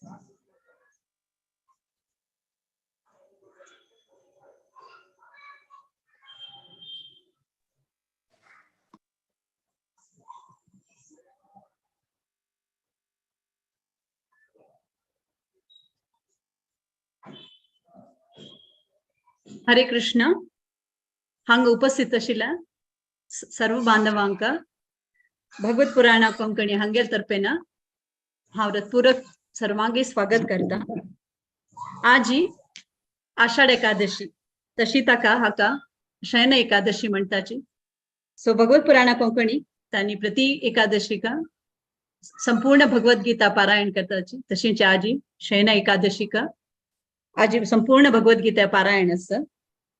हरे कृष्ण. हांगा उपस्थित आशिल्ल्या सर्व बांधवांक भगवत पुराणा कोंकणी हांगेल तर्फेन हांव पूरक सर्वांगी स्वागत करता. आजी आषाढ एकादशी तशी ताका हाका शयन एकादशी म्हणताची. सो भगवत पुराणा कोंकणी तांणी प्रति एकादशीका संपूर्ण भगवद्गीता पारायण करताची. तशीच आजी शयन एकादशीका आजी संपूर्ण भगवद्गीता पारायण आसा.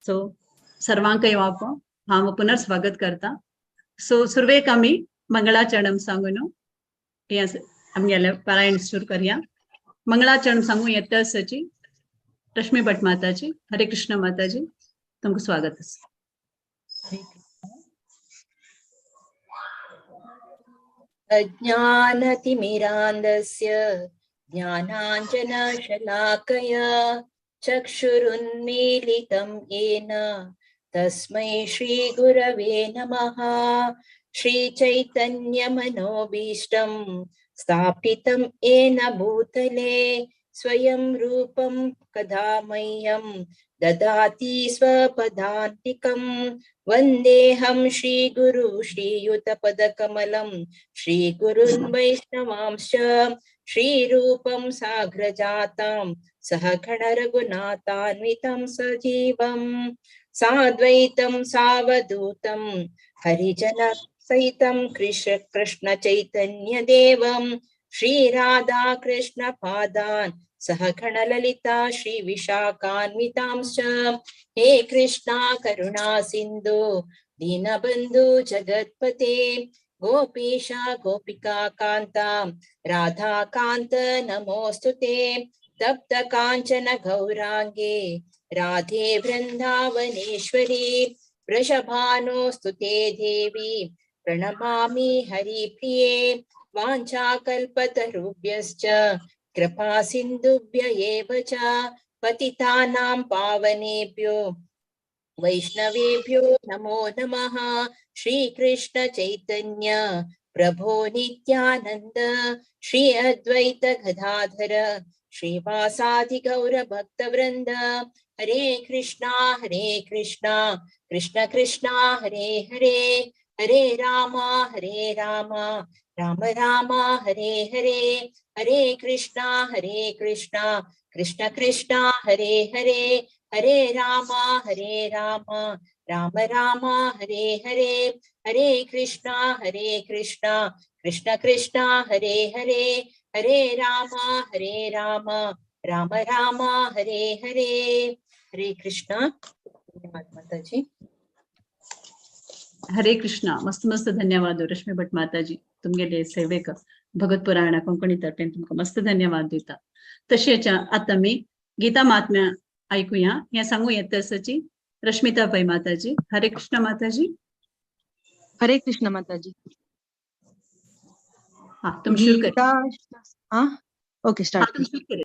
सो सर्वांकय वापो हांव पुनर्स्वागत करता. सो सुरवेक आमी मंगळाचरणम सांगून हें आमगेलें पारायण सुरू करया. मंगळाचरण सांगू येता आसाची रश्मी भट माताजी. हरे कृष्ण माताजी, तुमकां स्वागत आसा. अज्ञानतिमिरान्धस्य ज्ञानाञ्जनशलाकया चक्षुरुन्मीलितं येन तस्मै श्रीगुरवे नमः. श्रीचैतन्यमनोभीष्टं स्थापितं येन भूतले स्वयं रूपं कदा मह्यं ददाति स्वपदान्तिकं. वन्देऽहं श्रीगुरु श्रीयुतपदकमलं श्रीगुरुन् वैष्णवांश्च श्रीरूपं साग्रजातां सहगण रघुनाथान्वितं सजीवं साद्वैतं सावधूतं हरिजन सहितं कृष्ण चैतन्य देवं श्रीराधा कृष्ण पादान् सहगण ललिता श्री विशाखान्वितांश्च. हे कृष्णा करुणा सिंधु दीनबंधु जगत्पते गोपीशा गोपिका कांता राधा कांत नमोस्तुते. तप्त कांचन गौरांगे राधे वृंदावनेश्वरी वृषभानुस्तुते देवी प्रणमामि हरिप्रिये. वाञ्छाकल्पतरुभ्यश्च कृपा सिन्धुभ्य एव च पतितानां पावनेभ्यो वैष्णवेभ्यो नमो नमः. श्री कृष्ण चैतन्य प्रभो नित्यानंद श्री अद्वैत गदाधर श्रीवासादि गौर भक्तवृंद. हरे कृष्णा कृष्ण कृष्णा हरे हरे, हरे रामा राम राम हरे हरे. हरे कृष्णा कृष्ण कृष्णा हरे हरे, हरे रामा राम राम हरे हरे. हरे कृष्णा कृष्ण कृष्णा हरे हरे, हरे रामा राम राम हरे हरे. हरे कृष्णा. धन्यवाद माताजी. हरे कृष्णा. मस्त मस्त धन्यवाद रश्मी भट माताजी, तुमगेले सेवेक भगवत पुराणा कोंकणी तर्फेन तुमकां मस्त धन्यवाद दिता. तशेंच आतां आमी गीता महात्म्या ऐकूया. हें सांगू येता आसाची रश्मिता पै माताजी. हरे कृष्ण माताजी. हरे कृष्ण माताजी. हा, तुम सुरू कर. हा, ओके स्टार्ट. हा, तुम सुरू कर.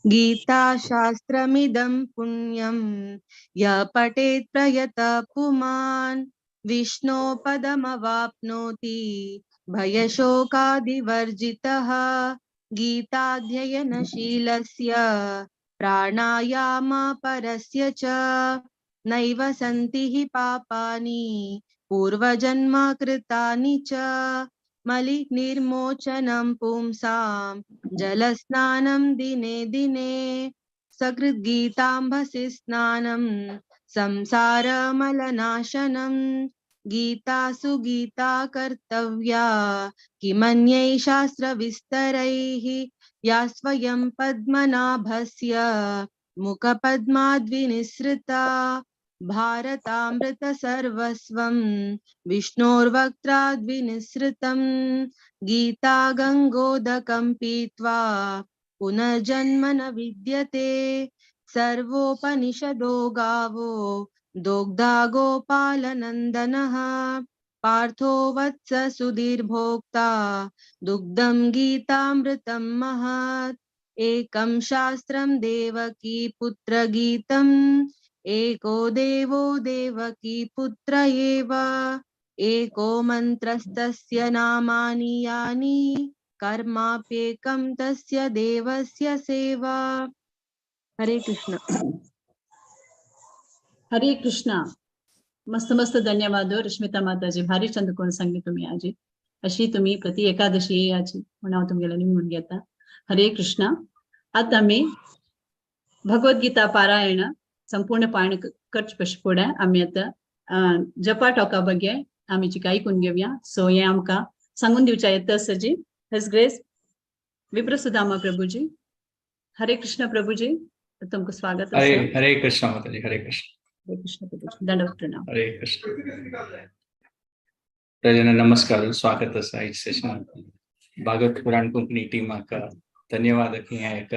गीता शास्त्रमिदं पुण्यं य पठेत् प्रयत पुमान् विष्णो पदमवाप्नोति भयशोकादिवर्जितः. गीताध्ययनशीलस्य प्राणायाम परस्य च नैव सन्ति हि पापानि पूर्वजन्म कृतानि च. मलिनिर्मोचनं पुंसां जलस्नानं दिने दिने सकृद्गीताम्भसि स्नानं संसारमलनाशनं. गीता सुगीता कर्तव्या किमन्यै शास्त्रविस्तरैः या स्वयं पद्मनाभस्य मुखपद्माद्विनिसृता. भारतामृत सर्वस्वं विष्णोर्वक्त्राद्विनिसृतं. गीता गंगोदकं पीत्वा पुनर्जन्म न विद्यते. सर्वोपनिषदो गावो दोग्धा गोपालनन्दनः. पार्थो वत्स सुधीर्भोक्ता दुग्धं गीतामृतं महत्। एकं शास्त्रं देवकी पुत्रगीतम् एको देवो देवकी पुत्र एव। एको मंत्रस्तस्य नामानि यानि कर्माप्येकं तस्य देवस्य सेवा। हरे कृष्ण। हरे कृष्णा। मस्त मस्त धन्यवाद हो रश्मिता माताजी, भारी चंद कोण सांगली तुम्ही आजी. अशी तुम्ही प्रति एकादशी येयाची म्हणून हांव तुमगेले निमून घेता. हरे कृष्णा. आतां आमी भगवद्गीता पारायण संपूर्ण पारायण करचे पशी फुडें आमी आतां जपा टॉका ಬಗ್ಗೆ आमी चिका आयकून घेवया. सो हें आमकां सांगून दिवच्या येता आसा जी his grace Viprasudama Prabhuji. Hare Krishna Prabhuji, तुमकां स्वागत हरे आसा. हरे कृष्ण माताजी, हरे कृष्ण. हरे कृष्ण प्रभुजी, दंडवत प्रणाम. हरे कृष्ण. प्रजन नमस्कार, स्वागत आसा आयज सेशनाक. भागवत पुराण कोंकणी टीमाक धन्यवाद की हें एक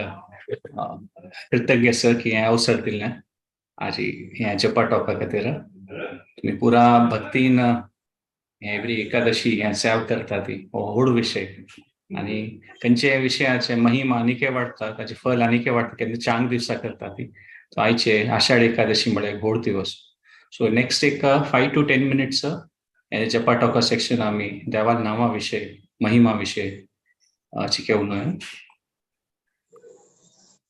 कृतज्ञ आसा की हें अवसर दिलें आजी हें जपा टॉका खातीर. तुमी पुरा भक्तीन एवरी एकादशी हें सेव करता ती हो व्हड विशय आनी खंयच्याय विशयाचे महिमा आनीकय वाडटा, ताचें फल आनीकय वाडटा केन्ना चांग दिवसा करता ती. सो आयचे आषाढ एकादशी म्हळ्यार व्हड दिवस. सो नेक्स्ट एक 5 to 10 minutes हे जपा टॉका सेक्शन आमी देवा नामा विशय महिमा विशय चिके उलोवया.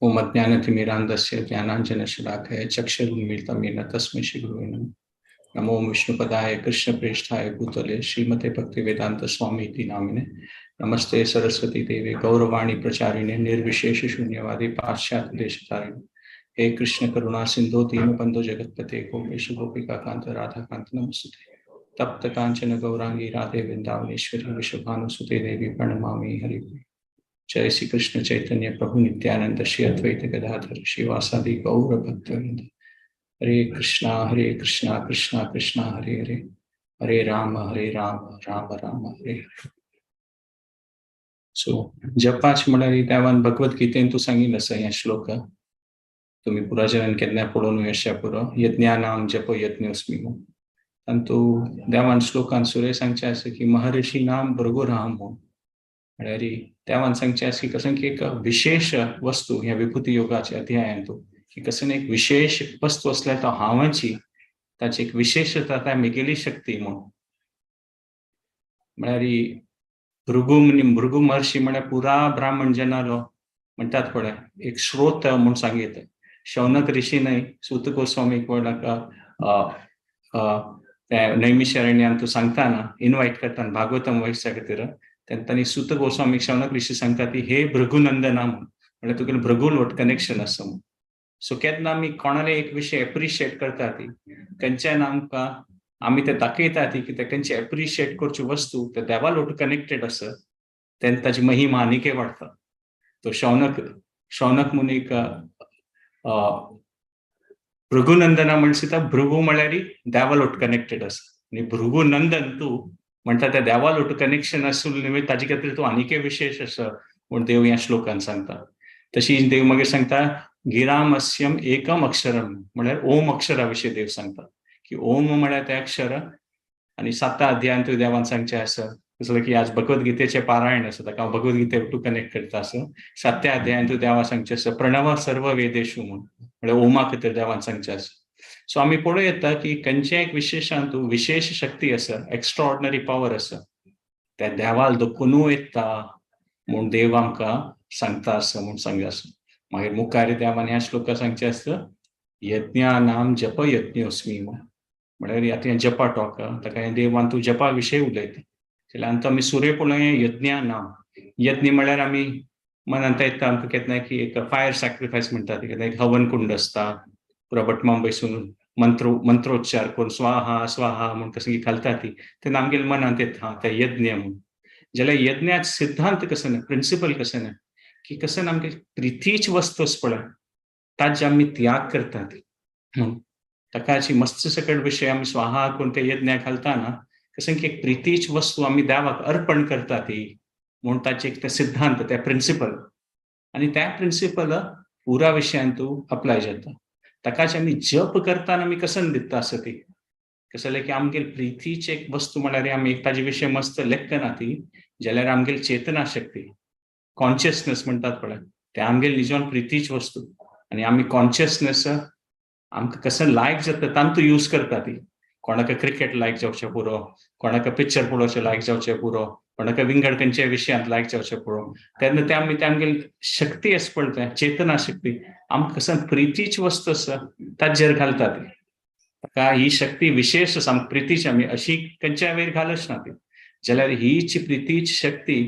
ओम अज्ञानतिमिरान्धस्य ज्ञानाञ्जनशलाकया चक्षुरुन्मीलितं येन तस्मै श्रीगुरुवे नमः. नमो विष्णुपदाय कृष्णप्रेष्ठाय भूतले श्रीमते भक्तिवेदांत स्वामी इति नामिने. नमस्ते सरस्वती देवे गौरवाणी प्रचारिणे निर्विशेष शून्यवादी पाश्चात्य देशतारिणे. हे कृष्ण करुणा सिंधु दीनबंधु जगतपते गोपेश गोपिका कांत राधा कांत नमस्ते. तप्त कांचन गौरांगी राधे वृंदावनेश्वरी वृषभानुसुते देवी प्रणमामि हरिप्रिये. जय श्री कृष्ण चैतन्य प्रभु नित्यानंद श्री अद्वैत गदाधर श्रीवासादि गौर भक्तवृंद. हरे कृष्णा कृष्णा कृष्णा हरे हरे, हरे राम राम राम हरे हरे. सो जपाच म्हळ्यार देवान भगवद्गीतेन तूं सांगिल्लें आसा हें श्लोक तुमी पुराजनान केन्नाय पळोवन अशें पुरो यज्ञानाम जप यज्ञोस्मी म्हूण. तातूंत देवान श्लोकान सुरे सांगचें आसा की महर्षी नाम भृगुराम म्हूण. म्हळ्यार देवान सांगचें आसा की कसं की एक विशेष वस्तू ह्या विभूती योगाच्या अध्यायान तूं की कसं एक विशेष वस्तू आसल्यार तो हांवाची ताची एक विशेषता त्या मिगेली शक्ती म्हूण. म्हळ्यार भृगु भृगु महर्षी म्हळ्यार पुरा ब्राह्मण जनालो म्हणटात पळय एक स्रोत म्हूण सांगीत. शौनक ऋषी न्हय सूत गोस्वामीक नाका नैमिषारण्यान तूं सांगताना इनवायट करताना भागवतम वैश्या खातीर तेन्ना तांणी सूत गोस्वामीक शौनक ऋषी सांगता ती हे भृगुनंदना म्हूण. म्हळ्यार तुगेलें भृगुलोट कनेक्शन आसा म्हूण. सो केन्ना आमी कोणाले एक विशय एप्रिशिएट करता ती खंयच्यान आमकां आमी ते दाखयता ती की ते खंयचे एप्रिशिएट करची वस्तू ते देवालोट कनेक्टेड आसा तेन्ना ताची महिमा आनीकय वाडटा. तो शौनक शौनक मुनीक भृगुनंदना म्हणटा भृगु म्हळ्यार देवालोट कनेक्टेड आसा आनी भृगुनंदन तूं म्हणटा त्या देवालोट कनेक्शन आसून निमित्त ताजे खातीर तूं आनीकय विशेष आसा म्हूण देव ह्या श्लोकान सांगता. तशी देव मागीर सांगता गिरामस्यम एकम अक्षरम म्हळ्यार ओम अक्षरा विशीं देव सांगता की ओम म्हळ्यार तें अक्षर. आनी साता अध्यायान तुवें देवान सांगचें आसा जसो की आज भगवद्गीतेचें पारायण आसा ताका हांव भगवद्गीते टू कनेक्ट करता आसा. सात्या अध्यायान तूं देवा सांगचें आसा प्रणव सर्व वेदेशू म्हूण म्हळ्यार ओमा खातीर देवान सांगचें आसा. सो आमी पळोवं येता की खंयच्याय एक विशेशान तूं विशेश शक्ती आसा, एक्स्ट्रॉर्डनरी पावर आसा, त्या देवाल दखूनू येता म्हूण देव आमकां सांगता आसा म्हूण सांगता आसा. मागीर मुखार देवान ह्या श्लोका सांगचें आसा यज्ञानाम जप यज्ञोस्मी म्हूण. म्हळ्यार आतां हें जपा टॉक ताका हें देवान तूं जपा विशय उलयता. जाल्यार आतां आमी सुरे पळोवया यज्ञानाम. यज्ञ म्हळ्यार आमी मनांत येता आमकां केन्ना की एक फायर सॅक्रिफायस म्हणटा ती, केन्ना एक हवन कुंड आसता पुरा भटमाम बसून मंत्रोच्चार करून स्वाहा स्वाहा म्हूण कसं घालता ती तेन्ना आमगेले मनांत येता ते यज्ञ म्हूण. जाल्यार यज्ञाच सिद्धांत कसो ना, प्रिंसिपल कसो ना की कसं ना आमगे प्रितीच वस्तू पळय ताजे आमी त्याग करतात म्हूण ताका अशी मस्त सकट विशय आमी स्वाहा करून ते यज्ञाक घालता ना कसं की एक प्रितीच वस्तू आमी देवाक अर्पण करता ती म्हूण ताचे एक ते सिद्धांत ते प्रिंसिपल. आनी त्या प्रिंसिपल पुरा विशयान तूं अप्लाय जाता. ताकाच आमी जप करताना आमी कसन दिता आसा ती कसं जालें की आमगेल प्रितीची एक वस्तू म्हळ्यार आमी एक ताजे विशय मस्त लेखना ती जाल्यार आमगेल चेतना शक्ती, कॉन्शियसनेस म्हणटात पळय, ते आमगेल निजान प्रितीच वस्तू. आनी आमी कॉन्शियसनेस आमकां कसं लायक जाता तांतू यूज करता ती. कोणाक क्रिकेट लायक जावचें पुरो, कोणाक पिक्चर पळोवचें लायक जावचें पुरो, कोणाक विंगड खंयच्या विशयांत लायक जावचें पुरो, तेन्ना ते आमी ते आमगेल शक्ती आसा पळय, तें चेतना शक्ती आमकां कसं प्रितीच वस्तू आसा ताजेर घालता ती. ताका ही शक्ती विशेष आसा, आमकां प्रितीच आमी अशी खंयच्या वयर घालच ना ती. जाल्यार हीच प्रितीच शक्ती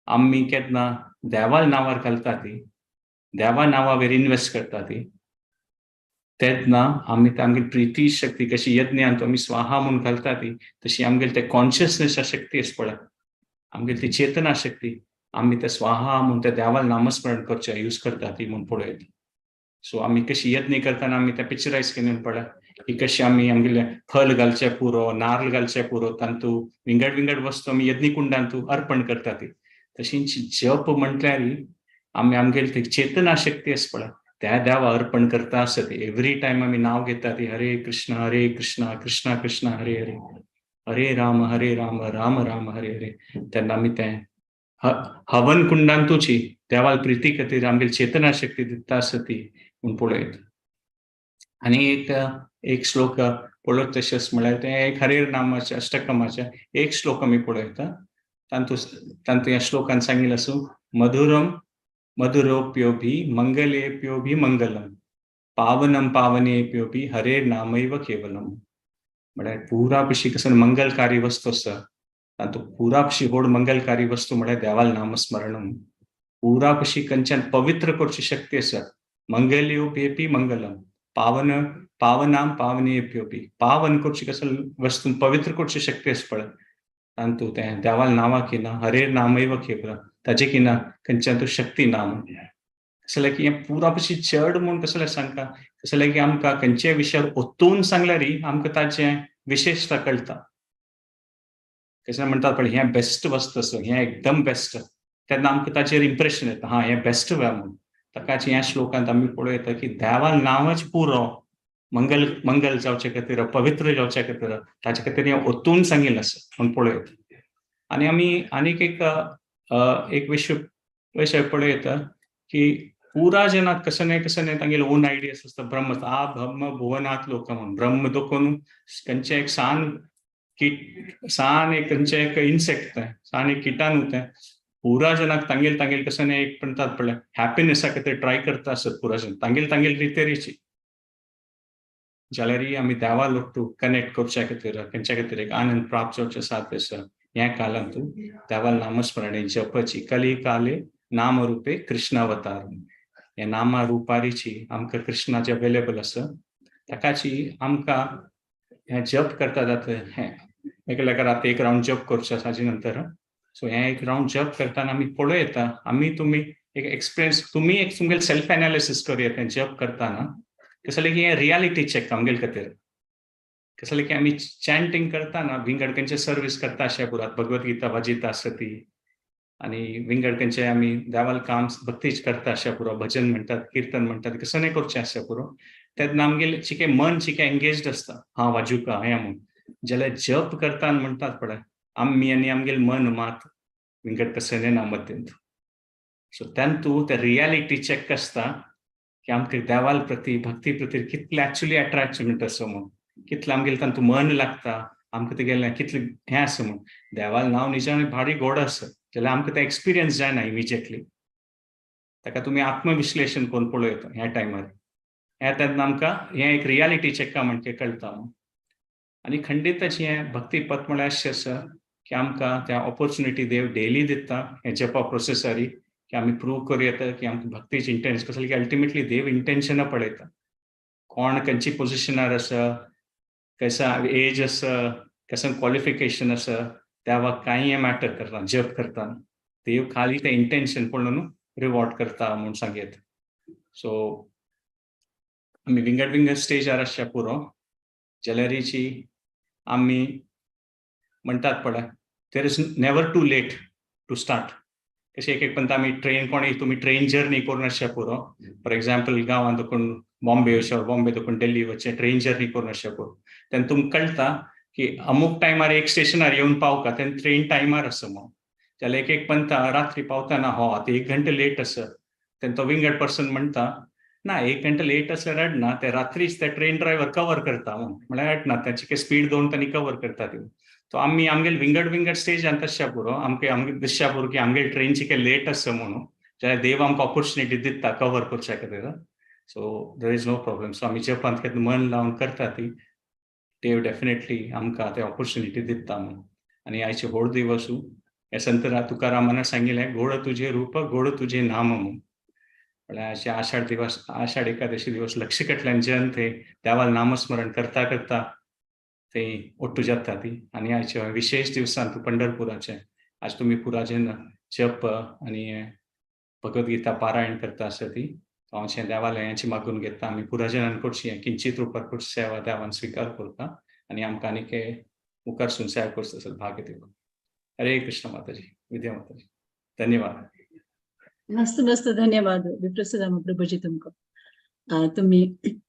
आमी केन्ना देवा नांवार घालता ती, देवा नांवा वयर इन्वेस्ट करता ती, तेन्ना आमी आमगेली प्रिती शक्ती कशी यज्ञांत आमी स्वाहा म्हूण घालता ती, तशी आमगेली ते कॉन्शियसनेस शक्ती आसा पळय, आमगेली ती चेतना शक्ती आमी ते स्वाहा म्हूण त्या देवाल नामस्मरण करचें यूज करता ती म्हूण पळयता. सो आमी कशी यज्ञ करतना आमी ते पिक्चरायज केली पळय की कशी आमी आमगेले फल घालचें पुरो, नार्ल घालचें पुरो, तांतू विंगड विंगड वस्तू आमी यज्ञकुंडांतू अर्पण करता ती. तशीच जप म्हटल्यार आमी आमगेली ती चेतना शक्ती आसा पळय त्या देवा अर्पण करता आसत. एवरी टायम आमी नांव घेता ती हरे कृष्ण हरे कृष्ण कृष्ण कृष्ण हरे हरे, हरे राम हरे राम राम राम हरे हरे, तेन्ना आमी तें हवन कुंडांतूची देवाल प्रिती खातीर आमगेली चेतना शक्ती दिता आसत ती म्हूण पळयत. आनी एक एक श्लोक पळयत तशेंच म्हळ्यार तें एक हरेर नामाचें अष्टकमाचें एक श्लोक आमी पळयता. तातूंत तातूंत ह्या श्लोकान सांगिल्लें आसूं, मधुरम मधुरोप्योभि मंगलेप्योभि मंगलम पावनम पावनेप्योभि हरेर नामैव केवलम. म्हळ्यार पुरा पशी कसं मंगलकारी वस्तू आसा तातूंत पुरा पशी व्हड मंगलकारी वस्तू म्हळ्यार देवाल नामस्मरणम. पुरा पशी खंयच्यान पवित्र करची शक्ती आसा. मंगल्योप्यपी मंगलम पावन पावनाम पावनेप्योपी, पावन करची कसं वस्तू पवित्र करची शक्ती आसा पळय तातूंत तें देवाल नांवा किना हरेर नामैव केवलम ताजे किना खंयच्यान तूं शक्ती ना म्हूण. कसं की हें पुरा पशी चड म्हूण कसलें सांगता, कसलें की आमकां खंयच्याय विशयार ओतून सांगल्यार आमकां ताचें विशेषता कळटा. कशें म्हणटात पळय हें बेस्ट वस्तू आसा, हें एकदम बेस्ट, तेन्ना आमकां ताचेर इम्प्रेशन येता, हा हें बेस्ट वेळ म्हूण. ताकाच ह्या श्लोकांत आमी पळोवं येता की देवा नांवच पुरो मंगल मंगल जावचे खातीर, पवित्र जावचे खातीर, ताचे खातीर हें ओतून सांगिल्लें आसा म्हूण पळोवं येता. आनी आमी आनीक एक एक विशय विशय पळोवं येता की पुरा जनात कसं न्हय कसं न्हय तांगेले ओन आयडियास आसता. ब्रह्म आ ब्रह्म भुवनात लोक म्हूण ब्रह्म देखून खंयचें एक सान कीट, सान एक खंयचें एक इन्सेक्ट तें, सान एक किटाणू तें पुरा जनाक तांगेल तांगेल कसं न्हय एक म्हणटात पळय हॅपिनेसा खातीर ट्राय करता आसत पुरा जन तांगेल तांगेल रितेरीची. जाल्यार आमी देवा लोक कनेक्ट करच्या खातीर खंयच्या खातीर एक आनंद प्राप्त जावचे साथ आसा ह्या कालांत देवा नामस्मरणे जपची कली काले नामरूपे कृष्णावतार. ह्या नामा रुपारीची आमकां कृष्णाचे अवेलेबल आसा ताकाची आमकां हें जप करता जाता. हें एकल्या राती एक रावंड जप करचो आसा ताजे नंतर. सो हें एक रावंड जप करतना आमी पळोवं येता, आमी तुमी एक एक्सपिरियन्स, तुमी एक तुमगेले सेल्फ एनालिसीस करूं येता जप करतना. कसलें की हें रियालिटी चॅक आमगेले खातीर. कसलें की आमी चॅन्टींग करतना विंगड खंयचे सर्वीस करता अशें पुरात भगवत गीता वाजयता आसता ती आनी विंगड खंयचे आमी देवाल काम भक्तीच करता अशें पुरो, भजन म्हणटात, किर्तन म्हणटात, कसं न्हय करचें आसता पुरो. तेन्ना आमगेलें चिके मन चिके एंगेज्ड आसता, हा वाजुका हें म्हूण. जाल्यार जप करता म्हणटात पळय आमी आनी आमगेलें मन मात विंगड कसं ना मध्यंत. सो तातूंत ते रियालिटी चॅक आसता की आमकां देवाल प्रती भक्ती प्रती कितलें एक्चुअली अट्रॅचमेंट आसा म्हूण, कितलें आमगेलें तातूंत मन लागता, आमकां तेगेलें कितलें हें आसा म्हूण. देवाल नांव निजान भारी गोड आसा जाल्यार आमकां तें एक्सपिरियन्स जायना इमिजिएटली. ताका तुमी आत्मविश्लेशण करून पळोवं येता ह्या टायमार. हें तेन्ना आमकां हें एक रियालिटी चॅका म्हणचे कळटा. आनी खंडीतच हें भक्तीपथ म्हळ्यार अशें आसा की आमकां त्या ऑपॉर्चुनिटी देव डेली दिता हें जपा प्रोसेसारी की आमी प्रूव करूं येता की आमकां भक्तीची इंटेन्स कसलें की अल्टिमेटली देव इंटेन्शनां पळयता, कोण खंयची पोजिशनार आसा, कसा एज आसा, कसं क्वॉलिफिकेशन आसा, त्या कांय मॅटर करता जप करता. देव खाली तें इंटेन्शन पळोवन रिवॉर्ड करता म्हूण सांगयत. सो आमी विंगड विंगड स्टेजार आसच्या पुरो जाल्यारीची आमी म्हणटात पळय there is never too late to start. कशें एक एक पंत आमी ट्रेन कोणी तुमी ट्रेन जर्नी करून आसच्या पुरो. फॉर एग्जाम्पल गांवांत कोण बॉम्बे वचचें, बॉम्बे देखून दिल्ली वचचें, ट्रेन जर्नी करून अशें करून तेन्ना तुमकां कळटा की अमूक टायमार एक स्टेशनार येवन पावका तेन्ना ट्रेन टायमार आसा म्हणून. जाल्यार एक एक पंता रात्री पावताना हो आतां 1 घंटे लेट आसा, तेन्ना तो विंगड पर्सन म्हणटा ना 1 घंटे लेट आसल्यार रडना, ते रात्रीच ते ट्रेन ड्रायव्हर कवर करता म्हणून, म्हळ्यार रडना ताची स्पीड दोन तांणी कवर करता ती. तो आमी आमगेले विंगड विंगड स्टेजान तशें पुरो आमकां आमगे दिसच्या पुरो की आमगेले ट्रेनची काही लेट आसा म्हणून, जाल्यार देव आमकां ऑपॉर्च्युनिटी दिता कवर करच्या खातीर. So there is no problem. So आमी जपांत केन्ना मन लावन करता ती देव डेफिनेटली आमकां ते ऑपॉर्च्युनिटी दिता म्हणून. आनी आयचे व्हड दिवसू हे संत तुकारामान सांगिल्लें गोड तुझे रूप गोड तुझे नाम म्हणून. म्हळ्यार अशे आषाढ दिवस, आषाढ एकादशी दिवस लक्ष कटल्यान जन ते देवाल नामस्मरण करता करता ते ओट्टू जाता ती. आनी आयच्या विशेष दिवसान तूं पंढरपुराचे आज तुमी पुराजेन जप आनी भगवद्गीता पारायण करता आसा ती हांव देवालयाची मागून घेता. आमी पुराजनान करची किंचित रुपार करची सेवा देवान स्विकार करता आनी आमकां आनीक मुखार सून सेवा करचो तसो भाग्य दिवं. हरे कृष्ण माताजी, विद्या माताजी, धन्यवाद. मस्त मस्त धन्यवाद विप्रसुदाम प्रभुजी तुमकां. तुम्ही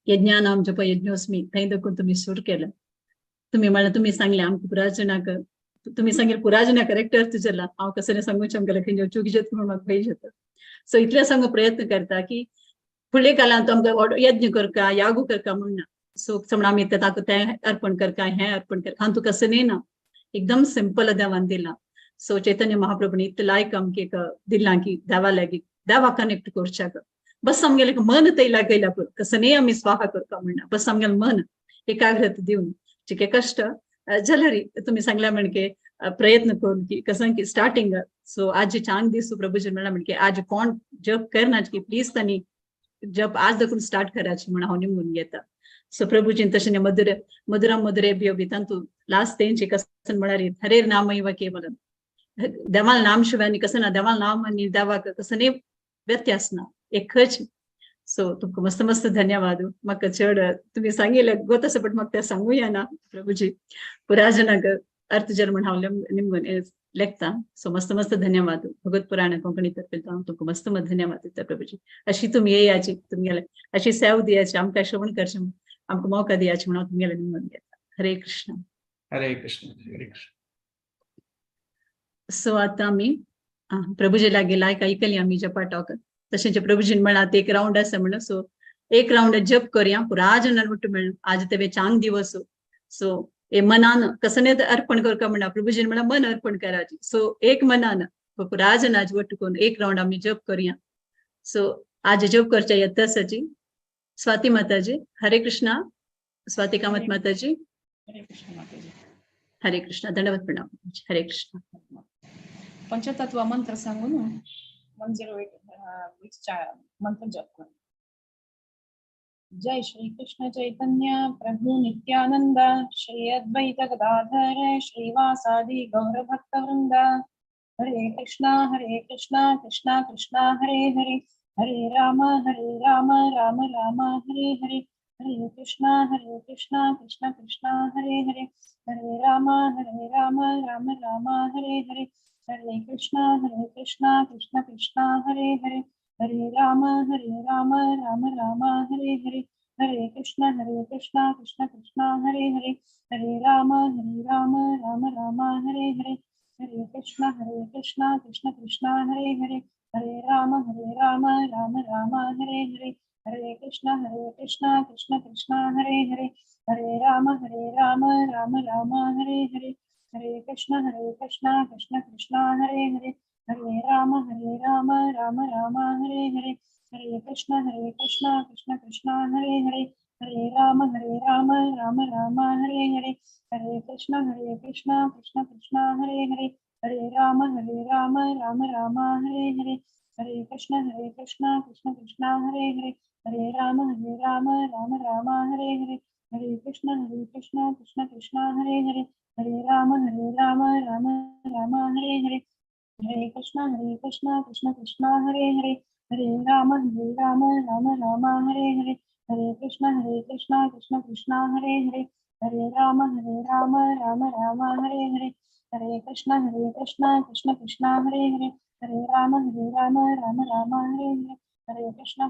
यज्ञानाम जप यज्ञोस्मी थंय देखून तुम्ही सूर केलं. तुम्ही मला तुम्ही सांगले आमकां पुराजनाक, तुम्ही सांगेल पुराजना करेक्ट अर्थ जाला, हांव कसं सांगूचे आमकां खंय चुकीचें म्हणून म्हाका भंय जाता. सो इतलें सांगू प्रयत्न करता की फुडले काळांत आमकां यज्ञ करका यागू करका म्हण ना. सो समज आमी ताका तें अर्पण करका हें अर्पण करका हांव तुका कसं न्ही ना, एकदम सिंपल देवान दिला. सो चैतन्य महाप्रभून इतलें लायक आमकां एक दिलां की देवा लागीं देवा कनेक्ट करच्याक बस आमगेलें मन थंय लागयला पुरो, कसं न्ही आमी स्वाहा करता म्हणना, बस आमगेलें मन एकाग्रत दिवन जिके कश्ट जाल्यार तुमी सांगल्या म्हणके प्रयत्न करून की कसं की स्टार्टिंग. सो आज चांग दिसू प्रभुजी म्हणला म्हणके आज कोण जप करना की प्लीज तांणी जप आज देखून स्टार्ट करायची म्हणून हांव निमगून घेता. सो प्रभुजीन तशें मधुर मधुरम मधुरेभ्यो बी तांतू लास्ट तेंची कसं म्हळ्यार हरेर नामैव केवलम, देवाल नाम शिवाय आनी कसं ना, देवाल नाम आनी देवाक कसं न्ही व्यत्यास ना, एकच. सो तुमकां मस्त मस्त धन्यवाद. म्हाका चड तुमी सांगिल्लें गोत आसा बट म्हाका तें सांगूया ना प्रभुजी, पुराजनाक अर्थ जर म्हण हांव निमगून लेखता. सो मस्त मस्त धन्यवाद. भगवत पुराण कोंकणी तर्फे हांव तुमकां मस्त मस्त धन्यवाद दिता प्रभुजी. अशी तुमी येयाची तुमगेले अशी सेवा दियाची आमकां श्रवण करचें आमकां मौका दियाची म्हणून हांव तुमगेले निमगून घेता. हरे कृष्ण. हरे कृष्ण, हरे कृष्ण. सो आतां आमी प्रभुजी लागीं लायक ऐकली आमी जपा टॉक. तशेंच प्रभुजीन म्हणलां एक रावंड आसा म्हणून, सो एक रावंड जप करया पुराजनान ಒಟ್ಟು मेळून. आज ते चांग दिवस. सो हे मनान कसं अर्पण करका म्हणा प्रभुजीन म्हणा मन अर्पण करायची. सो एक मनान पुराजन आज ಒಟ್ಟು करून एक रावंड आमी जप करूया. सो आज जप करच्या यत्तासाची स्वाती माताजी. हरे कृष्णा स्वाती कामत माताजी. हरे कृष्ण माताजी. हरे कृष्ण, दंडवत प्रणाम. हरे कृष्ण. पंचतत्व मंत्र सांगून 108 मंत्र जप करू. जय श्री कृष्ण चैतन्य प्रभु नित्यानंद श्री अद्वैत गदाधर श्रीवासादि गौर भक्त वृंद. हरे कृष्णा कृष्णा कृष्णा हरे हरे, हरे राम राम राम हरे हरे. हरे कृष्णा कृष्ण कृष्णा हरे हरे, हरे राम राम राम हरे हरे. हरे कृष्णा कृष्ण कृष्णा हरे हरे, हरे राम राम राम हरे हरे. हरे कृष्ण कृष्ण कृष्णा हरे हरे, हरे राम राम राम हरे हरे. हरे कृष्ण कृष्ण कृष्णा हरे हरे, हरे राम राम राम हरे हरे. हरे कृष्ण कृष्ण कृष्णा हरे हरे, हरे राम राम राम हरे हरे. हरे कृष्ण कृष्ण कृष्णा हरे हरे, हरे राम राम राम हरे हरे. हरे कृष्ण कृष्ण कृष्णा हरे हरे, हरे राम राम राम हरे हरे. हरे कृष्ण कृष्ण कृष्णा हरे हरे, हरे राम राम राम हरे हरे. हरे कृष्ण कृष्ण कृष्णा हरे हरे, हरे राम राम राम हरे हरे. हरे कृष्ण कृष्ण कृष्णा हरे हरे, हरे राम राम राम हरे हरे. हरे कृष्ण कृष्ण कृष्णा हरे हरे, हरे राम राम राम हरे हरे. हरे कृष्ण कृष्ण कृष्णा हरे हरे, हरे राम राम राम हरे हरे. हरे कृष्ण कृष्ण कृष्णा हरे हरे, हरे Ram Ram Ram Hare Hare. Hare Krishna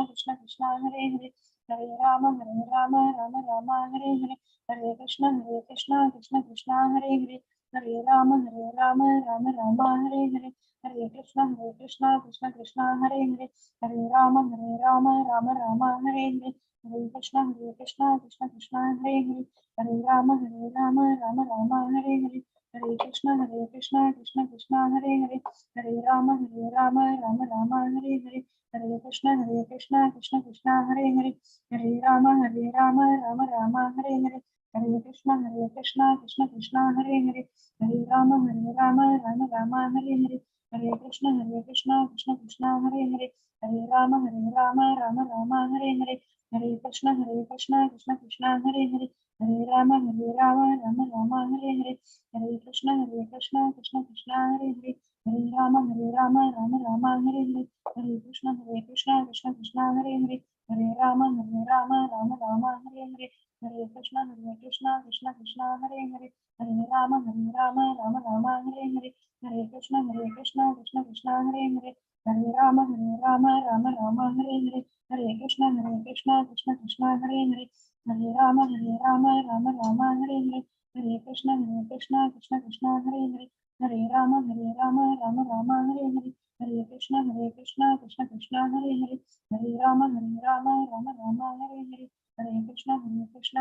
Krishna Krishna Hare Hare Hare Rama Hare Rama Rama Rama Hare Hare Hare Krishna Krishna Krishna Hare Hare Hare Rama Hare Rama Rama Rama Hare Hare Hare Krishna Krishna Krishna Hare Hare Hare Rama Hare Rama Rama Rama Hare Hare Hare Krishna Krishna Krishna Hare Hare Hare Rama Hare Rama Rama Rama Hare Hare Hare Krishna Krishna Krishna Hare Hare Hare Rama Hare Rama Rama Rama Hare Hare Hare Krishna Krishna Krishna Hare Hare Hare Rama Hare Rama Rama Rama Hare Hare Hare Krishna Krishna Krishna Hare Hare Hare Rama Hare Rama Rama Rama Hare Hare Hare Krishna Krishna Krishna Hare Hare Hare Rama Hare Rama Rama Rama Hare Hare Hare Krishna Krishna Krishna Hare Hare Hare Rama Hare Rama Rama Rama Hare Hare Hare Krishna Krishna Krishna Hare Hare Hare Rama Hare Rama Rama Rama Hare Hare Hare Krishna Krishna Krishna Hare Hare Hare Rama Hare Rama Rama Rama Hare Hare Hare Krishna Krishna Krishna Hare Hare Hare Rama Hare Rama Rama Rama Hare Hare Hare Krishna Krishna Krishna Hare Hare Hare Rama Hare Rama Rama Rama Hare Hare Hare Krishna Krishna Krishna Hare Hare Hare Rama Hare Rama Rama Rama Hare Hare Hare Krishna Krishna Krishna Hare Hare Hare Rama Hare Rama Rama Rama Hare Hare Hare Krishna Krishna Krishna Hare Hare Hare Rama Hare Rama Rama Rama Hare Hare Hare Krishna Krishna Krishna Hare Hare Hare Rama Hare Rama Rama Rama Hare Hare Hare Krishna Krishna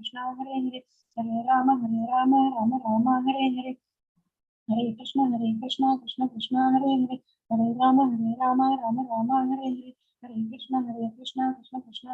Krishna Hare Hare Hare Rama Hare Rama Rama Rama Hare Hare Hare Krishna Krishna Krishna Hare Hare Hare Rama Hare Rama Rama Rama Hare Hare Hare Krishna Krishna Krishna Hare Hare Hare Rama Hare Rama Rama Rama Hare Hare Hare Krishna Krishna Krishna Hare Hare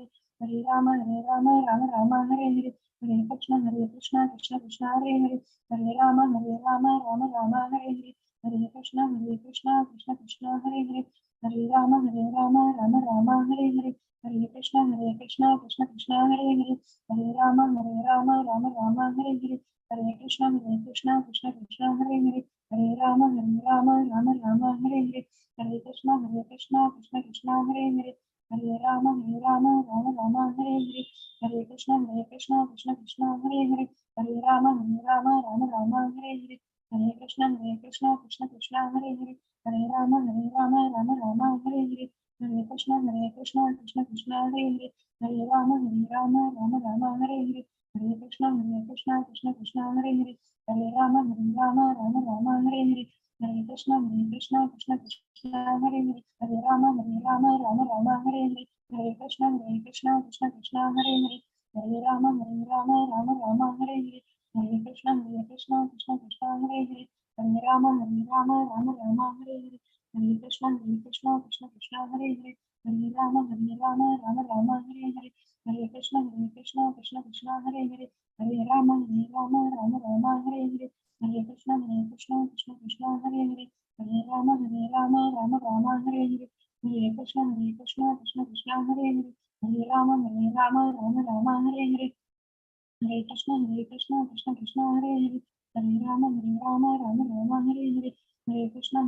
Hare Rama Hare Rama Rama Rama Hare Hare Hare Krishna Krishna Krishna Hare Hare Hare Rama Hare Rama Rama Rama Hare Hare Hare Krishna Krishna Krishna Hare Hare Hare Rama Hare Rama Rama Rama Hare Hare Hare Krishna Krishna Krishna Hare Hare Hare Rama Hare Rama Rama Rama Hare Hare Hare Krishna Krishna Krishna Hare Hare Hare Rama Hare Rama Rama Rama Hare Hare Hare Krishna Krishna Krishna Hare Hare Hare Rama Hare Rama Rama Rama Hare Hare Hare Krishna Krishna Krishna Hare Hare Hare Rama Hare Rama Rama Rama Hare Hare Hare Krishna Krishna Krishna Hare Hare Hare Rama Hare Rama Rama Rama Hare Hare Hare Krishna Krishna Krishna Hare Hare Hare Rama Hare Rama Rama Rama Hare Hare Hare Krishna Krishna Krishna Hare Hare Hare Rama Hare Rama Rama Rama Hare Hare Hare Krishna Krishna Krishna Hare Hare Hare Rama Hare Rama Rama Rama Hare Hare Hare Krishna Krishna Krishna Hare Hare Hare Rama Hare Rama Rama Rama Hare Hare Hare Krishna Krishna Krishna Hare Hare Hare Rama Hare Rama Rama Rama Hare Hare Hare Krishna Krishna Krishna Hare Hare Hare Rama Hare Rama Rama Rama Hare Hare Hare Krishna Krishna Krishna Hare Hare Hare Rama Hare Rama Rama Rama Hare Hare Hare Krishna Krishna Krishna Hare Hare Hare Rama Hare Rama Rama Rama Hare Hare Hare Krishna Krishna Krishna Hare Hare Hare Rama Hare Rama Rama Rama Hare Hare Hare Krishna Krishna Krishna Hare Hare Hare Rama Hare Rama Rama Rama Hare Hare Hare Krishna Krishna Krishna Hare Hare Hare Rama Hare Rama Rama Rama Hare Hare Hare Krishna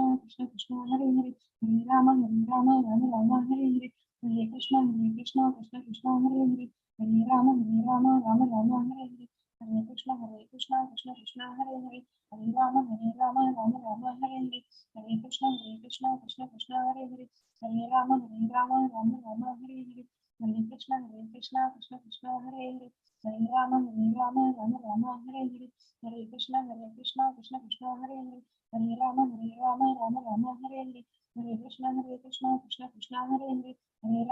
Krishna Krishna Hare Hare Hare Rama Hare Rama Rama Rama Hare Hare Hare Krishna Krishna Krishna Hare Hare Hare Rama Hare Rama Rama Rama Hare Hare Hare Krishna Krishna Krishna Hare Hare Hare Rama Hare Rama Rama Rama Hare Hare Hare Krishna Krishna Krishna Hare Hare Hare Rama Hare Rama Rama Rama Hare Hare Hare Krishna Krishna Krishna Hare Hare Hare Rama Hare Rama Rama Rama Hare Hare Hare Krishna Krishna Krishna Hare Hare Hare Rama Hare Rama Rama Rama Hare Hare Hare Krishna Krishna Krishna Hare Hare Hare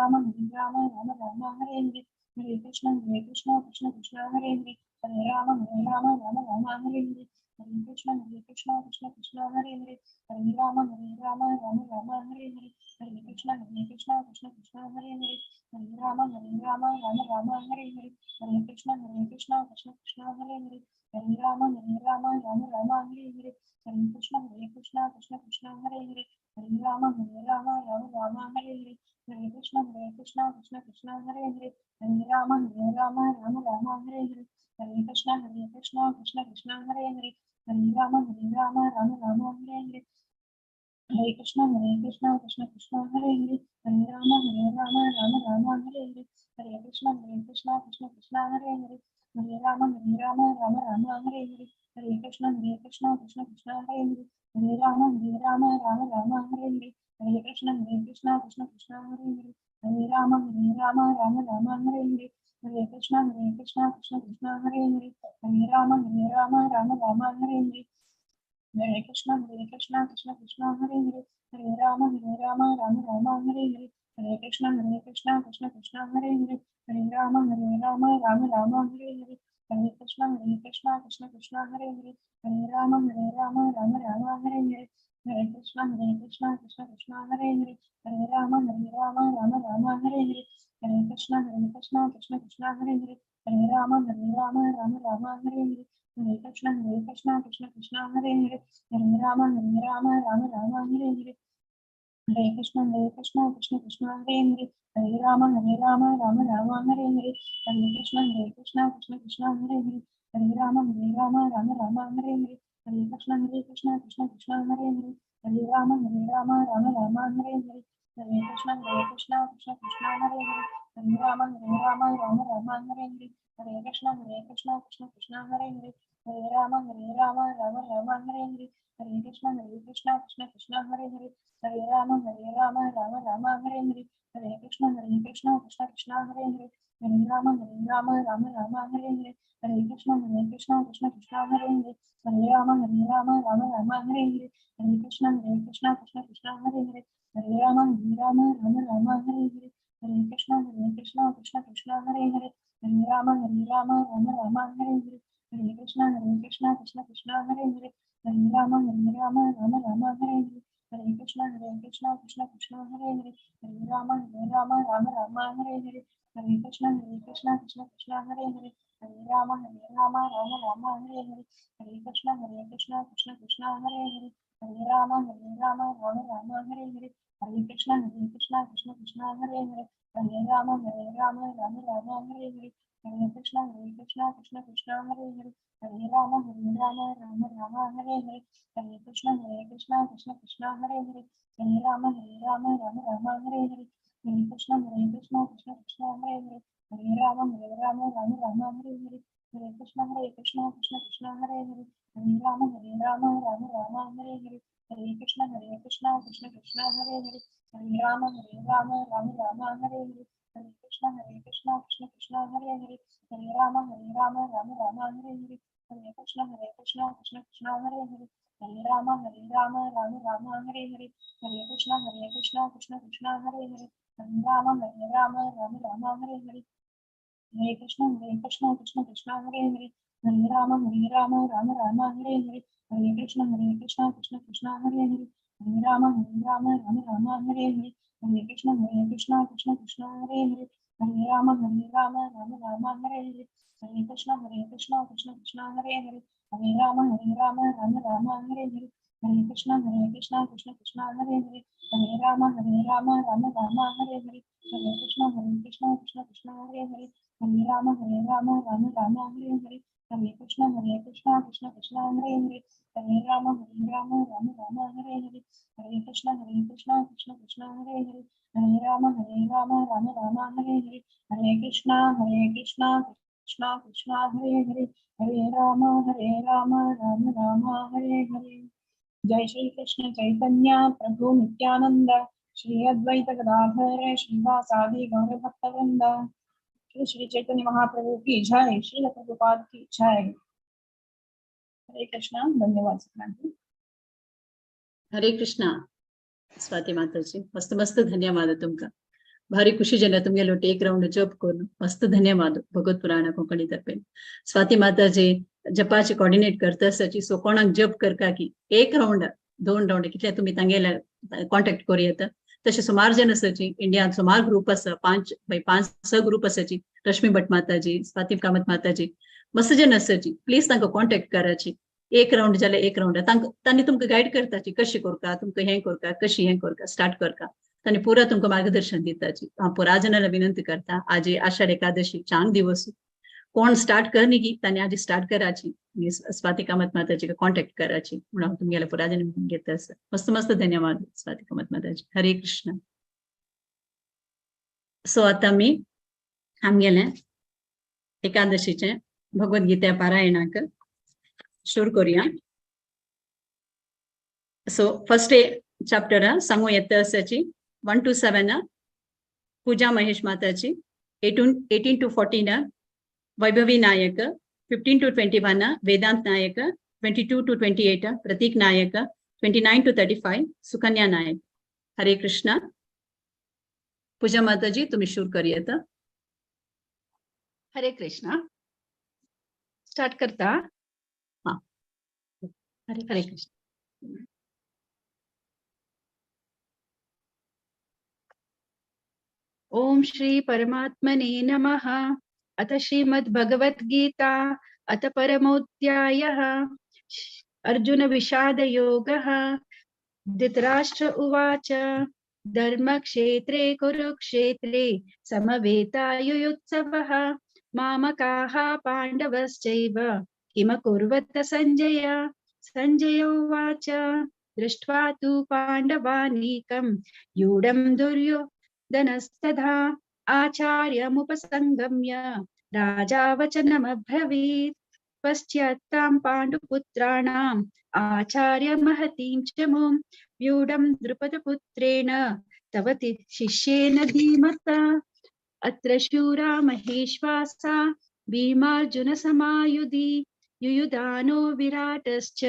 Rama Hare Rama Rama Rama Hare Hare Hare Krishna Krishna Krishna Hare Hare Hare Rama Hare Rama Rama Rama Hare Hare Hare Krishna Krishna Krishna Hare Hare Hare Rama Hare Rama Rama Rama Hare Hare Hare Krishna Krishna Krishna Hare Hare Hare Rama Hare Rama Rama Rama Hare Hare Hare Krishna Krishna Krishna Hare Hare Hare Rama Hare Rama Rama Rama Hare Hare Hare Krishna Krishna Krishna Hare Hare Hare Rama Hare Rama Rama Rama Hare Hare Hare Krishna Krishna Krishna Hare Hare Hare Rama Hare Rama Rama Rama Hare Hare Hare Krishna Krishna Krishna Hare Hare Hare Rama Hare Rama Rama Rama Hare Hare. Hare Krishna, Krishna Krishna, Hare Hare, Hare Rama, Hare Rama, Rama Rama, Hare Hare, Hare Krishna, Krishna Krishna, Hare Hare, Hare Rama, Hare Rama, Rama Rama, Hare Hare, Hare Krishna, Krishna Krishna, Hare Hare, Hare Rama, Hare Rama, Rama Rama, Hare Hare, Hare Krishna, Krishna Krishna, Hare Hare, Hare Rama, Hare Rama, Rama Rama, Hare Hare, Hare Krishna, Krishna Krishna, Hare Hare, Hare Rama, Hare Rama, Rama Rama, Hare Hare, Hare Krishna, Krishna Krishna, Hare Hare, Hare Rama, Hare Rama, Rama Rama, Hare Hare, Hare Krishna, Krishna Krishna, Hare Hare, Hare Rama, Hare Rama, Rama Rama, Hare Hare, Hare Krishna, Krishna Krishna, Hare Hare, Hare Rama, Hare Rama, Rama Rama, Hare Hare, Hare Krishna, Krishna Krishna, Hare Hare, Hare Rama, Hare Rama, Rama Rama, Hare Hare, Hare Krishna, Krishna Krishna, Hare Hare, Hare Rama, Hare Rama, Rama Rama, Hare Hare, Hare Krishna, Krishna Krishna, Hare Hare, Hare Rama, Hare Rama, Rama Rama, Hare Hare, Hare Krishna, Krishna Krishna, Hare Hare, Hare Rama, Hare Rama, Rama Rama, Hare Hare, Hare Krishna, Krishna Krishna, Hare Hare, Hare Rama, Hare Rama, Rama Rama, Hare Hare, Hare Krishna, Krishna Krishna, Hare Hare, Hare Rama, Hare Rama, Rama Rama, Hare Hare, Hare Krishna, Krishna Krishna, Hare Hare, Hare Rama, Hare Rama, Rama Rama, Hare Hare, Hare Krishna, Krishna Krishna, Hare Hare, Hare Rama, Hare Rama, Rama Rama, Hare Hare, Hare Krishna, Krishna Krishna, Hare Hare, Hare Rama, Hare Rama, Rama Rama, Hare Hare, Hare Krishna, Krishna Krishna, Hare Hare, Hare Rama, Hare Rama, Rama Rama, Hare Hare, Hare Krishna, Krishna Krishna, Hare Hare, Hare Rama, Hare Rama, Rama Rama, Hare Hare, Hare Krishna, Krishna Krishna, Hare Hare, Hare Rama, Hare Rama, Rama Rama, Hare Hare, Hare Krishna, Krishna Krishna, Hare Hare, Hare Rama, Hare Rama, Rama Rama, Hare Hare, Hare Krishna, Krishna Krishna, Hare Hare, Hare Rama, Hare Rama, Rama Rama, Hare Hare, Hare Krishna, Krishna Krishna, Hare Hare, Hare Rama, Hare Rama, Rama Rama, Hare Hare, Hare Krishna, Krishna Krishna, Hare Hare, Hare Rama, Hare Rama, Rama Rama, Hare Hare, Hare Krishna, Krishna Krishna, Hare Hare, Hare Rama, Hare Rama, Rama Rama, Hare Hare, Hare Krishna, Krishna Krishna, Hare Hare, Hare Rama, Hare Rama, Rama Rama, Hare Hare, Hare Krishna, Krishna Krishna, Hare Hare, Hare Rama, Hare Rama, Rama Rama, Hare Hare, Hare Krishna, Krishna Krishna, Hare Hare, Hare Rama, Hare Rama, Rama Rama, Hare Hare, Hare Krishna, Krishna Krishna, Hare Hare, Hare Rama, Hare Rama, Rama Rama, Hare Hare, Hare Krishna, Krishna Krishna, Hare Hare, Hare Rama, Hare Rama, Rama Rama, Hare Hare, Hare Krishna, Krishna Krishna, Hare Hare, Hare Rama, Hare Rama, Rama Rama, Hare Hare, Hare Krishna, Krishna Krishna, Hare Hare, Hare Rama, Hare Rama, Rama Rama, Hare Hare, Hare Krishna, Krishna Krishna, Hare Hare, Hare Rama, Hare Rama, Rama Rama, Hare Hare, Hare Krishna, Krishna Krishna, Hare Hare, Hare Rama, Hare Rama, Rama Rama, Hare Hare, Hare Krishna, Krishna Krishna, Hare Hare, Hare Rama, Hare Rama, Rama Rama, Hare Hare, Hare Krishna, Krishna Krishna, Hare Hare, Hare Rama, Hare Rama, Rama Rama, Hare Hare, Hare Krishna, Krishna Krishna, Hare Hare, Hare Rama, Hare Rama, Rama Rama, Hare Hare, Hare Krishna, Krishna Krishna, Hare Hare, Hare Rama, Hare Rama, Rama Rama, Hare Hare, Hare Krishna, Krishna Krishna, Hare Hare, Hare Rama, Hare Rama, Rama Rama, Hare Hare, Hare Krishna, Krishna Krishna, Hare Hare, Hare Rama, Hare Rama, Rama Rama, Hare Hare, Hare Krishna, Krishna Krishna, Hare Hare, Hare Rama, Hare Rama, Rama Rama, Hare Hare, Hare Krishna, Krishna Krishna, Hare Hare, Hare Rama, Hare Rama, Rama Rama, Hare Hare, Hare Krishna, Krishna Krishna, Hare Hare, Hare Rama, Hare Rama, Rama Rama, Hare Hare. Jai Shri Krishna Chaitanya Prabhu Nityananda Shri Advaita Gadadhar Shrivasadi Gaur Bhakta Vrinda. Shri Shri Chaitanya Mahaprabhu की जय, श्री प्रभुपाद की जय। हरे कृष्णा। धन्यवाद सगळ्यांना। हरे कृष्णा स्वाती माताजी, मस्त मस्त धन्यवाद तुमका। भारी खुशी जाल्या तुमगेलो एक राउंड जप करून, मस्त धन्यवाद भगवत पुराणा कोंकणी तर्फे। स्वाती माताजी जपाचे कॉर्डिनेट करता आसाची, सो कोणाक जप करका की एक राउंड दोन राउंड कितले तुमी तांगेले कॉन्टेक्ट करूं येता। तशें सुमार जन आसाची इंडियान, सुमार ग्रुप आसा, 5-6 ग्रुप आसाची। रश्मी भट माताजी, स्वाती कामत माताजी, मस्त जन आसाची। प्लीज तांकां कॉन्टेक्ट कराची। एक राउंड जाल्यार एक राउंड तांणी तुमकां गायड करताची, कशें करका तुमकां, हें करका कशी, हें करका स्टार्ट करका, तांणी पुरा तुमकां मार्गदर्शन दिताची। हांव पुरा जनाला विनंती करता, आज आषाढ एकादशी चांग दिवस, कोण स्टार्ट कर न्ही की तांणी आजी स्टार्ट कराची, स्वाती कामत माताजी कॉन्टॅक्ट कराची म्हणून हांव तुमगेल्या पुराजन घेता आसा. मस्त मस्त धन्यवाद स्वाती कामत माताजी. हरे कृष्ण. सो आतां आमी आमगेलें एकादशीचें भगवद्गीता पारायणाक सुरू करूया. सो फर्स्ट चॅप्टर सांगू येता आसाची 1 to 7 Pooja Mahesh Mataji, 18 to 14 Vaibhavi Nayak, 15 to 21 Vedant Nayak, 22 to 28 Pratik Nayak, 29 to 35 Sukanya Nayak. Hare Krishna. Pooja Mataji तुम्ही सुरू करूयात. हरे कृष्णा. स्टार्ट करता? हा. हरे हरे कृष्ण. ओम श्री परमात्मने नमः. अथ श्रीमद्भगवद्गीता अथ परमोऽध्यायः अर्जुन विषादयोगः. धृतराष्ट्र उवाच धर्मक्षेत्रे कुरुक्षेत्रे समवेतायुयुत्सवः मामकाः पाण्डवश्चैव किमकुर्वत संजय. संजय उवाच दृष्ट्वा तु पाण्डवानीकं यूढं दुर्योधनस्तथा आचार्यमुपसंगम्य राजा वचनमब्रवीत्. पश्चात्तां पाण्डुपुत्राणाम् आचार्य महतीं च मुं व्यूढं द्रुपदपुत्रेण तव शिष्येन धीमता. अत्र शूरा महेश्वासा भीमार्जुन समायुधि युयुधानो विराटश्च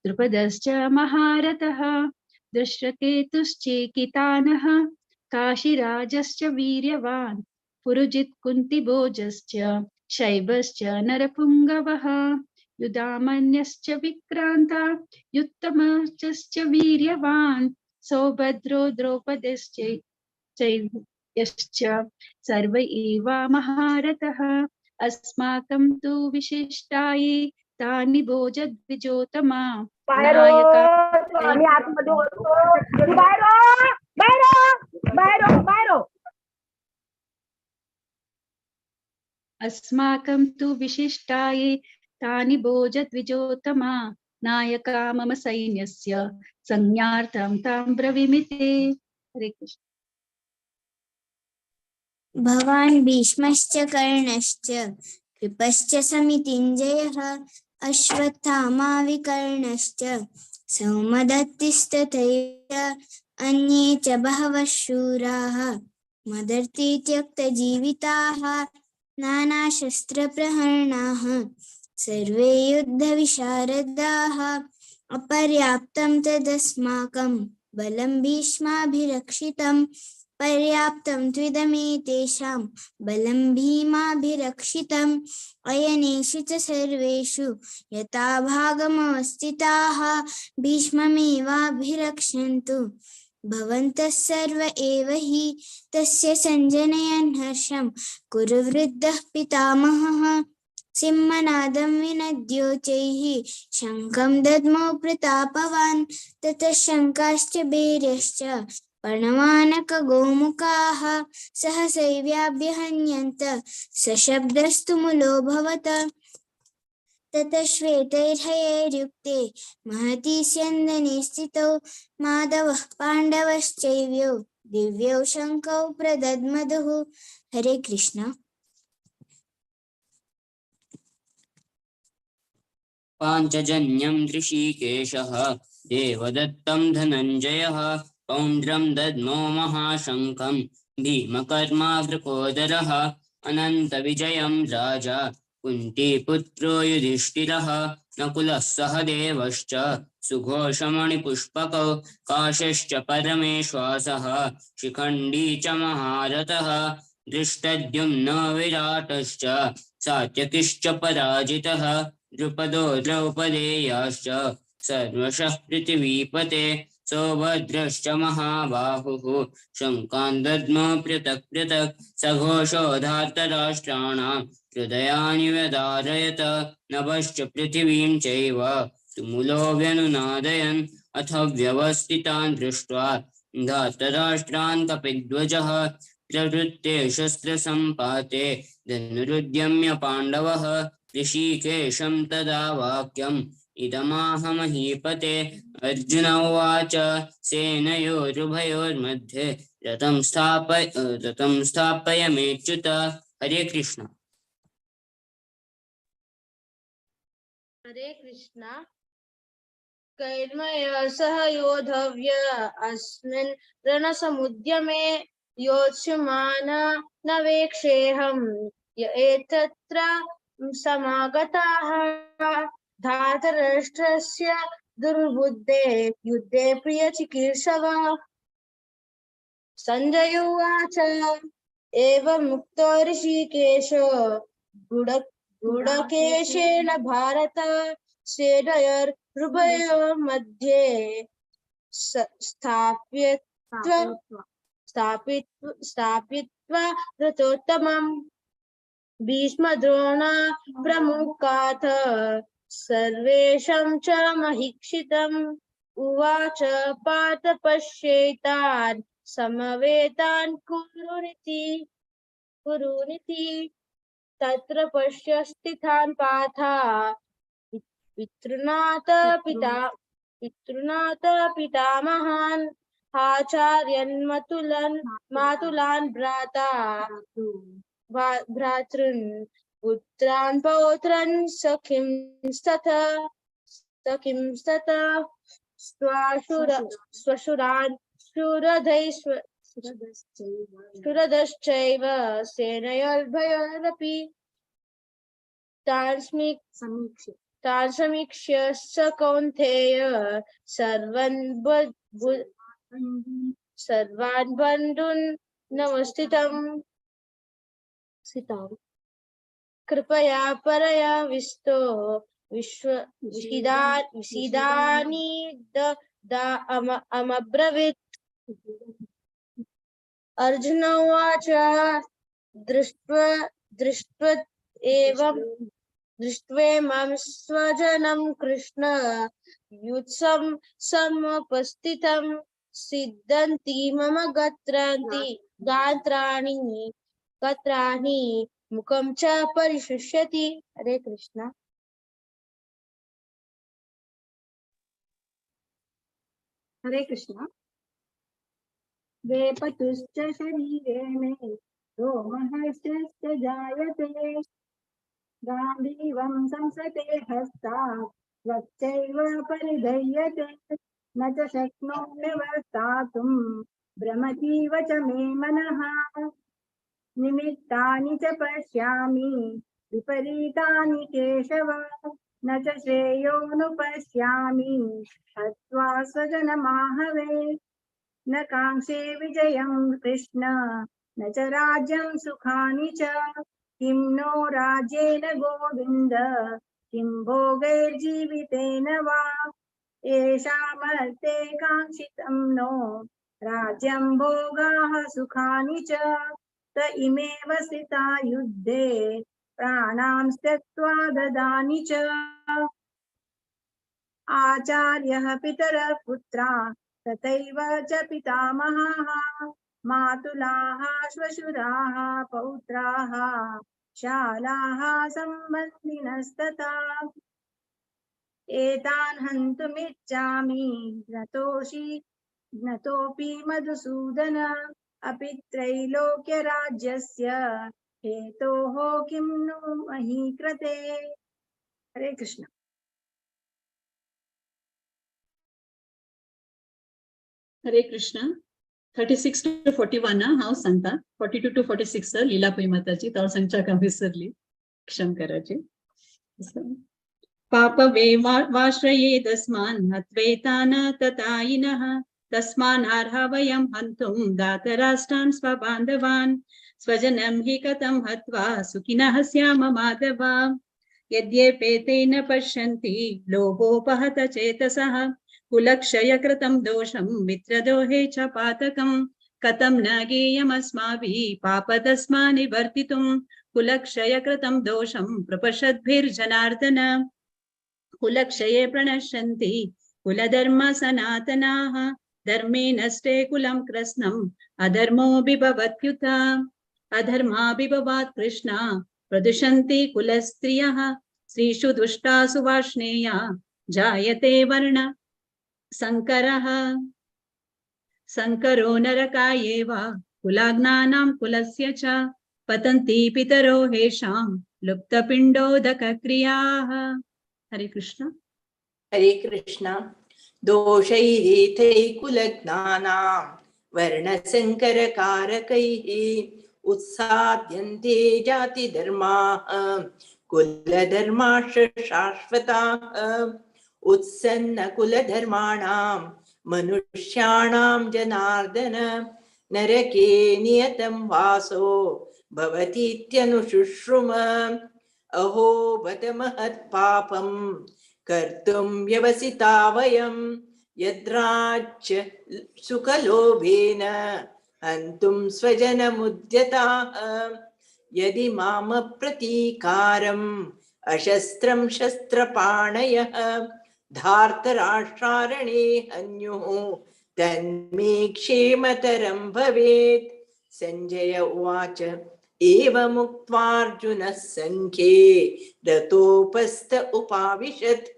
द्रुपदश्च महारथः दृष्टकेतुश्चेकितानः काशीराजश्च वीर्यवान् पुरुजित् कुन्तिभोजश्च शैवश्च नरपुङ्गवः युधामन्यश्च विक्रान्ता युत्तमश्च वीर्यवान् सौभद्रो द्रौपद्यश्च यश्च सर्व एव महारथः. अस्माकं तु विशिष्टाये तानि भोजद्विजोतमा. अस्माकं तु विशिष्टाये तानि भोजद्विजोतमा नायका मम सैन्यस्य संज्ञार्थं तां ब्रवीमिते. हरे कृष्ण. भवान् भीष्मश्च कर्णश्च कृपश्च समितिञ्जयः अश्वत्थामा विकर्णश्च सौमदत्तिस्तथैव अन्ये च बहवः शूराः मदर्थे त्यक्तजीविताः नानाशस्त्रप्रहरणाः सर्वे युद्धविशारदाः. अपर्याप्तं तदस्माकं बलं भीष्माभिरक्षितं पर्याप्तं त्विदमेतेषां बलं भीमाभिरक्षितम्. अयनेषु च सर्वेषु यथा भागमवस्थिताः भीष्ममेवाभिरक्षन्तु भवन्तः सर्व एव हि. तस्य सञ्जनयन् हर्षं कुरु वृद्धः पितामहः सिंहनादं विनद्योचैः शङ्खं दद्मौ प्रतापवान्. ततः शङ्खाश्च बेर्यश्च पणवानकगोमुखाः सहसैव्याभ्यहन्यन्त सशब्दस्तु मुलोऽभवत्. ततः श्वेतैर्हयैर्युक्ते महती स्यन्दने स्थितौ माधवः पाण्डवश्चैव्यौ दिव्यौ शङ्खौ प्रदद्मधुः. हरे कृष्ण. पाञ्चजन्यं ऋषिकेशः देवदत्तं धनञ्जयः पौण्ड्रं दद्मो महाशङ्खं भीमकर्मावृकोदरः अनन्तविजयं राजा कुन्तीपुत्रो युधिष्ठिरः नकुलः सहदेवश्च सुघोषमणिपुष्पकौ काशश्च परमेश्वासः शिखण्डी च महारथः दृष्टद्युम्न विराटश्च सात्यकिश्च पराजितः द्रुपदो द्रौपदेयाश्च सर्वशः पृथिवीपते सौभद्रश्च महाबाहुः शङ्कान् दद्म पृथक् पृथक् सघोषो धार्तराष्ट्राणां हृदयानि व्यदारयत नभश्च पृथिवीं चैव तुमुलो व्यनुनादयन्. अथ व्यवस्थितान् दृष्ट्वा धार्तराष्ट्रान् कपिध्वजः प्रवृत्ते शस्त्रसम्पाते धनुरुद्यम्य पाण्डवः ऋषिकेशं तदा वाक्यम् इदमाह महीपते। अर्जुन उवाच सेनयोरुभयोर्मध्ये रथं स्थापय मेच्युत। हरे कृष्ण। हरे कृष्ण। कैर्मया सह योधव्य अस्मिन् रणसमुद्यमे योत्स्यमान न वेक्षेऽहं य एतत्र समागताः धातराष्ट्रस्य दुर्बुद्धे युद्धे प्रियचिकीर्षव। संजय उवाच एवमुक्तो ऋषिकेशो गुडकेशेन भारत सेनयोरुभयोर्मध्ये स्थापित्वा रथोत्तमम्। भीष्मद्रोण प्रमुखाथ सर्वेषां च महीक्षितम् उवाच पार्थ पश्येतान् समवेतान् कुरुनिति कुरुनिति। तत्र पश्य स्थितान् पार्थ पितृनाथ पितामहान् आचार्यन् मातुलान् भ्राता भ्रातॄन् पुत्रान् पौत्रान् सखींस्तथा स्वशुरान् सुरदश्चैव सेनयोर्भयोरपि। तान् समीक्ष्य स कौन्तेय सर्वान् बन्धून् नमस्थितम् कृपया परया विस्तो विषिदानि अमब्रवीत्। अर्जुन उवाच दृष्ट्वेमं स्वजनं कृष्ण युत्सं समुपस्थितं सिद्धन्ति मम गात्राणि मुखं च परिशुष्यति। हरे कृष्ण। हरे कृष्ण। वेपतुश्च शरीरे मे रोमहर्षश्च जायते गाण्डीवं संसते हस्तात् त्वच्चैव परिधीयते न च शक्नोम्यवस्थातुं भ्रमतीव च मे मनः। निमित्तानि च पश्यामि विपरीतानि केशव न च श्रेयोनुपश्यामि हत्वा स्वजनमाहवे। न काङ्क्षे विजयं कृष्ण न च राज्यं सुखानि च किं नो राज्येन गोविन्द किं भोगैर्जीवितेन वा। एषामर्थे काङ्क्षितं नो राज्यं भोगाः सुखानि च त इमेव स्थिता युद्धे प्राणां त्यक्त्वा ददानि च। आचार्यः पितरः पुत्रा तथैव च पितामहाः मातुलाः श्वशुराः पौत्राः शालाः सम्बन्धिनस्तथा। एतान् हन्तुमिच्छामि नतोऽपि मधुसूदन अपि त्रैलोक्यराज्यस्य हेतोः किं नु मही कृते। हरे कृष्ण। हरे कृष्ण। 36 to 41 हांव सांगता। 42 to 46 Lila Pai माताजी तो सांगच्या विसरली, क्षम कराची। पाप वाश्रयेदस्मान् हत्वेतान् ततायिनः तस्मान्नार्हा वयं हन्तुं दातराष्ट्रान् स्वबान्धवान् स्वजनं हि कथं हत्वा सुखिनः स्याम माधव। यद्यपेते न पश्यन्ति लोभोपहत चेतसः कुलक्षयकृतं दोषं मित्रदोहे च पातकं कथं न गेयमस्माभिः पापतस्मान्निवर्तितुं कुलक्षयकृतं दोषं प्रपश्यद्भिर्जनार्दन। कुलक्षये प्रणश्यन्ति कुलधर्म सनातनाः धर्मे नष्टे कुलं कृत्स्नम् अधर्मोऽभिभवत्युत। अधर्माभिभवात् कृष्ण प्रदुषन्ति कुलस्त्रियः स्त्रीषु दुष्टासु वार्ष्णेया जायते वर्ण संकरः। संकरो नरकायेव कुलाग्नानां कुलस्य च पतन्ति पितरो हेषां लुप्तपिण्डोदकक्रियाः। हरे कृष्ण। हरे कृष्ण। दोषैरेतैः कुलज्ञानां वर्णसंकरकारकैः उत्साद्यन्ते जातिधर्माः कुलधर्माश्च शाश्वताः। उत्सन्नकुलधर्माणां मनुष्याणां जनार्दन नरके नियतं वासो भवतीत्यनुशुश्रुम। अहो बत महत्पापं कर्तुं व्यवसिता वयं यद्राज्य सुखलोभेन हन्तुं स्वजनमुद्यताः। यदि मामप्रतीकारम् अशस्त्रं शस्त्रपाणयः धार्तराष्ट्रारणे हन्युः तन्मे क्षेमतरं भवेत्। संजय उवाच एवमुक्त्वार्जुनः सङ्ख्ये रतोपस्थ उपाविशत्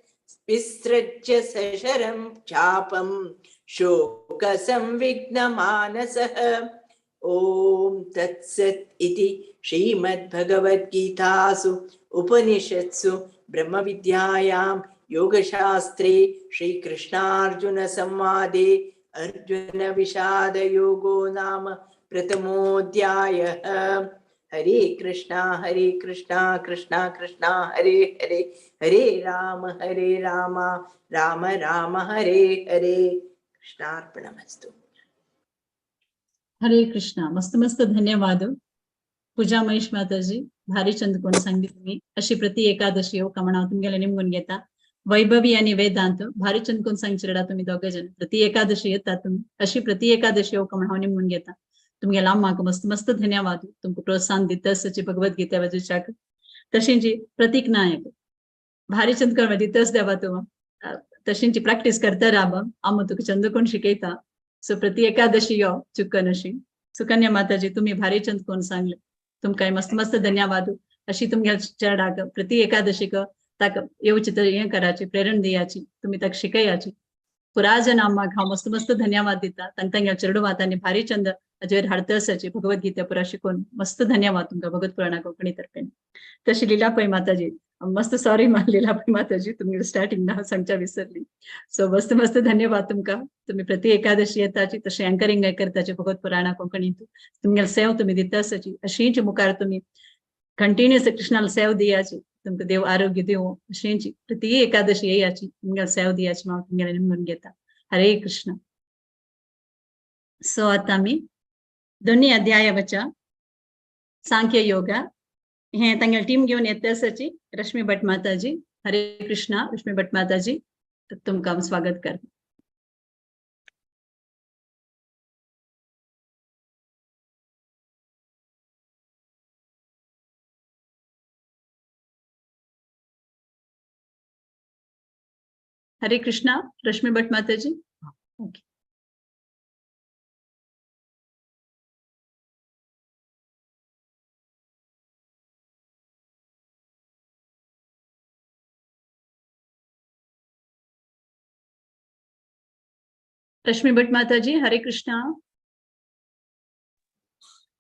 विसृज्य सशरं चापं शोकसंविघ्नमानसः। ॐ तत्सत् इति श्रीमद्भगवद्गीतासु उपनिषत्सु ब्रह्मविद्यायां योगशास्त्रे श्रीकृष्णार्जुनसंवादे अर्जुनविषादयोगो नाम प्रथमोऽध्यायः। हरे कृष्णा कृष्णा कृष्णा हरे हरे, हरे राम राम राम हरे हरे। कृष्णार्पणमस्तु। हरे कृष्णा। मस्त मस्त धन्यवाद पूजा महेश माताजी, भारी चंद कोण सांगली तुम्ही। अशी प्रति एकादशी हो कमणा तुमगेले निमगून घेता। वैभवी आणि वेदांत भारी चंद कोण सांगचे तुम्ही दोघे जण प्रति एकादशी येतात तुम्ही। अशी प्रति एकादशी हो कमणा निमगून घेता तुमगेला आम्हाक मस्त मस्त धन्यवाद। तुमका प्रोत्साहन दिता सची भगवद्गीता बाजूच्याक। तशींची प्रतीक नायक भारी चंद कोण दितस देवा तुवा तशींची प्रॅक्टीस करता राब आम तुका चंद कोण शिकयता। सो प्रति एकादशी यो चुकन अशी। सुकन्या माताजी तुम्ही भारी चंद कोण सांगले तुमकां मस्त मस्त धन्यवाद। अशी तुमच्या चरडाक प्रति एकादशीक ताका येवची तर हें कराची प्रेरणा दियाची तुम्ही ताका शिकयाची। पुराजन आम्हाक हांव मस्त मस्त धन्यवाद दिता। तांकां तांगेल्या चेडवांत भारी चंद हाजेर हाडता आसाची भगवद्गीता पुरा शिकोवन मस्त धन्यवाद तुमकां भगवत पुराणा कोंकणी तर्फेन। तशी लीला पै माताजी मस्त सॉरी लीला पै माताजी तुमगे स्टार्टिंग नांव सांगच्या विसरली। सो मस्त मस्त धन्यवाद तुमकां। तुम्ही प्रति एकादशी येताची तशें अँकरिंग करताची भगवत पुराणा कोंकणींत तुमगेले सेव तुम्ही दिता आसाची। अशींच मुखार तुम्ही कंटिन्युअस कृष्णाला सेव दियाची। तुमकां देव आरोग्य दिवं अशींची प्रति एकादशी येयाची तुमगेले सेव दियाची हांव तुमगेले निमगून घेता। हरे कृष्ण। सो आतां आमी दोन्ही अध्याय वचा सांख्य योगा हे तांगेले टीम घेवन येता आसाची रश्मी भट माताजी। हरे कृष्णा रश्मी भट माताजी तुमकां हांव स्वागत करता। हरे कृष्णा रश्मी भट माताजी। ओके। रश्मी भट माताजी हरे कृष्णा।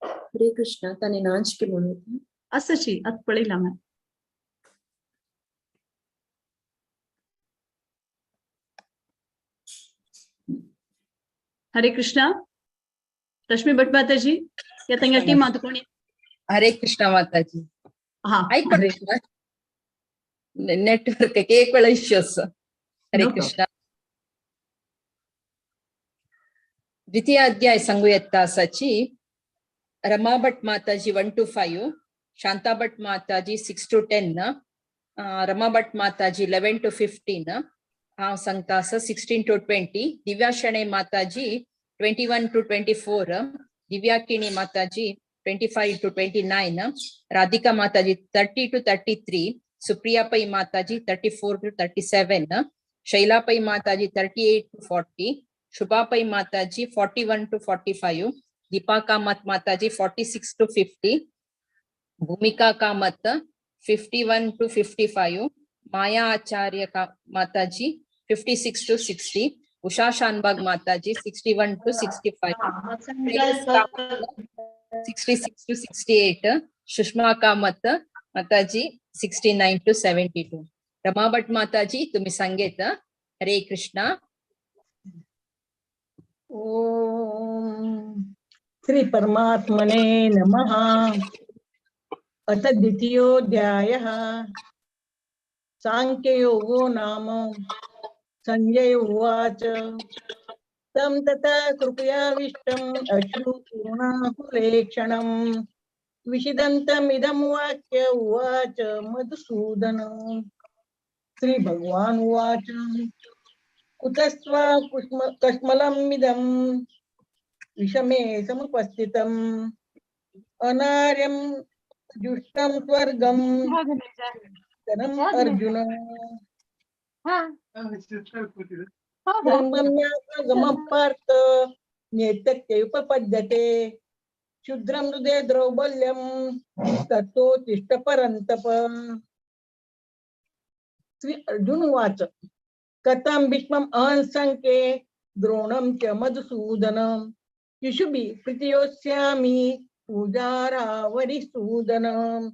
हरे कृष्णा। ताने नाच के म्हणून आसाची आतां पळयला हांवें। हरे कृष्णा रश्मी भट माताजी या तांगेल्या टीमांत कोणी? हरे कृष्णा माताजी। हा नेटवर्क एक वेळा इश्यू आसा। हरे कृष्णा। द्वितीय अध्याय सांगू येता आसाची Rama Bhat Mataji 1 to 5, Shanta Bhat Mataji 6 to 10, Rama Bhat Mataji 11 to 15, हांव सांगता आसा 16 to 20, Divya Shenoi Mataji 21 to 24, Divya Kini Mataji 25 to 29, Radhika Mataji 30 to 33, Supriya Pai Mataji 34 to 37, Shaila Pai Mataji 38 to 40, Shubha Pai Mataji 41 to 45, Deepa Kamath Mataji 46 to 50, Bhumika Kamath 51 to 55, Maya Acharya Mataji 56 to 60, Usha Shanbhag Mataji 61 to 65, 66 to 68, Sushma Kamath Mataji 69 to 72. Rama Bhat Mataji तुम्ही सांगेत. हरे कृष्णा. ओम श्री परमात्मने नमः. अथ द्वितीयोऽध्यायः. सांख्ययोगो नाम. संजय उवाच. तं तथा कृपयाविष्टम् अश्रुपूर्णाकुलेक्षणं विषिदन्तमिदं वाक्य उवाच मधुसूदन. श्री भगवान उवाच. कुतस्त्वा कश्मलमिदं विषमे समुपस्थितम् अनार्यं जुष्टं स्वर्गं धनम् अर्जुन. पार्थ नेतत्युपपद्यते क्षुद्रं हृदय द्रौबल्यं ततो तिष्ठ परन्तप. श्री अर्जुन उवाच. कथं भीष्मम् अहं संख्ये द्रोणं च मधुसूदनं शिशुभिः प्रीतियोस्यामि पूजारावरिसूदनं.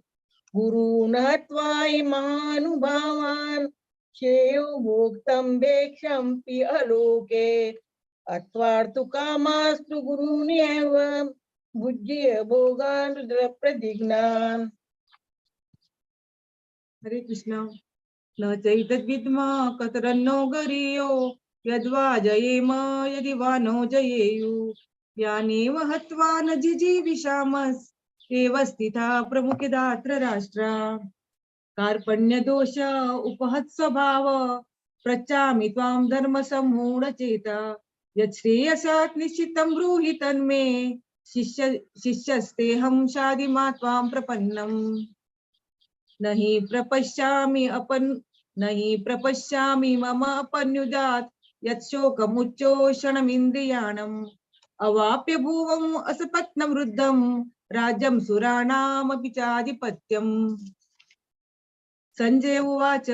गुरून् हत्वा इमानुभावान् श्रेयो भोक्तं भेक्षम्पि अलोके अत्वार्तु कामास्तु गुरूनेव भुज्य भोगान् रुद्रप्रतिज्ञान्. हरे कृष्ण. न चैतद्विद्म कतरन्नो गरीयो यद्वा जयेम यदि वा नो जयेयु. यानेव हत्वा न जिजीविषामस् एव स्थिता प्रमुखिदात्र राष्ट्रा. कार्पण्यदोष उपहत स्वभाव प्रच्चामि त्वां धर्मसम्मूढचेता. यच्छ्रेयसात् निश्चितं ब्रूहि तन्मे शिष्यस्तेऽहं शाधि मा त्वां प्रपन्नम्. नहि प्रपश्यामि मम अपन्युजात् यत्शोकमुच्चोषणमिन्द्रियाणम्. अवाप्य भुवम् असपत्नवृद्धं राज्यं सुराणामपि चाधिपत्यम्. संजय उवाच.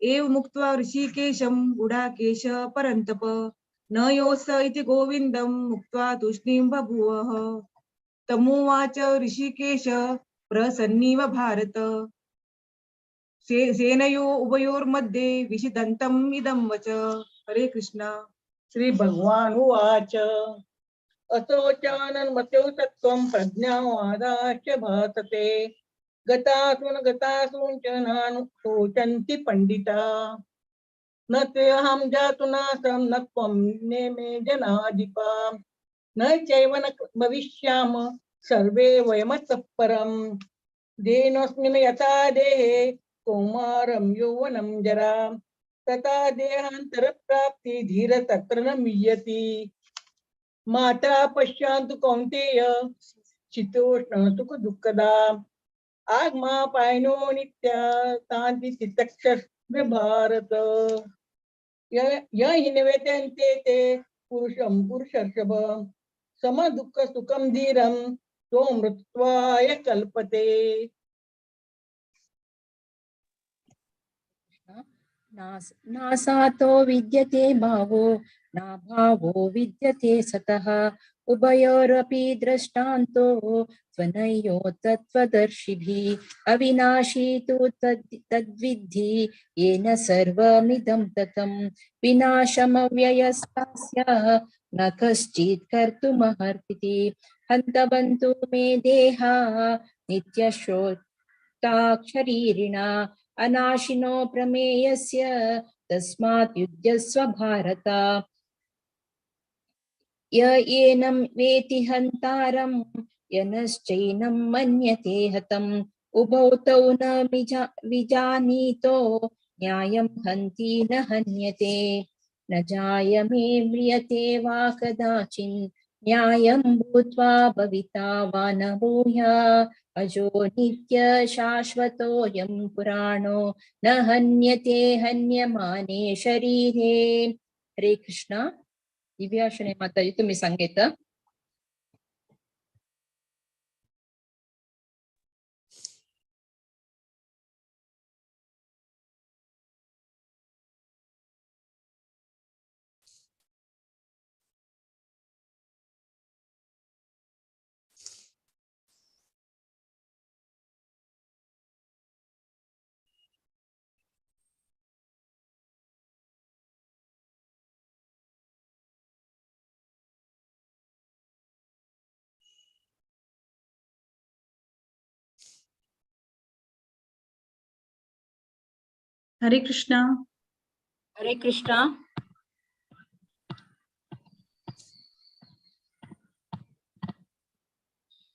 एवमुक्त्वा ऋषिकेशं गुडाकेश परन्तप न योऽस इति गोविन्दं मुक्त्वा तूष्णीं बभूवः. तमुवाच ऋषिकेश प्रसन्नीव भारत. सेनयो उभयोर्मध्ये विषिदन्तम् इदं वच. हरे कृष्णा. श्री भगवान उवाच. असोचानन्मत्यो तत्त्वं प्रज्ञावादाश्च भासते. गतासून गतासून च नानुशोचन्ति पंडिता. न तेऽहं जातु नासं न त्वं नेमे जनाधिपा. न चैव न भविष्याम सर्वे वयमतः परम्. देनोऽस्मिन् यथा देहे कौमारं यौवनं जरा तथा देहान्तरप्राप्ति धीर तत्र न मीयति. माता पश्यान्तु कौन्तेय शीतोष्ण सुख दुःखदा. आगमा पायनो नित्या तान्ति तितक्षस्व भारत. य हिनवेतन्ते ते पुरुषं पुरुषर्षभ सम दुःख सुखं धीरं त्वमृत्वाय कल्पते. नासातो विद्यते भावो नाभावो विद्यते सतः. उभयोरपि दृष्टान्तो त्वनयो तत्त्वदर्शिभिः. अविनाशी तु तद्विद्धि येन सर्वमिदं ततं. विनाशमव्ययस्तास्य न कश्चित् कर्तुमर्हति. हन्तवन्तु मे देहा नित्यशोक्ताक्षरीरिणा. अनाशिनो प्रमेयस्य तस्मात् युध्यस्व भारत. य एनं वेति हन्तारं यनश्चैनं मन्यते हतम्. उभौ तौ न विजानीतो न्यायं हन्ति न हन्यते. न जायमे म्रियते वा कदाचिन् न्यायं भूत्वा भविता वा न भूया. अजो नित्य शाश्वतोऽयं पुराणो न हन्यते हन्यमाने शरीरे. हरे कृष्णा. दिव्या शणे माताजी तुम्ही सांगता. हरे कृष्णा. हरे कृष्णा.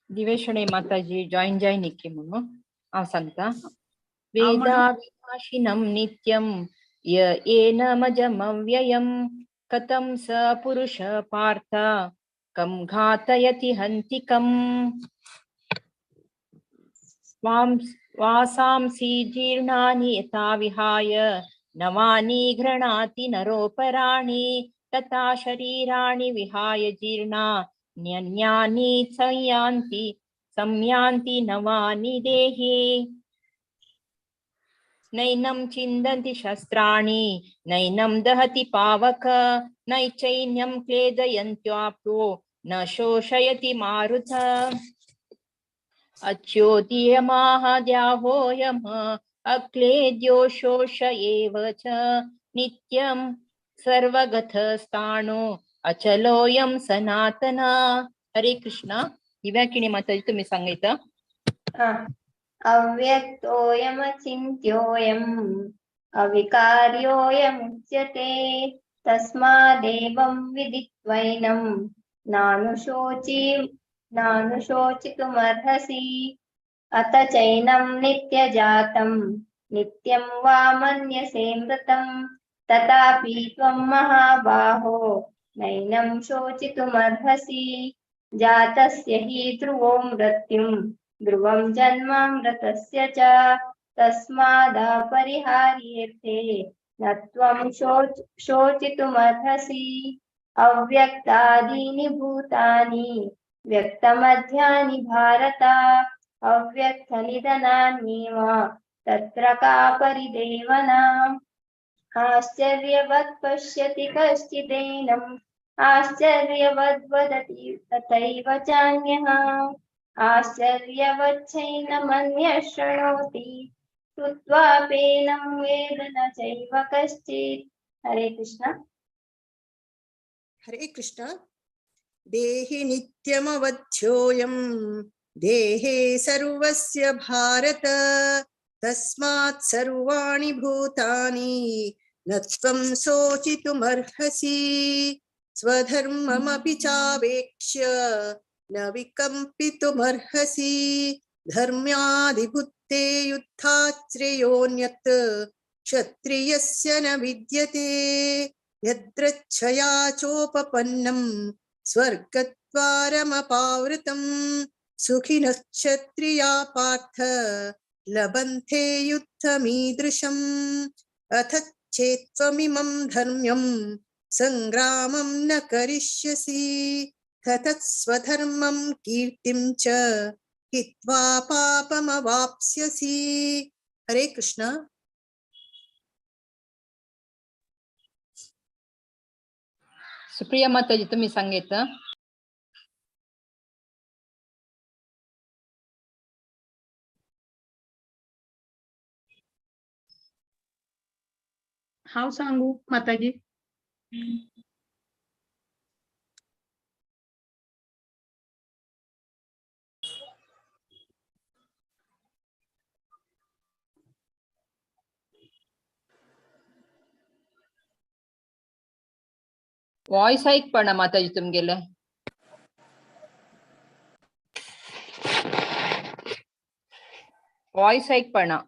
दिवेशणे माताजी जॉईन जॉईन निकी म्हणून हांव सांगता. वेदाविनाशिनं नित्यं य येनमजमव्ययं कथं स पुरुष पार्थ कं घातयति हन्ति कम्. वासांसि जीर्णानि यथा विहाय नवानि गृह्णाति नरोपराणि तथा शरीराणि विहाय जीर्णा न्यन्यानि संयान्ति संयान्ति नवानि देहे. नैनं छिन्दन्ति शस्त्राणि नैनं दहति पावक नैचैन्यं क्लेदयन्त्यापो न शोषयति मारुत. अच्योतीयमाहाद्याहोऽयम् अक्लेद्यो शोष एव च नित्यं सर्वगतस्थाणो अचलोऽयं सनातन. हरे कृष्णा. दिव्याकिणी माताजी तुम्ही सांगितलं. अव्यक्तोऽयमचिन्त्योऽयम् अविकार्योऽयमुच्यते तस्मादेवं विदित्वैनं नानुशोचितुमर्हसि. अत चैनं नित्यजातं नित्यं वा मन्यसे मृतं तथापि त्वं महाबाहो नैनं शोचितुमर्हसि. जातस्य हि ध्रुवो मृत्युं ध्रुवं जन्म मृतस्य च तस्मादपरिहार्येऽर्थे न त्वं शोचितुमर्हसि. अव्यक्तादीनि भूतानि व्यक्तमध्यानि भारत अव्यक्तनिधनान्येव तत्र का परिदेवना. आश्चर्यवत् पश्यति कश्चिदेनम् आश्चर्यवद् वदति तथैव चान्यः आश्चर्यवच्छैनमन्यः शृणोति श्रुत्वापेनं वेद न चैव कश्चित्. हरे कृष्ण. हरे कृष्ण. देहि नित्यमवध्योऽयं देहे सर्वस्य भारत तस्मात् सर्वाणि भूतानि न त्वं शोचितुमर्हसि. स्वधर्ममपि चावेक्ष्य न विकम्पितुमर्हसि. धर्म्यादिभूते युद्धात् श्रेयोऽन्यत् क्षत्रियस्य न विद्यते. यद्रच्छया चोपपन्नं स्वर्गद्वारमपावृतं सुखिनः क्षत्रिया पार्थ लभन्ते युद्धमीदृशम्. अथ चेत्त्वमिमं धर्म्यं संग्रामं न करिष्यसि ततः स्वधर्मं कीर्तिं च हित्वा पापमवाप्स्यसि. हरे कृष्ण. सुप्रिया माताजी तुम्ही सांगितलं. हांव सांगू माताजी? वॉइस ऐकपणा माताजी तुमगेले. वॉइस ऐकपणा.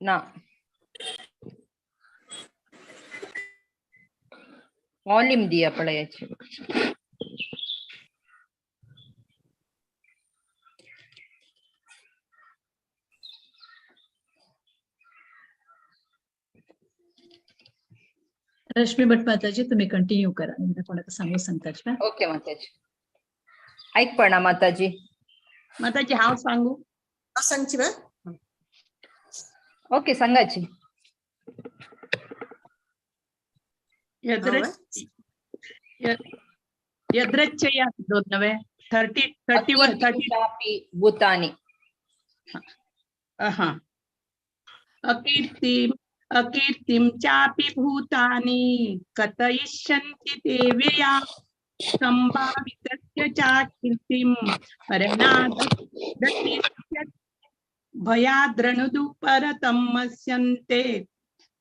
ना वॉल्यूम दिया पळयाची. रश्मी भट माताजी, तुम्ही कंटिन्यू करा. कोणाक सांगू सांगता. ओके माताजी. ऐकपणा माताजी. माताजी हांव सांगू? सांगची बा. ओके, सांगाची. यद्रच्छया दोन नव्हे 30 31 30 भूतानि. हा. अकीर्तिम अकीर्तिं चापि भूतानि कथयिष्यन्ति ते व्यया संभावितस्य चाकीर्तिं हरणादति भयाद्रणुदुपरतं मस्यन्ते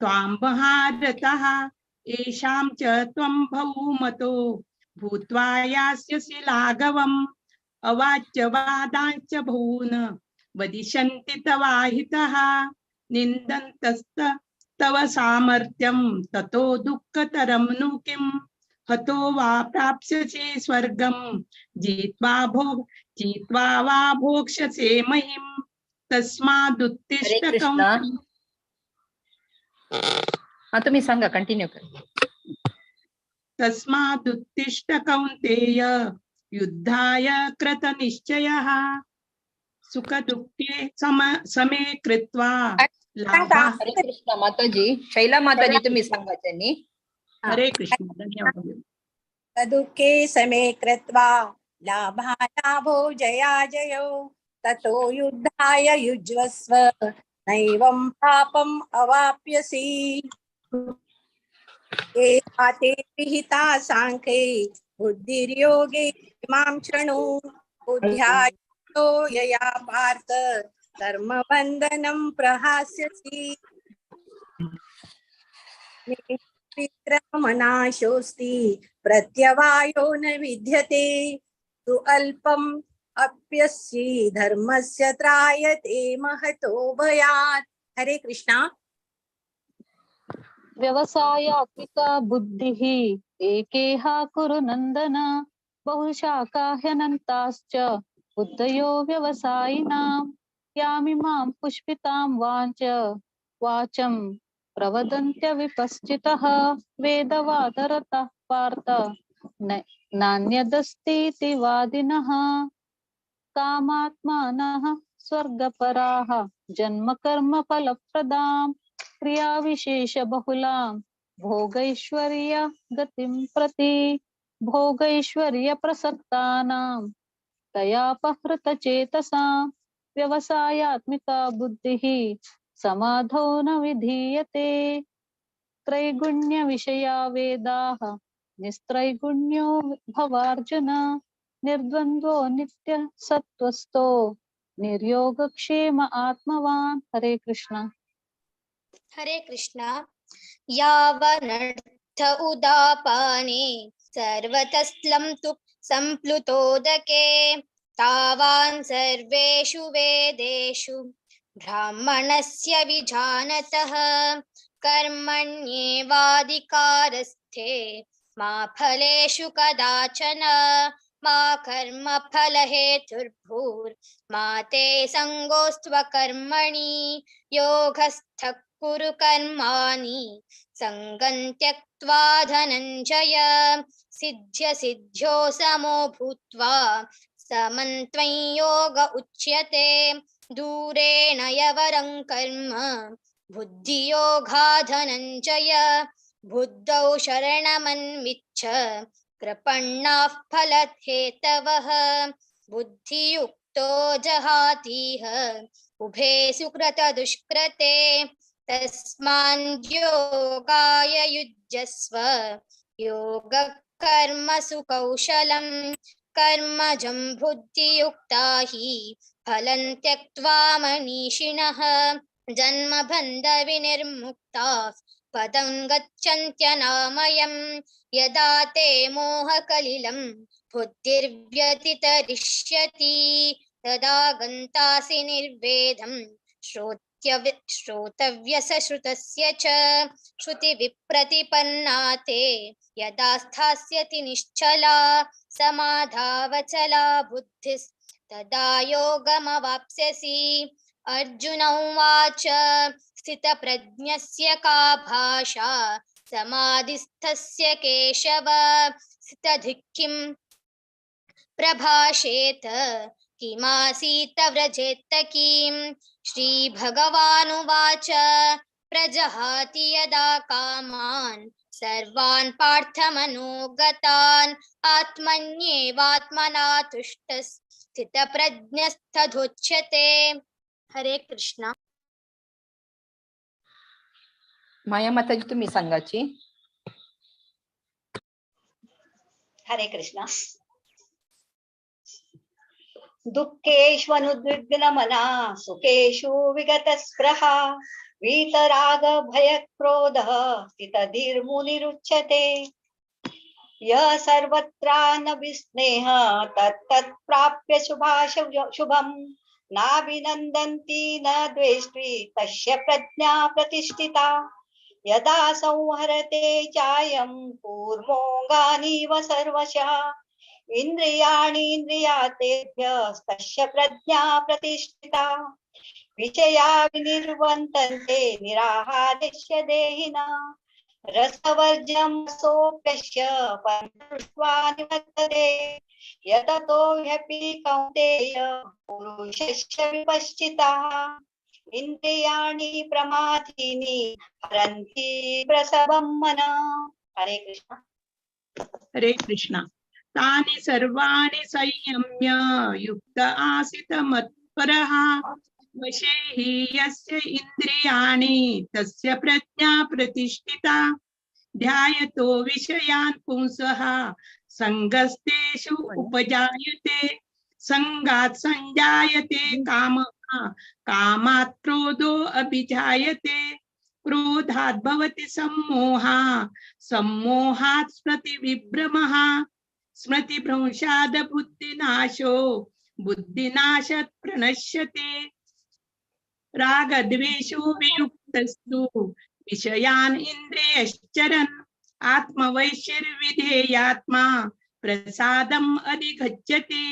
त्वां महारथः येषां च त्वं भौमतो भूत्वा यास्यसि लाघवम् अवाच्य वादांश्च बहून् वदिष्यन्ति तवाहितः निन्दन्तस्त तव सामर्थ्यं ततो दुःखतरं नु किं हतो वा प्राप्स्यसि स्वर्गं जित्वा जित्वा वा भोक्ष्यसे महिं तस्मादुत्तिष्ठ. हा, तुम्ही सांगा, कंटिन्यू करा. तस्मादुत्तिष्ठ कौन्तेय युद्धाय कृतनिश्चयः सुखदुःखे समे कृत्वा. हरे कृष्ण माताजी. शैला माताजी तुम्ही सांगा त्यांनी. हरे कृष्ण, धन्यवाद. दुःखे समे कृत्वा लाभालाभो जयाजयो ततो युद्धाय युज्वस्व नैवं पापम् अवाप्यसि. एते विहिता सांख्ये बुद्धिर्योगे मां शृणु बुद्ध्या युक्तो यया पार्थ कर्मबन्धनं प्रहास्यसि. विक्रमनाशोऽस्ति प्रत्यवायो न विद्यते तु अल्पम् अप्यसि धर्मस्य त्रायते महतो भयात्. हरे कृष्णा. व्यवसायात्मिका बुद्धिः एकेह कुरु नंदन बहुशाखाह्यनन्ताश्च बुद्धयो व्यवसायिनां यामिमां पुष्पितां वाच वाचं प्रवदन्त्य विपश्चितः वेदवादरतः पार्थ नान्यदस्तीति वादिनः. कामात्मानः स्वर्गपराः जन्म कर्म फलप्रदां क्रियाविशेष बहुलां भोगैश्वर्य गतिं प्रति भोगैश्वर्य प्रसक्तानां तयापहृतचेतसां व्यवसायात्मिका बुद्धिः समाधौ न विधीयते. त्रैगुण्य विषया वेदाः निस्त्रैगुण्यो भवार्जुन निर्द्वन्द्वो नित्य सत्त्वस्थो निर्योगक्षेम आत्मवान्. हरे कृष्ण. हरे कृष्ण. यावनर्थ उदापाने सर्वतस्लं तु संप्लुतोदके तावान् सर्वेषु वेदेषु ब्राह्मणस्य विजानतः कर्मण्येवाधिकारस्थे मा फलेषु कदाचन मा कर्मफलहेतुर्भूर्मा ते सङ्गोऽस्त्वकर्मणि योगस्थः कुरु कर्माणि सङ्गं त्यक्त्वा धनञ्जय सिद्ध्य सिद्ध्यो समो भूत्वा समं त्वं योग उच्यते. दूरेण यवरं कर्म बुद्धियोगा धनञ्जय बुद्धौ शरणमन्विच्छ कृपणाः फलहेतवः. बुद्धियुक्तो जहातीह उभे सुकृतदुष्कृते तस्माद्योगाय युज्यस्व योगकर्मसु कौशलं. कर्मजं बुद्धियुक्ता हि फलं त्यक्त्वा मनीषिणः जन्मबन्धविनिर्मुक्ताः पदं गच्छन्त्यनामयं. यदा ते मोहकलिलं बुद्धिर्व्यतितरिष्यति तदा गन्तासि निर्वेदं श्रोतव्यसश्रुतस्य च श्रुतिविप्रतिपन्ना ते यदा स्थास्यति निश्चला समाधावचला बुद्धिस्तदा योगमवाप्स्यसि. अर्जुन उवाच स्थितप्रज्ञस्य का भाषा समाधिस्थस्य केशव। स्थितधिक्किं प्रभाषेत किमासीत व्रजेत किम्। श्रीभगवानुवाच प्रजहाति यदा कामान् सर्वान् पार्थमनुगतान् आत्मन्येवात्मना तुष्टस्थितप्रज्ञस्तथोच्यते। हरे कृष्णा। माया माताजी तुम्ही सांगाची। हरे कृष्णा। दुःखेष्वनुद्विग्नमना सुखेषु विगतस्पृहा वीतराग भयक्रोधः स्थितधीर्मुनिरुच्यते। यः सर्वत्रानभिस्नेह तत्तत् प्राप्य शुभाशुभं नाभिनन्दन्ति न द्वेष्टि तस्य प्रज्ञा प्रतिष्ठिता। यदा संहरते चायं कूर्मोऽङ्गानीव सर्वशः इन्द्रियाणीन्द्रियातेभ्यस्तस्य प्रज्ञा प्रतिष्ठिता। विषया विनिर्वर्तन्ते निराहारस्य देहिनः रसवर्जं सोऽप्यस्य परं निवर्तते। यततो ह्यपि कौन्तेय पुरुषस्य विपश्चितः इंद्रियाणि प्रमाथीनि हरन्ति प्रसवं मनः। हरे कृष्ण। हरे कृष्ण। तानि सर्वाणि संयम्य युक्त आसीत मत्परः वशे हि यस्य इंद्रियाणि तस्य प्रज्ञा प्रतिष्ठिता। ध्यायतो विषयान् पुंसः संगस्तेषु उपजायते संगात् संजायते कामः कामात् क्रोधो अभिजायते क्रोधात् भवति सम्मोहः सम्मोहात् स्मृतिविभ्रमः स्मृतिभ्रंशाद् बुद्धिनाशो बुद्धिनाशात् प्रणश्यते। रागद्वेषो वियुक्तस्तु विषयान् इन्द्रियश्चरन् आत्मवैशिर्विधेयात्मा प्रसादम् अधिगच्छति।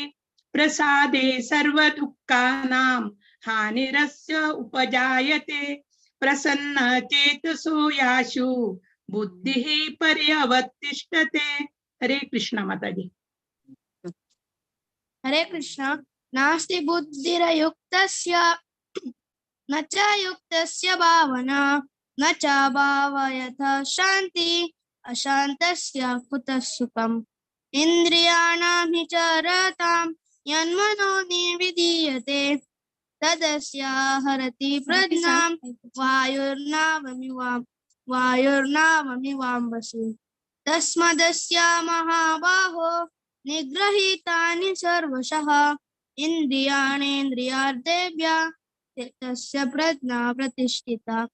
प्रसादे सर्वदुःखानां हानिरस्य उपजायते। प्रसन्न चेतसो याशु बुद्धिः पर्यवतिष्ठते। हरे कृष्ण माताजी। हरे कृष्ण। नास्ति बुद्धिरयुक्तस्य न च युक्तस्य भावना न च भावयथ शान्ति अशान्तस्य कुतः सुखम्। इन्द्रियाणां हि च रतां यन्मनो निविधीयते तदस्य हरति प्रज्ञां वायुर्नावमिवाम्बसि। तस्मादस्य महाबाहो निगृहीतानि सर्वशः इन्द्रियाणेन्द्रियार्थेभ्यः तस्य प्रज्ञा प्रतिष्ठिता।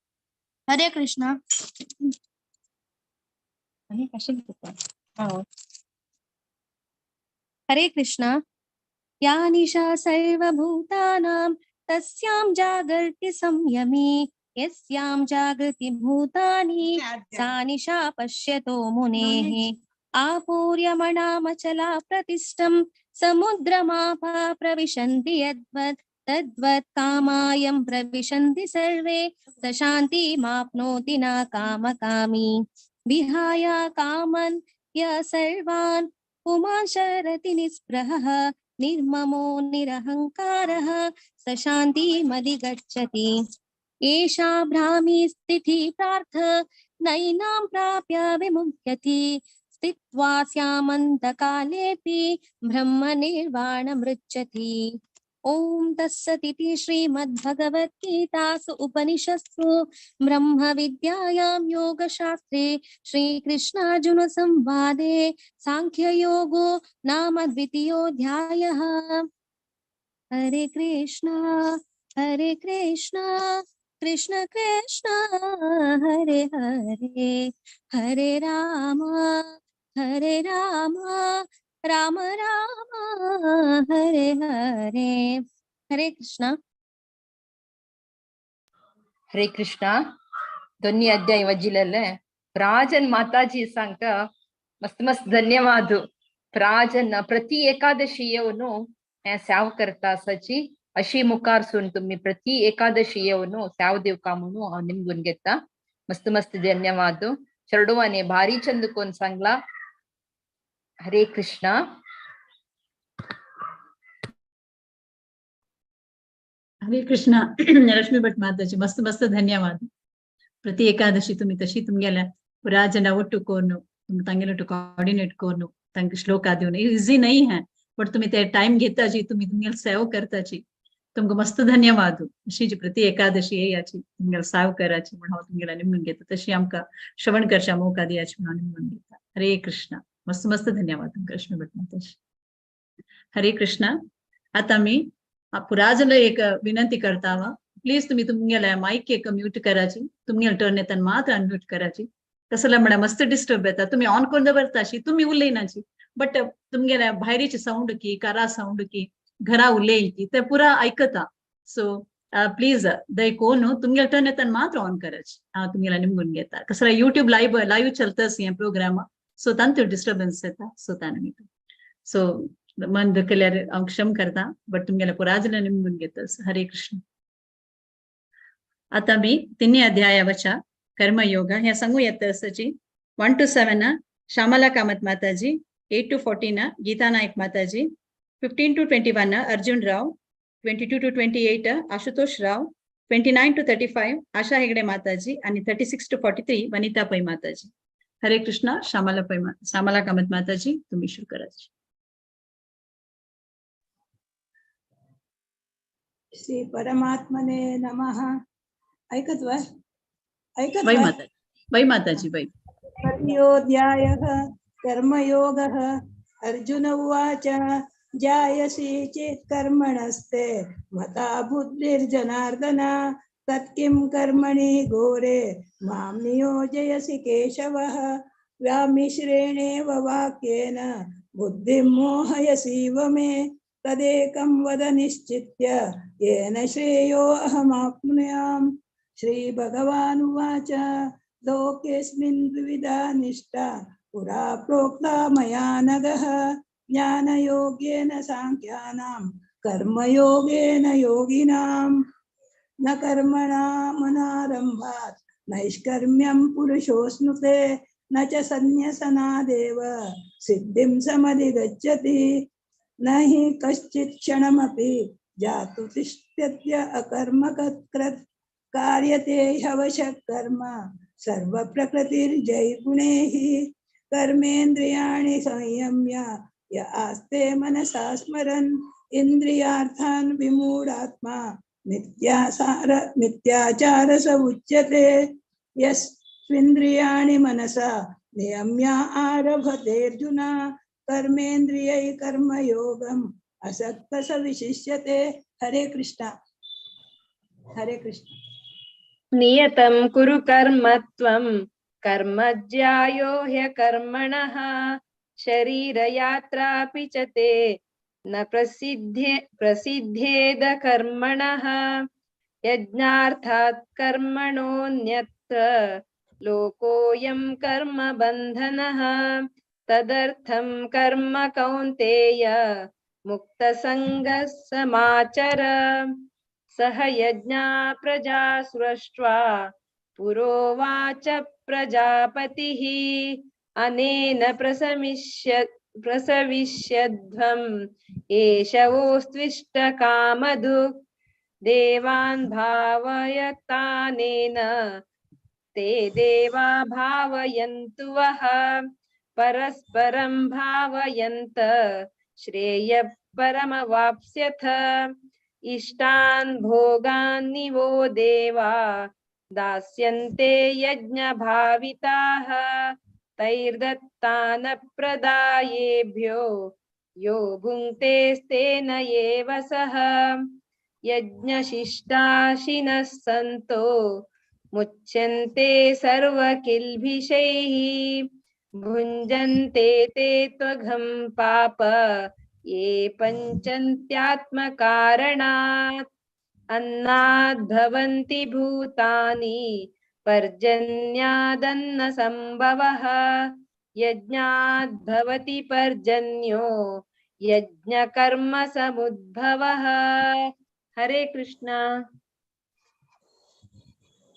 हरे कृष्ण। हरे कृष्ण। या निशा सर्वभूतानां तस्यां जागर्ति संयमी यस्यां जागृति भूतानि सा निशा पश्यतो मुनेः। आपूर्यमणामचला प्रतिष्ठं समुद्रमापा प्रविशन्ति यद्वत् तद्वत् कामायं प्रविशन्ति सर्वे स शान्तिमाप्नोति न कामकामी। विहाय कामन् य सर्वान् पुमान् शरति निस्पृहः निर्ममो निरहंकारः स शान्तिमधिगच्छति। एषा ब्राह्मी स्थितिः प्रार्थ नैनां प्राप्य विमुह्यति स्थित्वा स्यामन्तकालेऽपि ब्रह्मनिर्वाणमृच्छति। ॐ तत्सदिति श्रीमद्भगवद्गीतासु उपनिषत्सु ब्रह्मविद्यायां योगशास्त्रे श्रीकृष्णार्जुनसंवादे सांख्ययोगो नाम द्वितीयोऽध्यायः। हरे कृष्णा कृष्ण कृष्ण हरे हरे, हरे राम राम राम हरे हरे। हरे कृष्णा। हरे कृष्णा। दोन्ही अध्याय वजिलेले प्राजन माताजी सांगता मस्त मस्त धन्यवाद। प्राजन प्रति एकादशी येवन हें सेव करता आसाची अशी मुखार सून तुम्ही प्रति एकादशी येवन सेव दिवका म्हणून हांव निमगून घेता। मस्त मस्त धन्यवाद। चेडवांनी भारी चंद कोण सांगला. हरे कृष्णा. हरे कृष्णा. रश्मी भट माताजी मस्त मस्त धन्यवाद. प्रति एकादशी तुम्ही तशी तुमगेल्या पुरा जना ಒಟ್ಟು ಕೋರ್ನು तुम तांगेले कोऑर्डिनेट कोर्नु तांकां श्लोक दिवन इझी नाही है, पण तुम्ही ते टाइम घेताची, तुम्ही तुमगेले सेव करताची, तुमकां मस्त धन्यवाद. अशी जी प्रति एकादशी येयाची तुमगेले सेव कराची म्हण हांव तुमगेल्या निमगून घेता, तशी आमकां श्रवण करच्या मोका दियाची म्हणून निमगून घेता. हरे कृष्णा. मस्त मस्त धन्यवाद तुमकां रश्मी भट माताजी. हरे कृष्णा. आता मी पुराजन एक विनंती करता, प्लीज तुम्ही तुमगेल्या मायक एक म्यूट कराची, तुमगेले टर्न येताना मात्र अनम्यूट कराची. कसला म्हळ्यार मस्त डिस्टर्ब येता, तुम्ही ऑन करून दवरताशी, तुम्ही उलयनाची, बट तुमगेल्या भायरीची साऊंड की कारा साऊंड की घरा उलय की ते पुरा ऐकता. सो प्लीज दय कोण तुमगेले टर्न येताना मात्र ऑन कराची, हांव तुमगेल्या निमगून घेता. कसला युट्यूब लाईव्ह लाईव्ह चलतास हे प्रोग्राम, सो तांतू डिस्टर्बन्स येता, सो त्या निमित्त सो मन दुखल्यार हांव क्षम करता, बट तुमगेल्या पुराजला निमगून घेता. हरे कृष्ण. आता मी तिन्ही अध्यायावरच्या कर्मयोग ह्या सांगू येत असची 1 to 7 Shyamala Kamat Mataji, 8 to 14 Geeta Naik Mataji, 15 to 21 Arjun Rao, 22 to 28 Ashutosh Rao, 29 to 35 Asha Hegde Mataji आणि 36 to 43 Vanita Pai Mataji. Hare Krishna. Shyamala Pai, Shyamala Kamat Mataji तुम्ही सुरू करायची. श्री परमात्मने नमः. ऐकत वा? ऐकत बाई माताजी, बाई माताजी, बाई. तृतीयोऽध्यायः कर्मयोगः. अर्जुन उवाच, जायसी चेत् कर्मणस्ते मता बुद्धिर्जनार्दन, तत्किं कर्मणि घोरे मां नियोजयसि केशवः. व्यामिश्रेणेव वाक्येन बुद्धिं मोहयसीव मे, तदेकं वद निश्चित्य येन श्रेयो अहमाप्नुयाम्. श्री भगवानुवाच, लोकेऽस्मिन् द्विविधा निष्ठा पुरा प्रोक्ता मया नघः, ज्ञानयोगेन सांख्यानां कर्मयोगेन योगिनां. न कर्मणामनारम्भात् नैष्कर्म्यं पुरुषोऽश्नुते, न च सन्न्यसनादेव सिद्धिं समधिगच्छति. न हि कश्चित् क्षणमपि जातु तिष्ठत्य अकर्मकृत्, कार्यते ह्यवशः कर्म सर्वप्रकृतिर्जैर्गुणैः. कर्मेन्द्रियाणि संयम्य य आस्ते मनसा स्मरन्, इन्द्रियार्थान् विमूढात्मा मिथ्याचार स उच्यते. यस्विन्द्रियाणि मनसा नियम्य आरभतेऽर्जुन, कर्मेन्द्रियै कर्मयोगम् असक्त स विशिष्यते. हरे कृष्णा. हरे कृष्ण. नियतं कुरु कर्म त्वं कर्म ज्यायो ह्यकर्मणः, शरीरयात्रापि च ते न प्रसिद्ध्येद कर्मणः. यज्ञार्थात् कर्मणोऽन्यत्र लोकोऽयं कर्म बन्धनः, तदर्थं कर्म कौन्तेय मुक्तसङ्गः समाचर. सह यज्ञा प्रजा सृष्ट्वा पुरोवाच प्रजापतिः, अनेन प्रसविष्यध्वम् एष वोस्त्विष्टकामधुक्. देवान् भावयतानेन ते देवा भावयन्तु वः, परस्परं भावयन्त श्रेयः परमवाप्स्यथ. इष्टान् भोगान् निवो देवा दास्यन्ते यज्ञभाविताः, तैर्दत्तानप्रदायेभ्यो यो भुङ्क्तेस्तेन एव सः. यज्ञशिष्टाशिनः सन्तो मुच्यन्ते सर्वकिल्बिषैः, भुञ्जन्ते ते त्वघं पाप ये पञ्चन्त्यात्मकारणात्. अन्नाद् भवन्ति भूतानि पर्जन्यादन्नसम्भवः, यज्ञाद् भवति पर्जन्यो यज्ञकर्म समुद्भवः. हरे कृष्णा.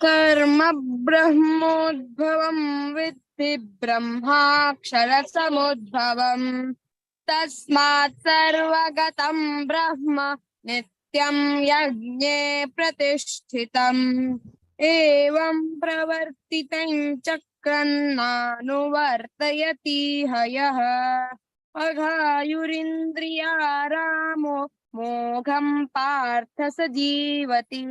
कर्म ब्रह्मोद्भवं विद्धि ब्रह्माक्षरसमुद्भवम् तस्मात् सर्वगतं ब्रह्म नित्यं यज्ञे प्रतिष्ठितम् एवं प्रवर्तितं चक्रं नानुवर्तयति हयः अघायुरिन्द्रिया रामो मोघं पार्थ स जीवति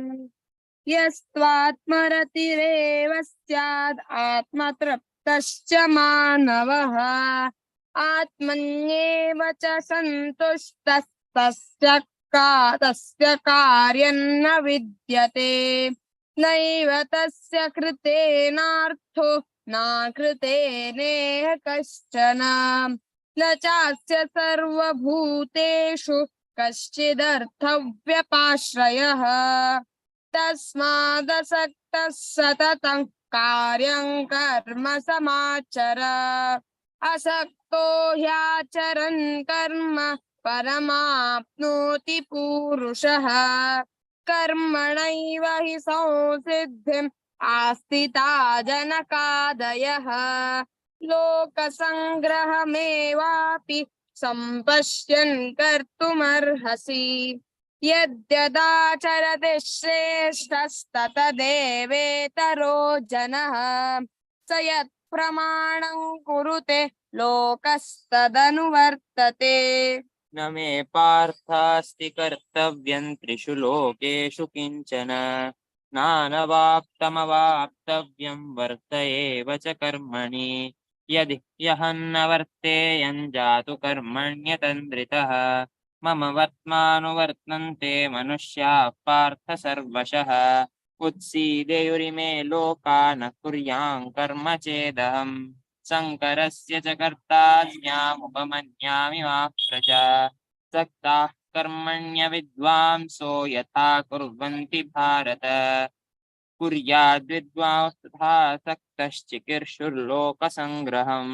यस्त्वात्मरतिरेव स्याद् आत्मतृप्तश्च मानवः आत्मन्येव च सन्तुष्टस्तस्य तस्य कार्यं न विद्यते नैव तस्य कृतेनार्थो नाकृते नेह कश्चन न चास्य सर्वभूतेषु कश्चिदर्थव्यपाश्रयः तस्मादसक्तः सततं कार्यं कर्म समाचर असक्तो ह्याचरन् कर्म परमाप्नोति पुरुषः कर्मणैव हि संसिद्धिम् आस्थिता जनकादयः लोकसङ्ग्रहमेवापि सम्पश्यन् कर्तुमर्हसि यद्यदाचरति श्रेष्ठस्ततदेवेतरो जनः स यत्प्रमाणं कुरुते लोकस्तदनुवर्तते। न मे पार्थास्ति कर्तव्यं त्रिषु लोकेषु किञ्चन नानवाप्तमवाप्तव्यं वर्त एव च कर्मणि यदि ह्यहं न वर्तेयं जातु कर्मण्यतन्द्रितः मम वर्त्मानुवर्तन्ते मनुष्याः पार्थ सर्वशः उत्सीदेयुरिमे लोका न कुर्यां कर्म चेदहम् शङ्करस्य च कर्ताज्ञामुपमन्यामि मा प्रजा सक्ताः कर्मण्यविद्वांसो यथा कुर्वन्ति भारत कुर्याद्विद्वांस्तथा सक्तश्चिकीर्षुर्लोकसङ्ग्रहम्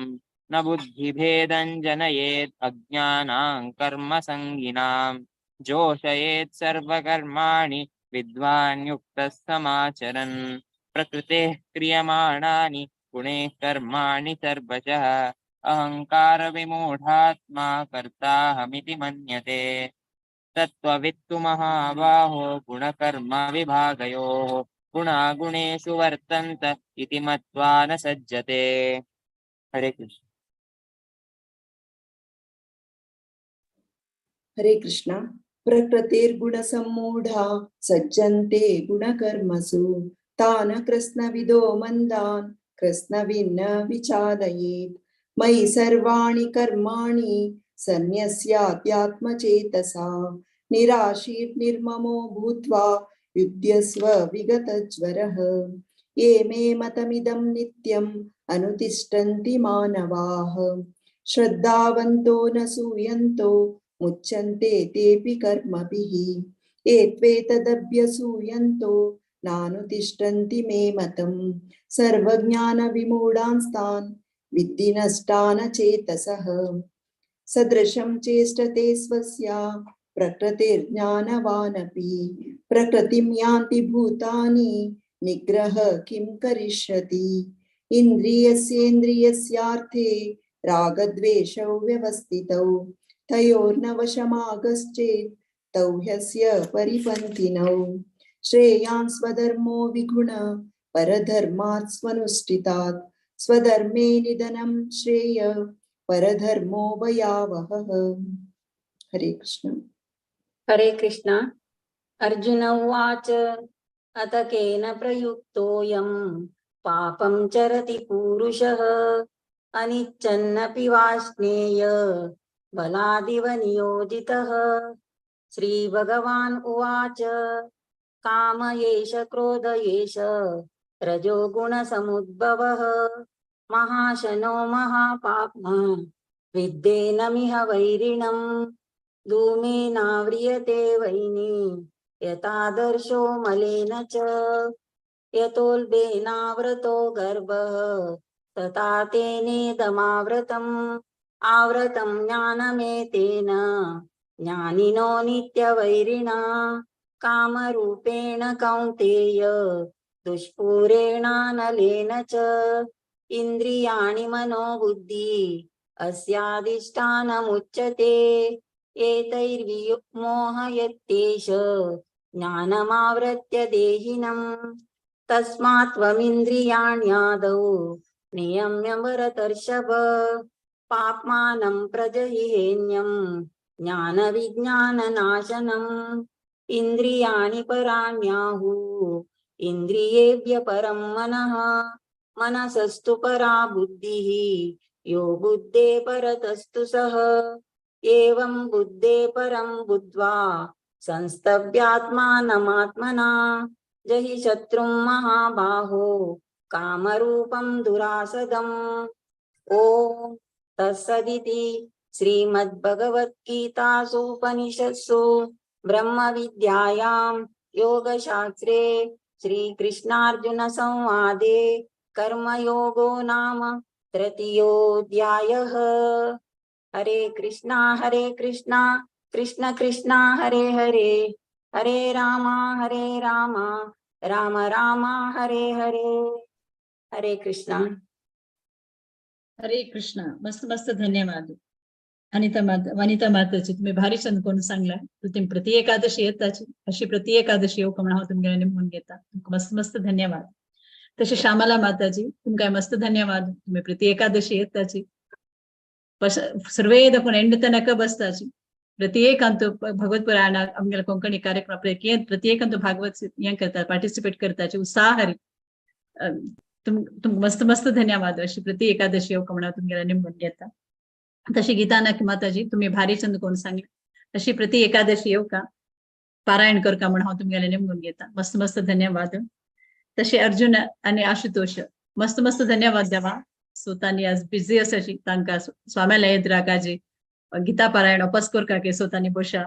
न बुद्धिभेदं जनयेत् अज्ञानां कर्मसङ्गिनां जोषयेत् सर्वकर्माणि विद्वान् युक्तः समाचरन् प्रकृतेः क्रियमाणानि गुणैः कर्माणि सर्वशः अहङ्कारविमूढात्मा कर्ताहमिति मन्यते तत्त्ववित्तु महाबाहो गुणकर्मविभागयोः गुणागुणेषु वर्तन्त इति मत्वा न सज्जते। हरे कृष्ण। हरे कृष्ण। प्रकृतिर्गुणसम्मूढा सज्जन्ते गुणकर्मसु तान् कृत्स्नविदो मन्दान् कृत्स्नविन्न विचालयेत् मयि सर्वाणि कर्माणि सन्न्यस्यात्यात्मचेतसा निराशीर्निर्ममो भूत्वा युध्यस्व विगतज्वरः। ये मे मतमिदं नित्यम् अनुतिष्ठन्ति मानवाः श्रद्धावन्तो न सूयन्तो मुच्यन्ते तेऽपि कर्मभिः ये त्वेतदभ्यसूयन्तो नानुतिष्ठन्ति मे मतम् सर्वज्ञानविमूढांस्तान् विद्धि नष्टान् चेतसः। सदृशं चेष्टते स्वस्या प्रकृतिर्ज्ञानवानपि प्रकृतिं यान्ति भूतानि निग्रह किं करिष्यति। इन्द्रियस्येन्द्रियस्यार्थे रागद्वेषौ व्यवस्थितौ तयोर्न वशमागश्चेत् तौ ह्यस्य परिपन्थिनौ। श्रेयान् स्वधर्मो विगुण परधर्मात् स्वनुष्ठितात् स्वधर्मे निधनं श्रेय परधर्मो भयावहः। हरे कृष्ण। हरे कृष्ण। अर्जुन उवाच अत केन प्रयुक्तोऽयं पापं चरति पुरुषः अनिच्छन्नपि वाष्णेय बलादिव नियोजितः। श्री भगवान् उवाच काम एष क्रोध एष रजोगुणसमुद्भवः महाशनो महापाप्मा विद्येनमिह वैरिणम् धूमेनाव्रियते वैनी यथादर्शो मलेन च यतोल्बेनावृतो गर्भः तथा तेनेदमावृतम् आवृतं ज्ञानमेतेन ज्ञानिनो नित्यवैरिणा कामरूपेण कौन्तेय दुष्पूरेणानलेन च। इंद्रियाणि मनोबुद्धि अस्याधिष्ठानमुच्यते। एतैर्विमोहयत्येष ज्ञानमावृत्य देहिनम्। तस्मात् त्वमिन्द्रियाण्यादौ नियम्य भरतर्षभ पाप्मानं प्रजहिहेन्यं ज्ञानविज्ञाननाशनम्। इंद्रियाणि पराण्याहु इंद्रियेभ्य परं मनः मनसस्तु परा बुद्धिः यो बुद्धे परतस्तु सः। एवं बुद्धे परं बुद्ध्वा संस्तभ्यात्मानमात्मना जहि शत्रुं महाबाहो कामरूपं दुरासदम्। ॐ तत्सदिति श्रीमद्भगवद्गीतासूपनिषत्सु ब्रह्मविद्यायां योगशास्त्रे श्रीकृष्णार्जुन संवादे कर्मयोगो नाम तृतीयोऽध्यायः। हरे कृष्णा कृष्ण कृष्ण हरे हरे, हरे रामा राम राम हरे हरे। हरे कृष्णा। हरे कृष्णा। मस्त मस्त धन्यवाद अनिता माता, वनिता माताजी, तुम्ही भारी छंद कोण सांगला। तुम्ही प्रति एकादशी येताची अशी प्रति एकादशी येऊ कमणा तुमगे निमून घेता, तुमका मस्त मस्त धन्यवाद। तसे श्यामला माताजी तुमका मस्त धन्यवाद, तुम्ही प्रति एकादशी येताची सर्वे दखून एंड तनक बसताची। प्रत्येकांत भगवत पुराण आमगेले कोंकणी कार्यक्रम प्रत्येकांत भागवत हें करता, पार्टिसिपेट करताची उत्साह तुम मस्त मस्त धन्यवाद। अशी प्रति एकादशी येऊ कमणा तुमगेले निमून घेता। तशी गीता नाकी माताजी तुम्ही भारी चंद कोण सांगले, अशी प्रति एकादशी येऊ का पारायण कर का म्हणून हांव तुमगेले निमगून घेता, मस्त मस्त धन्यवाद। तशे अर्जुन आनी आशुतोष मस्त मस्त धन्यवाद देवा। सो तांणी आज बिझी आसाची तांकां स्वाम्याला येत राकाजी गीता पारायण अपास करका के सो तांणी बशा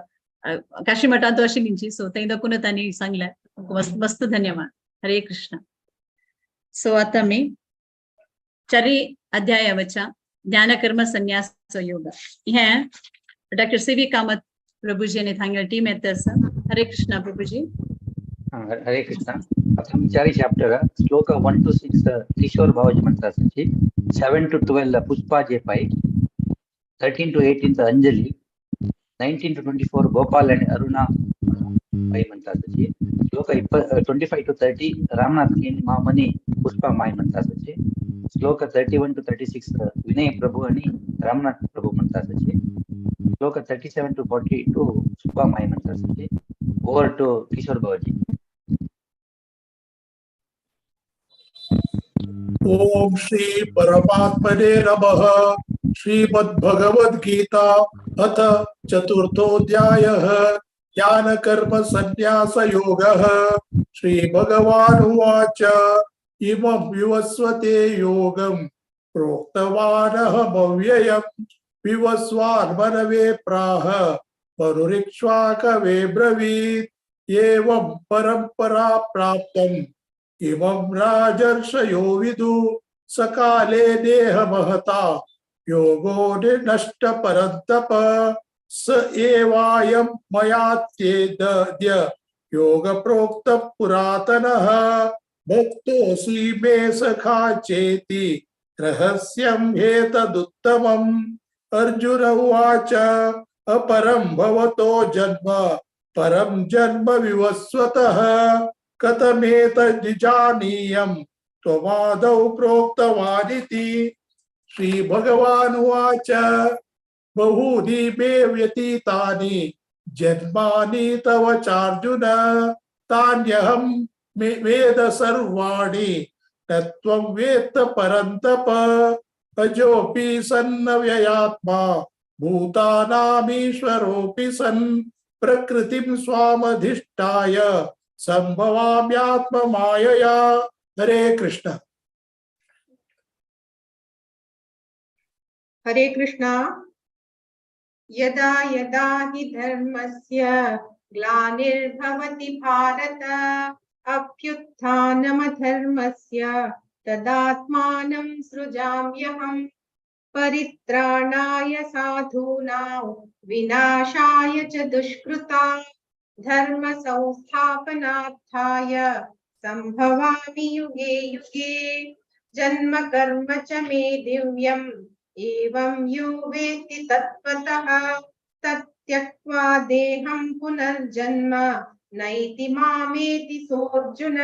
काशी मठांत आशिल्ली सो थंय दाखून तांणी सांगलें, मस्त मस्त धन्यवाद। हरे कृष्ण। सो आतां आमी चारी अध्यायावच्या ज्ञानकर्म संन्यास योग हे doctor C we Kamat Prabhuji आणि थांगेल टीम येत आसा। हरे कृष्णा प्रभुजी। हरे कृष्णा। प्रथम चारी चॅप्टर श्लोक 1 to 6 Kishore Bhavaji म्हणतात, 7 to 12 Pushpa J Pai, 13 to 18 Anjali, 19 to 24 Gopal आणि अरुणा पै म्हणतात, श्लोक 25 to 30 Ramnath Keni Mamani Pushpa माय म्हणतात, श्लोक 31 to 36 Vinay Prabhu आणि रामनाथ प्रभू म्हणतात, श्लोक 37 to 42 Pushpa my म्हणतात। ओव्हर टू किशोर भावजी। ओम श्री परमात्मने नमः। श्रीमद्भगवद्गीता अथ चतुर्थोऽध्यायः ज्ञान कर्म संन्यास योगः। श्री भगवान उवाच इमं विवस्वते योगं प्रोक्तवानहमव्ययं विवस्वान् मनवे प्राह मनुरिक्ष्वाकवे ब्रवीत्। एवं परंपरा प्राप्तम् इमं राजर्षयो विदु सकाले देह महता योगो नष्ट परन्तप स एवायं मयात्येद्य योग प्रोक्त पुरातनः भक्तोऽसि मे सखा चेति रहस्यं हेतदुत्तमम्। अर्जुन उवाच अपरं भवतो जन्म परं जन्म विवस्वतः कथमेतज्जानीयं त्वमादौ प्रोक्तवानिति। श्री भगवानुवाच बहूनि मे व्यतीतानि जन्मानि तव चार्जुन तान्यहं वेद सर्वाणि न त्वं वेत्त परन्तप। अजोऽपि सन्नव्ययात्मा भूतानामीश्वरोऽपि सन् प्रकृतिं स्वामधिष्ठाय संभवाम्यात्ममायया। हरे कृष्ण। हरे कृष्णा। यदा यदा हि धर्मस्य ग्लानिर्भवति भारत अभ्युत्थानमधर्मस्य तदात्मानं सृजाम्यहम्। परित्राणाय साधूनां विनाशाय च दुष्कृतां धर्म संस्थापनार्थाय संभवामि युगे युगे। जन्म कर्म च मे दिव्यम् एवं यो वेत्ति तत्त्वतः। तत्त्यक्त्वा देहं पुनर्जन्म नैति मामेति सोऽर्जुन।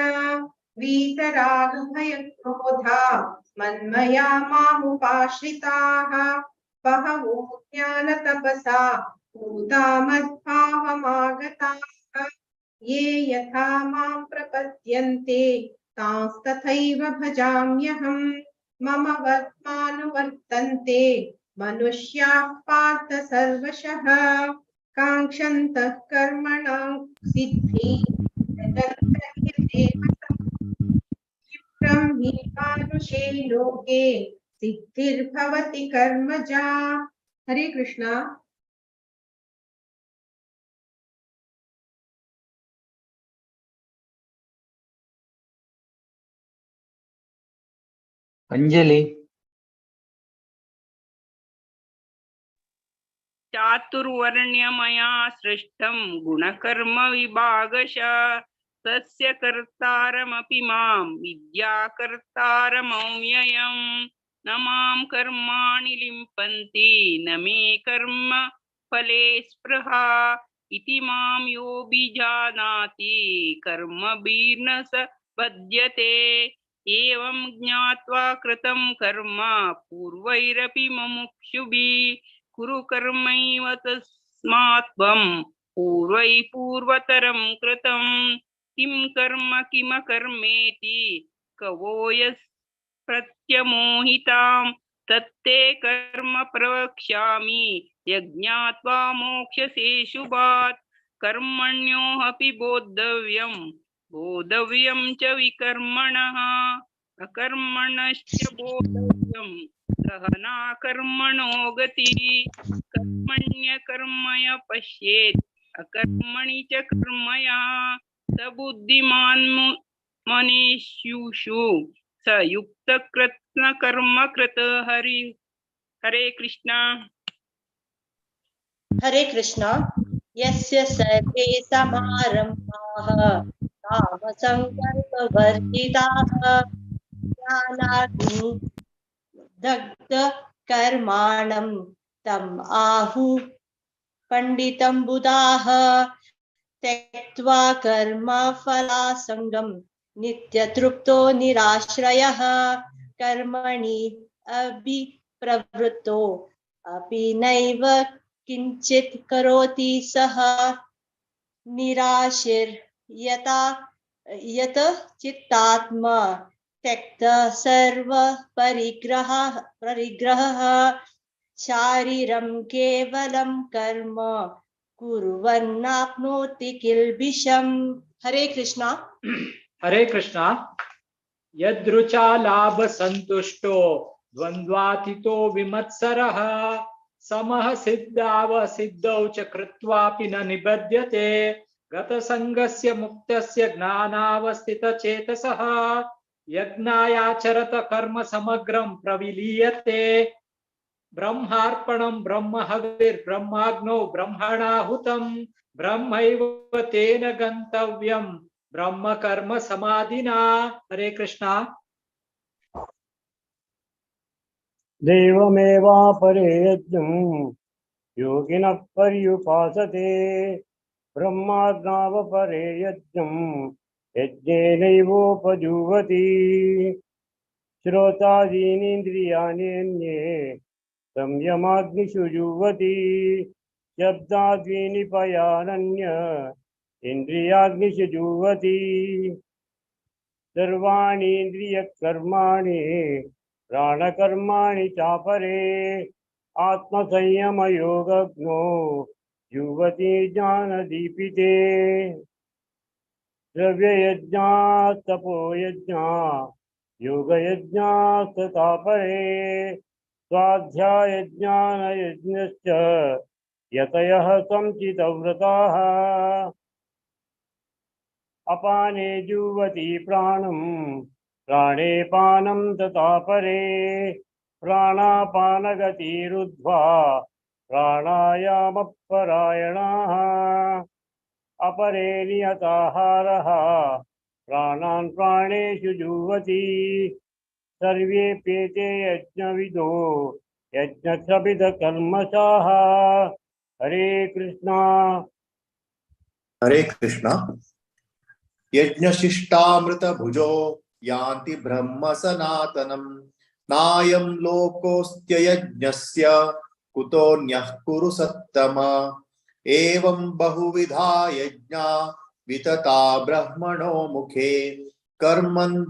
वीतरागभयक्रोधा मन्मया मामुपाश्रिताः। बहवो ज्ञानतपसा पूता मद्भावमागताः। ये यथा मां प्रपद्यन्ते तांस्तथैव भजाम्यहम्। मम वर्त्मानुवर्तन्ते मनुष्याः पार्थ सर्वशः। काङ्क्षन्तः कर्मणां सिद्धिं क्षिप्रं हि मानुषे लोके सिद्धिर्भवति कर्मजा। हरे कृष्णा। अंजलि। चातुर्वर्ण्यमया सृष्टं गुणकर्म विभागश। तस्य कर्तारमपि मां विद्याकर्तारमव्ययम्। न मां कर्माणि लिम्पन्ति न मे कर्म फले स्पृहा। इति मां योऽभिजानाति कर्मभिर्न स बध्यते। एवं ज्ञात्वा कृतं कर्म पूर्वैरपि मुमुक्षुभिः। कुरु कर्मैव तस्मात् त्वं पूर्वैः पूर्वतरं कृतं। किं कर्म किमकर्मेति कवो यः प्रत्यमोहितां। तत्ते कर्म प्रवक्ष्यामि यज्ञात्वा मोक्षसे शुभात्। कर्मण्यो अपि बोद्धव्यं बोधव्यं च विकर्मणः। अकर्मणश्च बोधव्यं गहना कर्मणो गतिः। कर्मण्यकर्मय पश्येत् अकर्मणि च कर्मया। स बुद्धिमान् मनीषुषु स युक्तकृत्स्नकर्मकृत। हरि हरे कृष्णा। हरे कृष्णा। यस्य सर्वे समारम्भाः कामसङ्कल्पवर्जिताः। ज्ञानाग्नि दग्धकर्माणं तम् आहु पण्डितं बुधाः। त्यक्त्वा कर्मफलासङ्गं नित्यतृप्तो निराश्रयः। कर्मणि अभिप्रवृत्तो अपि नैव किञ्चित् करोति सः। निराशिर्यता यत चित्तात्मा त्यक्त सर्व परिग्रहः परिग्रहः। शारीरं केवलं कर्म कुर्वन्नाप्नोति किल्बिषम्। हरे कृष्णा। हरे कृष्णा। यदृचा लाभ संतुष्टो द्वन्द्वातीतो विमत्सरः। समः सिद्धावसिद्धौ च कृत्वापि न निबध्यते। गतसङ्गस्य मुक्तस्य ज्ञानावस्थितचेतसः। यज्ञायाचरत कर्म समग्रं प्रविलीयते। ब्रह्मार्पणं ब्रह्म हविर्ब्रह्माग्नौ ब्रह्मणाहुतं। ब्रह्मैव तेन गन्तव्यं ब्रह्म कर्म समाधिना। हरे कृष्णा। देवमेवापरे यज्ञं योगिनः पर्युपासते। ब्रह्माग्नावपरे यज्ञं यज्ञेनैवोपजुह्वति। श्रोतादीनीन्द्रियाण्यन्ये संयमाग्निषु जुह्वति। शब्दादीनिपयानन्य इन्द्रियाग्निषु जुह्वति। सर्वाणि इन्द्रियकर्माणि प्राणकर्माणि चापरे। आत्मसंयमयोगज्ञो जुह्वति ज्ञानदीपिते। द्रव्ययज्ञास्तपोयज्ञा योगयज्ञास्तथा परे। स्वाध्यायज्ञानयज्ञश्च यतयः संचितव्रताः। अपाने जुह्वति प्राणं प्राणे पानं तथा परे। प्राणापानगतिरुद्ध्वा प्राणायामपरायणाः। अपरे नियताहारः प्राणान् प्राणेषु जुह्वति। सर्वेऽप्येते यज्ञविदो यज्ञसविदकल्मषाः। हरे कृष्णा। हरे कृष्णा। यज्ञशिष्टामृतभुजो यान्ति ब्रह्म सनातनम्। नायं लोकोऽस्त्ययज्ञस्य कुतोऽन्यः कुरु सत्तम। एवं बहुविधा यज्ञा वितता ब्रह्मणो मुखे। कर्मं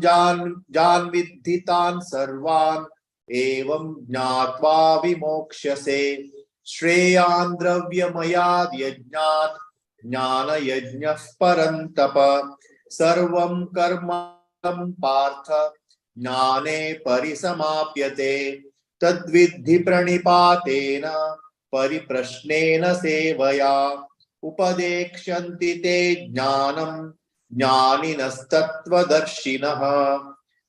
जान्विद्धि तान् सर्वान् एवं ज्ञात्वा विमोक्ष्यसे। श्रेयान् द्रव्यमयाद् यज्ञात् ज्ञानयज्ञः परन्तप। सर्वं कर्म पार्थ ज्ञाने परिसमाप्यते। तद्विद्धि प्रणिपातेन परिप्रश्नेन सेवया। उपदेक्ष्यन्ति ते ज्ञानं ज्ञानिनस्तत्त्वदर्शिनः।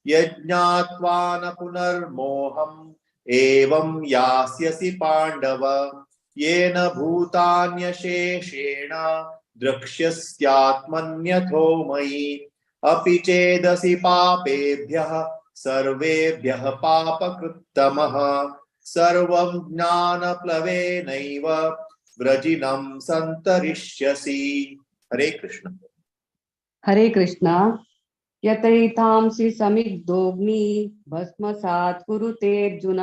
यज्ञात्वा न पुनर्मोहम् एवं यास्यसि पाण्डव। येन भूतान्यशेषेण द्रक्ष्यस्यात्मन्यथो मयि। अपि चेदसि पापेभ्यः सर्वेभ्यः पापकृत्तमः। सर्वं ज्ञानप्लवेनैव व्रजिनं सन्तरिष्यसि। हरे कृष्ण। हरे कृष्ण। यतैतांसि समिद्धोऽग्नि भस्मसात् कुरुतेऽर्जुन।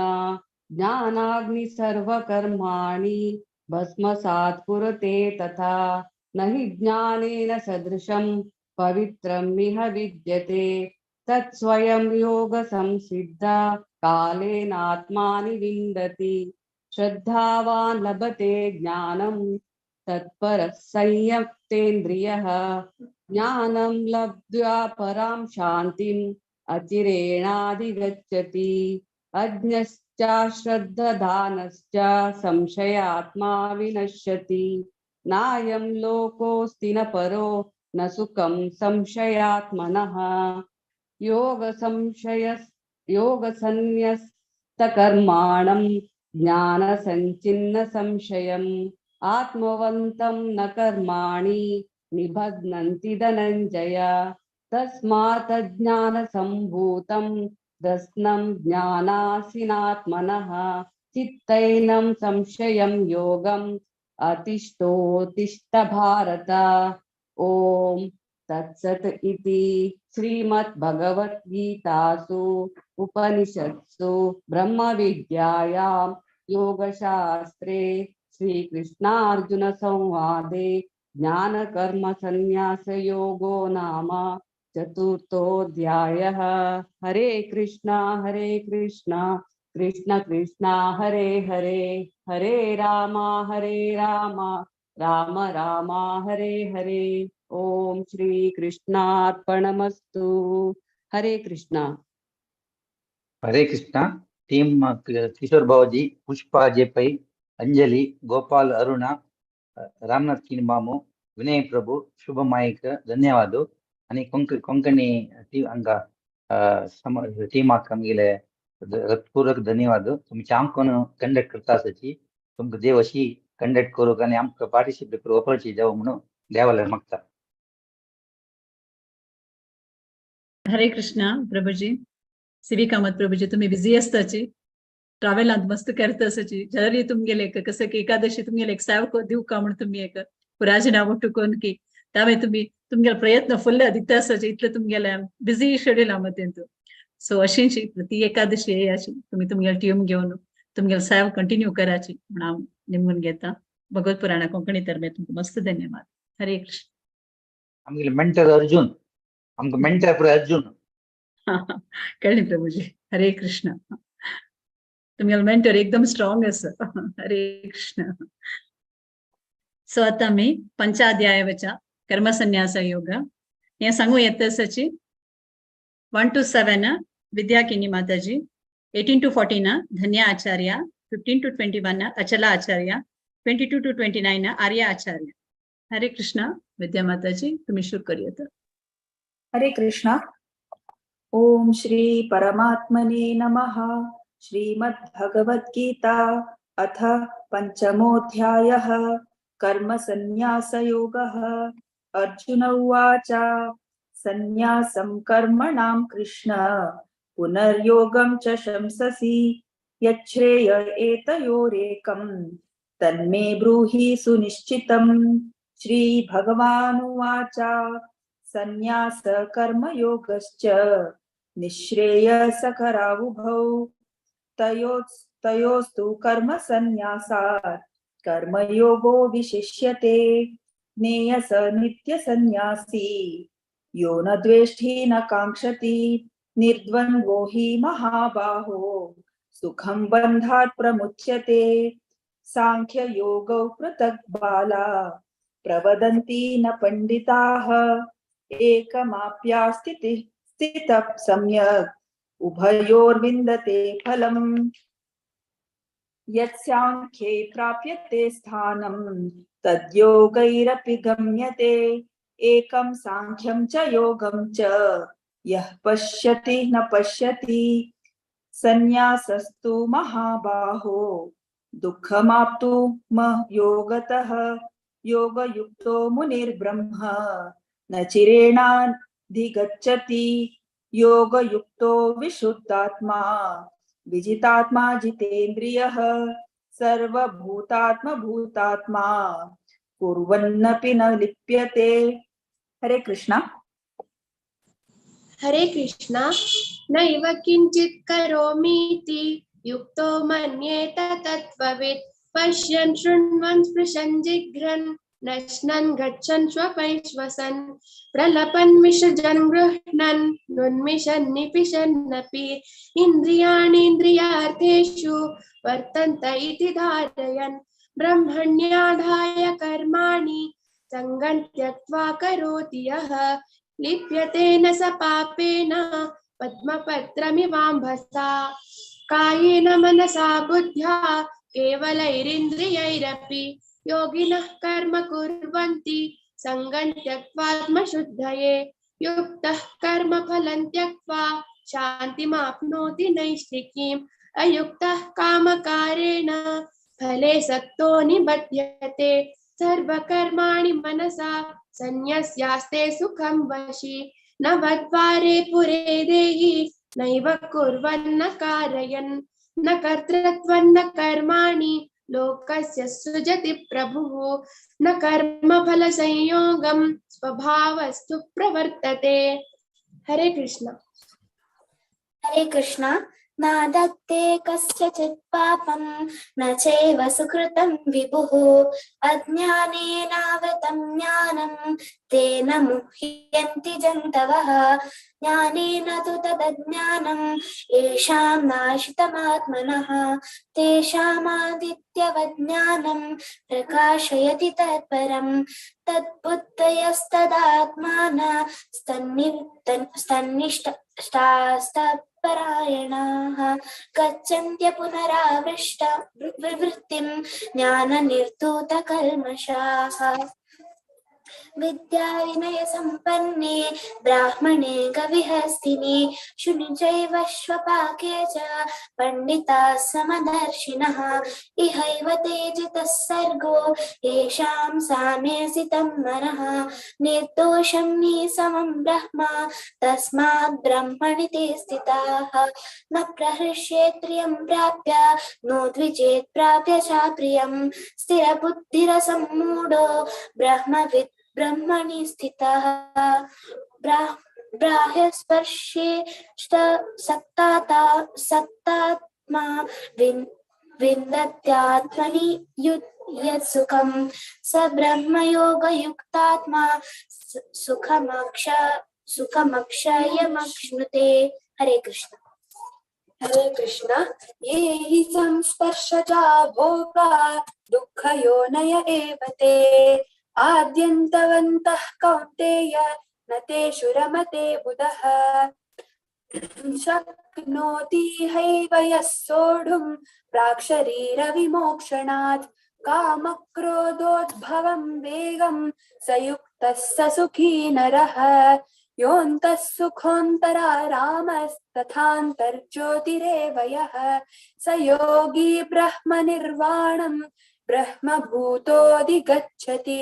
ज्ञानाग्नि सर्वकर्माणि भस्मसात् कुरुते तथा। न हि ज्ञानेन सदृशं पवित्रमिह विद्यते। तत्स्वयं योग संसिद्धा कालेनात्मानि विन्दति। श्रद्धावान् लभते ज्ञानं तत्परः संयतेन्द्रियः। ज्ञानं लब्ध्वा परां शान्तिम् अचिरेणाधिगच्छति। अज्ञश्चाश्रद्दधानश्च संशयात्मा विनश्यति। नायं लोकोऽस्ति न परो न सुखं संशयात्मनः। योगसंन्यस्तकर्माणं ज्ञानसञ्चिन्न संशयम्। आत्मवन्तं न कर्माणि निबध्नन्ति धनञ्जय। तस्मात् ज्ञानसम्भूतं दस्नं ज्ञानासिनात्मनः। चित्तैनं संशयं योगम् अतिष्ठोतिष्ठ भारत। ॐ तत्सत् इति श्रीमद्भगवद्गीतासु उपनिषत्सु ब्रह्मविद्यायां योगशास्त्रे श्रीकृष्णार्जुनसंवादे ज्ञानकर्मसन्न्यासयोगो नाम चतुर्थोऽध्यायः। हरे कृष्णा हरे कृष्णा कृष्ण कृष्णा हरे हरे। हरे रामा हरे रामा राम रामा हरे हरे। ओम श्री कृष्णार्पणमस्तु। हरे कृष्णा। हरे कृष्णा। टीम किशोर भावजी, पुष्पा जेपै, अंजलि, गोपाल अरुणा, रामनाथ ಕಿನ್ಬಾಮು, ವಿನಯ್ ಪ್ರಭು, ಶುಭ ಮಾಯಿಕ್ ಧನ್ಯವಾದ. आणि कोंकणी हांगा टीमाक आमगेले पूर्वक धन्यवाद. तुमचे आमकां कंडक्ट करता आसाची तुमकां देव अशी कंडक्ट करूंक आनी आमकां पार्टिसिपेट करूंक ऑपॉर्च्युनिटी जावं म्हणून देवाला मागता. हरे कृष्णा प्रभुजी. सी कामत प्रभुजी, तुम्ही बिझी आसताची, ट्रॅव्हलांत मस्त करता आसाची, जाल्यार तुमगेले कसं की एकादशी तुमगेले एक सेव दिवका म्हणून तुम्ही एक पुराजे नांव उठून की त्यामुळे तुम्ही तुमगेले प्रयत्न फुल्ल दिता आसाचे, इतले तुमगेले बिझी शेड्युला मध्येंत. सो अशींची ती एकादशी अशी तुम्ही तुमगेले टीम घेवन तुमगेले सेव कंटिन्यू कराची म्हणून हांव निमगून घेता. भगवत पुराणा कोंकणी तर्फे तुमकां मस्त धन्यवाद. हरे कृष्ण. आमगेले मेंटर अर्जुन, आमकां मेंटर पुराय अर्जुन. कळ्ळें प्रभुजी. हरे कृष्ण. तुमगेलो मेंटर एकदम स्ट्रॉंग आसा. हरे कृष्ण. सो आतां आमी पंचाध्याय वचा कर्मसन्यास योग हें सांगू येता आसाची. 1 to 7 Vidya Kini Mataji, 18 to 14 Dhanya Acharya, 15 to 21 Achala Acharya, 22 to 29 Arya Acharya. Hare Krishna. Vidya Mataji, तुम्ही सुरू करूया. हरे कृष्णा. ओम श्री परमात्मने नमः. श्रीमद्भगवद्गीता अथ पंचमोऽध्यायः. कर्मसन्न्यासयोगः. अर्जुन उवाच. सन्न्यासं कर्मणां कृष्ण पुनर्योगं च शंससि। यच्छ्रेय एतयोरेकं तन्मे ब्रूहि सुनिश्चितम्। श्री भगवानुवाच संन्यास कर्मयोगश्च निःश्रेयसकरावुभौ तयोस्तु कर्म संन्यासात् कर्मयोगो विशिष्यते। ज्ञेयः स नित्यसन्न्यासी यो न द्वेष्टि न काङ्क्षति निर्द्वन्द्वो हि महाबाहो सुखं बन्धात् प्रमुच्यते। सांख्ययोगौ पृथक् बाला प्रवदन्ति न पण्डिताः एकमाप्यास्थितिः स्थितः सम्यक् उभयोर्विन्दते फलम्। यत्साङ्ख्ये प्राप्यते स्थानं तद्योगैरपि गम्यते। एकं सांख्यं च योगं च यः पश्यति न पश्यति। संन्यासस्तु महाबाहो दुःखमाप्तु योगतः योगयुक्तो मुनिर्ब्रह्म न चिरेणाधिगच्छति। योगयुक्तो विशुद्धात्मा विजितात्मा जितेन्द्रियः सर्वभूतात्मभूतात्मा कुर्वन्नपि न लिप्यते। हरे कृष्णा। हरे कृष्णा। नैव किञ्चित् करोमीति युक्तो मन्येत तत्त्ववित्। पश्यन् शृण्वन् स्पृशन् जिघ्रन् नश्नन् गच्छन् स्वपैश्वसन् प्रलपन् विसृजन् गृह्णन् नुन्मिषन् निपिषन्नपि इन्द्रियाणीन्द्रियार्थेषु वर्तन्त इति धारयन्। ब्रह्मण्याधाय कर्माणि सङ्गं त्यक्त्वा करोति यः लिप्यते न स पापेन पद्मपत्रमिवाम्भसा। कायेन मनसा बुद्ध्या केवलैरिन्द्रियैरपि योगिनः कर्म कुर्वन्ति सङ्गं त्यक्त्वात्मशुद्धये। युक्तः कर्मफलं त्यक्त्वा शान्तिमाप्नोति नैष्ठिकीम्। अयुक्तः कामकारेण फले सक्तो निबध्यते। सर्वकर्माणि मनसा सन्न्यस्यास्ते सुखं वशी। नवद्वारे पुरे देहि नैव कुर्वन्न कारयन्। न कर्तृत्वं न कर्माणि लोकस्य सृजति प्रभुः। न कर्मफलसंयोगं स्वभावस्तु प्रवर्तते। हरे कृष्ण। हरे कृष्ण। न दत्ते कस्यचित् पापं न चैव सुकृतं विभुः। अज्ञानेनावृतं ज्ञानं तेन मुह्यन्ति जन्तवः। ज्ञानेन तु तदज्ञानं येषां नाशितमात्मनः। तेषामादित्यवज्ञानं प्रकाशयति तत्परं। तद्बुद्धयस्तदात्मानः स्तन्निष्ठास्तपरायणाः गच्छन्त्य पुनरावृष्ट विवृत्तिं ज्ञाननिर्धूतकल्मषाः। विद्या विनय संपन्ने ब्राह्मणे गविहस्तिनि शुनि चैव श्वपाके च पण्डिताः समदर्शिनः। इहैव तेजितः सर्गो येषां साम्यसितं मनः। निर्दोषं निसमं ब्रह्म तस्मात् ब्रह्मणि ते स्थिताः। न प्रहृष्येत् प्रियं प्राप्य नो द्विजेत् प्राप्य चाप्रियं। स्थिरबुद्धिरसम्मूढो ब्रह्मविद् ब्रह्मणि स्थितः। बाह्यस्पर्शे सक्तात्मा विन्दत्यात्मनि यत् सुखं स ब्रह्मयोगयुक्तात्मा सुखमक्षयमश्नुते। हरे कृष्ण। हरे कृष्ण। ये हि संस्पर्शजा भोगा दुःखयोनय एव ते। आद्यन्तवन्तः कौन्तेय न तेषु रमते बुधः। शक्नोति हैव यः सोढुं प्राक्शरीरविमोक्षणात्। कामक्रोधोद्भवं वेगं स युक्तः स सुखी नरः। योऽन्तः सुखोऽन्तरारामस्तथान्तर्ज्योतिरेव यः। स योगी ब्रह्मनिर्वाणं ब्रह्मभूतोऽधिगच्छति।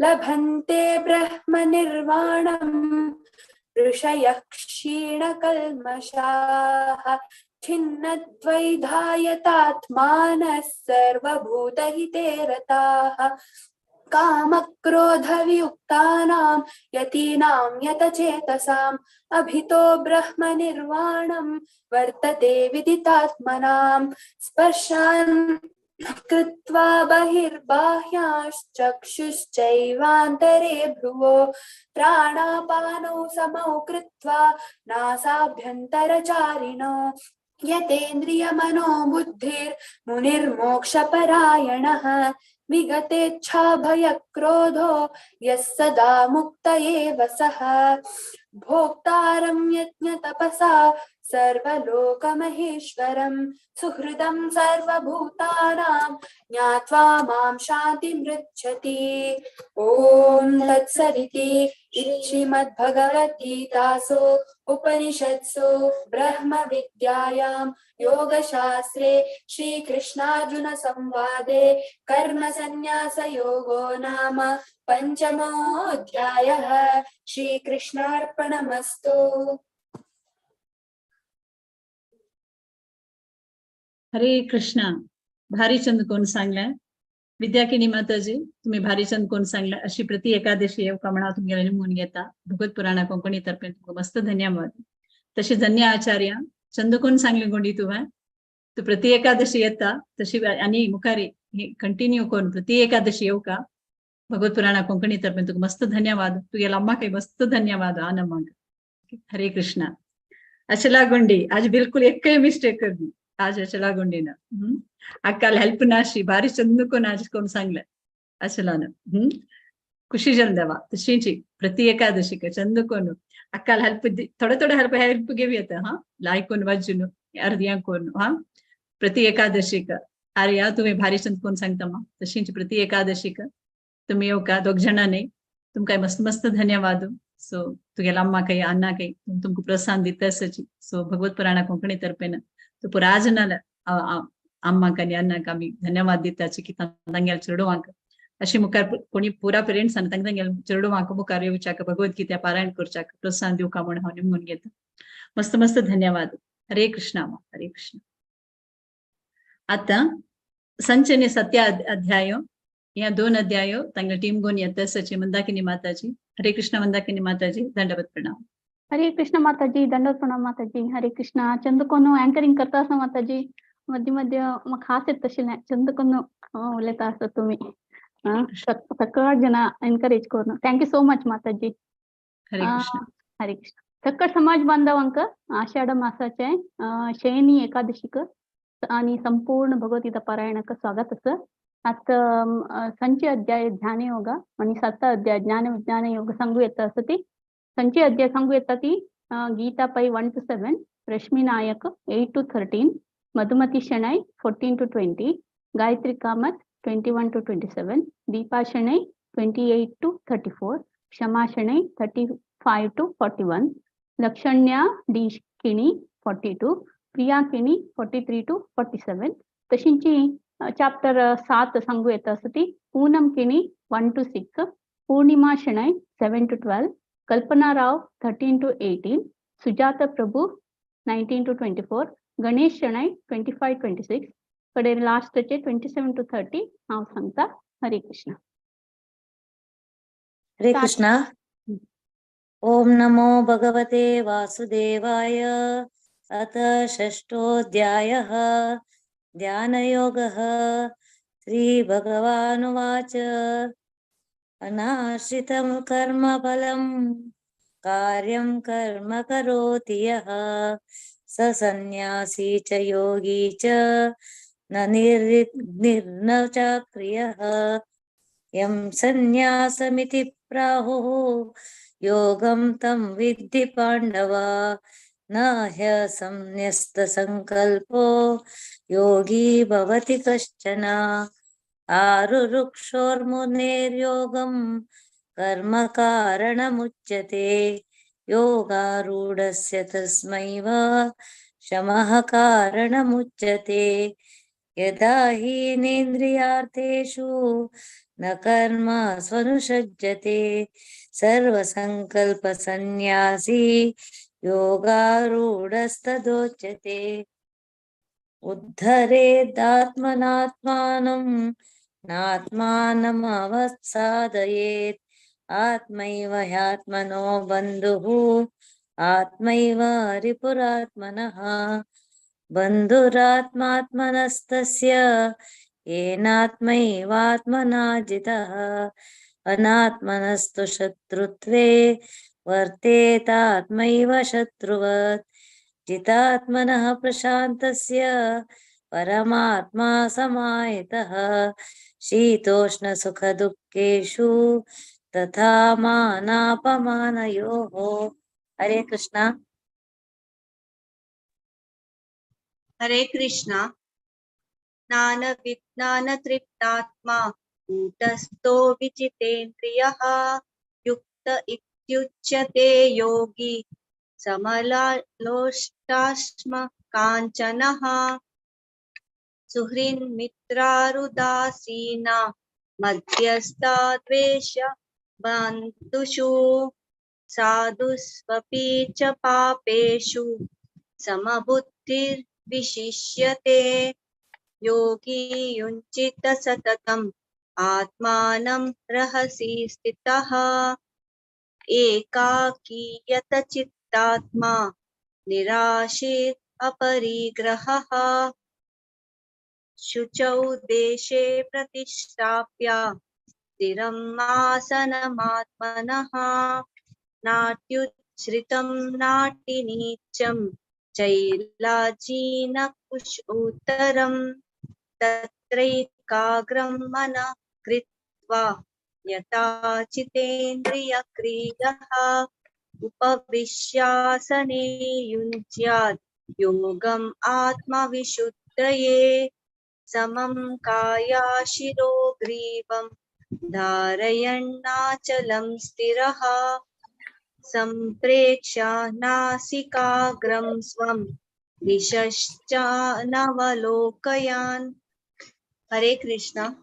लभन्ते ब्रह्मनिर्वाणम् ऋषयः क्षीणकल्मषाः छिन्नद्वैधायतात्मानः सर्वभूतहिते रताः कामक्रोधवियुक्तानां यतीनां यतचेतसाम् अभितो ब्रह्मनिर्वाणं वर्तते विदितात्मनां स्पर्शान् कृत्वा बहिर्बाह्याश्चक्षुश्चैवान्तरे भ्रुवो प्राणापानौ समौ कृत्वा नासाभ्यन्तरचारिणो यतेन्द्रियमनोबुद्धिर्मुनिर्मोक्षपरायणः विगतेच्छाभयक्रोधो यः सदा मुक्त एव सः भोक्तारं यज्ञतपसा सर्वलोकमहेश्वरं सुहृदं सर्वभूतानां ज्ञात्वा मां शान्तिमृच्छति। ॐ तत्सदिति श्रीमद्भगवद्गीतासु उपनिषत्सु ब्रह्मविद्यायां योगशास्त्रे श्रीकृष्णार्जुनसंवादे कर्मसन्न्यासयोगो नाम पञ्चमोऽध्यायः। श्रीकृष्णार्पणमस्तु। हरे कृष्णा। भारी चंद कोण सांगला? विद्याकिनी माताजी तुम्ही भारी चंद कोण सांगला अशी प्रति एकादशी येवका म्हणा तुमगेले निमून घेता। भगवत पुराणा कोंकणी तर्फे तुमकां मस्त धन्यवाद। तशी धन्य आचार्य चंद कोण सांगले गोंडी तुवें तू प्रति एकादशी येता तशी आनी मुखारी कंटिन्यू कोण प्रति एकादशी येवका भगवत पुराणा कोंकणी तर्फे तुका मस्त धन्यवाद। तुगेला अम्माकय मस्त धन्यवाद आनम्माक। हरे कृष्णा। अचला गोंडी आज बिलकुल एकय मिस्टेक करदी आज अचला गोंडीनं अक्काला हेल्प नाशी भारी चंद कोण आज कोण सांगलं अचलानं खुशी जल देवा तशीची प्रति एकादशी का चंद कोण अक्काला हेल्प थोडे थोडे हेल्प हेल्प घेऊ येतं हा लायक कोण वाजून अर्ध्या कोण हा प्रति एकादशी का अरे या तुम्ही भारी चंद कोण सांगता मा तशीची प्रति एकादशी का तुम्ही येऊ का दोघ जणांनी तुमकाय मस्त मस्त धन्यवाद। सो तुगेला अम्मा काही अण्णा काही तुमका प्रोत्साहन दिता सची। सो भगवत पुराणा कोंकणी तर्फेन तो पुरा जणाला अम्माक आनी अण्णाक आमी धन्यवाद दिताची की तांगेल्या चेडवांक अशी मुखार कोणी पुरा पेरेंट्सान तांगेल्या चेडवांक मुखार येवच्याक भगवद्गीता पारायण करच्याक प्रोत्साहन दिवका म्हूण हांव निमून घेता। मस्त मस्त धन्यवाद। हरे कृष्णा। हरे कृष्ण। आतां संचने सत्य अध्याय या दोन अध्याय तांगेल्या टीम घेवन येता सची मंदाकिनी माताजी। हरे कृष्ण मंदाकिनी माताजी दंडवत प्रणाम। हरे कृष्ण माताजी दंडवत प्रणाम माताजी। हरे कृष्ण। चंदकोन अँकरिंग करता आसतना माताजी मदीं मदीं म्हाका हास येता तशें चंदकोन उलयता आसता तुमी सगळ्या जना एनकरेज करून। Thank you so much माताजी। हरे कृष्ण। हरे कृष्ण। सगळ्या समाज बांधवांक आषाढ मासाचे शयनी एकादशीक आणि संपूर्ण भगवद्गीता पारायणाक स्वागत आसा। आतां संचय अध्याय ध्यान योग आणि सात अध्याय ज्ञान विज्ञान योग सांगू येता आसा ती संचय अध्याय सांगू येता ती Geeta Pai 1 to 7, Rashmi Nayak 8 to 13, Madhumati Shenoy 14 to 20, Gayatri Kamath 21 to 27, Deepa Shenoy 28 to 34, Kshama Shenoy 35 to 41, Lakshanya D Kini 42, Priya Kini 43 to 47. तशींची chapter 7 सांगू येता आसा ती Poonam Kini 1 to 6, Purnima Shenoy 7 to 12, Kalpana Rao 13 to 18, Sujata Prabhu 19 to 24, Ganesh Shenoy 25 26, कडे लास्टचे 27 to 30 हांव सांगता। हरे कृष्ण। हरे कृष्णा। ओम नमो भगवते वासुदेवाय। अथ षष्ठोऽध्यायः ध्यानयोगः। श्री भगवानुवाच। अनाश्रितं कर्मफलं कार्यं कर्म करोति यः स सन्न्यासी च योगी च न निर्न च क्रियः। यं सन्न्यासमिति प्राहुः योगं तं विद्धि पाण्डव। न ह्यसंन्यस्तसङ्कल्पो योगी भवति कश्चन। आरुरुक्षोर्मुनेर्योगं कर्म कारणमुच्यते। योगारूढस्य तस्मैव शमः कारणमुच्यते। यदा हीनेन्द्रियार्थेषु न कर्म स्वनुषज्जते। सर्वसङ्कल्पसन्न्यासी योगारूढस्तदोच्यते। उद्धरेदात्मनात्मानं नात्मानमवसादयेत्। आत्मैव ह्यात्मनो बन्धुः आत्मैव रिपुरात्मनः। बन्धुरात्मात्मनस्तस्य येनात्मैवात्मना जितः। अनात्मनस्तु शत्रुत्वे वर्तेतात्मैव शत्रुवत्। जितात्मनः प्रशान्तस्य परमात्मा समाहितः। शीतोष्णसुखदुःखेषु तथा मानापमानयोः। हरे कृष्णा। हरे कृष्णा। ज्ञान विज्ञान तृप्तात्मा कूटस्थो विजितेन्द्रियः युक्त इत्युच्यते योगी समलालोष्टाश्म काञ्चनः। सुहृन्मित्रारुदासीना मध्यस्था द्वेष बन्धुषु साधुष्वपि च पापेषु समबुद्धिर्विशिष्यते। योगी युञ्चित सततम् आत्मानं रहसि स्थितः। एकाकीयत चित्तात्मा निराशित अपरिग्रहः। शुचौ देशे प्रतिष्ठाप्य स्थिरं आसनमात्मनः। नाट्युच्छ्रितं नाटिनीचं चैलाजीनकुशोत्तरं तत्रैकाग्रं मनः कृत्वा यथाचितेन्द्रियक्रियः उपविश्यासने युञ्ज्यात् योगम् आत्मविशुद्धये। समं कायाशिरो ग्रीवं धारयन्नाचलं स्थिरः। संप्रेक्ष्य नासिकाग्रं स्वं दिशश्चानवलोकयान्। हरे कृष्णा।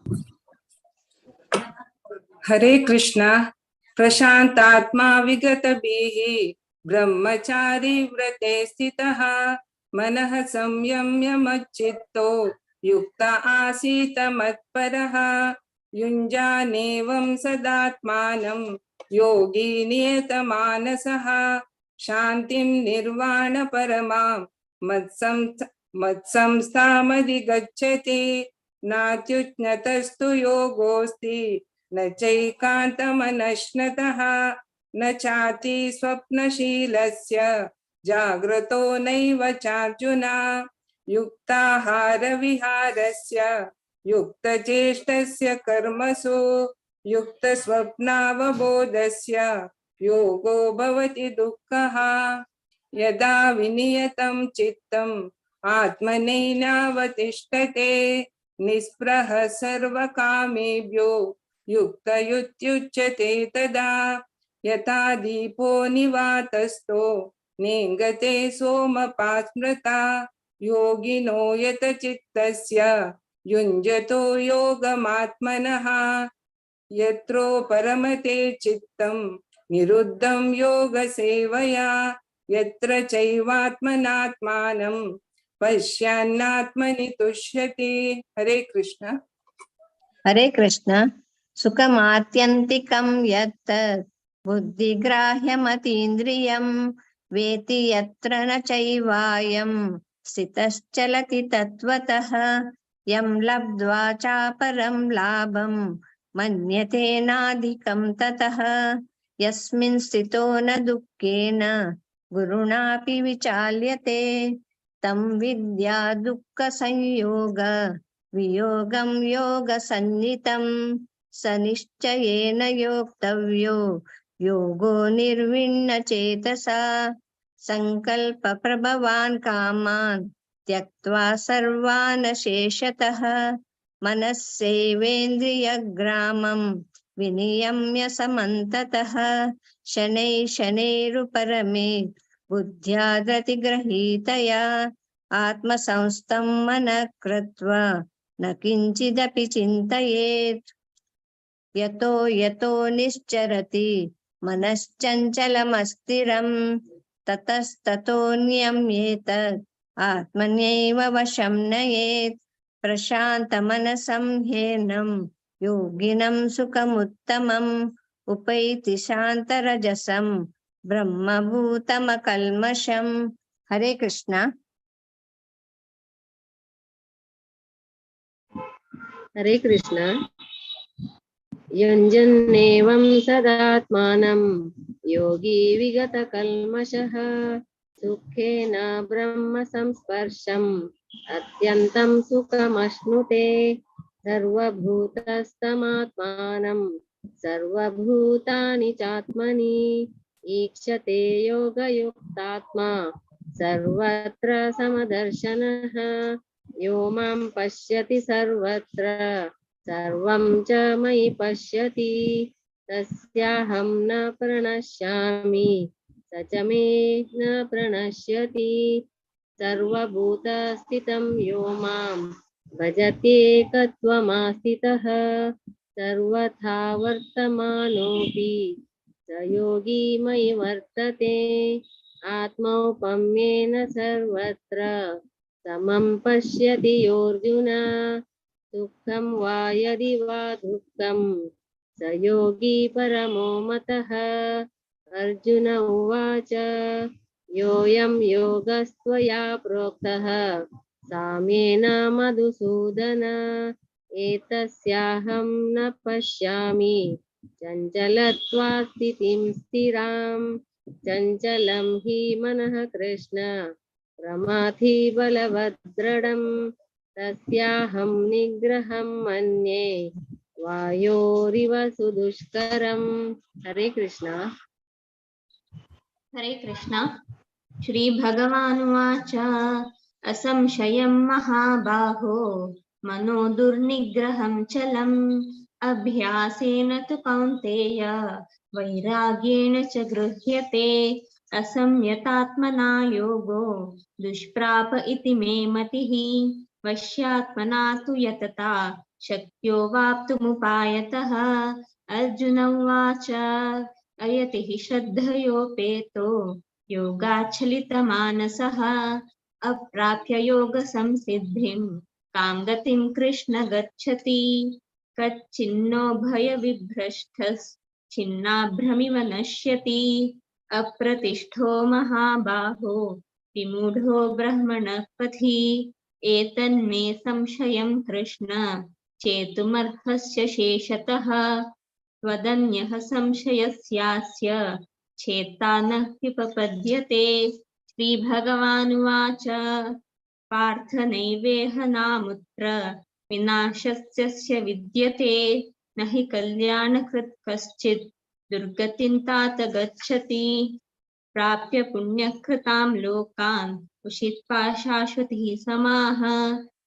हरे कृष्णा। प्रशांतात्मा विगतभिः ब्रह्मचारी व्रते स्थितः। मनः संयम्य मच्चित्तो युक्त आसीत मत्परः। युञ्जानेवं सदात्मानं योगी नियतमानसः। शान्तिं निर्वाणपरमां मत्संस्थामधिगच्छति। नात्युच्नतस्तु योगोऽस्ति न चैकान्तमनश्नतः। न चाति स्वप्नशीलस्य जाग्रतो नैव चार्जुन। युक्ताहारविहारस्य युक्तचेष्टस्य कर्मसु युक्तस्वप्नावबोधस्य योगो भवति दुःखः। यदा विनियतं चित्तम् आत्मनैनावतिष्ठते। निःस्पृहः सर्वकामेभ्यो युक्तयुत्युच्यते तदा। यथा दीपो निवातस्थो नेङ्गते सोमपास्मृता। योगिनो यतचित्तस्य युञ्जतो योगमात्मनः। यत्रो परमते चित्तं निरुद्धं योगसेवया। यत्र चैवात्मनात्मानं पश्यान्नात्मनि तुष्यति। हरे कृष्ण। हरे कृष्ण। सुखमात्यन्तिकं यत् बुद्धिग्राह्यमतीन्द्रियं वेति यत्र न चैवायं स्थितश्चलति तत्त्वतः। यं लब्ध्वा चापरं लाभं मन्यते नाधिकं ततः। यस्मिन् स्थितो न दुःखेन गुरुणापि विचाल्यते। तं विद्या दुःखसंयोग वियोगं योगसन्नितं। स निश्चयेन योक्तव्यो योगो निर्विण्ण चेतसा। संकल्प प्रभवान् कामान् त्यक्त्वा सर्वान् शेषतः। मनस्यैवेन्द्रियग्रामं विनियम्य समन्ततः। शनैः शनैरुपरमे बुद्ध्या धृतिगृहीतया। आत्मसंस्थं मनः कृत्वा न किञ्चिदपि चिन्तयेत्। यतो यतो निश्चरति मनश्चञ्चलमस्थिरं ततस्ततो नियम्येतत् आत्मन्यैव वशं नयेत्। प्रशान्तमनसं ह्येनं योगिनं सुखमुत्तमम् उपैति शान्तरजसं ब्रह्मभूतमकल्मषम्। हरे कृष्णा। हरे कृष्णा। युञ्जन्नेवं सदात्मानं योगी विगतकल्मषः सुखेन ब्रह्म संस्पर्शम् अत्यन्तं सुखमश्नुते। सर्वभूतस्थमात्मानं सर्वभूतानि चात्मनि ईक्षते योगयुक्तात्मा सर्वत्र समदर्शनः। यो मां पश्यति सर्वत्र सर्वं च मयि पश्यति तस्याहं न प्रणश्यामि स च मे न प्रणश्यति। सर्वभूतस्थितं यो मां भजत्येकत्वमास्थितः सर्वथा वर्तमानोऽपि स योगी मयि वर्तते। आत्मौपम्येन सर्वत्र समं पश्यति योऽर्जुन सुखं वा यदि वा दुःखं स योगी परमो मतः। अर्जुन उवाच योऽयं योगस्त्वया प्रोक्तः साम्येन मधुसूदन एतस्याहं न पश्यामि चञ्चलत्वा स्थितिं स्थिरां। चञ्चलं हि मनः कृष्ण प्रमाथि बलवद्दृढं तस्याहं निग्रहं मन्ये वायोरिव सुदुष्करम्। हरे कृष्णा। हरे कृष्णा। श्री भगवानुवाच असंशयं महाबाहो मनो दुर्निग्रहं चलम् अभ्यासेन तु कौन्तेय वैराग्येण च गृह्यते। असंयतात्मना योगो दुष्प्राप इति मे मतिः वश्यात्मना तु यतता शक्यो वाप्तुमुपायतः। अर्जुन उवाच अयति हि श्रद्धयोपेतो योगाच्छलितमानसः अप्राप्य योगसंसिद्धिं कां गतिं कृष्ण गच्छति। कच्चिन्नो भयविभ्रष्टश्छिन्नाभ्रमिव नश्यति अप्रतिष्ठो महाबाहो विमूढो ब्रह्मणः पथि। एतन्मे संशयं कृष्ण चेतुमर्हस्य शेषतः त्वदन्यः संशयस्यास्य छेत्ता न ह्युपपद्यते। श्रीभगवानुवाच पार्थ नैवेह नामुत्र विनाशस्य विद्यते न हि कल्याणकृत् कश्चित् दुर्गतिं तात गच्छति। प्राप्य पुण्यकृतां लोकान् उषित्वा शाश्वतीः समाः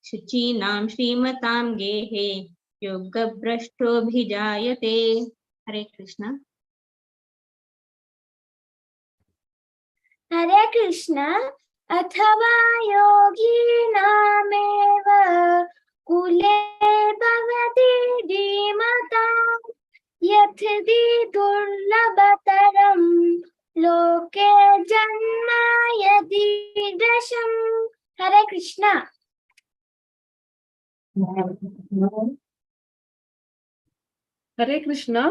शुचीनां श्रीमतां गेहे योगभ्रष्टोऽभिजायते। हरे कृष्णा। हरे कृष्णा। अथवा योगिनामेव कुले भवति धीमतां यथि दुर्लभतरं लोके जन्म यदीदृशम्। हरे कृष्णा। हरे कृष्णा।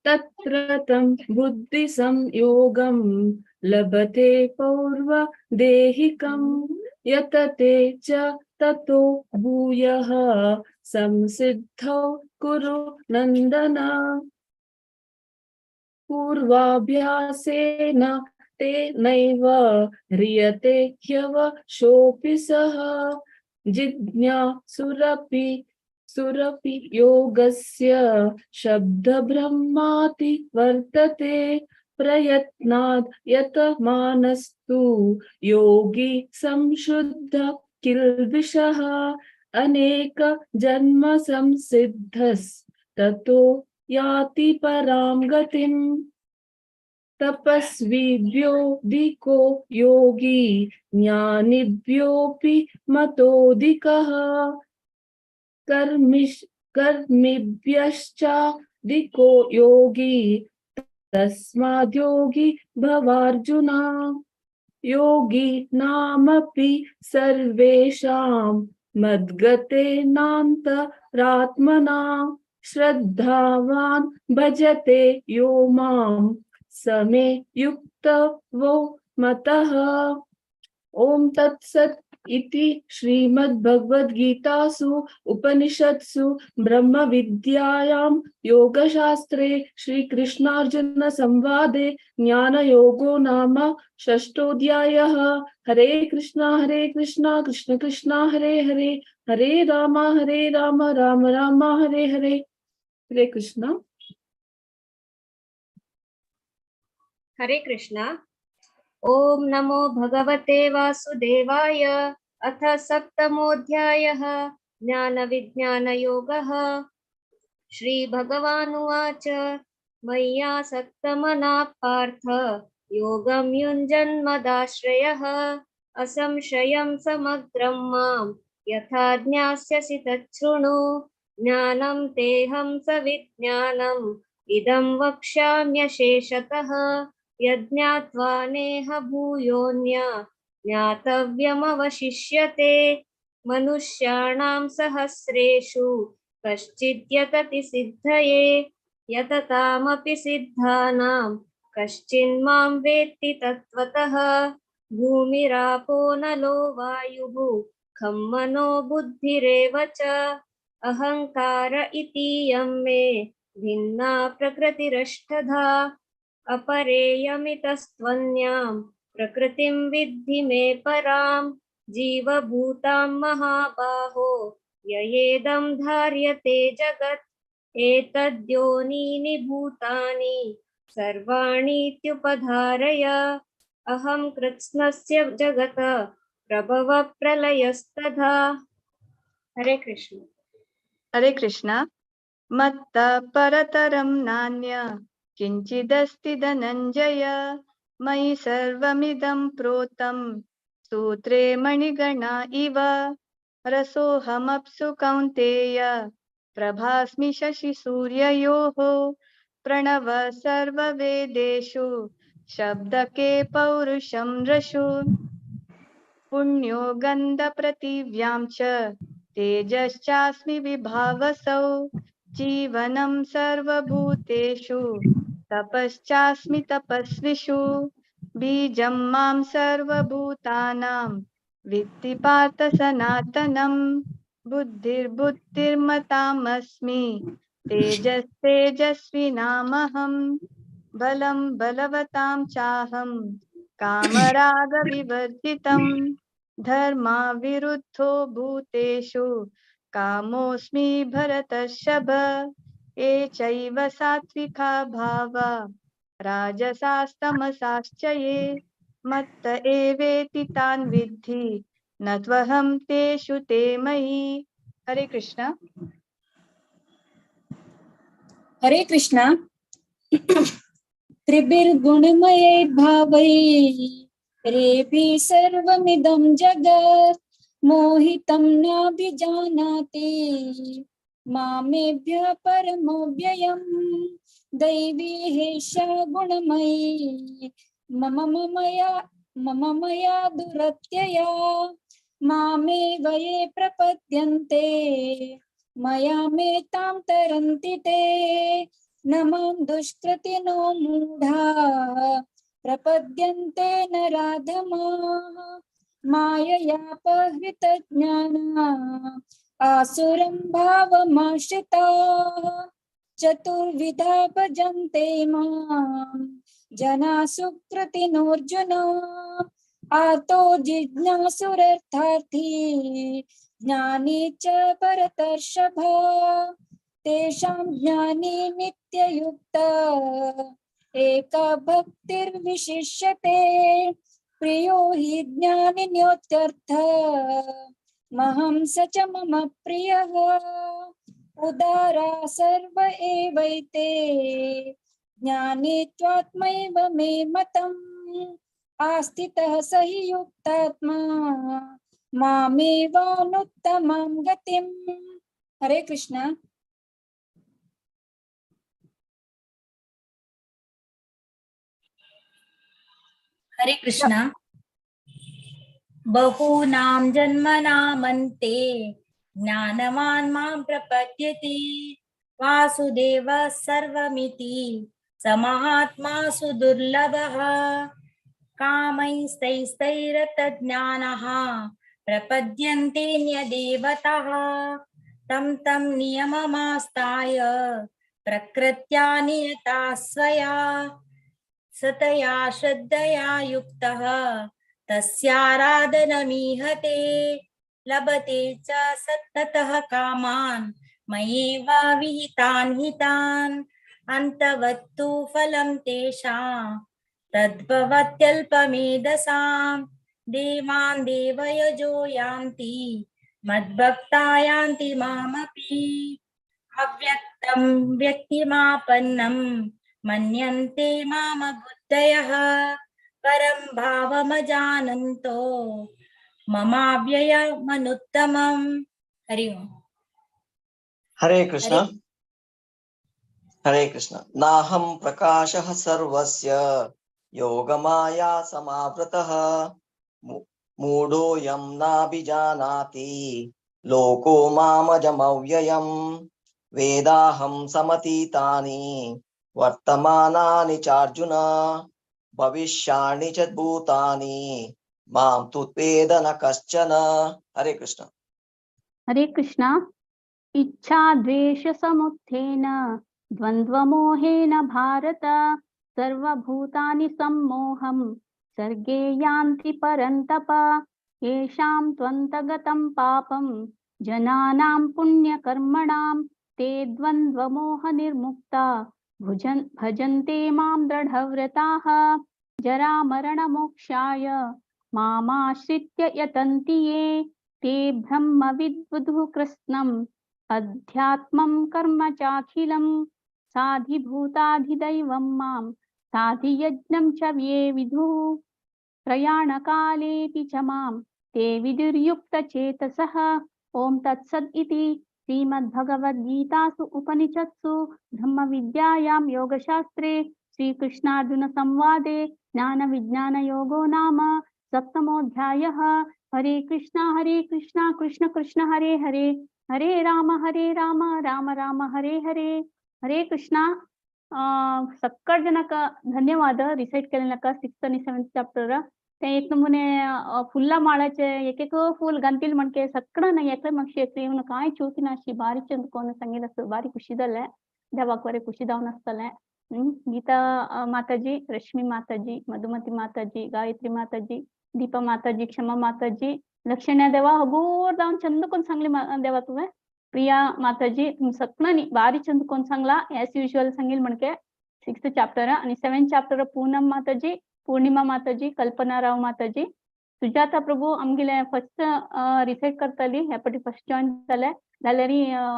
तत्र तं बुद्धि संयोगं लभते पौर्वदेहिकं यतते च ततो भूयः संसिद्धौ कुरु नंदन। पूर्वाभ्यासेन तेनैव ह्रियते ह्यवशोऽपि सः जिज्ञासुरपि सुरपि योगस्य शब्दब्रह्माति वर्तते। प्रयत्नाद् यतमानस्तु योगी संशुद्ध किल्बिषः अनेक जन्म संसिद्धस्ततो याति परां गतिम्। तपस्विभ्योऽधिको योगी ज्ञानिभ्योऽपि मतोऽधिकः कर्मिभ्यश्च दिको योगी तस्माद्योगी भवार्जुन। योगी नामपि सर्वेषां मद्गतेनान्तरात्मना श्रद्धावान् भजते यो मां स मे युक्तवो मतः। ओम तत्सत् इति श्रीमद्भगवद्गीतासु उपनिषत्सु ब्रह्मविद्यायां योगशास्त्रे श्रीकृष्णार्जुन संवादे ज्ञानयोगो नाम षष्ठोऽध्यायः। हरे कृष्णा कृष्ण कृष्ण हरे हरे, हरे राम राम राम हरे हरे। हरे कृष्णा। हरे कृष्णा। ओम नमो भगवते वासुदेवाय। अथ सप्तमोऽध्यायः ज्ञानविज्ञानयोगः। श्री भगवानुवाच मय्यासक्तमनाः पार्थ योगं युञ्जन्मदाश्रयः असंशयं समग्रं मां यथा ज्ञास्यसि तच्छृणु। ज्ञानं तेऽहं सविज्ञानम् इदं वक्ष्याम्यशेषतः यज्ञात्वा नेह भूयोऽन्या ज्ञातव्यमवशिष्यते। मनुष्याणां सहस्रेषु कश्चिद्यतति सिद्धये यततामपि सिद्धानां कश्चिन्मां वेत्ति तत्त्वतः। भूमिरापो नलो वायुः खं मनो बुद्धिरेव च अहंकार इतीयं मे भिन्ना प्रकृतिरष्टधा। अपरेयमितस्त्वन्यां प्रकृतिं विद्धि मे परां जीवभूतां महाबाहो ययेदं धार्यते जगत्। एतद्योनीनि भूतानि सर्वाणीत्युपधारय अहं कृत्स्नस्य जगत प्रभवप्रलयस्तथा। हरे कृष्ण। हरे कृष्ण। मत्त परतरं नान्य किंचिदस्ति धनंजय मयि सर्वमिदं प्रोतं सूत्रे मणिगणा इव। रसोऽहमप्सु कौन्तेय प्रभास्मि शशिसूर्ययोः। प्रणव सर्ववेदेषु शब्दके पौरुषं रषु। पुण्यो गन्धप्रतिव्यां च तेजश्चास्मि विभावसौ। जीवनं सर्वभूतेषु तपश्चास्मि तपस्विषु। बीजं मां सर्वभूतानां विद्धि पार्थ सनातनं। बुद्धिर्बुद्धिर्मतामस्मि तेजस्तेजस्विनामहं। बलं बलवतां चाहं कामरागविवर्जितं। धर्माविरुद्धो भूतेषु कामोऽस्मि भरतर्षभ। ये चैव सात्विका भावा राजसास्तमसाश्च ये मत्त एवेति तान् विद्धि न त्वहं तेषु ते मयि। हरे कृष्णा। हरे कृष्णा। त्रिभिर्गुणमयैर्भावैरेभिः सर्वमिदं जगत् मोहितं नाभिजानाति मामेभ्यः परमव्ययम्। दैवी हेषा गुणमयी मम मया दुरत्यया। मामेव ये प्रपद्यन्ते मया मे तां तरन्ति ते। न मां दुष्कृतिनो मूढा प्रपद्यन्ते नराधमाः। माययापहृतज्ञाना आसुरं भावमाश्रिताः। चतुर्विधा भजन्ते मां जना सुकृतिनोऽर्जुन। आर्तो जिज्ञासुरर्थार्थी ज्ञानी च भरतर्षभ। तेषां ज्ञानी नित्ययुक्त एका भक्तिर्विशिष्यते। प्रियो हि ज्ञानिन्योत्यर्थ महं स च मम प्रियः। उदारा सर्व एवैते ज्ञानी त्वात्मैव मे मतम्। आस्थितः स हि युक्तात्मा मामेवानुत्तमां गतिम्। हरे कृष्णा। हरे कृष्णा. बहूनां जन्मनामन्ते ज्ञानवान् मां प्रपद्यते वासुदेवः सर्वमिति स महात्मा सुदुर्लभः. कामैस्तैस्तैरतज्ञानः प्रपद्यन्ते न्यदेवतः तं तं नियममास्ताय प्रकृत्या नियता स्वया सतया श्रद्धया युक्तः तस्याराधनमीहते लभते च सत्ततः कामान् मयैव विहितान् हितान् अन्तवत्तु फलं तेषां तद्भवत्यल्पमेधसां देवान् देवयजो यान्ति मद्भक्ता यान्ति मामपि. अव्यक्तं व्यक्तिमापन्नं मन्यन्ते मामबुद्धयः परं भावमजानन्तो ममाव्ययमनुत्तमम्. हरि ओम्. हरे कृष्ण. हरे कृष्ण. नाहं प्रकाशः सर्वस्य योगमाया समावृतः मूढोऽयं नाभिजानाति लोको मामजमव्ययम् वेदाहं समतीतानि वर्तमानानि चार्जुन भविष्याणि च भूतानि मां तु वेद न कश्चन. हरे कृष्ण. हरे कृष्ण. इच्छा द्वेष समुत्थेन द्वन्द्वमोहेन भारत सर्वभूतानि सम्मोहं सर्गे यान्ति परन्तप येषां त्वन्तगतं पापं जनानां पुण्यकर्मणां ते द्वन्द्वमोहनिर्मुक्ता भजन्ते मां दृढव्रताः. जरामरणमोक्षाय मामाश्रित्य यतन्ति ये ते ब्रह्मविद्विदुः कृत्स्नम् अध्यात्मं कर्म चाखिलं साधिभूताधिदैवं मां साधियज्ञं च ये विदुः. प्रयाणकालेऽपि च मां ते विदुर्युक्तचेतसः. ॐ तत्सद् इति श्रीमद्भगवद्गीतासु उपनिषत्सु ब्रह्मविद्यायां योगशास्त्रे श्रीकृष्णार्जुनसंवादे ज्ञानविज्ञानयोगो नाम सप्तमोऽध्यायः. हरे कृष्णा कृष्ण कृष्ण हरे हरे हरे राम राम राम हरे हरे. हरे कृष्णा. सक्कट जनक धन्यवाद रिसाइट केलेनका 6th आणि 7th chapter ते एक नमुने फुल्ला माळाचे एक एक फूल गंतील म्हणके सಕ್ಕಡ एकले मक्षी येवन काय चूकी नाशी बारी चंद कोण सांगितलं असं बारी खुशी जाले देवाक बरें खुशी जावन आसतलें. गीता माताजी, रश्मी माताजी, मधुमती माताजी, गायत्री माताजी, दीपा माताजी, क्षमा माताजी, लक्षण्या देवा हगूर जावन चंद कोण सांगले देवा तुवें. प्रिया माताजी तुम सकणांनी बारी चंद कोण सांगला एज युज्युअल सांगील म्हणके 6th chapter आणि 7th chapter Poonam Mataji, Purnima Mataji, Kalpana Rao Mataji, Sujata Prabhu आमगेले फर्स्ट रिसाइट करताली ह्या पाटी फर्स्ट जॉईन जाले जाल्यार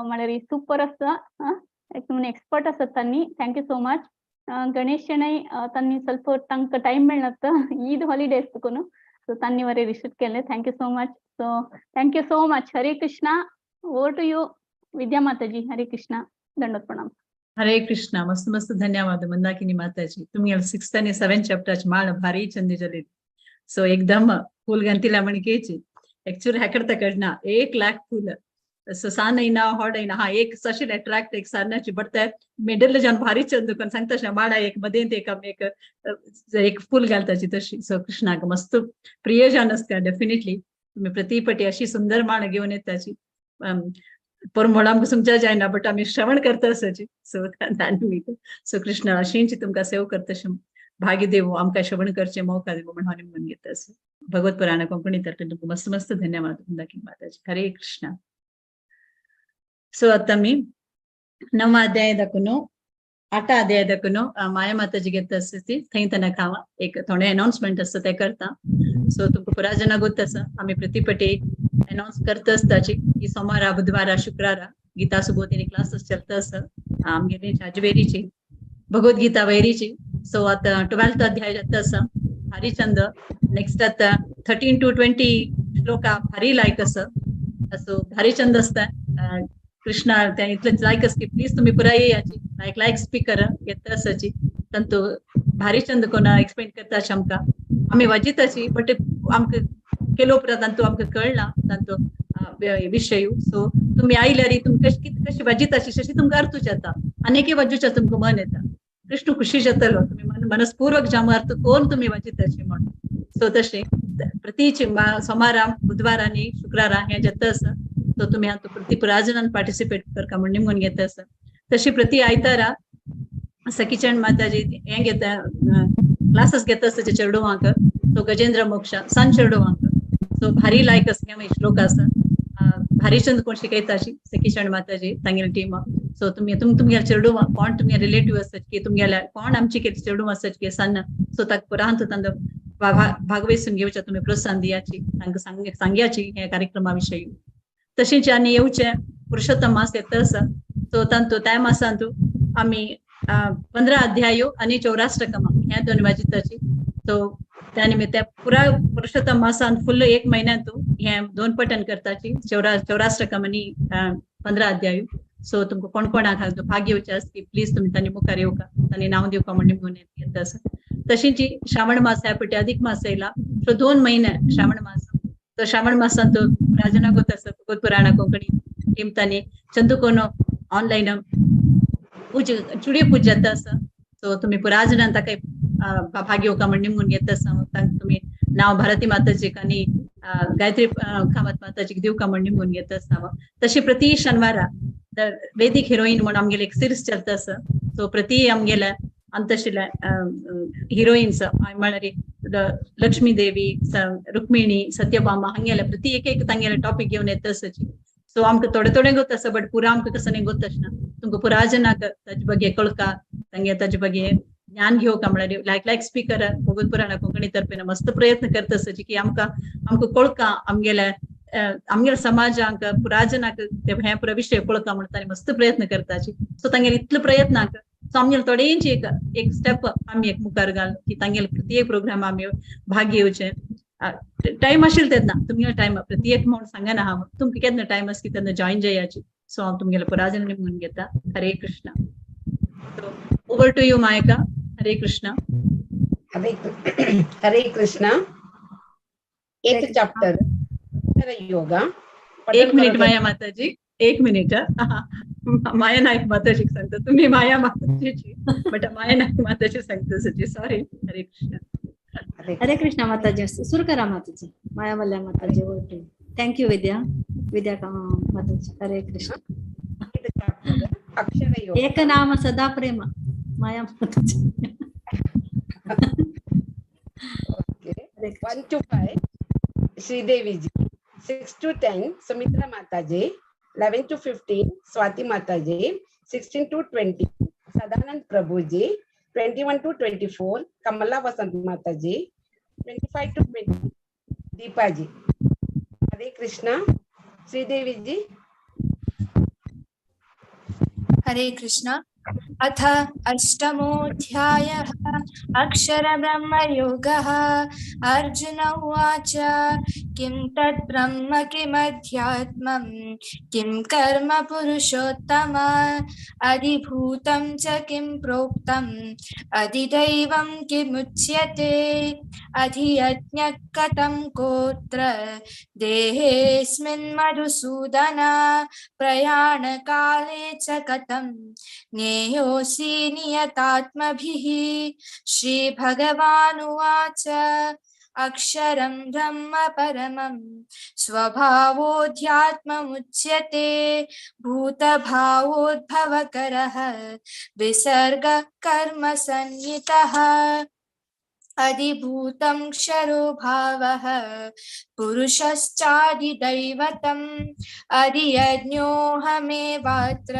म्हळ्यार सुपर आसा एक म्हणून एक्सपर्ट आसात तांणी. Thank you so much. Ganesh Shenoy तांणी ಸ್ವಲ್ಪ तांकां टायम मेळना ईद हॉलिडेज तुका सो तांणी बरें रिसीव केलें. Thank you so much. So thank you so much. Hare Krishna. Over to you Vidya Mataji. Hare Krishna. दंडवत प्रणाम. हरे कृष्णा. मस्त मस्त धन्यवाद मंदाकिनी माताजी. तुम्ही 6th आणि 7th चॅप्टरची माळ भारी चंदी झाली. सो एकदम फूल गंतीला म्हणकेची ऍक्च्युअली हॅकडता कडना 1 लाख फुलं सो सान येना हॉड येना हा एक सशेल अट्रॅक्ट एक सारण्याची बट मेडल जावन भारी चंद कोण सांगता माळा एक मध्ये एक एक एक फूल घालताची तशी. सो कृष्णाक मस्त प्रिय जावन आसता डेफिनेटली. तुम्ही प्रतिपटी अशी सुंदर माळ घेऊन येताची परमळ आमकां तुमच्या जायना बट आमी श्रवण करता आसाची. सो सो कृष्ण अशींची तुमकां सेव करता भाग्य देवो आमकां श्रवण करचे मौका देवो म्हण हांव निमगून घेता. भगवत पुराण कोंकणी तर्फे तुमकां मस्त मस्त धन्यवाद मंदाकिनी माताजी. हरे कृष्ण. सो आता मी 9 अध्यायदाकून 8 अध्यायदाकून माया माताजी घेता आसा ती थंय तनक हांव एक थोडे अनाउन्समेंट आसता ते करता. सो तुमकां पुरा जाणां गोत आसा आमी प्रतिपटी अनाउन्स करता आसताची की सोमारा बुधवारा शुक्रारा गीता सुबोधिनी क्लासेस चलता आसा आमगेली हाजवेरीची भगवद्गीता वैरीची. सो आता 12th अध्याय जाता आसा भारी चंद. नेक्स्ट आता 13 to 20 shloka भारी लायक आसा. सो भारी चंद आसता कृष्णा त्या इतलें लायक आसा की प्लीज तुमी पुराय येयाची लायक लायक स्पीकर येता आसाची. तांतू भारी चंद कोणा एक्सप्लेन करता आमकां. आमी वाजिताची बट आमकां केलो उपरांत तांतू आमकां कळना तांचो विशय. सो तुमी आयल्यार तुमकां कशी वाजिताची तशी तुमकां अर्थूच येता आनी एके बाजूच्या तुमकां मन येता. कृष्ण खुशी जातलो तुमी मनस्पूर्वक जाम अर्थ कोण तुमी वाजिताची म्हणून. सो तशें प्रति सोमारा बुधवार आनी शुक्रारा हें जाता आसा. सो तुमी हातूंत प्रति पुराजनान पार्टिसिपेट करका म्हण निमगून घेता आसा. तशी प्रति आयतारा सखीचंद माताजी हें घेता क्लासीस घेता आसता चेडवांक. सो गजेंद्र मोक्ष सान चेडवांक. सो भारी लायक आसा हे श्लोक आसा. भारीचंद कोण शिकयता अशी सखीचंद माताजी तांगेली टीम. सो तुमी तुमगेले चेडवां कोण तुमगे रिलेटीव आसत की तुमगेल्या कोण आमची चेडूं आसत की सान सो ताका पुरांत तांचो भागवेसून घेवच्या तुमी प्रोत्साहन दियाची तांकां सांगयाची ह्या कार्यक्रमा विशयी. तशेंच आनी येवचें पुरुषोत्तम मास येता आसा. सो तांतू त्या मासांतू आमी 15 अध्यायो आनी 84 ह्या दोन वाजिताची. सो त्या निमित्त पुरा पुरुषोत्तम मासान फुल्ल एक म्हयन्यांतू हें दोन पठण करताची 84 आनी 15 अध्यायो. सो तुमकां कोण कोणाक भाग घेवचे आसा की प्लीज तुमी तांणी मुखार येवका तांणी नांव दिवका म्हण निमगून येता आसा. तशीच श्रावण मास ह्या पटी अधिक मास येयला. सो 2 महिने श्रावण मास. तो श्रावण मासांत प्राजना गोत आसा भगवत पुराणा कोंकणी टीम तांणी चंदुकोनो ऑनलायन पूज चुडी पूज जाता आसा. सो तुमी पुराजनान ताका भाग घेवका म्हण निमगून घेता आसा. तांकां तुमी नांव भारती माताजीक आनी गायत्री कामत माताजीक दिवका म्हण निमगून घेता आसा. तशी प्रति शनिवारा वेदीक हिरोईन म्हण आमगेले एक सिरीज चलता आसा. सो प्रति आमगेल्या अंतशिल्या हिरोईन्स म्हळ्यार लक्ष्मी देवी रुक्मिणी सत्यभामा हांगेल्या प्रति एक एक तांगेले टॉपीक घेवन येता आसाची. सो आमकां थोडे थोडे गोत आसा बट पुरा आमकां कसो न्ही गोत आसना. तुमकां पुराजनाक ताजे ಬಗ್ಗೆ कळका तांगे ताजे ಬಗ್ಗೆ ज्ञान घेवका म्हळ्यार लायक लायक स्पीकर भगवत पुराणा कोंकणी तर्फेन मस्त प्रयत्न करता आसाची की आमकां आमकां कळका आमगेल्या आमगेल्या समाजांक पुराजनाक हें पुरा विशय कळका म्हण तांणी मस्त प्रयत्न करताची. सो तांगेले इतले प्रयत्नाक सो आमगेले थोडेंच एक एक स्टेप आमी एक मुखार घाल की तांगेले प्रति एक प्रोग्राम आमी भाग घेवचे. टायम आशिल्लो तेन्ना तुमगेलो टायम प्रति एक म्हूण सांगना हांव तुमकां केन्ना टायम आसा की तेन्ना जॉयन जायाची. सो हांव तुमगेले पुराजन म्हणून घेता. Hare Krishna. Over to you Mayaka. Hare Krishna. Hare Krishna. एक चैप्टर योगा. एक मिनिट माया माताजी, एक मिनिट. माया नायक माताजी सांगता तुम्ही माया माताजीची बट माया नायक माताजी सांगता सजी. सॉरी. हरे कृष्ण. हरे कृष्ण माताजी. सुरू करा माताजी. माया मल्ल्या माताजी. Thank you Vidya. विद्या माताजी. हरे कृष्ण. अक्षर एक नाम सदा प्रेम माया माताजी. 1 to 5 Sridevi ji, 6 to 10 Sumitra Mataji, 11 to 15 Swati Mataji, 16 to 20 Sadanand Prabhuji, 21 to 24 Kamala Vasant Mataji, 25 to 20 Deepa ji. Hare Krishna. Sridevi ji. Hare Krishna. अथ अष्टमोऽध्यायः अक्षरब्रह्मयोगः. अर्जुन उवाच किं तद् ब्रह्म किमध्यात्मं किं कर्म पुरुषोत्तम अधिभूतं च किं प्रोक्तम् अधिदैवं किमुच्यते अधियज्ञः कथं कोत्र देहेऽस्मिन् मधुसूदन प्रयाणकाले च कथं ज्ञेयोऽसि नियतात्मभिः. श्रीभगवानुवाच अक्षरं ब्रह्म परमं स्वभावोऽध्यात्ममुच्यते भूतभावोद्भवकरः विसर्गः कर्म संहितः अधिभूतं क्षरो भावः पुरुषश्चाधिदैवतम् अधियज्ञोऽहमेवात्र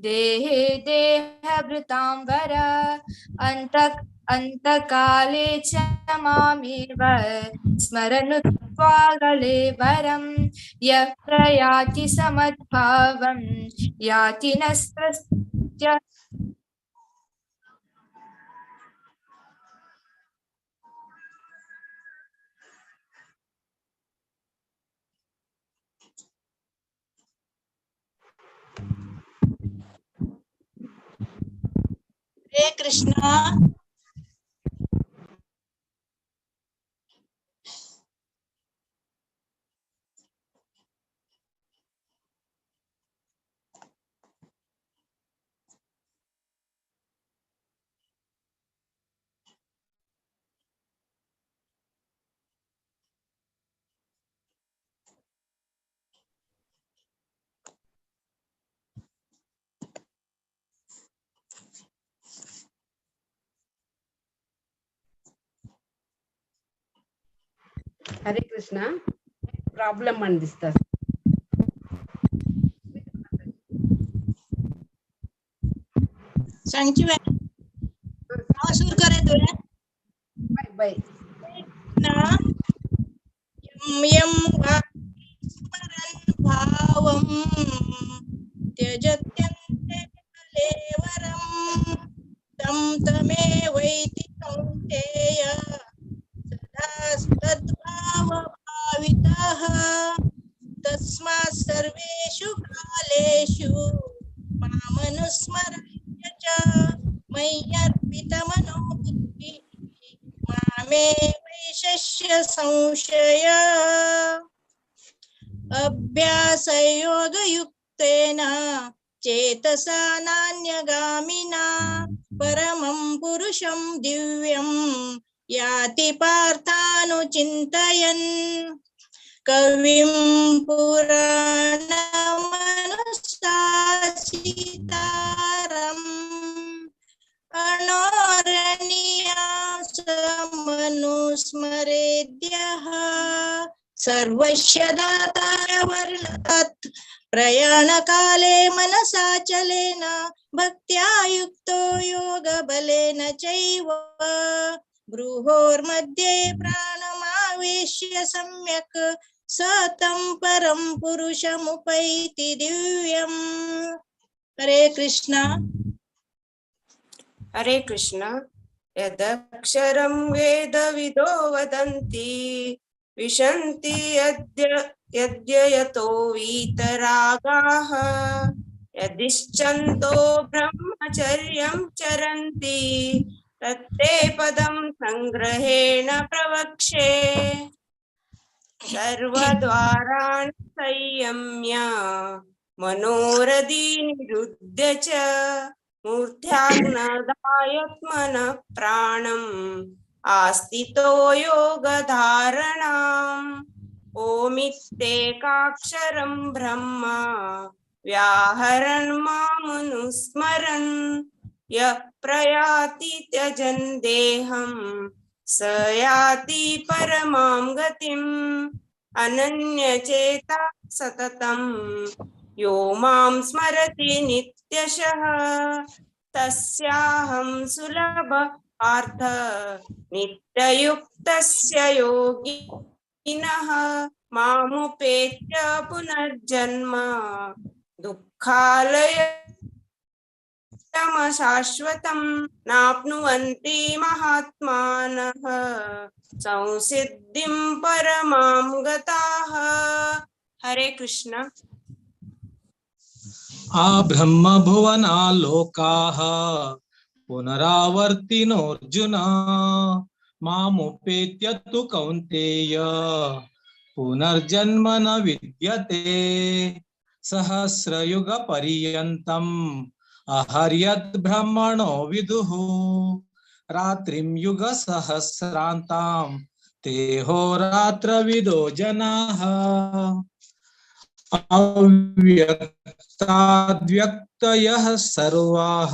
देहे देहभृतां वर अन्तकाले च मामेव स्मरनुत्वा गलेवरं यः प्रयाति समद्भावं याति नस्तस्य. हरे कृष्णा. हरे कृष्णा. प्रॉब्लेम म्हण दिसता. सांगची हांव सुरू करे तुवें. बाय बाय. ना यम यम वा स्मरन् भावं त्यजत्यन्ते कलेवरं तं तमेवैति कौन्तेय सदा तद्भावभावितः. तस्मात् सर्वेषु कालेषु मामनुस्मरय च मय्यर्पितमनो बुद्धिः मामे वैशस्य संशय. अभ्यासयोगयुक्तेन चेतसा नान्यगामिना परमं पुरुषं दिव्यं याति पार्थानुचिन्तयन्. कविं पुराणमनुशासितारम् अणोरणीयासमनुस्मरेद्यः. सर्वस्य दातारवर्णतत् प्रयाणकाले मनसा चलेन भक्त्या युक्तो योगबलेन चैव भ्रुवोर्मध्ये प्राणमावेश्य सम्यक् स तं परं पुरुषमुपैति दिव्यम्. हरे कृष्णा. हरे कृष्णा. यदक्षरं वेदविदो वदन्ति विशन्ति यद्ययतो वीतरागाः यदिच्छन्तो ब्रह्मचर्यं चरन्ति तत्ते पदं संग्रहेण प्रवक्षे. सर्वद्वाराणि संयम्य मनोरदि निरुध्य च मूर्ध्याग्नदायत्मनः प्राणम् आस्थितो योगधारणाम्. ओमित्येकाक्षरं ब्रह्म व्याहरन् मामनुस्मरन् यः प्रयाति त्यजन् देहं स याति परमां गतिम्. अनन्यचेता सततं यो मां स्मरति नित्यशः तस्याहं सुलभ पार्थ नित्ययुक्तस्य योगिनः. मामुपेत्य पुनर्जन्म दुःखालयमशाश्वतं नाप्नुवन्ति महात्मानः संसिद्धिं परमां गताः. हरे कृष्ण. आ ब्रह्म भुवना लोकाः पुनरावर्तिनोऽर्जुन मामुपेत्य तु कौन्तेय पुनर्जन्म न विद्यते. सहस्रयुग पर्यन्तम् अहर्यद् ब्रह्मणो विदुः रात्रिं युग सहस्रान्तां ते होरात्रविदो जनाः. अव्यक्ताद्व्यक्तयः सर्वाः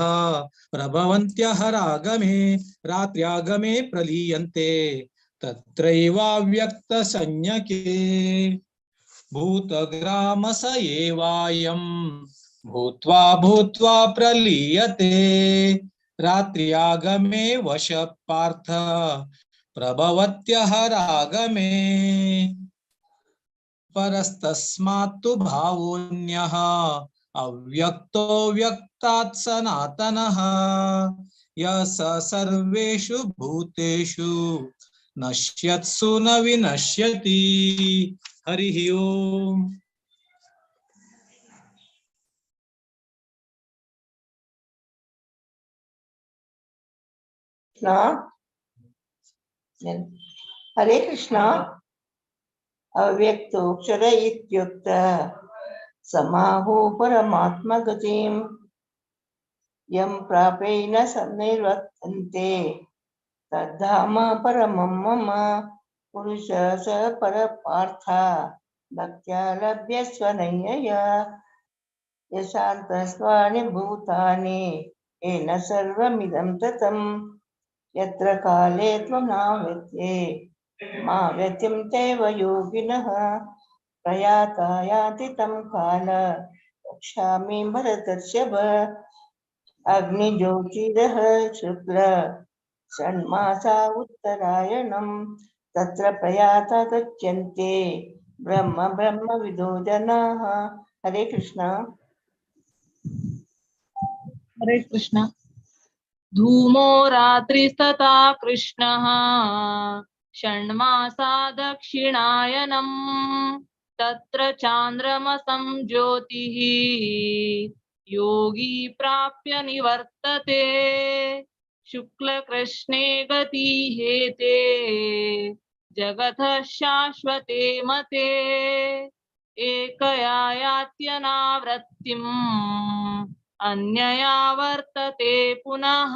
प्रभवन्त्यः रागमे रात्र्यागमे प्रलीयन्ते तत्रैवाव्यक्तसंज्ञके. भूतग्रामस एवायं भूत्वा भूत्वा प्रलीयते रात्र्यागमे वश पार्थ प्रभवत्यः रागमे. परस्तस्मात्तु भावोऽन्यः अव्यक्तो व्यक्तात् सनातनः यः स सर्वेषु भूतेषु नश्यत्सु न विनश्यति. हरिः ओम्. हरे कृष्णा. अव्यक्तोक्षर इत्युक्त समाहो परमात्मगतिं यं प्रापेन निर्वर्तन्ते तद्धाम परमं मम. पुरुष स परपार्थ भक्त्या लभ्यस्व नय्यय. यशान्तस्वानि भूतानि येन सर्वमिदं ततं. यत्र काले त्वं नावृत्ये मा गतिं चैव योगिनः प्रयाता याति तं काल वक्ष्यामि भरतर्षभ। अग्निज्योतिरः शुक्ल षण्मासा उत्तरायणं तत्र प्रयाता गच्छन्ते ब्रह्म ब्रह्मविदो जनाः। हरे कृष्णा। हरे कृष्ण। धूमो रात्रिस्तथा कृष्णः षण्मासा दक्षिणायनं तत्र चान्द्रमसं ज्योतिः योगी प्राप्य निवर्तते। शुक्लकृष्णे गति हेते जगतः शाश्वते मते। एकया यात्यनावृत्तिम् अन्यया वर्तते पुनः।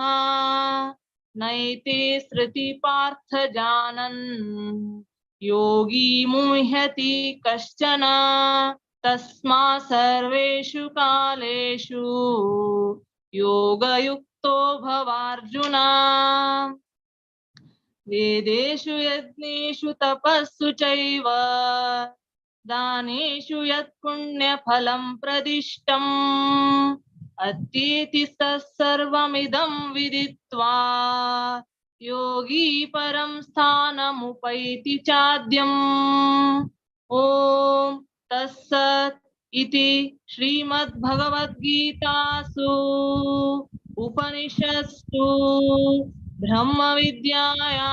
नैते सृति पार्थ जानन् योगी मुह्यति कश्चन। तस्मात् सर्वेषु कालेषु योगयुक्तो भवार्जुन। वेदेषु यज्ञेषु तपस्सु चैव दानेषु यत्पुण्यफलं प्रदिष्टम् अत्येति तत्सर्वमिदं विदित्वा योगी परं स्थानमुपैति चाद्यम्। ॐ तत्सत् इति श्रीमद्भगवद्गीतासु उपनिषत्सु ब्रह्मविद्यायां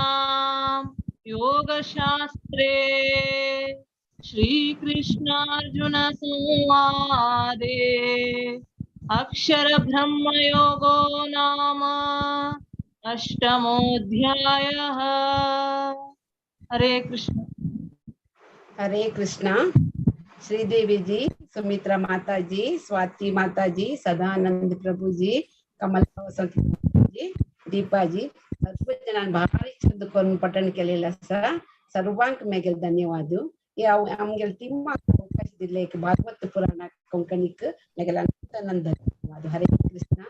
योगशास्त्रे श्रीकृष्णार्जुन संवादे अक्षर ब्रह्मयोगो नाम अष्टमोऽध्यायः। हरे कृष्ण। हरे कृष्णा। श्रीदेवी जी, सुमित्रा माता जी, स्वाति माता जी, सदानंद प्रभु जी, कमल वसंत जी, दीपा जी, सर्व जणांक भारी चंद करून पठण केलेलं आसा। सर्वांक मेगेल धन्यवाद। आमगेल टीमाक अवकाश दिल्ले भागवत पुराण कोंकणीक मेगेल अनंत धन्यवाद। हरे कृष्णा।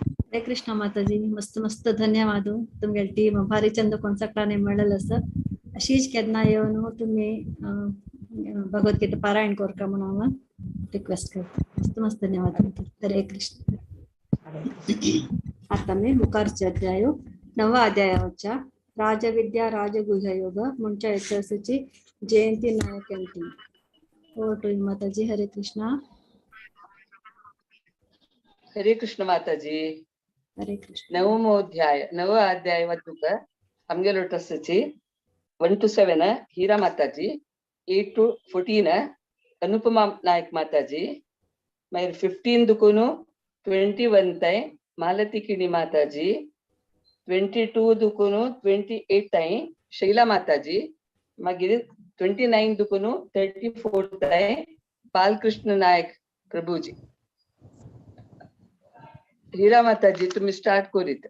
हरे कृष्ण माताजी, मस्त मस्त धन्यवाद। तुमगेल टीम भारी चंद कोण सगळ्यांनी मेळ्ळें आसा। अशीच केन्ना येवन तुमी भगवद्गीता पारायण करका म्हणून हांव रिक्वेस्ट करता। मस्त मस्त धन्यवाद। हरे कृष्ण। आता मी मुखारचे अध्याय नवा अध्यायाच्या राजविद्या राजगुह्य योग म्हणच्या इतिहासाची जयंती नायक यांची. Over to you Mataji. Hare Krishna. Hare Krishna Mataji. Hare Krishna. नवमोध्याय नव अध्याय वतुक आमगे लोटसची 1 to 7 Hira Mataji, 8 to 14 Anupama Naik Mataji, मागीर 15 दुकुनु 21 ताय मालती किणी माताजी, 22 दुकुनु 28 ताय शैला माताजी, मागीर 29 दुकुनु 34 ताय बालकृष्ण नायक प्रभुजी। हीरा माताजी तुम्ही स्टार्ट करीत।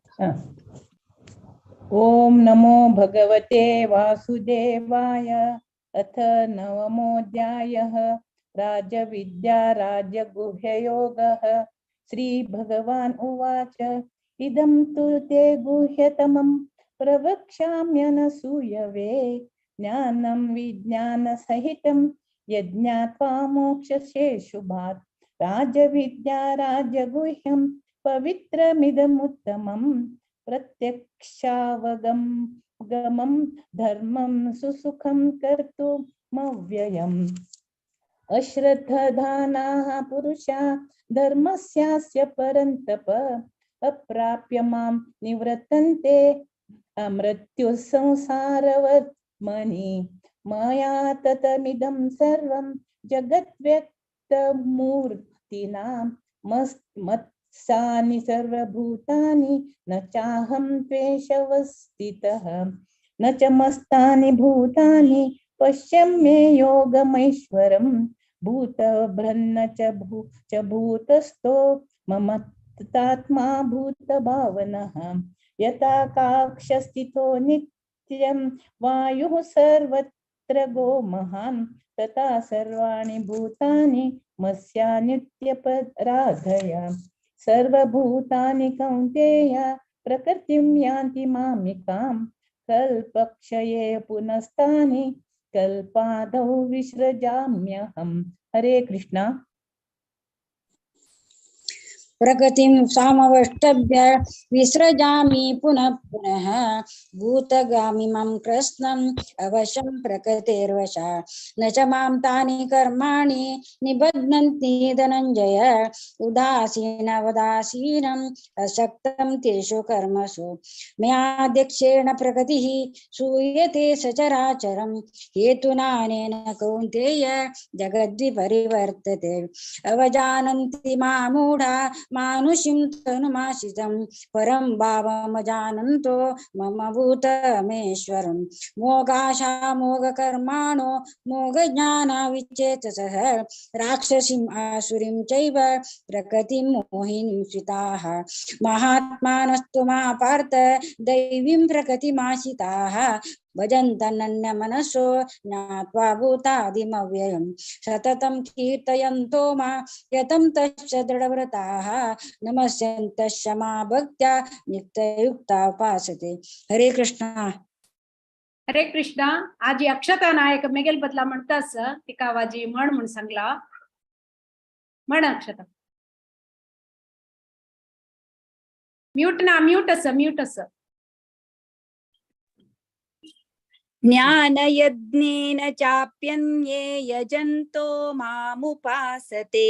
ओम नमो भगवते वासुदेवाय। अथ नवमोऽध्यायः राजविद्या राजगुह्ययोगः। श्री भगवान् उवाच, इदं तु ते गुह्यतमं प्रवक्ष्याम्यनसूयवे ज्ञानं विज्ञानसहितं यज्ञात्वा मोक्षशेषुभात्। राजविद्या राजगुह्यं पवित्रमिदमुत्तमं प्रत्यक्षावगम गमं धर्मं सुसुखं कर्तुमव्ययम्। अश्रद्धानाः पुरुषा धर्मस्यास्य परन्तप अप्राप्य मां निवर्तन्ते अमृत्युः संसारवर्त्मनि। मया ततमिदं सर्वं जगद्व्यक्तमूर्तिना मत्सानि सर्वभूतानि न चाहं त्वेषवस्थितः न च मस्तानि भूतानि पश्य मे योगमैश्वरं। भूतभ्रन्न च भूतस्थो मम तात्मा भूतभावनः। यथा काक्षस्थितो नित्यं वायुः सर्वत्र गो महान् तथा सर्वाणि भूतानि मस्यानित्यपराधया। सर्वभूतानि कौन्तेय प्रकृतिं यान्ति मामिकां कल्पक्षये पुनस्तानि कल्पादौ विसृजाम्यहम्। हरे कृष्णा। प्रकृतिं सामवष्टभ्य विसृजामि पुनः पुनः भूतगामिमं कृत्स्नम् अवशं प्रकृतेर्वशा न च मां तानि कर्माणि निबध्नन्ति धनञ्जय उदासीनवदासीनम् अशक्तं तेषु कर्मसु मयाध्यक्षेण प्रकृतिः सूयते सचराचरं हेतुनानेन कौन्तेय जगद्विपरिवर्तते अवजानन्ति मामूढा मानुषीं तनुमाश्रितं परं भावमजानन्तो मम भूतमेश्वरं मोघाशा मोघकर्माणो मोघज्ञानाविचेतसः राक्षसीम् आसुरीं चैव प्रकृतिं मोहिनीं श्रिताः महात्मानस्तु मा पार्थ दैवीं प्रकृतिमाश्रिताः भजन्तनन्यमनसो ज्ञात्वा भूतादिमव्ययं सततं कीर्तयन्तो मा यतं तश्च दृढव्रताः नमस्यन्तश्च मा भक्त्या नित्ययुक्ता उपासते। हरे कृष्णा। हरे कृष्णा। आजी अक्षता नायक मेगेल बदला म्हणतास तिका आवाजी म्हण म्हण सांगला म्हण अक्षता। म्यूट ना म्यूट अस म्यूट अस। ज्ञानयज्ञेन चाप्यन्ये यजन्तो मामुपासते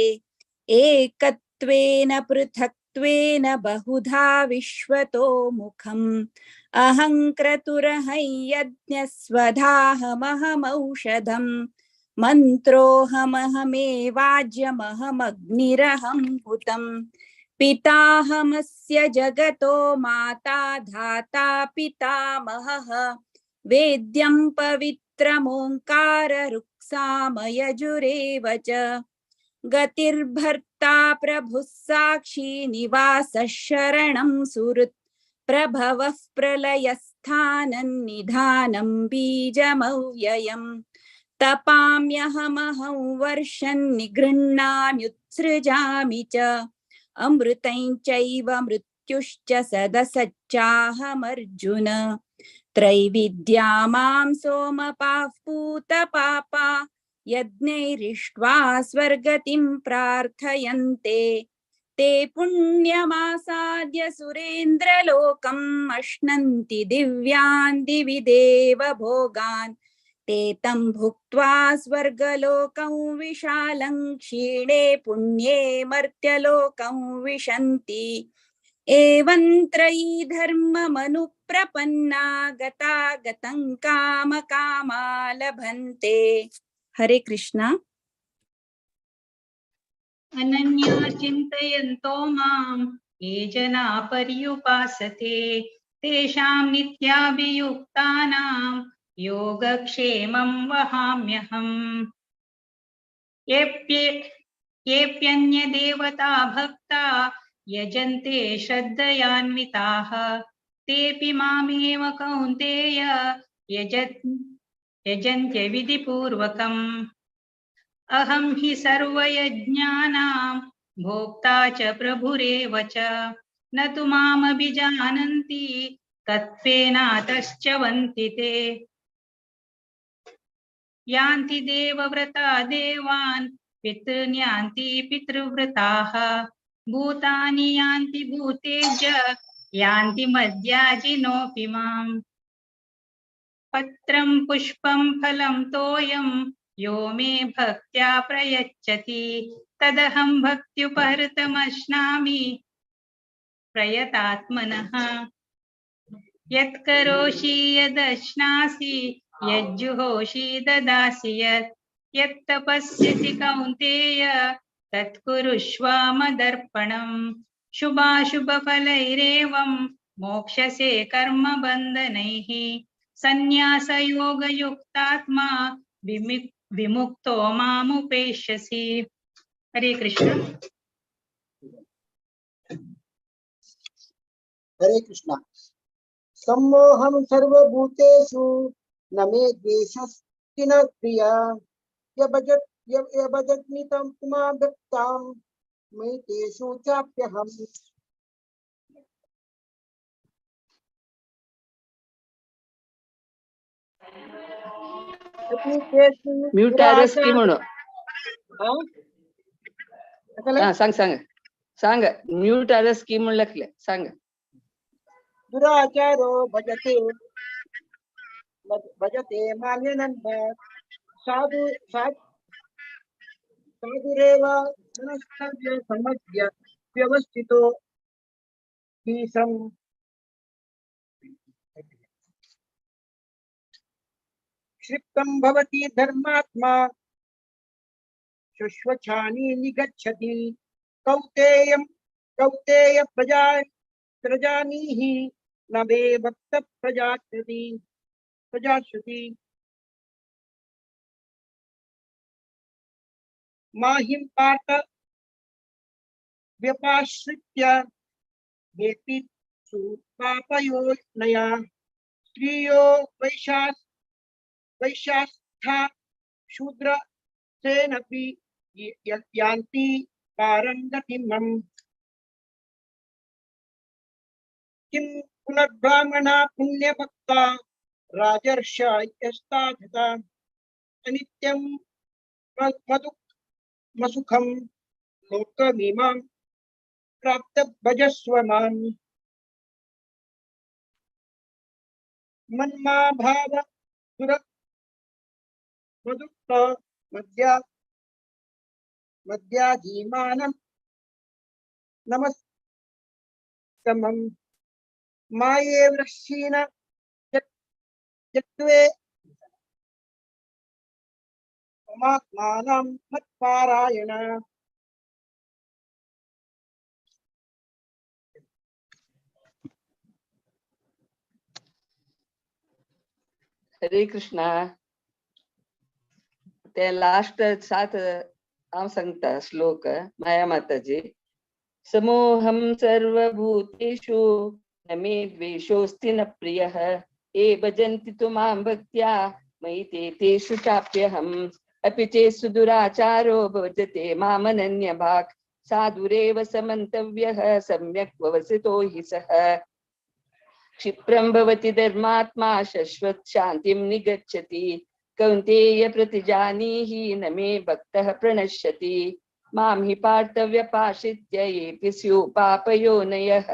एकत्वेन पृथक्त्वेन बहुधा विश्वतो मुखम् अहं क्रतुरहं यज्ञस्वधाहमहमौषधम् मन्त्रोऽहमहमेवाज्यमहमग्निरहं हुतम् पिताहमस्य जगतो माता धाता पितामहः वेद्यं पवित्रमोङ्काररुक्सामयजुरेव च गतिर्भर्ता प्रभुः साक्षी निवासः शरणं सुहृत् प्रभवः प्रलयस्थानं निधानं बीजमव्ययम् तपाम्यहमहं वर्षन् निगृह्णाम्युत्सृजामि च अमृतं चैव मृत्युश्च सदसच्चाहमर्जुन त्रैविद्या मां सोमपाः पूतपापा यज्ञैरिष्ट्वा स्वर्गतिं प्रार्थयन्ते ते पुण्यमासाद्य सुरेन्द्रलोकम् अश्नन्ति दिव्यान् दिवि देव भोगान् ते तं भुक्त्वा स्वर्गलोकं विशालं क्षीणे पुण्ये मर्त्यलोकं विशन्ति एवं त्रयी धर्ममनुप्रपन्ना गता गतं काम कामा लभन्ते। हरे कृष्णा। अनन्या चिन्तयन्तो मां ये जना पर्युपासते तेषां नित्याभियुक्तानां योगक्षेमं वहाम्यहम्। येऽप्यन्यदेवता भक्ता यजन्ते श्रद्धयान्विताः तेऽपि मामेव कौन्तेय यजन्त्य विधिपूर्वकम्। अहं हि सर्वयज्ञानां भोक्ता च प्रभुरेव च न तु मामभिजानन्ति तत्त्वेनातश्च वन्ति ते। यान्ति देवव्रता देवान् पितॄन् यान्ति पितृव्रताः भूतानि यान्ति भूतेज यान्ति मद्याजिनोऽपि माम्। पत्रं पुष्पं फलं तोयं यो मे भक्त्या प्रयच्छति तदहं भक्त्युपहृतमश्नामि प्रयतात्मनः। यत्करोषि यदश्नासि यज्जुहोषि ददासि यत् यत्तपस्यसि कौन्तेय तत्कुरुष्व मदर्पणम्। शुभाशुभफलैरेवं मोक्षसे कर्मबन्धनैः सन्न्यासयोगयुक्तात्मा विमुक्तो मामुपेष्यसि। हरे कृष्ण। हरे कृष्ण। सम्मोहं सर्वभूतेषु न मे द्वेषस्ति न प्रिया यभजत्मितं पुमा भक्तां मयि तेषु चाप्यहम्। म्युटारस की म्हणून. हा, सांग सांग सांग. म्युटारस की म्हणून लखले, सांग. दुराचारो भजते भजते मान्यनंद साधु साधुरेव मनस्तव्य समज्ञ व्यवस्थितो हि क्षिप्तं भवति धर्मात्मा शुश्वछानि निगच्छति कौतेयं कौतेय प्रजा प्रजानीहि न मे भक्त प्रजाश्रुति प्रजाश्रुति माहिं पार्थ व्यपाश्रित्य वेपित्सु पापयोनया स्त्रियो वैशास्था शूद्र सेनपि यान्ति पारं गतिमम्। किं पुनर्ब्राह्मणा पुण्यभक्ता राजर्षयस्ताधता अनित्यं मधुमसुखं लोकमीमां प्राप्त भजस्व माम्। मन्मा भाव मधुक्त मध्या मध्याधीमानं नमस्तमं माये वृक्षीण जत्वे ममात्मानं मत्पारायण। हरे कृष्णा. ते लास्ट 7 हांव सांगता श्लोक. माया माताजी. समोहं सर्वभूतेषु न मे द्वेषोऽस्ति न प्रियः ये भजन्ति तु मां भक्त्या मयि ते तेषु चाप्यहम् अपि चेत् सुदुराचारो भजते मामनन्यभाक् साधुरेव समन्तव्यः सम्यक् ववसितो हि सः। क्षिप्रं भवति धर्मात्मा शश्वत शान्तिं निगच्छति कौन्तेय प्रतिजानीहि न मे भक्तः प्रणश्यति। मां हि पार्थव्यपाश्रित्य येऽपि स्युः पापयोनयः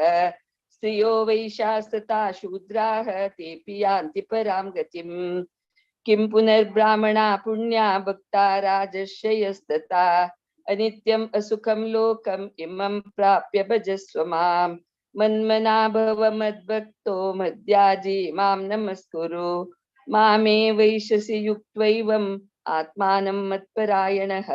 स्त्रियो वैशास्तथा शूद्राः तेऽपि यान्ति परां गतिम्। किं पुनर्ब्राह्मणा पुण्या भक्ता राजर्षयस्तथा अनित्यम् असुखं लोकम् इमं प्राप्य भजस्व माम्। मन्मना भव मद्भक्तो मद्याजी मां नमस्कुरु मामे वैशसि युक्त्वैवम् आत्मानं मत्परायणः।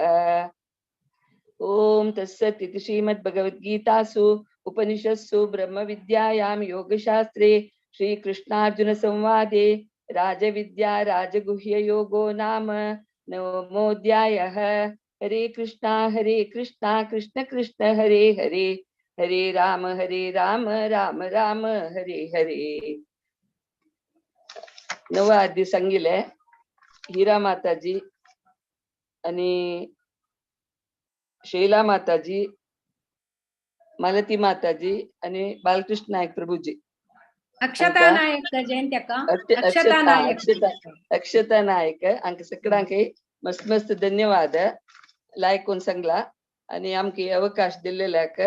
ॐ तत्सत् इति श्रीमद्भगवद्गीतासु उपनिषत्सु ब्रह्मविद्यायां योगशास्त्रे श्रीकृष्णार्जुनसंवादे राजविद्या राजगुह्ययोगो नाम नवमोऽध्यायः। हरे कृष्णा कृष्ण कृष्ण हरे हरे हरे राम राम राम हरे हरे। नव आदी सांगिले हीरा माताजी आणि शैला माताजी, मालती माताजी आणि बालकृष्ण नायक प्रभूजी. अक्षता नायक जयंती अक्का. अक्षता नायक. अक्षता नायक आमकां सगळ्यांक मस्त मस्त धन्यवाद. लायक कोण सांगला आणि आमकां अवकाश दिल्लेल्याक.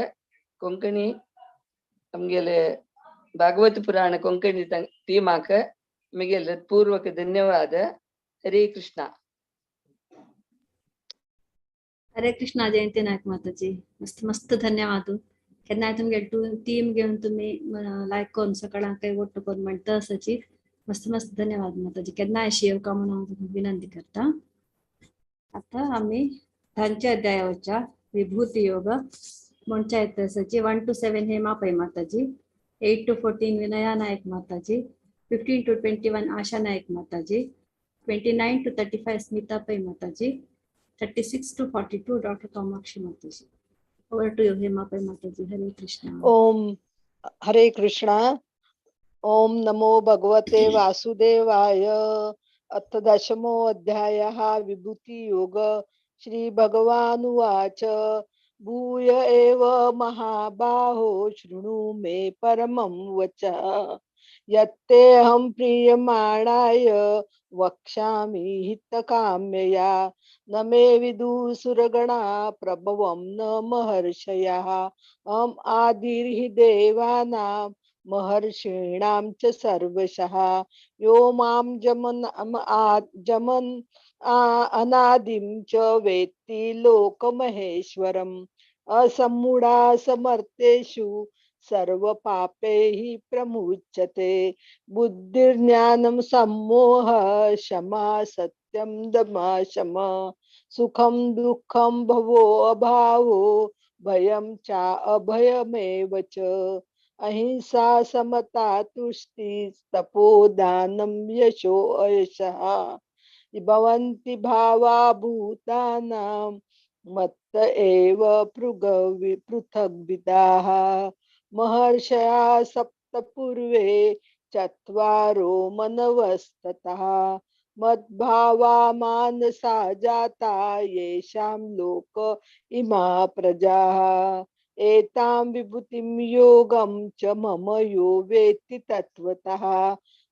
कोंकणी आमगेले भागवत पुराण कोंकणी टीमाक मिगेले पूर्वक धन्यवाद. हरे कृष्णा. हरे कृष्णा जयंती नायक माताजी, मस्त मस्त धन्यवाद. केन्नाय तुमगे टीम घेवन तुमी लायक करून सगळ्यांक वोट करून म्हणटा आसाची. मस्त मस्त धन्यवाद माताजी. केन्नाय अशी येवका म्हणून हांव तुमकां विनंती करता. आतां आमी धांच्या अध्यायाच्या विभूती योग म्हणच्या येता 1 to 7 Hema Pai Mataji, 8 to 14 Vinaya Naik Mataji, 15 to 21 Asha Naik Mataji, 29 to 35 Smita Pai Mataji, 36 to 42 doctor Kamakshi Mataji. Over to you Hema Pai Mataji. Hare Krishna. Om Hare Krishna. Om नमो भगवते वासुदेवाय. अथ दशमो अध्यायः विभूति योग. श्री भगवानुवाच. भूय एव महाबाहो शृणु मे परमं वचः. यत्तेऽहं प्रीयमाणाय वक्ष्यामि हितकाम्यया न मे विदुसुरगणा प्रभवं न महर्षयः। अहम् आदिर्हि देवानां महर्षीणां च सर्वशः। यो मां जमन अनादिं च वेत्ति लोकमहेश्वरम्। असम्मूढा समर्थेषु सर्वपापैः प्रमुच्यते। बुद्धिर्ज्ञानं सम्मोह क्षमा सत्यं दमा शम। सुखं दुःखं भवो अभावो भयं चा अभयमेव च। अहिंसा समता तुष्टि तपोदानं यशो अयशः। भवन्ति भावा भूतानां मत्त एव पृथग्विदाः। महर्षया सप्त पूर्वे चत्वारो मनवस्ततः। मद्भावा मानसा जाता येषां लोक इमा प्रजाः। एतां विभूतिं योगं च मम यो वेत्ति तत्त्वतः।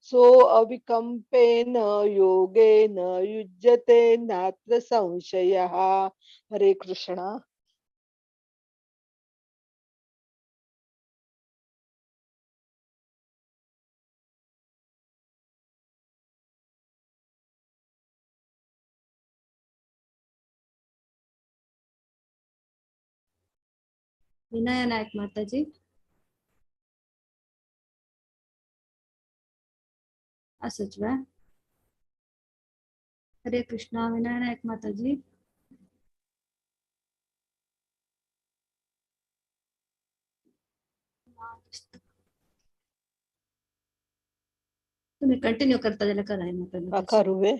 सो अविकम्पेन योगेन युज्यते नात्र संशयः। हरे कृष्णा। विनय नायक माता जी असच वा। हरे कृष्णा। विनय नायक माता जी तुम्ही कंटिन्यू करता जाल्यार करा माता। करूवे।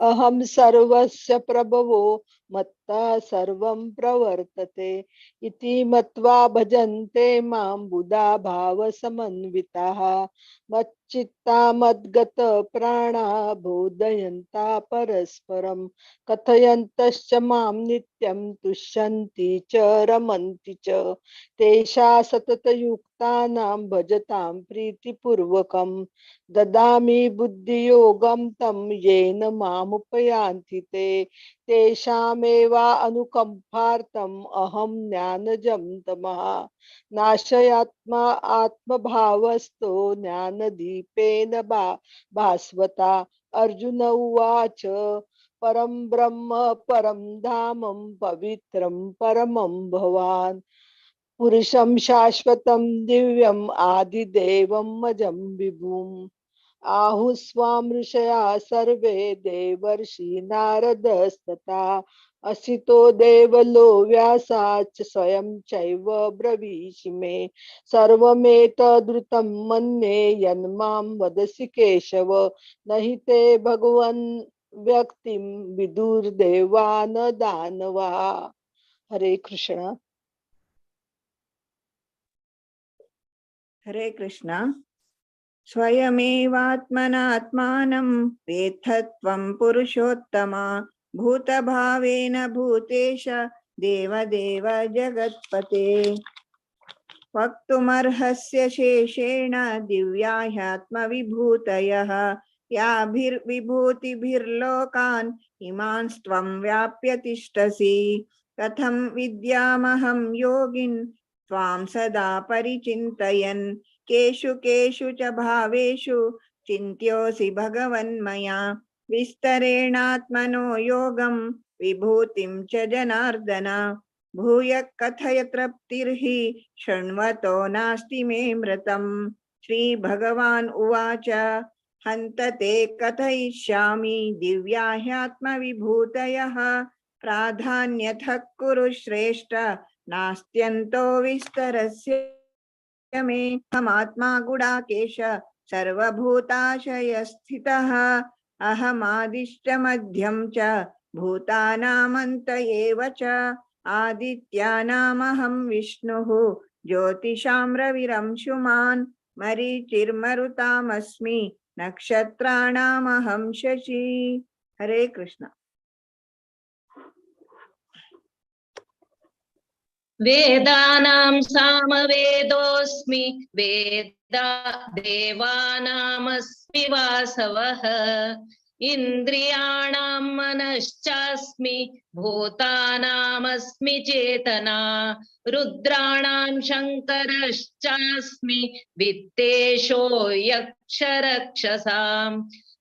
अहं सर्वस्य प्रभवो मत्तः सर्वं प्रवर्तते इति मत्वा भजन्ते मां बुधा भावसमन्विताः। मच्चित्ता मद्गत प्राणा बोधयन्ता परस्परं कथयन्तश्च मां नित्यं तुष्यन्ति च रमन्ति च। तेषा सततयुक्तानां भजतां प्रीतिपूर्वकं ददामि बुद्धियोगं तं येन मामुपयान्ति ते। तेषामेवा अनुकम्पार्थम् अहं ज्ञानजं तमः नाशयात्मा आत्मभावस्तो ज्ञानदीपेन भास्वता। अर्जुन उवाच परं ब्रह्म परं धामं पवित्रं परमं भवान् पुरुषं शाश्वतं दिव्यम् आदिदेवं अजं विभुम्। आहुस्वां ऋषया सर्वे देवर्षि नारदस्तथा असितो देवलो व्यासाच्च स्वयं चैव ब्रवीषि मे। सर्वमेतद्रुतं मन्ये यन्मां वदसि केशव नहि ते भगवन् व्यक्तिं विदुर्देवा न दानवा। हरे कृष्ण। हरे कृष्ण। स्वयमेवात्मनात्मानं वेत्थ त्वं पुरुषोत्तम भूतभावेन भूतेश देवदेव जगत्पते। वक्तुमर्हस्य शेषेण दिव्या ह्यात्मविभूतयः याभिर्विभूतिभिर्लोकान् इमांस्त्वं व्याप्य तिष्ठसि। कथं विद्यामहं योगिन् त्वां सदा परिचिन्तयन् केषु केषु च भावेषु चिन्त्योऽसि भगवन्मया। विस्तरेणात्मनो योगं विभूतिं च जनार्दन। भूय कथय तृप्तिर्हि शृण्वतो नास्ति मे मृतम्। श्री भगवान् उवाच हन्त ते कथयिष्यामि दिव्या ह्यात्मविभूतयः प्राधान्यतः कुरु श्रेष्ठ नास्त्यन्तो विस्तरस्य मे। अहमात्मा गुडाकेश सर्वभूताशयस्थितः अहमादिश्च मध्यं च भूतानामन्त एव च। आदित्यानामहं विष्णुः ज्योतिषां रविरंशुमान् मरीचिर्मरुतामस्मि नक्षत्राणामहं शशि। हरे कृष्ण। वेदानां सामवेदोऽस्मि वेद देवानामस्मि वासवः इन्द्रियाणां मनश्चास्मि भूतानामस्मि चेतना रुद्राणां शङ्करश्चास्मि वित्तेशो यक्षरक्षसां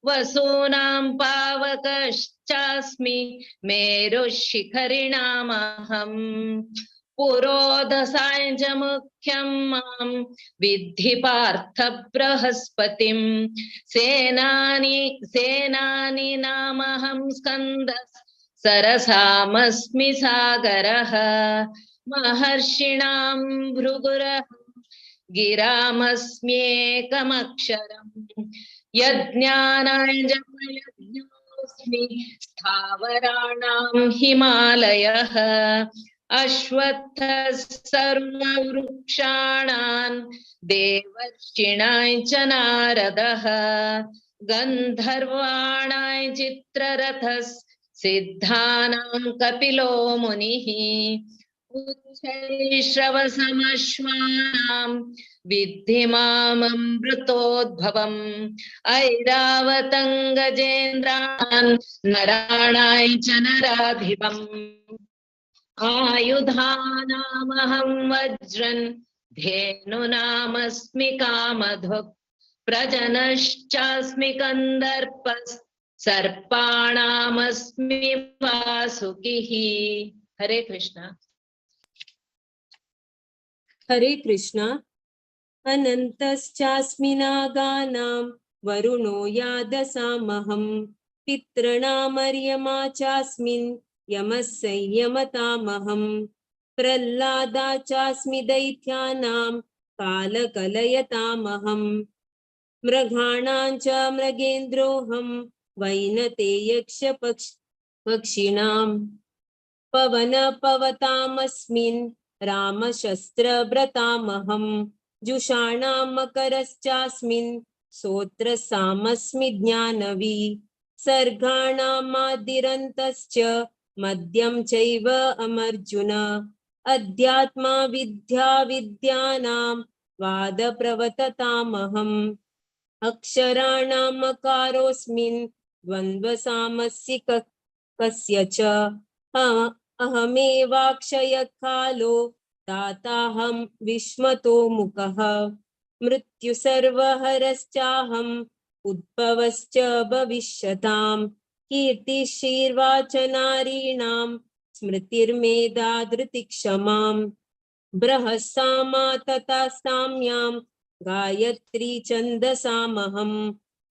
वसूनां पावकश्चास्मि मेरुशिखरिणामहम् पुरोधसाय च मुख्यं मां विद्धि पार्थ बृहस्पतिं सेनानी सेनानी नामहं स्कन्दः सरसामस्मि सागरः महर्षिणां भृगुरः गिरामस्म्येकमक्षरम् यज्ञानाय यज्ञोऽस्मि स्थावराणां हिमालयः अश्वत्थः सर्ववृक्षाणां देवर्षिणां च नारदः गन्धर्वाणां चित्ररथः सिद्धानां कपिलो मुनिः उच्चैश्रवसमश्वानां विद्धि माममृतोद्भवम् ऐरावतं गजेन्द्रान् नराणां च नराधिपम् आयुधानामहं वज्रन् धेनुनामस्मि कामधुक् प्रजनश्चास्मि कन्दर्पः सर्पाणामस्मि वासुकिः। हरे कृष्णा। हरे कृष्णा। अनन्तश्चास्मि नागानां वरुणो यादसामहं पितॄणामर्यमा चास्मिन् यमः संयमतामहं प्रह्लादा चास्मि दैत्यानां कालकलयतामहं मृगाणां च मृगेन्द्रोऽहं वैनतेयक्ष पक्षिणां पवनपवतामस्मिन् रामशस्त्रव्रतामहं जुषाणां मकरश्चास्मिन् सोत्रसामस्मि ज्ञानवी सर्गाणामादिरन्तश्च मद्यं चैव अमर्जुन अध्यात्मा विद्या विद्यानां वादप्रवततामहम् अक्षराणामकारोऽस्मिन् द्वन्द्वसामस्य कस्य च अहमेवाक्षयकालो दाताहं विस्मतो मुखः मृत्युसर्वहरश्चाहम् उद्भवश्च भविष्यताम् कीर्तिशीर्वाच नारीणां स्मृतिर्मेधा धृतिक्षमां बृहस्सामा तथा साम्यां गायत्री छन्दसामहं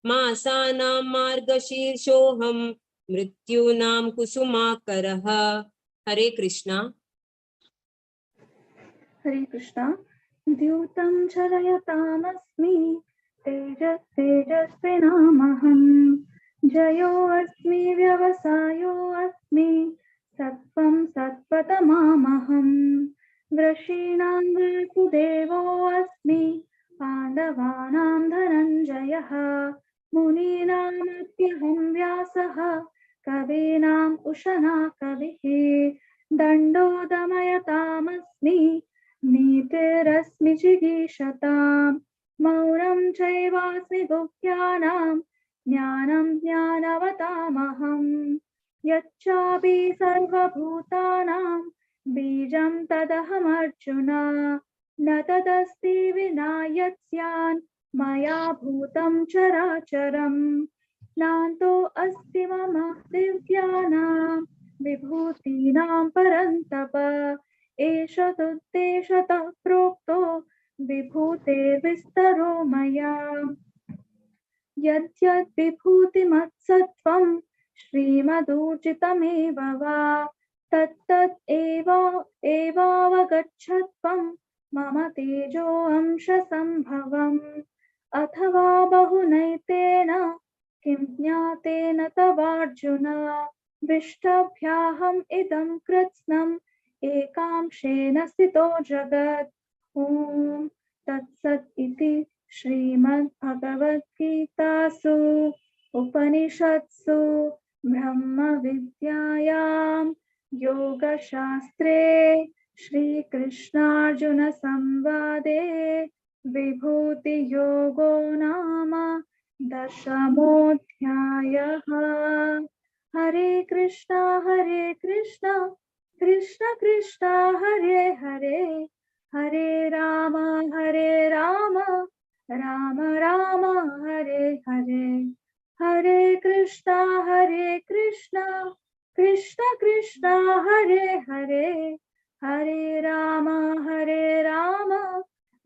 मासानां मार्गशीर्षोऽहं मृत्यूनां कुसुमाकरः। हरे कृष्णा। हरे कृष्णा। द्यूतं चलयतामस्मि तेजस्तेजस्विनामहं जयो अस्मि व्यवसायो अस्मि सत्त्वं सत्त्वतमामहं वृषीणां वासुदेवो अस्मि पाण्डवानां धनञ्जयः मुनीनामप्यहं व्यासः कवीनाम् उशना कविः दण्डो दमयतामस्मि नीतिरस्मि जिगीषतां मौनं चैवास्मि गुह्यानां ज्ञानं ज्ञानवतामहं यच्चापि सर्वभूतानां बीजं तदहमर्जुन न तदस्ति विना यत् स्यान् मया भूतं चराचरं नान्तो अस्ति मम दिव्यानां विभूतीनां परन्तप एष तुद्देशतः प्रोक्तो विभूतेर्विस्तरो मया यद्यद्विभूतिमत्सत्त्वं श्रीमदूर्जितमेव वा तत्तत् एवावगच्छत्वं मम तेजोऽंशसम्भवम् अथवा बहुनैतेन किं ज्ञातेन तवार्जुन विष्टभ्याहम् इदं कृत्स्नम् एकांशेन स्थितो जगत्। ॐ तत्सत् इति श्रीमद्भगवद्गीतासु उपनिषत्सु ब्रह्मविद्यायां योगशास्त्रे श्रीकृष्णार्जुनसंवादे विभूतियोगो नाम दशमोऽध्यायः। हरे कृष्णा कृष्ण कृष्ण हरे हरे, हरे राम राम राम हरे हरे। हरे कृष्ण कृष्ण कृष्ण हरे हरे, हरे राम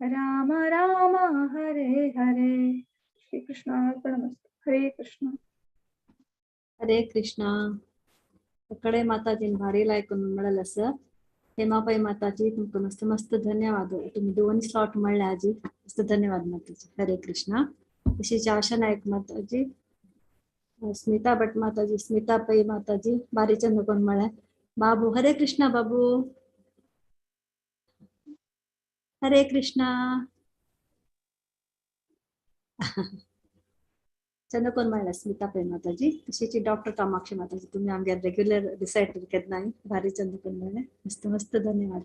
राम राम हरे हरे। श्री कृष्ण अर्पणमस्तु। हरे कृष्ण। हरे कृष्ण। कड़े माताजीन भारी लायक मिळालं सर। हेमाबाई माताजी तुमका मस्त मस्त धन्यवाद, तुम्ही दोन स्लॉट मिळले आजी, मस्त धन्यवाद माताजी। हरे कृष्ण। तशीच आशा नायक माताजी, स्मिता भट माताजी, स्मिता पै माताजी भारी चंद कोण मिळाले। बाबू हरे कृष्णा बाबू, हरे कृष्णा। चंद्रकोण म्हणलं स्मिता पै माताजी। तशीच डॉक्टर कामाक्षी माताजी, तुम्ही आमगे रेग्युलर रिसाइट केन्नाय भारी चंद्रकोण म्हणले, मस्त मस्त धन्यवाद।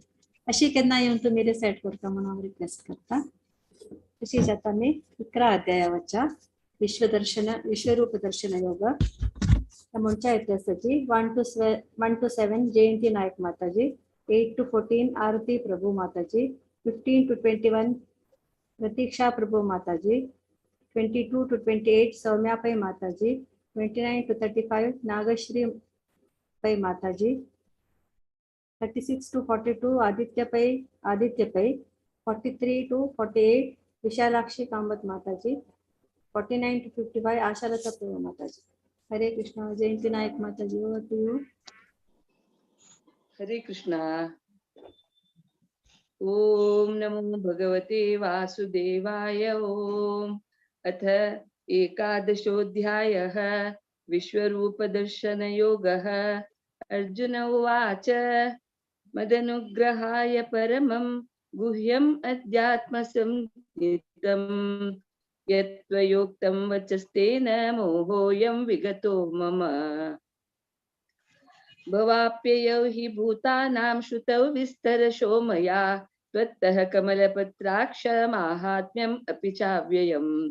अशी केन्ना येवन तुम्ही रिसाइट करता म्हणून हांव रिक्वेस्ट करता। तशीच आता मी 11 अध्यायावरच्या विश्वदर्शन विश्वरूप दर्शन योग म्हणच्या इतिहासाची 1 to 7 Jayanti Naik Mataji, 8 to 14 Aarti Prabhu Mataji, 15 to 21 Pratiksha Prabhu Mataji, 22 to 28 Saumya Pai Mataji, 29 to 35 Nagashri Pai Mataji, 36 to 42 Aditya Pai, 43 to 48 Vishalakshi Kamath Mataji, 49 to 55 Ashalata Prabhu Mataji. Hare Krishna. Jayanti Naik Mataji, over to you. Hare Krishna. Om नमो भगवते वासुदेवाय। ओम। अथ एकादशोऽध्यायः विश्वरूपदर्शनयोगः। अर्जुन उवाच, मदनुग्रहाय परमं गुह्यम् अध्यात्मसंज्ञितं यत्त्वयोक्तं वचस्तेन मोहोऽयं विगतो मम। भवाप्ययौ हि भूतानां श्रुतौ विस्तरशो मया त्वत्तः कमलपत्राक्ष माहात्म्यम् अपि चाव्ययम्।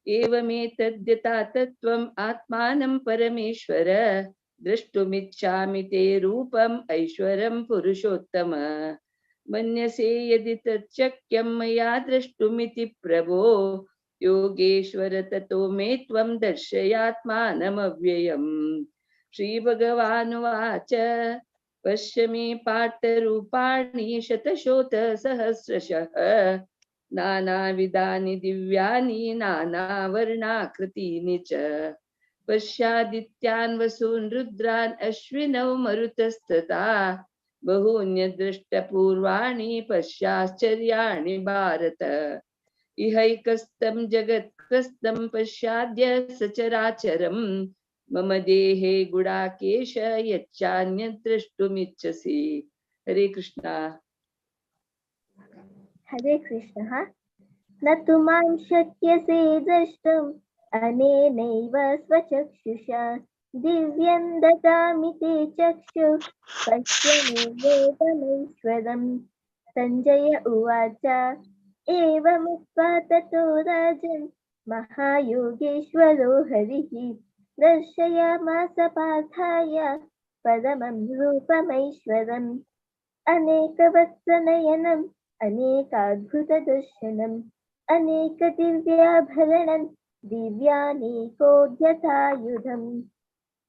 एवमेतद्यथा तत्त्वम् आत्मानं परमेश्वर द्रष्टुमिच्छामि ते रूपम् ऐश्वरं पुरुषोत्तम। मन्यसे यदि तच्चक्यं मया द्रष्टुमिति प्रभो योगेश्वर ततो मे त्वं दर्शयात्मानमव्ययम्। श्रीभगवानुवाच, पश्य मे पार्थरूपाणि शतशोत सहस्रशः नानाविधानि दिव्यानि नानावर्णाकृतीनि च। पश्यादित्यान् वसून् रुद्रान् अश्विनौ मरुतस्तथा बहून्यदृष्टपूर्वाणि पश्याश्चर्याणि भारत। इहैकस्तं जगत्कृस्तं पश्याद्य सचराचरं मम देहे गुडाकेश यच्चान्यद्रष्टुमिच्छसि। हरे कृष्णा। हरे कृष्णः। न तु मां शक्यसे द्रष्टुम् अनेनैव स्वचक्षुषा दिव्यं ददामि ते चक्षुः पश्य मे वेदमैश्वरम्। सञ्जय उवाच, एवमुक्त्वा ततो राजन् महायोगेश्वरो हरिः दर्शयामास पार्थाय परमं रूपमैश्वरम्। अनेकवत्सनयनम् अनेकाद्भुतदर्शनम् अनेकदिव्याभरणं दिव्यानेकोद्यतायुधम्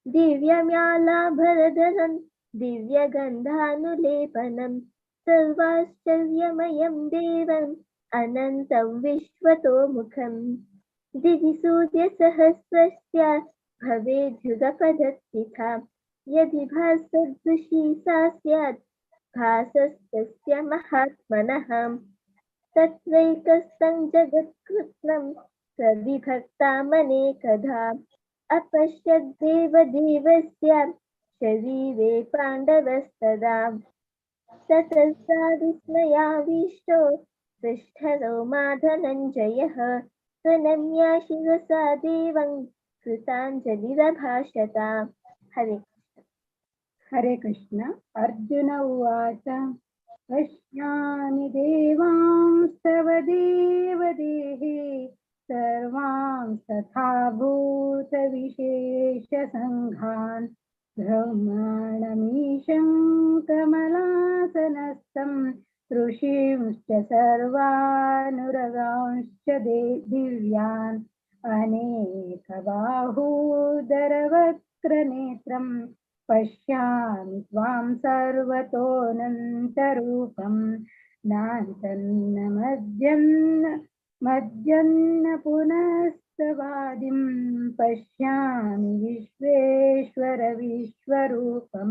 दिव्यम्यालाभरधरं दिव्यगन्धानुलेपनं सर्वाश्चर्यमयं देवम् अनन्तं विश्वतोमुखम्। दिवि सूर्यसहस्रस्य भवेद्युगपदत्थिता यदि भासदृशी सा स्यात् भासस्तस्य महात्मनः। तत्रैकस्तं जगत्कृत्स्नं प्रविभक्तामनेकधा अपश्यद्देवदेवस्य शरीरे पाण्डवस्तदा। ततः सा विस्मयाविष्टो पृष्ठरो माधनञ्जयः प्रणम्य शिरसा देवं कृताञ्जलिरभाषत। हरे हरे कृष्ण। अर्जुन उवाच, पश्यामि देवांस्तव देवदेहे सर्वांस्तथा भूतविशेषसङ्घान् ब्रह्माणमीशं कमलासनस्थं ऋषींश्च सर्वानुरगांश्च दिव्यान् अनेकबाहूदरवक्त्रनेत्रं पश्यामि त्वां सर्वतोऽनन्तरूपं नान्तन्न मद्यन्न पुनस्तवादिं पश्यामि विश्वेश्वर विश्वरूपं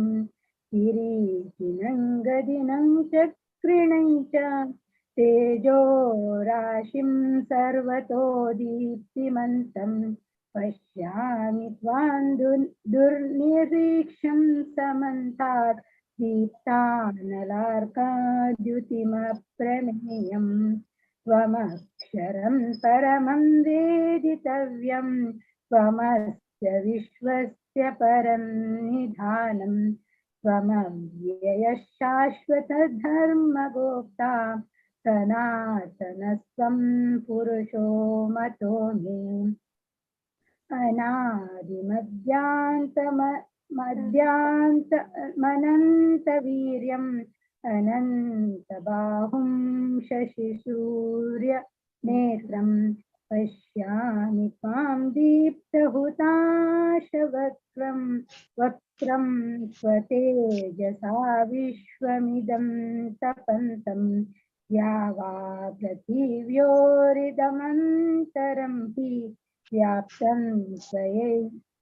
किरीटिनं गदिनं चक्रिणं च तेजोराशिं सर्वतो दीप्तिमन्तं पश्यामि त्वां दुर्निरीक्षं समन्तात् दीप्तानलार्काद्युतिमप्रमेयम् त्वमक्षरं परमं वेदितव्यं त्वमस्य विश्वस्य परं निधानं त्वमव्ययः शाश्वतधर्मगोप्ता सनातनस्त्वं पुरुषो मतो मे। अनादिमध्यान्तमनन्तवीर्यम् अनन्तबाहुं शशिसूर्यनेत्रं पश्यामि त्वां दीप्तहुताशवक्त्रं वक्त्रं स्वतेजसा विश्वमिदं तपन्तं या वा पृथिव्योरिदमन्तरं हि व्याप्तं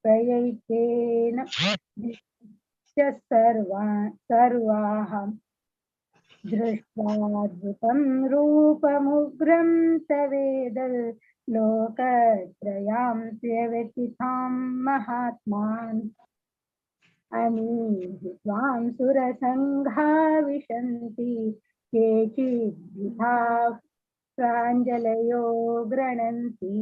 त्वयैकेन च सर्वाः दृष्ट्वाद्भुतं रूपमुग्रं तवेदल् लोकत्रयां व्यवथितां महात्मान् अमीहि त्वां सुरसङ्घा विशन्ति केचिद्विधाः प्राञ्जलयो गृह्णन्ति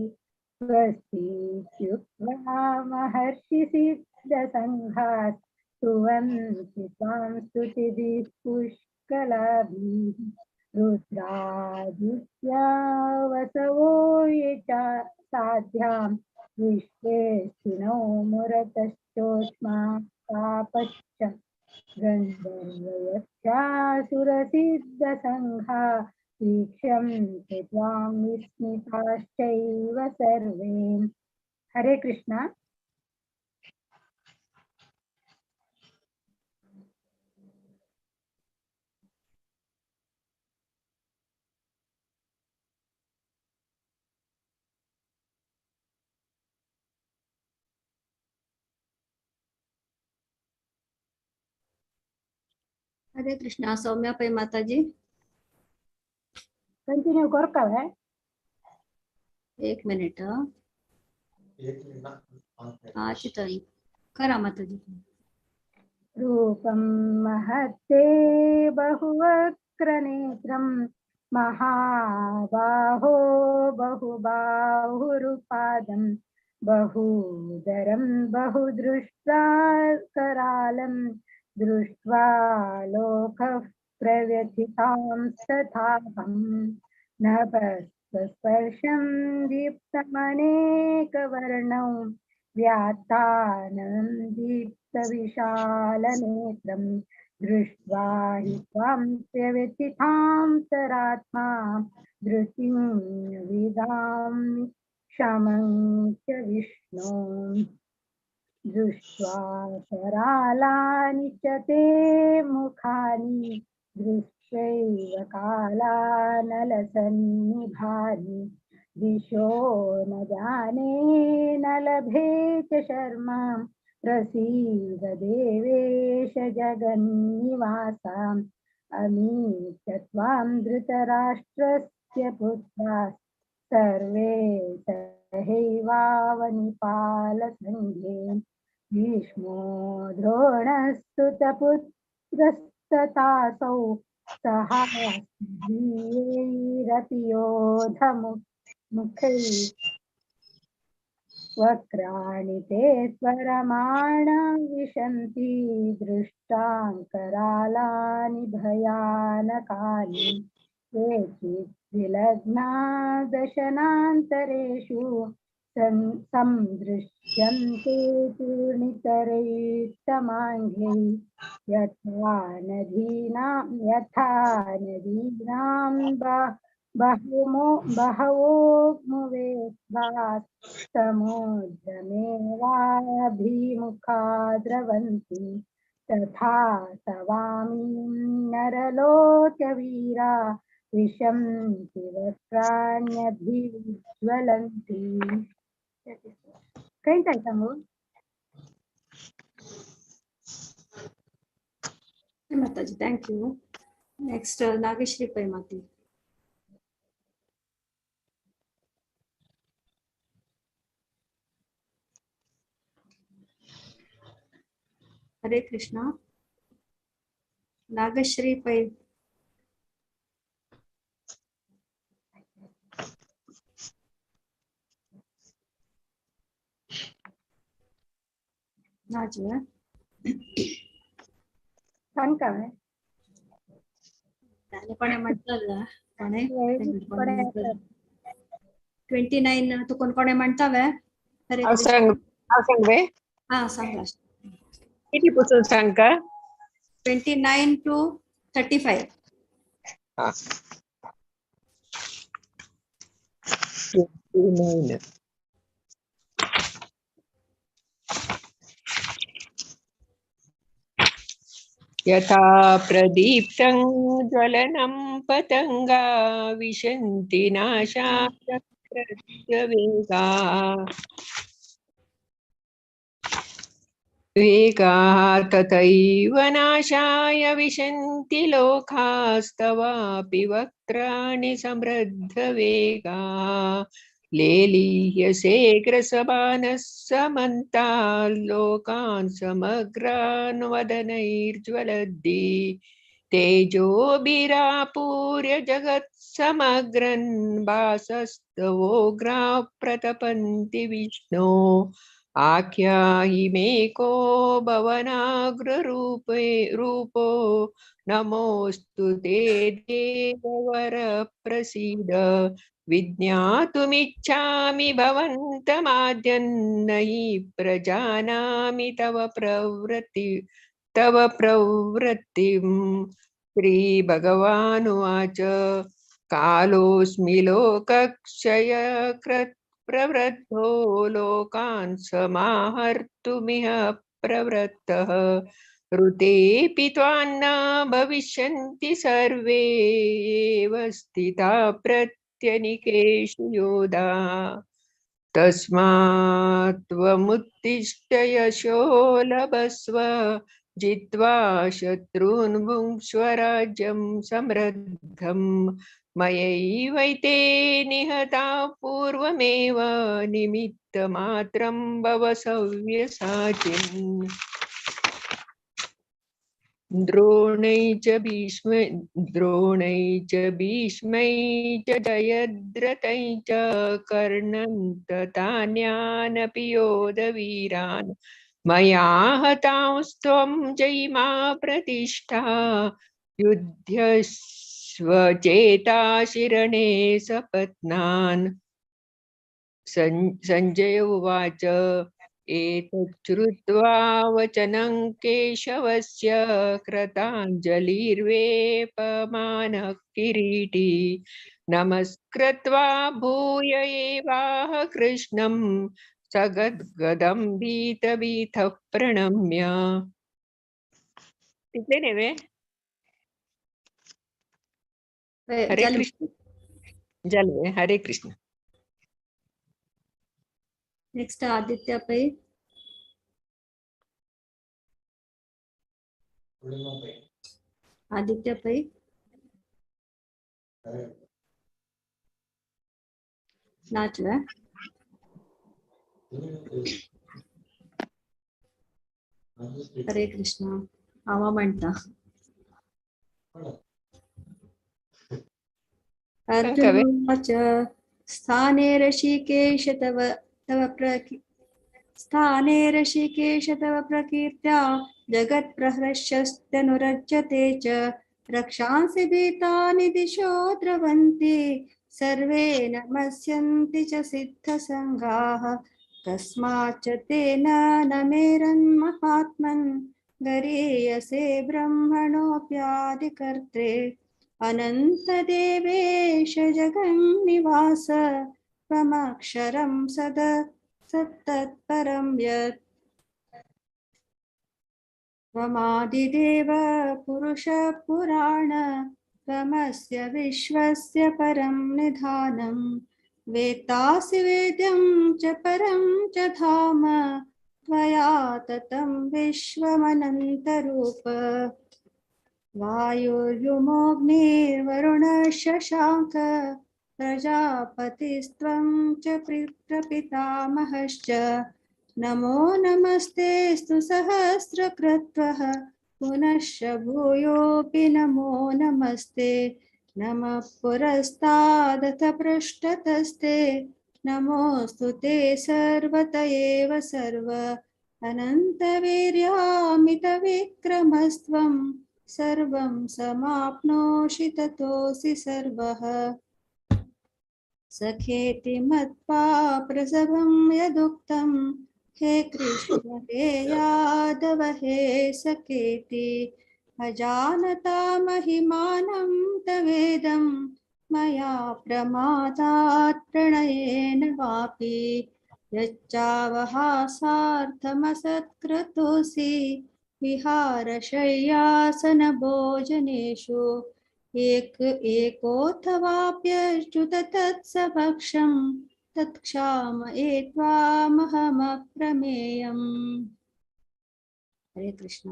स्वस्तीत्युक्त्वा महर्षिसिद्धसङ्घात् स्तुवन्ति त्वां स्तुतिभिः पुष्कलाभिः रुद्रादित्या वसवो ये च साध्यां विश्वे स्थिनौ मुरतश्चोष्मा पापश्च गन्धर्वयक्षासुरसिद्धसङ्घा वीक्षन्ते त्वां विस्मिताश्चैव सर्वे। हरे कृष्णा। हरे कृष्णा। सौम्या पै माता जी कंटिन्यू कर का है? एक मिनिट। हाँ चितन करा माता जी। रूपं महत्ते बहुवक्त्रनेत्रं महाबाहो बहुबाहुरुपादं बहुदरं बहुदृष्ट्वा करालं दृष्ट्वा लोकः प्रव्यथितां तथाहं नभस्पर्शं दीप्तमनेकवर्णौ व्यात्तानं दीप्तविशालनेत्रं दृष्ट्वा हि त्वां प्रव्यथितां तरात्मा धृतिं विदां क्षमं च विष्णु। दृष्ट्वा करालानि च ते मुखानि दृष्ट्वैव कालानलसन्निभानि दिशो न जाने न लभे च शर्मा प्रसीद देवेश जगन्निवासाम् अमी च त्वां धृतराष्ट्रस्य पुत्राः सर्वे सहैवावनिपालसङ्घे भीष्मो द्रोणस्तुतपुत्रस्तथासौ सहास्त्रैरपि योधमुखैः। वक्राणि ते स्वरमाण विशन्ति दृष्टाङ्करालानि भयानकानि केचित् विलग्ना दशनान्तरेषु संदृश्यन्ते चूर्णितरैस्तमाङ्घ्यै यथा नदीनां बहवो मुवेगात् समुद्रमेवाभिमुखा द्रवन्ति तथा तवामीं नरलोकवीरा विशन्ति वक्त्राण्यभिज्वलन्ति. खंय सांगू? Mataji, thank you. Next Nageshri Pai Mati. Hare Krishna. Nagashri Pai. नाच सांग काय कोणे म्हणताल कोणे 29 तू कोण कोणे म्हणतावे? हरे सांग सांग हा सांग. किती पुसून सांग का? 29 to 35. हा 29. यथा प्रदीप्तं ज्वलनं पतंगा विशन्ति नाशाय वेगा वेगा तथैव नाशाय विशन्ति लोकास्तवापि वक्त्राणि समृद्धवेगा लेलीयसे ग्रसमानः समन्तान् लोकान् समग्रान् वदनैर्ज्वलद्दि तेजोभिरापूर्य जगत्समग्रन् भासस्तवोग्राः प्रतपन्ति विष्णो. आख्याहि मे को भवनाग्ररूपे रूपो नमोऽस्तु ते देववर प्रसीद. विज्ञातुमिच्छामि भवन्तमाद्यन्न हि प्रजानामि तव प्रवृत्तिं. श्रीभगवानुवाच कालोऽस्मि लोकक्षयकृत् प्रवृद्धो लोकान् समाहर्तुमिह प्रवृत्तः. ऋतेऽपि त्वान्न भविष्यन्ति सर्वे एव स्थिता प्रत्यनिकेषु योधा. तस्मात् त्वमुत्तिष्ठ यशो लभस्व जित्वा शत्रून् भुङ्क्ष्व राज्यं समृद्धम्. मयैवैते निहता पूर्वमेव निमित्तमात्रं भव सव्यसाचिन्. द्रोणै च भीष्मै च जयद्रथै च कर्णं तथान्यानपि योधवीरान्. मया हतांस्त्वं जयिमा प्रतिष्ठा युध्यस्व चेताशिरणे सपत्नान्. संजय उवाच एतच्छ्रुत्वा वचनं केशवस्य कृताञ्जलिर्वेपमानः किरीटी नमस्कृत्वा भूय एवाह कृष्णं सगद्गदं भीतभीतः प्रणम्य. तितले न्हय? हरे कृष्ण. जालें. हरे कृष्ण. नेक्स्ट आदित्य पै. आदित्य पै. नाचवे. हरे कृष्ण. आवा म्हणता. अर्जुन उवाच स्थाने ऋषिकेश तव तव स्थाने ऋषिकेश तव प्रकीर्त्या जगत्प्रहर्षस्त्यनुरज्यते च रक्षांसि भीतानि दिशो द्रवन्ति सर्वे नमस्यन्ति च सिद्धसङ्घाः तस्माच्च तेन नमेरन्महात्मन् गरीयसे ब्रह्मणोऽप्यादिकर्त्रे अनन्तदेवेश जगन्निवास त्वमक्षरं सद सत्तत्परं यत् त्वमादिदेव पुरुषपुराण त्वमस्य विश्वस्य परं निधानं वेत्तासि वेद्यं च परं च धाम त्वया ततं विश्वमनन्तरूप वायुर्युमोऽग्निर्वरुणशशाङ्क प्रजापतिस्त्वं च प्रपितामहश्च नमो नमस्तेऽस्तु सहस्रक्रत्वः पुनश्च भूयोऽपि नमो नमस्ते नमः पुरस्तादथ पृष्ठतस्ते नमोऽस्तु ते सर्वत एव सर्व अनन्तवीर्यामितविक्रमस्त्वं सर्वं समाप्नोषि ततोऽसि सर्वः सखेति मत्वा प्रसभं यदुक्तं हे कृष्ण हे यादव हे सखेति अजानता महिमानं तवेदं मया प्रमादात् प्रणयेन वापि यच्चावहासार्थमसत्क्रतोऽसि विहारशय्यासनभोजनेषु एक एकोऽथवाप्यच्युत तत्सभक्षं तत्क्षामये त्वामहमप्रमेयम्। हरे कृष्ण।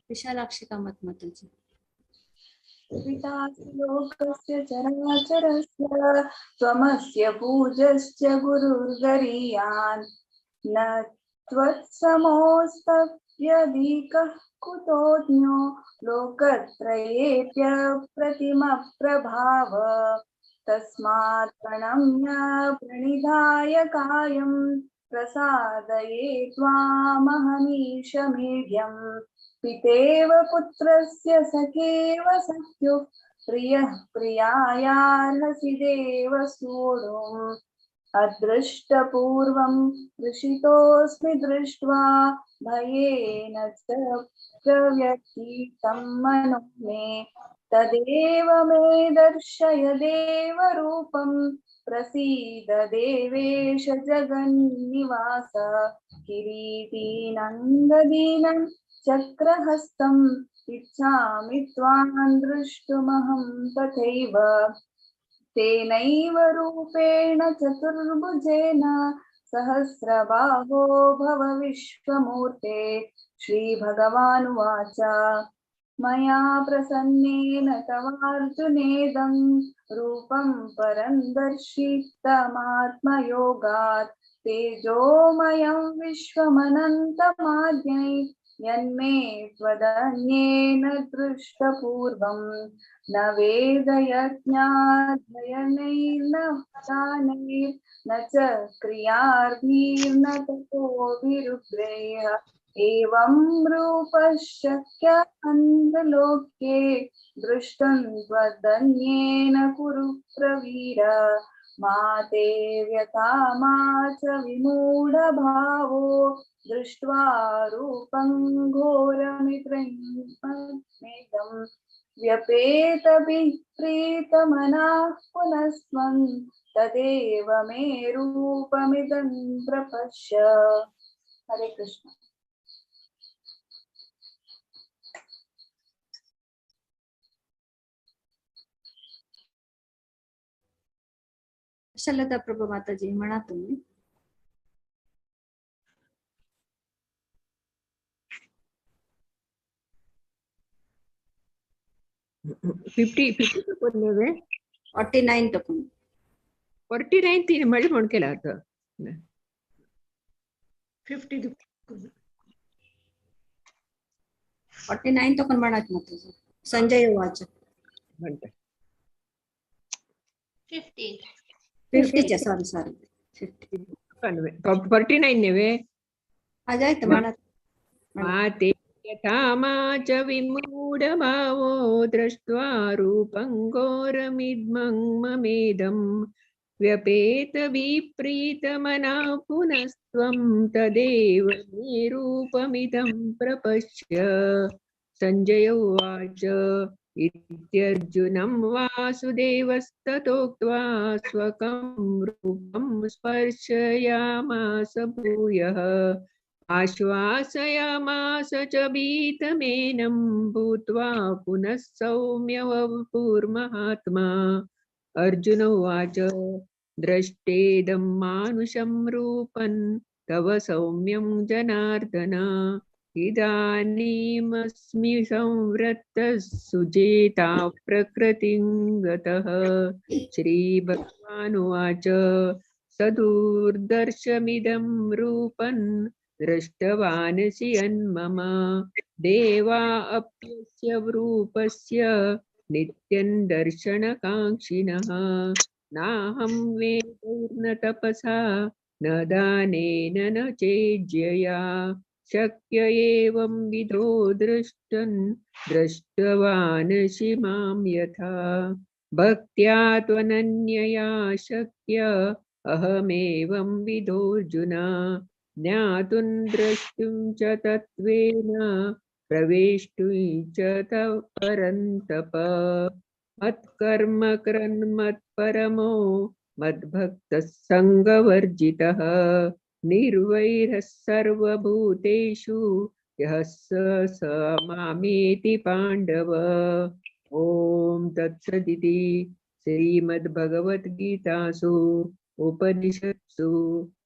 विशालाक्षी कामत माताजी। पितासि लोकस्य चराचरस्य त्वमस्य पूजश्च गुरुर्गरीयान् न त्वत्समोऽस्तव्यधिकः कुतोऽन्यो लोकत्रयेऽप्यप्रतिमप्रभाव तस्मात् प्रणम्य प्रणिधाय कायं प्रसादये त्वामहमीशमीड्यम् पितेव पुत्रस्य सखेव सख्युः प्रियः प्रियायार्हसि देव सोढुम् अदृष्टपूर्वं हृषितोऽस्मि दृष्ट्वा भयेन च प्रव्यथितं मनो मे तदेव मे दर्शय देवरूपं प्रसीद देवेश जगन्निवास किरीटीनन्ददीनं चक्रहस्तम् इच्छामि त्वां द्रष्टुमहं तथैव तेनैव रूपेण चतुर्भुजेन सहस्रबाहो भव विश्वमूर्ते। श्रीभगवानुवाच मया प्रसन्नेन तवार्जुनेदं रूपं परं दर्शितमात्मयोगात् तेजोमयं विश्वमनन्तमाज्ञै यन्मे त्वदन्येन दृष्टपूर्वं न वेदयज्ञाध्ययनैर्न दानैर्न च क्रियाभिर्न तपोभिरुग्रैः एवं रूपशक्य अन्धलोके दृष्टं त्वदन्येन कुरु प्रवीर मा ते व्यथा मा च विमूढभावो दृष्ट्वा रूपं घोरमित्रं व्यपेतभिः प्रीतमनाः पुनस्त्वं तदेव मे रूपमिदं प्रपश्य। हरे कृष्ण। शलता प्रभू माताजी म्हणा तुम्ही। फिफ्टी फिफ्टी तकून न्हय 49 तकून 49 तिने म्हणलें म्हण केला आतां 50 49 तकून म्हणात माताजी। संजय उवाच म्हणटा 50। फिफ्टीचे, सॉरी सॉरी, 50. 49 न्हय. आजायत म्हणत. माते यथा मा च विमूढभावो दृष्ट्वा रूपं घोरमिदं ममेदं व्यपेत विप्रीतमना पुनस्त्वं तदेव मे रूपमिदं प्रपश्य. संजय उवाच इत्यर्जुनं वासुदेवस्ततोक्त्वा स्वकं रूपं स्पर्शयामास भूयः आश्वासयामास च भीतमेनं भूत्वा पुनः सौम्य वपुर्महात्मा. अर्जुन उवाच द्रष्टेदं मानुषं रूपं तव सौम्यं जनार्दन इदानीमस्मि संवृत्तः सुजेता प्रकृतिं गतः. श्रीभगवानुवाच सदुर्दर्शमिदं रूपं दृष्टवानसि यन्मम देवा अप्यस्य रूपस्य नित्यं दर्शनकाङ्क्षिणः. नाहं वेदैर्न तपसा न दानेन न चेज्यया शक्य एवं विधो दृष्टं दृष्टवानसि मां यथा. भक्त्या त्वनन्यया शक्य अहमेवं विधोऽर्जुन ज्ञातुं द्रष्टुं च तत्त्वेन प्रवेष्टुं च परन्तप. मत्कर्म कृन्मत्परमो मद्भक्तः सङ्गवर्जितः निर्वैरः सर्वभूतेषु यः स मामेति पाण्डव. ॐ तत्सदिति श्रीमद्भगवद्गीतासु उपनिषत्सु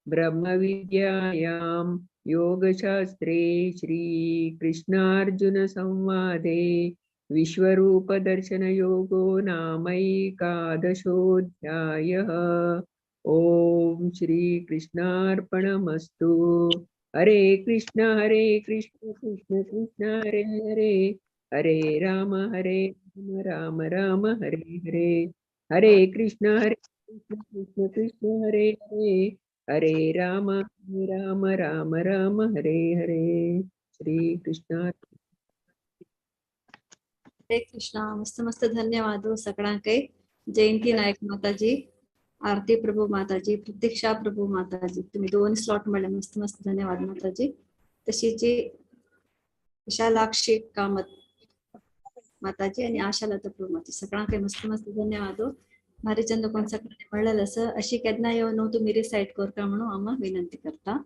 ब्रह्मविद्यायां योगशास्त्रे श्रीकृष्णार्जुनसंवादे विश्वरूपदर्शनयोगो नामैकादशोऽध्यायः. ॐ श्रीकृष्णार्पणमस्तु. हरे कृष्ण कृष्ण कृष्ण हरे हरे, हरे राम राम राम हरे हरे, हरे कृष्ण कृष्ण कृष्ण हरे हरे, हरे राम राम राम राम हरे हरे. श्री कृष्ण. हरे कृष्णा. मस्त मस्त धन्यवाद सगळ्यांके. जयंती नायक माताजी, आरती प्रभू माताजी, प्रतीक्षा प्रभू माताजी, तुम्ही दोन स्लॉट मिळाले. मस्त मस्त धन्यवाद माताजी. तशीच विशालाक्षी कामत माताजी आणि आशालता प्रभू माताजी, सगळ्यांके मस्त मस्त धन्यवाद. भारी चंद कोण सगळ्यांनी मिळालं असं अशी केन्ना येवन तुम्ही रिसाइट करता म्हणून आम्हा विनंती करता.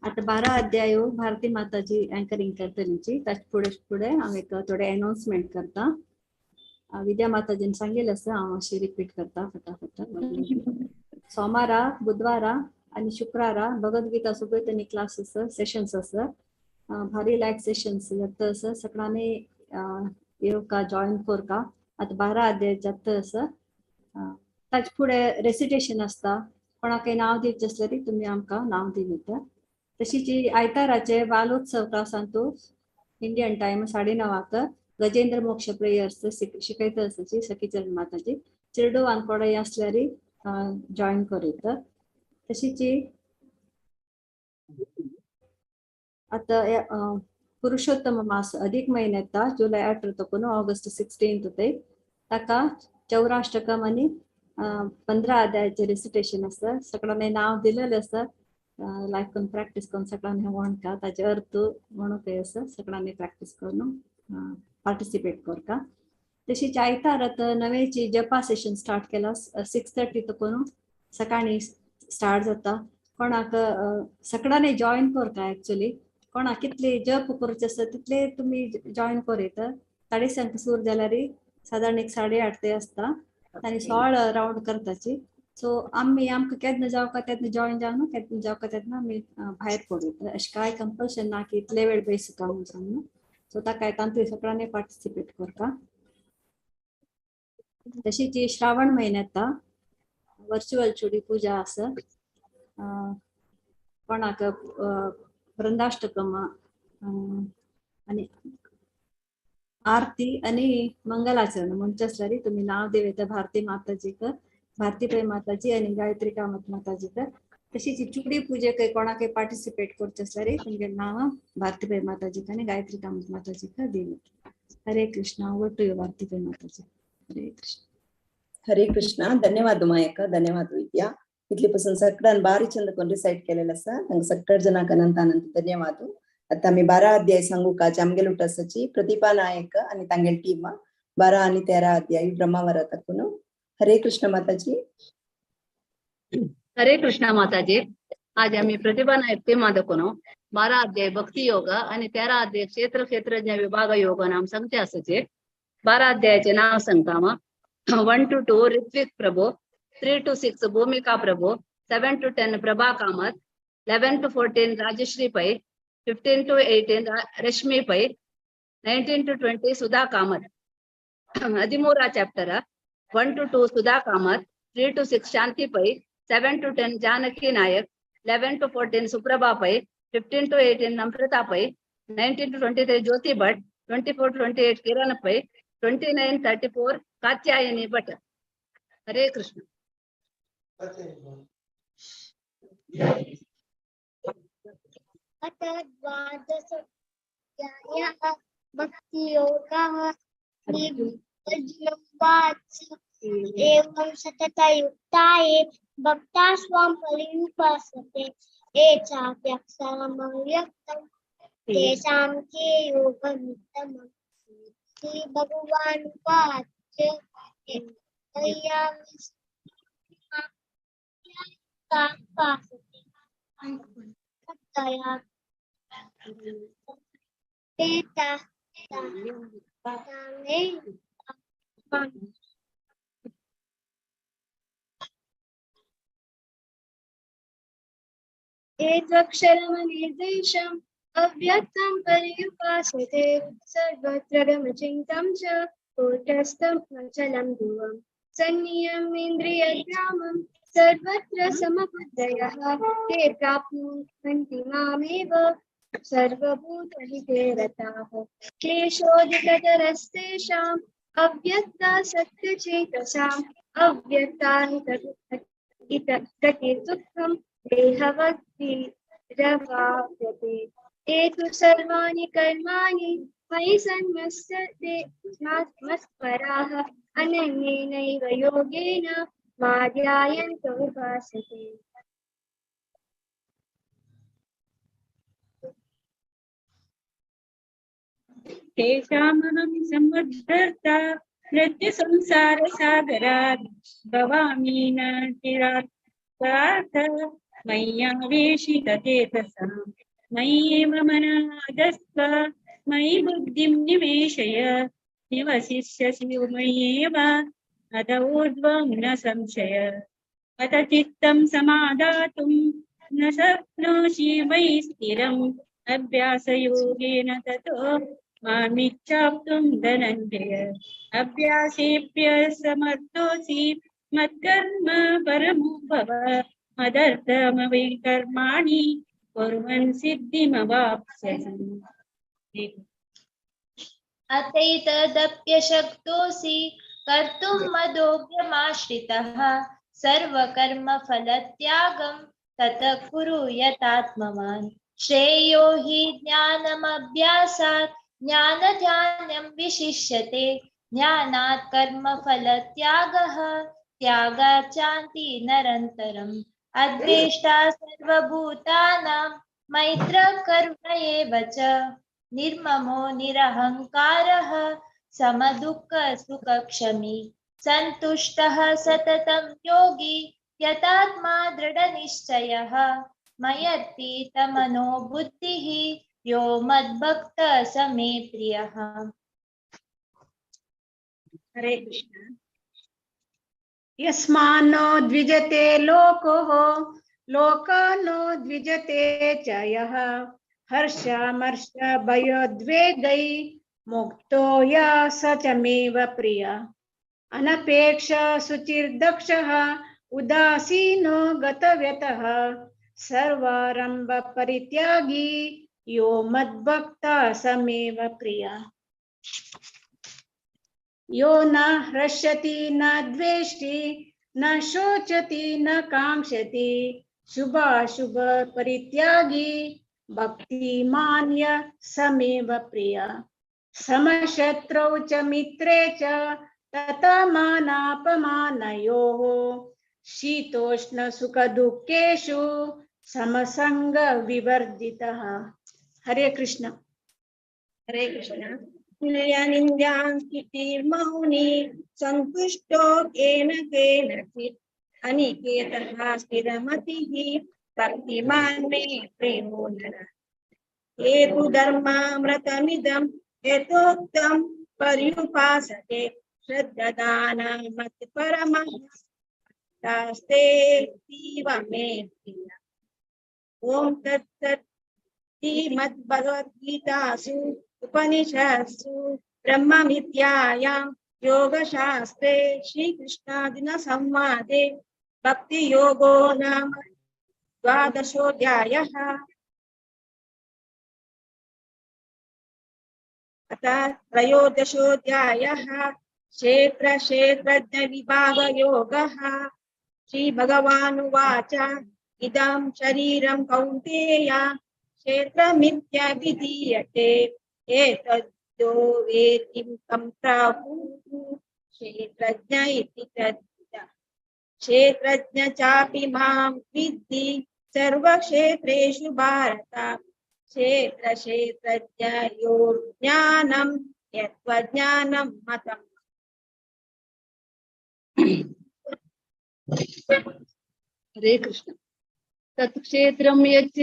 आता 12 अध्याय भारती माताजी अँकरिंग करतलीची. ताच्या फुडें फुडें हांव एक थोडे अनाउन्समेंट करता. विद्या माताजीन सांगेल असं हांव अशी रिपीट करता फटाफट. सोमारा, बुधवारा आणि शुक्रारा भगवद्गीता सोबत आनी क्लास सेशन्स आसा. भारी लायक सेशन्स जाता आसा. सगळ्यांनी येवका जॉयन करका. आतां 12 अध्याय जाता आसा. ताचे फुडें रेसिटेशन आसता. कोणाकय नांव दिवचें आसल्यार तुमी आमकां नांव दिवं. तशीच आयताराचे बालोत्सव क्लासांतू इंडियन टायम 9:30 गजेंद्र मोक्ष प्रेयर्स शिकयता आसाची सखीचरण माताजी. चेडूवान कोणय आसल्यार जॉयन करीत. तशीच आतां पुरुषोत्तम मास अधिक म्हयन्यात जुलय 18 तकून ऑगस्ट 16 ते ताका चौराष्टकम आनी 15 अध्यायाचे रेसिटेशन आसा. सगळ्यांनी नांव दिलेलें आसा. लायक करून प्रॅक्टीस करून सगळ्यांनी म्हणका ताचे अर्थ म्हणूंक आसा. सगळ्यांनी प्रॅक्टीस करून पार्टिसिपेट करका. तशीच आयतार आतां नवेची जपा सेशन स्टार्ट केला. 6:30 तकून सकाळी स्टार्ट जाता. कोणाक सगळ्यांनी जॉयन करता. एक्चुअली कोणाक कितले जप करचे आसता तितले तुमी जॉयन करीत. 5:30 सुरू जाल्यार सादारण एक 8:30 ते आसता आनी 16 रावंड करताची. सो आमी आमकां केन्ना जावका तेन्ना जॉयन जावन केन्ना जावका तेन्ना आमी भायर पडूं. अशें कांय कंपल्शन ना की इतले वेळ बैसका म्हणून सांगू. सो ताका तांतूय सगळ्यांनी पार्टिसिपेट करता. तशीच श्रावण म्हयन्यात वर्च्युअल चुडी पूजा आसा. कोणाक वृंदाष्टकम आनी आरती आनी मंगलाचरण म्हणचे आसल्यार तुमी नांव दिवं येता भारती माताजीक. भारती पै माताजी आनी गायत्री कामत माताजीक. तशीच चुडी पुजेक कोणाकय पार्टिसिपेट करचें आसल्यार तुमगे नांवां भारती पै माताजीक आनी गायत्री कामत माताजीक दिवप. Hare Krishna. Over to you Bharati Pai Mataji. Hare Krishna. Hare Krishna. धन्यवाद उमायक, धन्यवाद विद्या. इतले पासून सगळ्यान बारी चंद कोण रिसाइट केलेलं आसा तांकां सगळ्या जणांक अनंत अनंत धन्यवाद. आता आमी 12 अध्याय सांगू का आमगेल उटासाची प्रतिभा नायक आणि तांगेल टीम 12 आणि 13 अध्याय ब्रह्मावरा तकून. हरे कृष्ण माताजी. हरे कृष्ण माताजी. आज आम्ही प्रतिभा नायक टीमा दाखवून 12 अध्याय भक्ती योग आणि 13 अध्याय क्षेत्र क्षेत्रज्ञ विभाग योग नाम सांगते आसाचे. 12 अध्यायाचे नाव सांगता मग 1 to 2 Ritvik Prabhu, 3 to 6 Bhumika Prabhu, 7 to 10 Prabha Kamath, 11 to 14 Rajashree Pai, 15 to 18 Rashmi Pai, 19 to 20 Sudha Kamath. 13 chapter 1 to 2 Sudha Kamath, 3 to 6 Shanti Pai, 7 to 10 Janaki Nayak, 11 to 14 Suprabha Pai, 15 to 18 Namrata Pai, 19 to 23 Jyoti Bhat, 24 to 28 Kiran Pai, 29 34 Katyayani Bhat. Hare Krishna. अथ द्वादशोऽध्यायः भक्तियोगः. अर्जुनोवाच एवं सततयुक्ताये भक्ता स्वां पर्युपासते ये चाप्यक्षरमव्यक्तं तेषां K योगमित्तमम्. Shri भगवानुवाच एतक्षरमनिर्देशम् अव्यक्तं पर्युपासते सर्वत्र गमचिन्तं च कूटस्थं अचलं ध्रुवं संयमेन्द्रियग्रामं सर्वत्र समबुद्धयः ते प्राप्नुवन्ति मामेव सर्वभूतहिते रताः. क्लेशोऽधिकतरस्तेषाम् अव्यक्ता सत्यचेतसाम् अव्यक्ता गतिर्दुःखं देहवद्भिरवाप्यते. एतु सर्वाणि कर्माणि मयि सन्न्यस्यते मत्पराः अनन्येनैव योगेन मा ध्यायन्त उपासते. तेषामहं समुद्धर्ता मृत्युसंसारसागरात् भवामि न चिरात् पार्थ मय्यावेशितचेतसां मय्येव मनआदस्त्व मयि बुद्धिं निवेशय निवसिष्यसि मय्येव अत ऊर्ध्वं न संशय. अत चित्तं समादातुं न शक्नोषि मयि स्थिरम् अभ्यासयोगेन ततो मामिच्छाप्तुं धनञ्जय. अभ्यासेऽप्य समर्थोऽसि मत्कर्म परमो भव मदर्थमवै कर्माणि कुर्वन् सिद्धिमवाप्स्यसि. अतैतदप्यशक्तोऽसि कर्तुं मदोग्यमाश्रितः सर्वकर्मफलत्यागं ततः कुरु यतात्मवान्. श्रेयो हि ज्ञानमभ्यासात् ज्ञानध्यानं विशिष्यते ज्ञानात् कर्मफलत्यागः त्यागाचान्ति निरन्तरम्. अद्वेष्टा सर्वभूतानां मैत्रः करुण एव च निर्ममो निरहङ्कारः समदुःखसुखक्षमी सन्तुष्टः सततं योगी यतात्मा दृढनिश्चयः मयर्पितमनो बुद्धिः यो मद्भक्तः स मे प्रियः. हरे कृष्ण. यस्मान्नो द्विजते लोकोः लोकानो द्विजते च यः हर्षमर्ष भयोद्वेगै मुक्तो या स च मेव प्रिय. अनपेक्ष शुचिर्दक्षः उदासीनो गतव्यतः सर्वारंभ परित्यागी यो मद्भक्तः स मेव प्रिय. यो न हृष्यति न द्वेष्टि न शोचति न कांक्षति शुभाशुभ परित्यागी भक्तिमान्य समेव प्रिय। समशत्रौ च मित्रे च तथा मानापमानयोः शीतोष्ण सुख दुःखेषु समसंग विवर्जितः। हरे कृष्ण। हरे कृष्ण। तुल्यनिन्द्यां स्थितिर्मौनी सन्तुष्टो येन केनचित् अनिकेतः स्थिरमतिः भक्तिमान् मे प्रियो नरः। हेतु धर्मामृतमिदं यथोक्तं पर्युपासते श्रद्धादानमत्परमः तास्ते तीव मे प्रियः। ॐ तत्सत् श्रीमद्भगवद्गीतासु उपनिषत्सु ब्रह्मविद्यायां योगशास्त्रे श्रीकृष्णार्जुनसंवादे भक्तियोगो नाम द्वादशोऽध्यायः। अथ त्रयोदशोऽध्यायः क्षेत्र क्षेत्रज्ञ विभागयोगः। श्रीभगवानुवाच इदं शरीरं कौन्तेय क्षेत्रमित्यभिधीयते एतद्यो वेत्ति तं प्राहुः क्षेत्रज्ञ इति तद्विदः। क्षेत्रज्ञ चापि मां विद्धि सर्वक्षेत्रेषु भारत क्षेत्र क्षेत्रज्ञयोर्ज्ञानं यत्त्वज्ञानं मतम्। हरे कृष्ण। तत्क्षेत्रं यच्च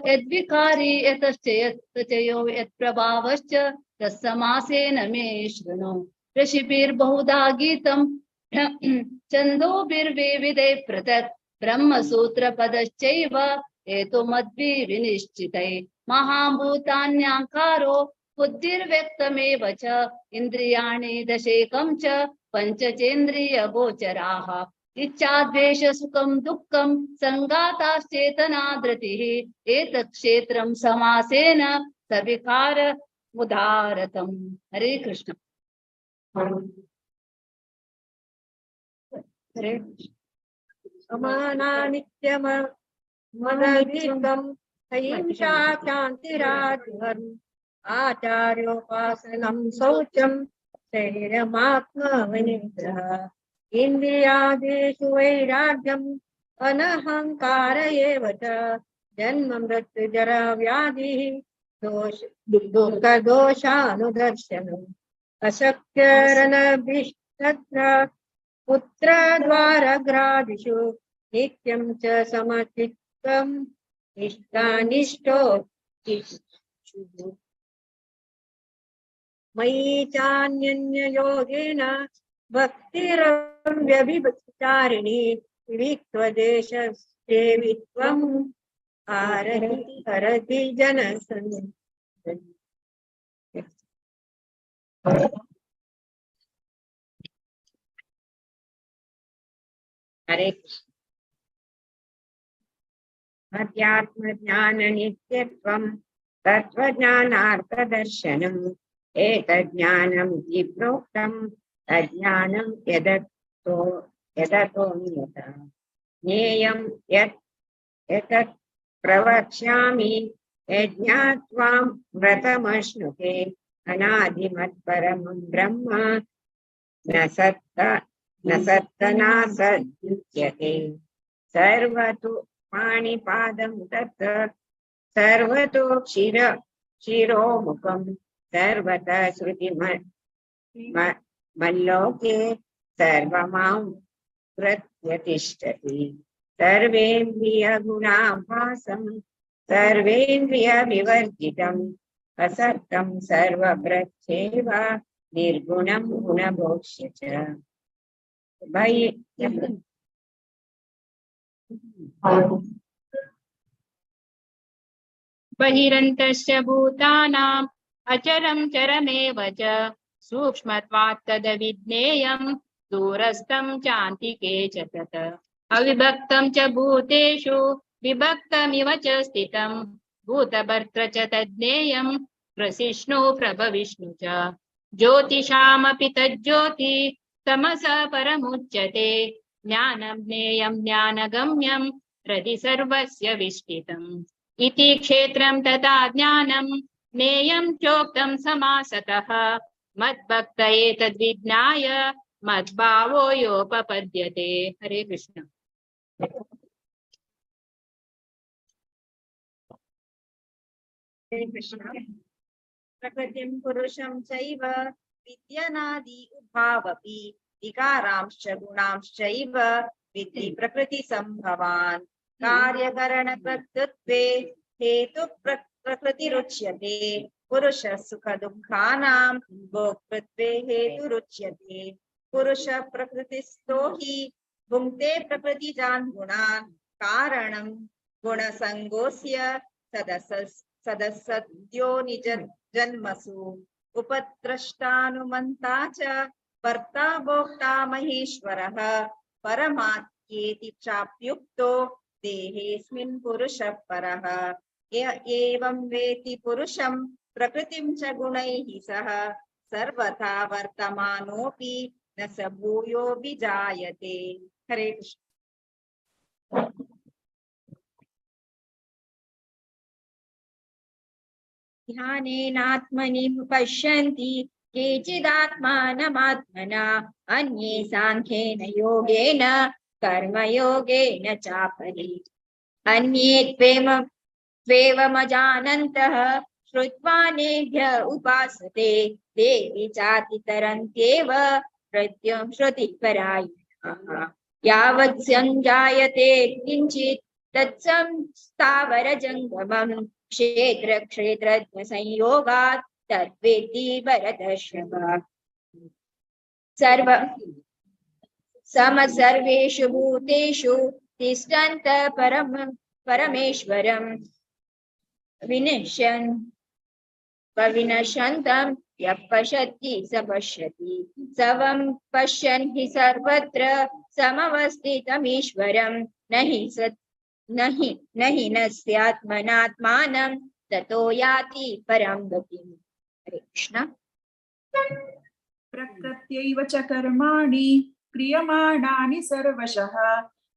यद्विकारी यतश्च यत्प्रचयो यत्प्रभावश्च तत्समासेन मे शृणु। ऋषिभिर्बहुधा गीतं छन्दोभिर्विविधैः पृथक् ब्रह्मसूत्रपदश्चैव हेतुमद्भिर्विनिश्चितैः। महाभूतान्याकारो बुद्धिर्व्यक्तमेव च इन्द्रियाणि दशेकं च पञ्चचेन्द्रियगोचराः। इच्छा द्वेष सुखं दुःखं संघाताश्चेतना धृतिः एतत् क्षेत्रं समासेन सविकार मुदारतम्। हरे कृष्ण। हरे समानानित्यमनधिकं अहिंसा शान्तिराजधर्म आचार्योपासनं शौचं शरीरमात्मविनिग्रह इन्द्रियादिषु वैराग्यम् अनहंकार एव च जन्म मृत्यु जरा व्याधिः दोष दुःख दोषानुदर्शनम् अशक्यरनभिष्टत्र पुत्रद्वारग्रादिषु नित्यं च समचित्तं निष्ठानिष्ठो मयि चान्यन्ययोगेन भक्तिरव्यभिचारिणी विविक्त्वदेशसेवित्वम् आरहि हरति जनसन्। हरे कृष्ण। अध्यात्मज्ञाननित्यत्वं तत्त्वज्ञानार्थदर्शनम् एतज्ज्ञानमिति प्रोक्तं तज्ज्ञानं यदतो यदतोऽन्यथा। ज्ञेयं यत् एतत् प्रवक्ष्यामि यज्ञात्वां व्रतमश्नुते अनादिमत्परमं ब्रह्म न सत्त न सत्तनासद्युच्यते। सर्वतो पाणिपादं तत् सर्वतो क्षिर शिरोमुखं सर्वतः श्रुतिमल्लोके सर्वमां प्रत्यतिष्ठति। सर्वेन्द्रियगुणाभासं सर्वेन्द्रियविवर्जितम् असक्तं सर्वभृच्छेव निर्गुणं गुणभोक्ष्य च। बहिरन्तश्च भूतानाम् अचरं चरमेव च सूक्ष्मत्वात् तदविज्ञेयं दूरस्थं चान्तिके च तत्। अविभक्तं च भूतेषु विभक्तमिव च स्थितं भूतभर्तृ च तज्ज्ञेयं प्रसिष्णु प्रभविष्णु च। ज्योतिषामपि तज्ज्योति तमस परमुच्यते ज्ञानं ज्ञेयं ज्ञानगम्यं हृदि सर्वस्य विष्ठितम् इति क्षेत्रं तथा ज्ञानं ज्ञेयं चोक्तं समासतः मद्भक्त एतद्विज्ञाय मद्भावो योपपद्यते। हरे कृष्ण। हरे कृष्ण। प्रकृतिं पुरुषं चैव विद्यनादि उभावपि विकारांश्च गुणांश्चैव विद्धि प्रकृतिसम्भवान्। कार्यकरणकर्तृत्वे हेतु प्रकृतिरुच्यते पुरुष सुखदुःखानां भोक्तृत्वे हेतुरुच्यते। पुरुष प्रकृतिस्थो हि भुङ्क्ते प्रकृतिजान् गुणान् कारणं गुणसङ्गोऽस्य सदसद्यो निज जन्मसु। उपद्रष्टानुमन्ता च कर्ता भोक्ता महेश्वरः परमात्मेति चाप्युक्तो देहेऽस्मिन् पुरुषः परः। एवं वेति पुरुषं प्रकृतिं च गुणैः सह सर्वथा वर्तमानोऽपि न स भूयो विजायते। हरे कृष्ण। ध्यानेनात्मनि पश्यन्ति केचिदात्मानमात्मना अन्ये साङ्ख्येन योगेन कर्मयोगेन चापरे। अन्ये त्वेवमजानन्तः श्रुत्वा नेभ्य उपासते देवी चातितरन्त्येव मृत्युं श्रुतिपरायणाः। यावत् सञ्जायते किञ्चित् तत्संस्थावरजङ्गमम् क्षेत्र क्षेत्रज्ञ संयोगात् तद्वेत्ति भरतर्षभ। सर्व समसर्वेषु भूतेषु तिष्ठन्त परम परमेश्वरं विनश्यन् विनशन्तं यः पश्यति स पश्यति। सवं पश्यन् हि सर्वत्र समवस्थितमीश्वरं न हि सत् न हि नस्यात्मनात्मानं ततो याति परां गतिम्। हरे कृष्ण। प्रकृत्यैव च कर्माणि क्रियमाणानि सर्वशः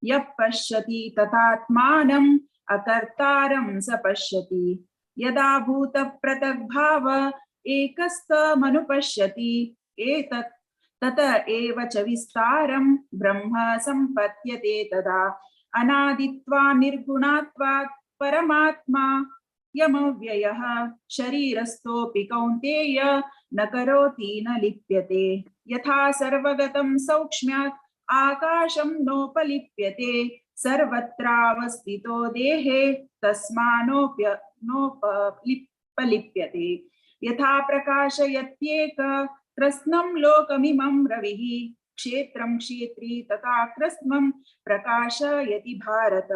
यः पश्यति तथात्मानम् अकर्तारं स पश्यति। यदा भूतपृथग्भाव एकस्तमनुपश्यति एतत् तत एव च विस्तारं ब्रह्म सम्पद्यते तदा। अनादित्वा निर्गुणात्वात् परमात्मा यमव्ययः शरीरस्थोऽपि कौन्तेय न करोति न लिप्यते। यथा सर्वगतं सौक्ष्म्यात् आकाशं नोपलिप्यते सर्वत्रावस्थितो देहे तस्मानोपलिप्यते। यथा प्रकाशयत्येक कृत्स्नं लोकमिमं रविः क्षेत्रं क्षेत्री तथा कृत्स्नं प्रकाशयति भारत।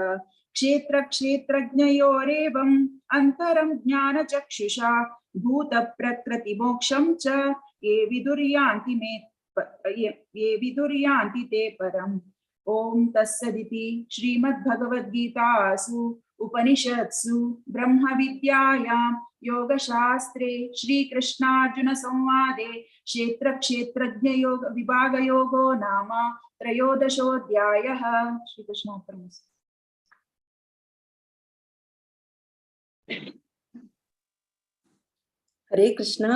क्षेत्र क्षेत्रज्ञयोरेवम् अन्तरं ज्ञानचक्षुषा भूतप्रकृतिमोक्षं च ये विदुर्यान्ति ते परम्। ॐ तत्सदिति श्रीमद्भगवद्गीतासु उपनिषत्सु ब्रह्मविद्यायां योगशास्त्रे श्रीकृष्णार्जुनसंवादे क्षेत्र क्षेत्रज्ञयोग विभागयोगो नाम त्रयोदशोऽध्यायः। श्रीकृष्णार्पणमस्तु। हरे कृष्णा।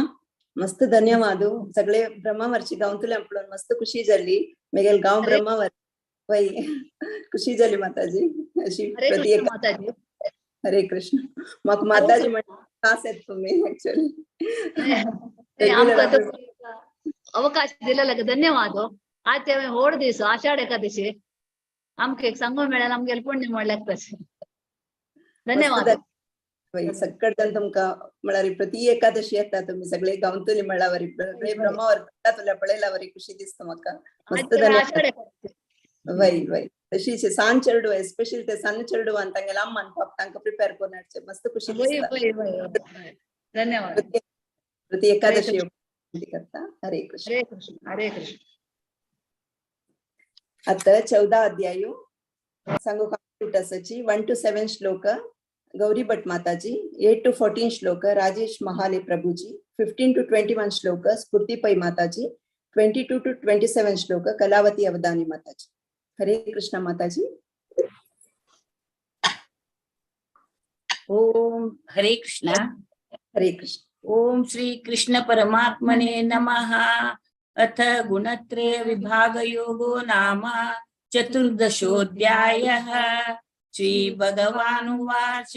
मस्त धन्यवाद सगळे ब्रह्मावरची गांवतले पळोवन मस्त खुशी जाली। मेगेल गांव ब्रह्मावर वय खुशी जाली माताजी अशी प्रति माताजी। हरे कृष्ण। म्हाका माताजी म्हणटा त्रास येता तुमी एक्चुअली। अवकाश दिलेला धन्यवाद। आज ते व्हड दीस आषाढ एकादशी आमकां एक सांगूंक मेळ्ळें आमगेलें पुण्य म्हणल्यार तशें। धन्यवाद। सगळे जण तुमकां म्हळ्यार प्रति एकादशी येता तुमी सगळे गांवतली म्हळ्यार सगळे ब्रह्मावर तुला पळयला वरी खुशी दिसता म्हाका मस्त धन्यवाद। वय वय तशीच सान चेडू एस्पेशली ते सान चेडू आनी तांगेले अम्मान पाप तांकां प्रिपेर करून हाडचें मस्त खुशी दिसता। धन्यवाद। प्रति एकादशी करता। हरे कृष्ण। हरे कृष्ण। हरे कृष्ण। आता 14 अध्याय सांगू कासाची 1 to 7 श्लोक गौरी भट्ट माताजी, 8 to 14 श्लोक राजेश महाले प्रभुजी, 15 to 21 श्लोक स्फूर्ति पै माताजी, 22 to 27 श्लोक कलावती अवधानी माताजी। हरे कृष्ण माताजी. ओम हरे कृष्णा. हरे कृष्ण. ओम श्री कृष्ण परमात्मने नमः. अथ गुणत्रय विभाग योगो नाम चतुर्दशोऽध्यायः. श्री भगवानुवाच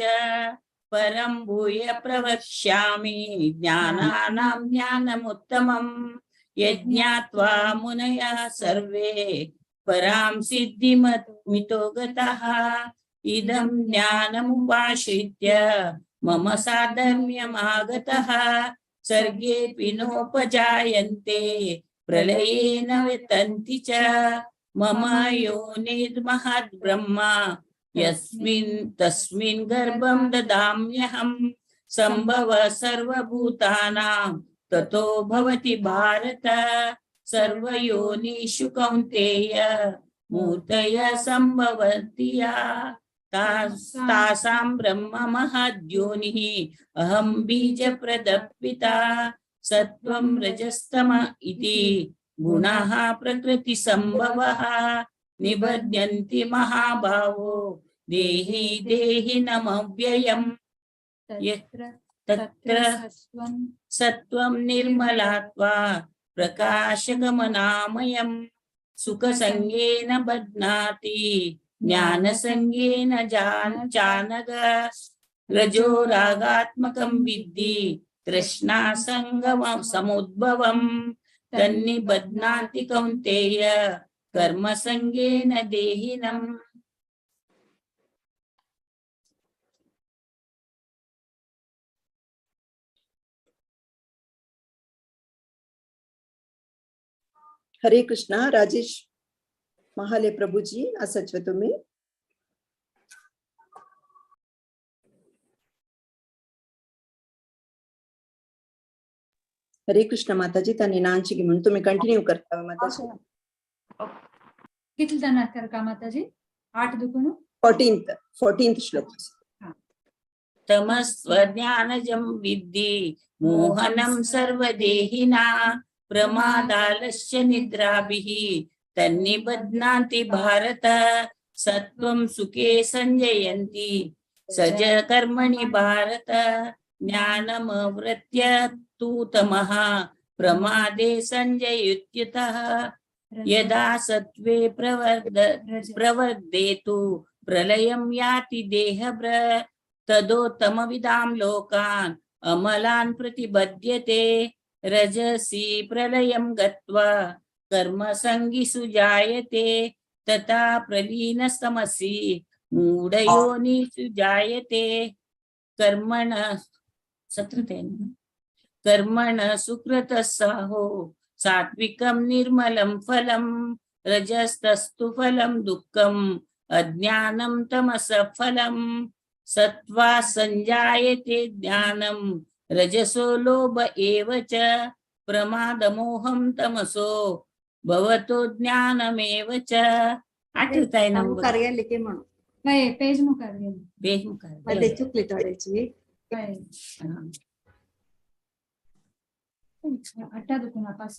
परं भूय प्रवक्ष्यामि ज्ञानानां ज्ञानमुत्तमं यज्ञात्वा मुनयः सर्वे परां सिद्धिमितो गतः. इदं ज्ञानमुपाश्रित्य मम साधर्म्यमागतः. सर्गेऽपि नोपजायन्ते प्रलये न व्यतन्ति च. मम योनिर्महद् ब्रह्म यस्मिन् तस्मिन् गर्भं ददाम्यहं. संभव सर्वभूतानां ततो भवति भारत. सर्वयोनिषु कौन्तेय मूर्तय संभवन्ति या. तासां ब्रह्म महद्योनिः अहं बीजप्रदपिता. सत्त्वं रजस्तम इति गुणाः प्रकृतिसंभवः. निबध्यन्ति महाभावो देहि देहिनमव्ययम्. तत्र सत्त्वं निर्मलात्वा प्रकाशगमनामयं. सुखसंगेन बध्नाति ज्ञानसंगेन चानग. रजो रागात्मकं विद्धि तृष्णासंगमं समुद्भवं. तन्निबध्नाति कौन्तेय कर्मसंगेन देहिनम्. हरे कृष्णा. राजेश महाले प्रभुजी असच तुम्ही. हरे कृष्ण माताजी. त्यांनी नांची म्हणून तुम्ही कंटिन्यू करता माताजी. कितले जाणां करका माताजी? 8 दुकुन 14th श्लोक. तमस्वज्ञानजं विद्धि मोहनं सर्वदेहिना. प्रमादालस्य निद्राभिः तन्निबध्नाति भारत. सत्त्वं सुखे संजयन्ति सज कर्मणि भारत. ज्ञानमवृत्य तु तमः प्रमादे संजयुत्यतः. यदा सत्त्वे प्रवर्धेतु प्रलयं याति देहभ्र. तदोत्तमविदां लोकान् अमलान् प्रतिबध्यते. रजसि प्रलयं गत्वा कर्मसंगिषु जायते. तथा प्रलीनस्तमसि मूढयोनिषु जायते. कर्मण सुकृतस्साहो सात्विकं निर्मलं फलं. रजस्तस्तु फलं दुःखम् अज्ञानं तमसः फलं. सत्त्वा संजायते ज्ञानं रजसो लोभ एव च. प्रमादमोहं तमसो भवतो ज्ञानमेव च. आठवताय ना नाही पेज मुखार गेले. पेज मुखार मध्ये चुकली थोड्याची. 8 दुकुना पास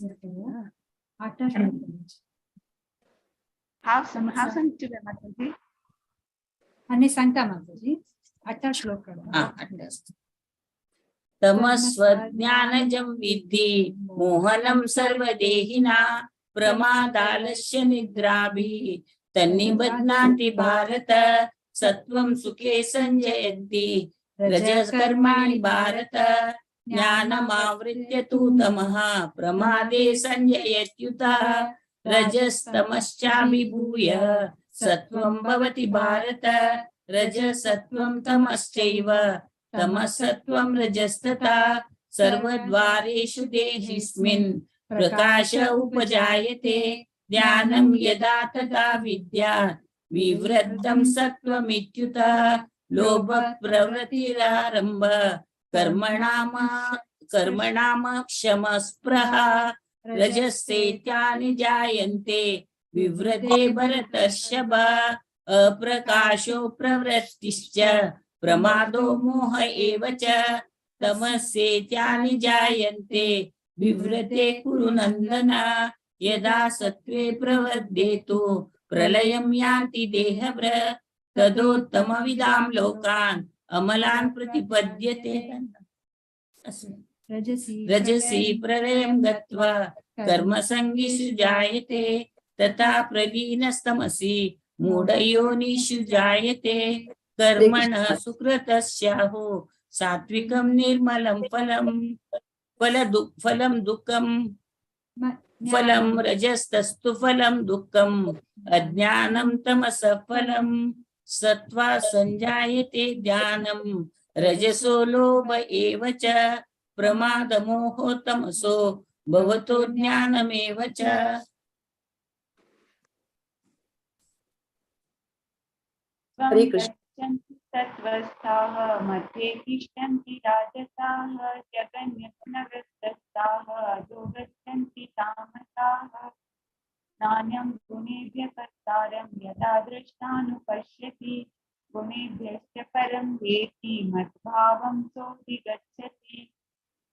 8 हांव सांगची माताजी. आनी सांगता माताजी 8 श्लोक. तमस्वज्ञानजं विद्धि मोहनं सर्वदेहिना. प्रमादालस्य निद्राभिः तन्निबध्नाति भारत. सत्त्वं सुखे संजयन्ति रजस्कर्माणि भारत. ज्ञानमावृत्य तु तमः प्रमादे संजयत्युत. रजस्तमश्चाभिभूय सत्त्वं भवति भारत. रजसत्त्वं तमश्चैव तमसत्त्वं रजस्तथा. सर्वद्वारेषु देहिस्मिन् प्रकाश उपजायते. ज्ञानं यदा तदा विद्या विवृद्धं सत्त्वमित्युत. लोभ प्रवृत्तिरारंभ कर्मणाम क्षमस्पृहा. रजस्तेत्यानि जायन्ते विव्रते भरतर्षभ. अप्रकाशो प्रवृत्तिश्च प्रमादो मोह एव च. तमस्येत्यानि जायन्ते विव्रते कुरु नंदन. यदा सत्त्वे प्रवर्धेतु प्रलयं यान्ति देहभ्र तदोत्तमविदां लोकान् अमलान् प्रतिपद्यते। रजसि प्रलयं गत्वा कर्मसङ्गिषु जायते तथा प्रलीनस्तमसि मूढयोनिषु जायते। कर्मणः सुकृतस्याहो सात्विकं निर्मलं फलं फलं दुःखं फलं रजस्तस्तु फलं दुःखम् अज्ञानं तमसः फलं सत्त्वा संजायते ज्ञानं रजसो लोभ एव च प्रमादमोहो तमसो भवतो ज्ञानमेव च। हरे कृष्ण। सत्त्वस्थाः मध्ये तिष्ठन्ति राजसाः जगन्यत्नवृत्तस्थाः अधो गच्छन्ति तामसाः। नान्यं गुणेभ्यः कर्तारं यदा दृष्टानुपश्यति गुणेभ्यश्च परं वेति मद्भावं सोऽधिगच्छति।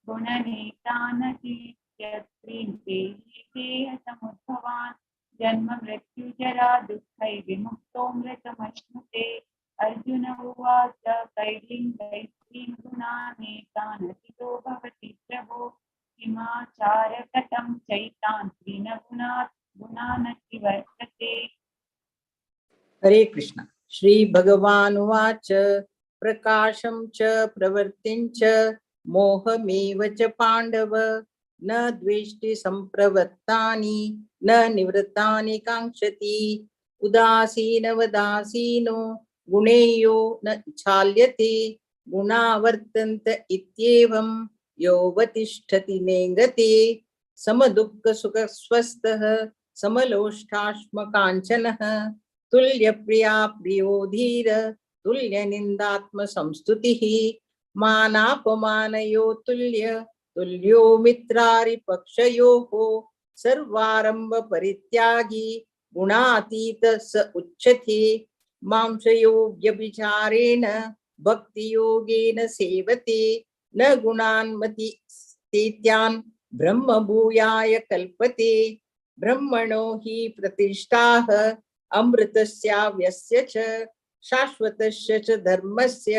गुणनेतानतीत्यत्रीन् देहि देहसमुद्भवान् जन्म मृत्युजरा दुःखैः विमुक्तोऽमृतमश्नुते। अर्जुन उवाच कैर्लिङ्गैस्त्रीन् गुणानेतानतीतो भवति प्रभो किमाचार कथं चैतान् त्रीन् गुणानतिवर्तते। हरे कृष्ण। श्री भगवानुवाच प्रकाशं च प्रवृत्तिं च मोहमेव च पाण्डव न द्वेष्टि संप्रवृत्तानि न निवृत्तानि काङ्क्षति। उदासीनवदासीनो गुणेयो न चाल्यते गुणावर्तन्त इत्येवं योऽवतिष्ठति नेङ्गते। समदुःखसुखस्वस्थः समलोष्टाश्मकाञ्चनः तुल्यप्रिया प्रियो धीर तुल्यनिन्दात्मसंस्तुतिः। मानापमानयो तुल्य तुल्यो मित्रारिपक्षयोः सर्वारंभ परित्यागी गुणातीत स उच्यते। मांसयो व्यभिचारेण भक्तियोगेन सेवते न गुणान्मति स्थित्यान् ब्रह्म भूयाय कल्पते। ब्रह्मणो हि प्रतिष्ठाः अमृतस्याव्यस्य च शाश्वतस्य च धर्मस्य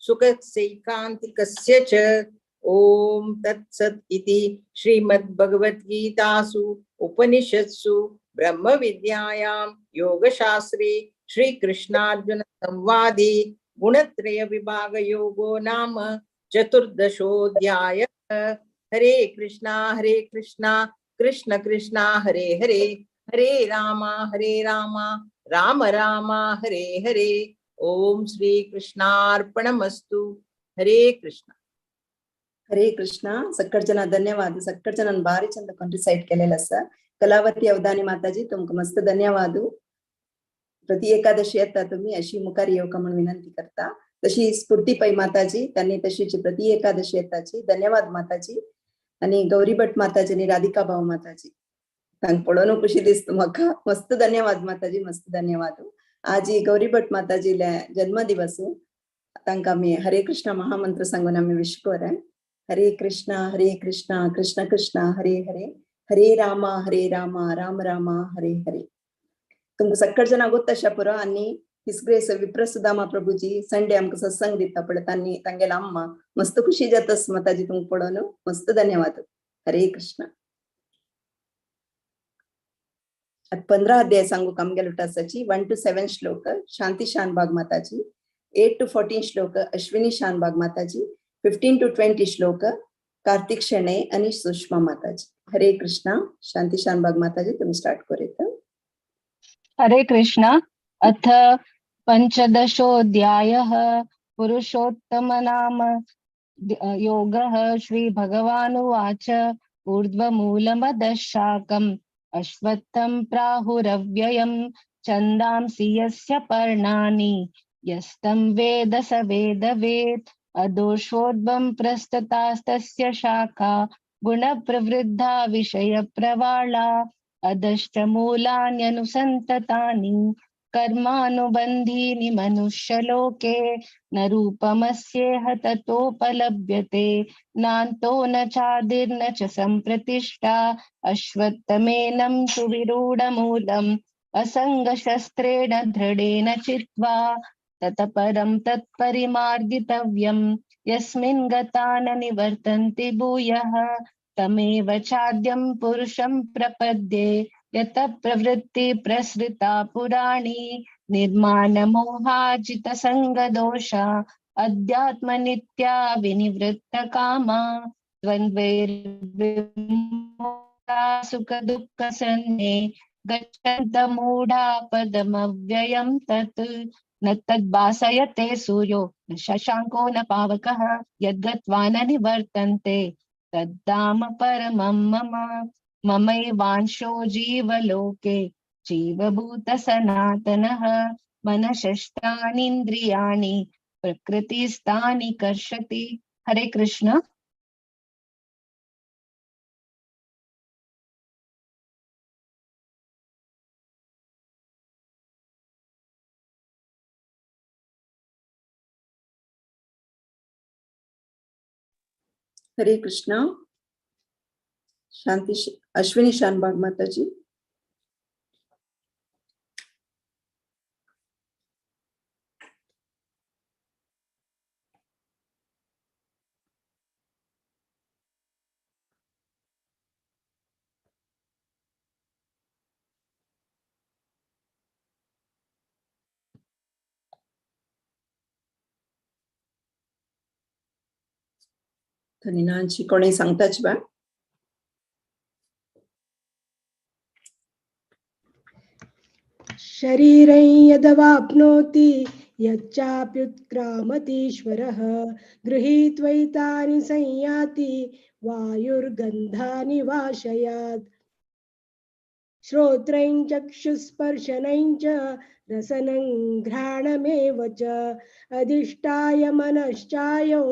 सुखस्यैकान्तिकस्य च। ॐ तत्सत् इति श्रीमद्भगवद्गीतासु उपनिषत्सु ब्रह्मविद्यायां योगशास्त्रे श्रीकृष्णार्जुन संवादे गुणत्रय विभागयोगो नाम चतुर्दशोऽध्यायः। हरे कृष्णा कृष्ण कृष्णा हरे हरे हरे रामा राम राम हरे हरे। ओम श्री कृष्णार्पणमस्तु। हरे कृष्ण। हरे कृष्ण। सक्कट जन धन्यवाद। सक्कट जन भारी चंद रिसाइट केलेलं आसा। कलावती अवधानी माताजी तुमका मस्त धन्यवाद। प्रति एकादशी येता तुम्ही अशी मुखार येवका म्हणून विनंती करता। तशी स्फूर्ती पै माताजी त्यांनी तशीची प्रति एकादशी येताची धन्यवाद माताजी। आणि गौरी भट माताजी आणि राधिका भाऊ माताजी तांकां पळोवन खुशी दिसता म्हाका। मस्त धन्यवाद माताजी, मस्त धन्यवाद। आज गौरी भट माताजीले जन्मदिवस, तांकां आमी हरे कृष्ण महामंत्र सांगून आमी विश करूया। हरे कृष्ण कृष्ण कृष्ण हरे हरे हरे राम राम राम हरे हरे। तुमकां सक्कट जाणां गोत्त पुरो। आनी his grace विप्रसुदामा प्रभुजी संडे आमकां सत्संग दिता पळय तांणी तांगेला अम्मा मस्त खुशी जाता माताजी तुमकां पळोवन। मस्त धन्यवाद। हरे कृष्ण। आतां 15 अध्याय सांगू आमगेल्या उठासाची। 1 to 7 श्लोक शांती शानबाग माताजी, 8 to 14 श्लोक अश्विनी शानबाग माताजी, 15 to 20 श्लोक कार्तिक शेणै आणि सुषमा माताजी। हरे कृष्णा। शांती शानबाग माताजी तुम्ही स्टार्ट करूया। हरे कृष्णा। अथ पंचदशोऽध्यायः पुरुषोत्तम नाम योगः। श्री भगवानुवाच ऊर्ध्वमूलमदशाकम् अश्वत्थं प्राहुरव्ययं छन्दांसि यस्य पर्णानि यस्तं वेद स वेदवेत्। अदोषोद्वं प्रस्ततास्तस्य शाखा गुणप्रवृद्धा विषयप्रवाला अधश्च मूलान्यनुसन्ततानि कर्मानुबन्धीनि मनुष्यलोके न रूपमस्येह ततोपलभ्यते नान्तो न चादिर्न च सम्प्रतिष्ठा अश्वत्थमेनं सुविरूढमूलम् असङ्गशस्त्रेण दृढेन चित्वा ततः परं तत्परिमार्गितव्यं यस्मिन् गता न निवर्तन्ति भूयः तमेव चाद्यं पुरुषं प्रपद्ये यतः प्रवृत्ति प्रसृता पुराणी निर्माणमोहाजितसङ्गदोषा अध्यात्मनित्या विनिवृत्तकामा द्वन्द्वैर्विमुक्ता सुखदुःखसन्ने गच्छन्त मूढा पदमव्ययं तत् न तद्भासयते सूर्यो न शशाङ्को न पावकः यद्गत्वा न निवर्तन्ते तद्धाम परमं मम ममैवांशो जीवलोके जीवभूतसनातनः मनःषष्ठानीन्द्रियाणि प्रकृतिस्थानि कर्षति। हरे कृष्ण। हरे कृष्णा। शांति अश्विनी शानबाग माता जी। धनिनांची कोणी सांगताच बा? शरीरं यदवाप्नोति यच्चाप्युत्क्रामतीश्वरः गृहीत्वैतानि संयाति वायुर्गन्धानि वाशयात्। श्रोत्रं चक्षुस्पर्शनं च रसनं घ्राणमेव च अधिष्ठाय मनश्चायं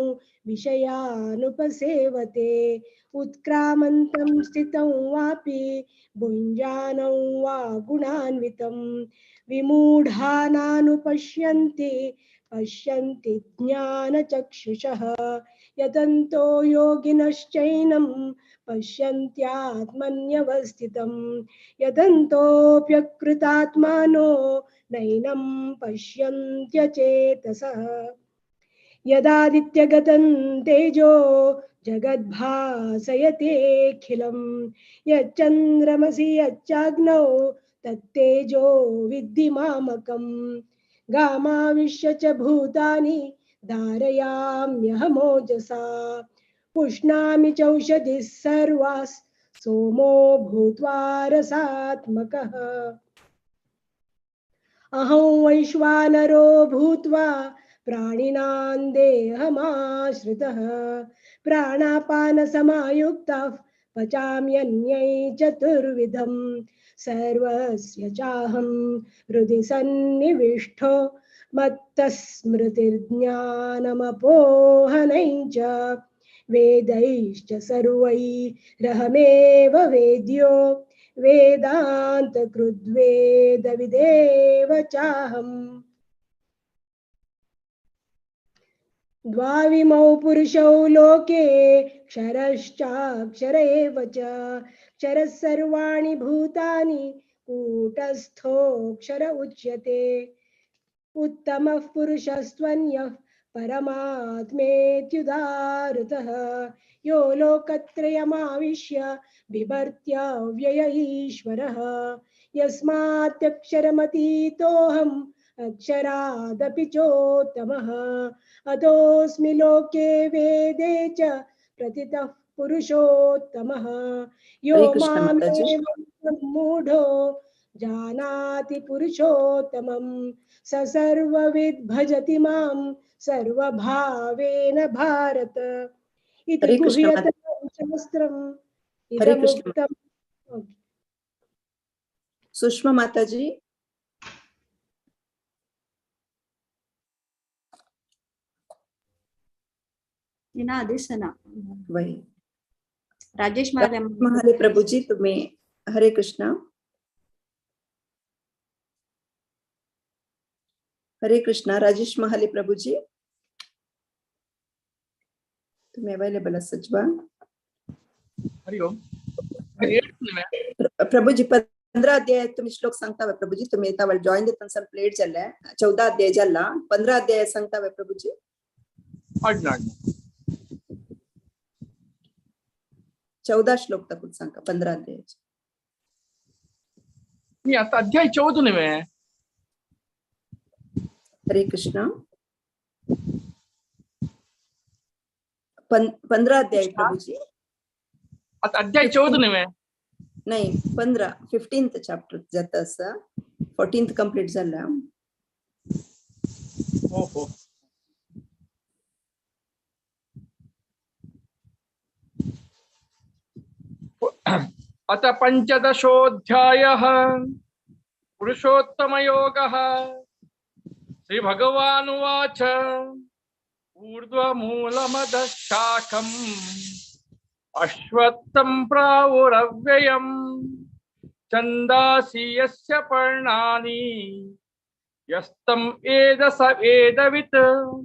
विषयानुपसेवते। उत्क्रामन्तं स्थितं वापि भुञ्जानं वा गुणान्वितं विमूढानानुपश्यन्ति पश्यन्ति ज्ञानचक्षुषः। यतन्तो योगिनश्चैनं पश्यन्त्यात्मन्यवस्थितं यतन्तोऽप्यकृतात्मानो नैनं पश्यन्त्यचेतसः। यदादित्यगतं तेजो जगद्भासयतेऽखिलं यच्चन्द्रमसि यच्चाग्नौ तत्तेजो विद्धि मामकं। गामाविश्य च भूतानि धारयाम्यहमोजसा पुष्णामि चौषधिः सर्वास् सोमो भूत्वा रसात्मकः। अहं वैश्वानरो भूत्वा प्राणिनां देहमाश्रितः प्राणापानसमायुक्तः पचाम्यन्यै चतुर्विधं। सर्वस्य चाहं हृदि सन्निविष्टो मत्तस्मृतिर्ज्ञानमपोहनं च वेदैश्च सर्वैरहमेव वेद्यो वेदान्तकृद्वेदविदेव चाहम्। द्वाविमौ पुरुषौ लोके क्षरश्चाक्षर एव च क्षरः सर्वाणि भूतानि कूटस्थोऽक्षर उच्यते। उत्तमः पुरुषस्त्वन्यः परमात्मेत्युदाहृतः यो लोकत्रयमाविश्य बिभर्त्यव्यय ईश्वरः। यस्मात्यक्षरमतीतोऽहम् अक्षरादपि चोत्तमः अतोऽस्मि लोके वेदे च प्रतितः पुरुषोत्तमः। यो मामेवं मूढो जानाति पुरुषोत्तमं स सर्वविद् भजति मां सर्वभावेन भारत। इति गुह्यतमं शास्त्रम् इदमुक्तम्। सुषमा माताजी। दिसना वही राजेश महाले प्रभुजी तुम्हें हरे कृष्णा। हरे कृष्णा राजेश महाले प्रभुजी तुम्हें अवेलेबल सचवा। हरि ओम प्रभुजी। 15 अध्याय तुम्ही श्लोक सांगता प्रभुजी, तुम्ही तवळ जॉईन देताना प्लेट झाले. 14 अध्याय झाला, 15 अध्याय सांगता प्रभुजी. 14 श्लोक तक सांगा 15 अध्याय. मी आता अध्याय 14 नव्हे. हरे कृष्ण. 15 अध्याय प्रभुजी. आता अध्याय 14 नव्हे. नाही, 15 15th chapter जात असं 14th complete झाला. हो हो. अथ पंचदशोऽध्यायः पुरुषोत्तमयोगः. श्री भगवानुवाच. ऊर्ध्वमूलमधः शाखम् अश्वत्थं प्रावुरव्ययम् छन्दांसि यस्य पर्णानि यस्तं वेद स वेदवित्.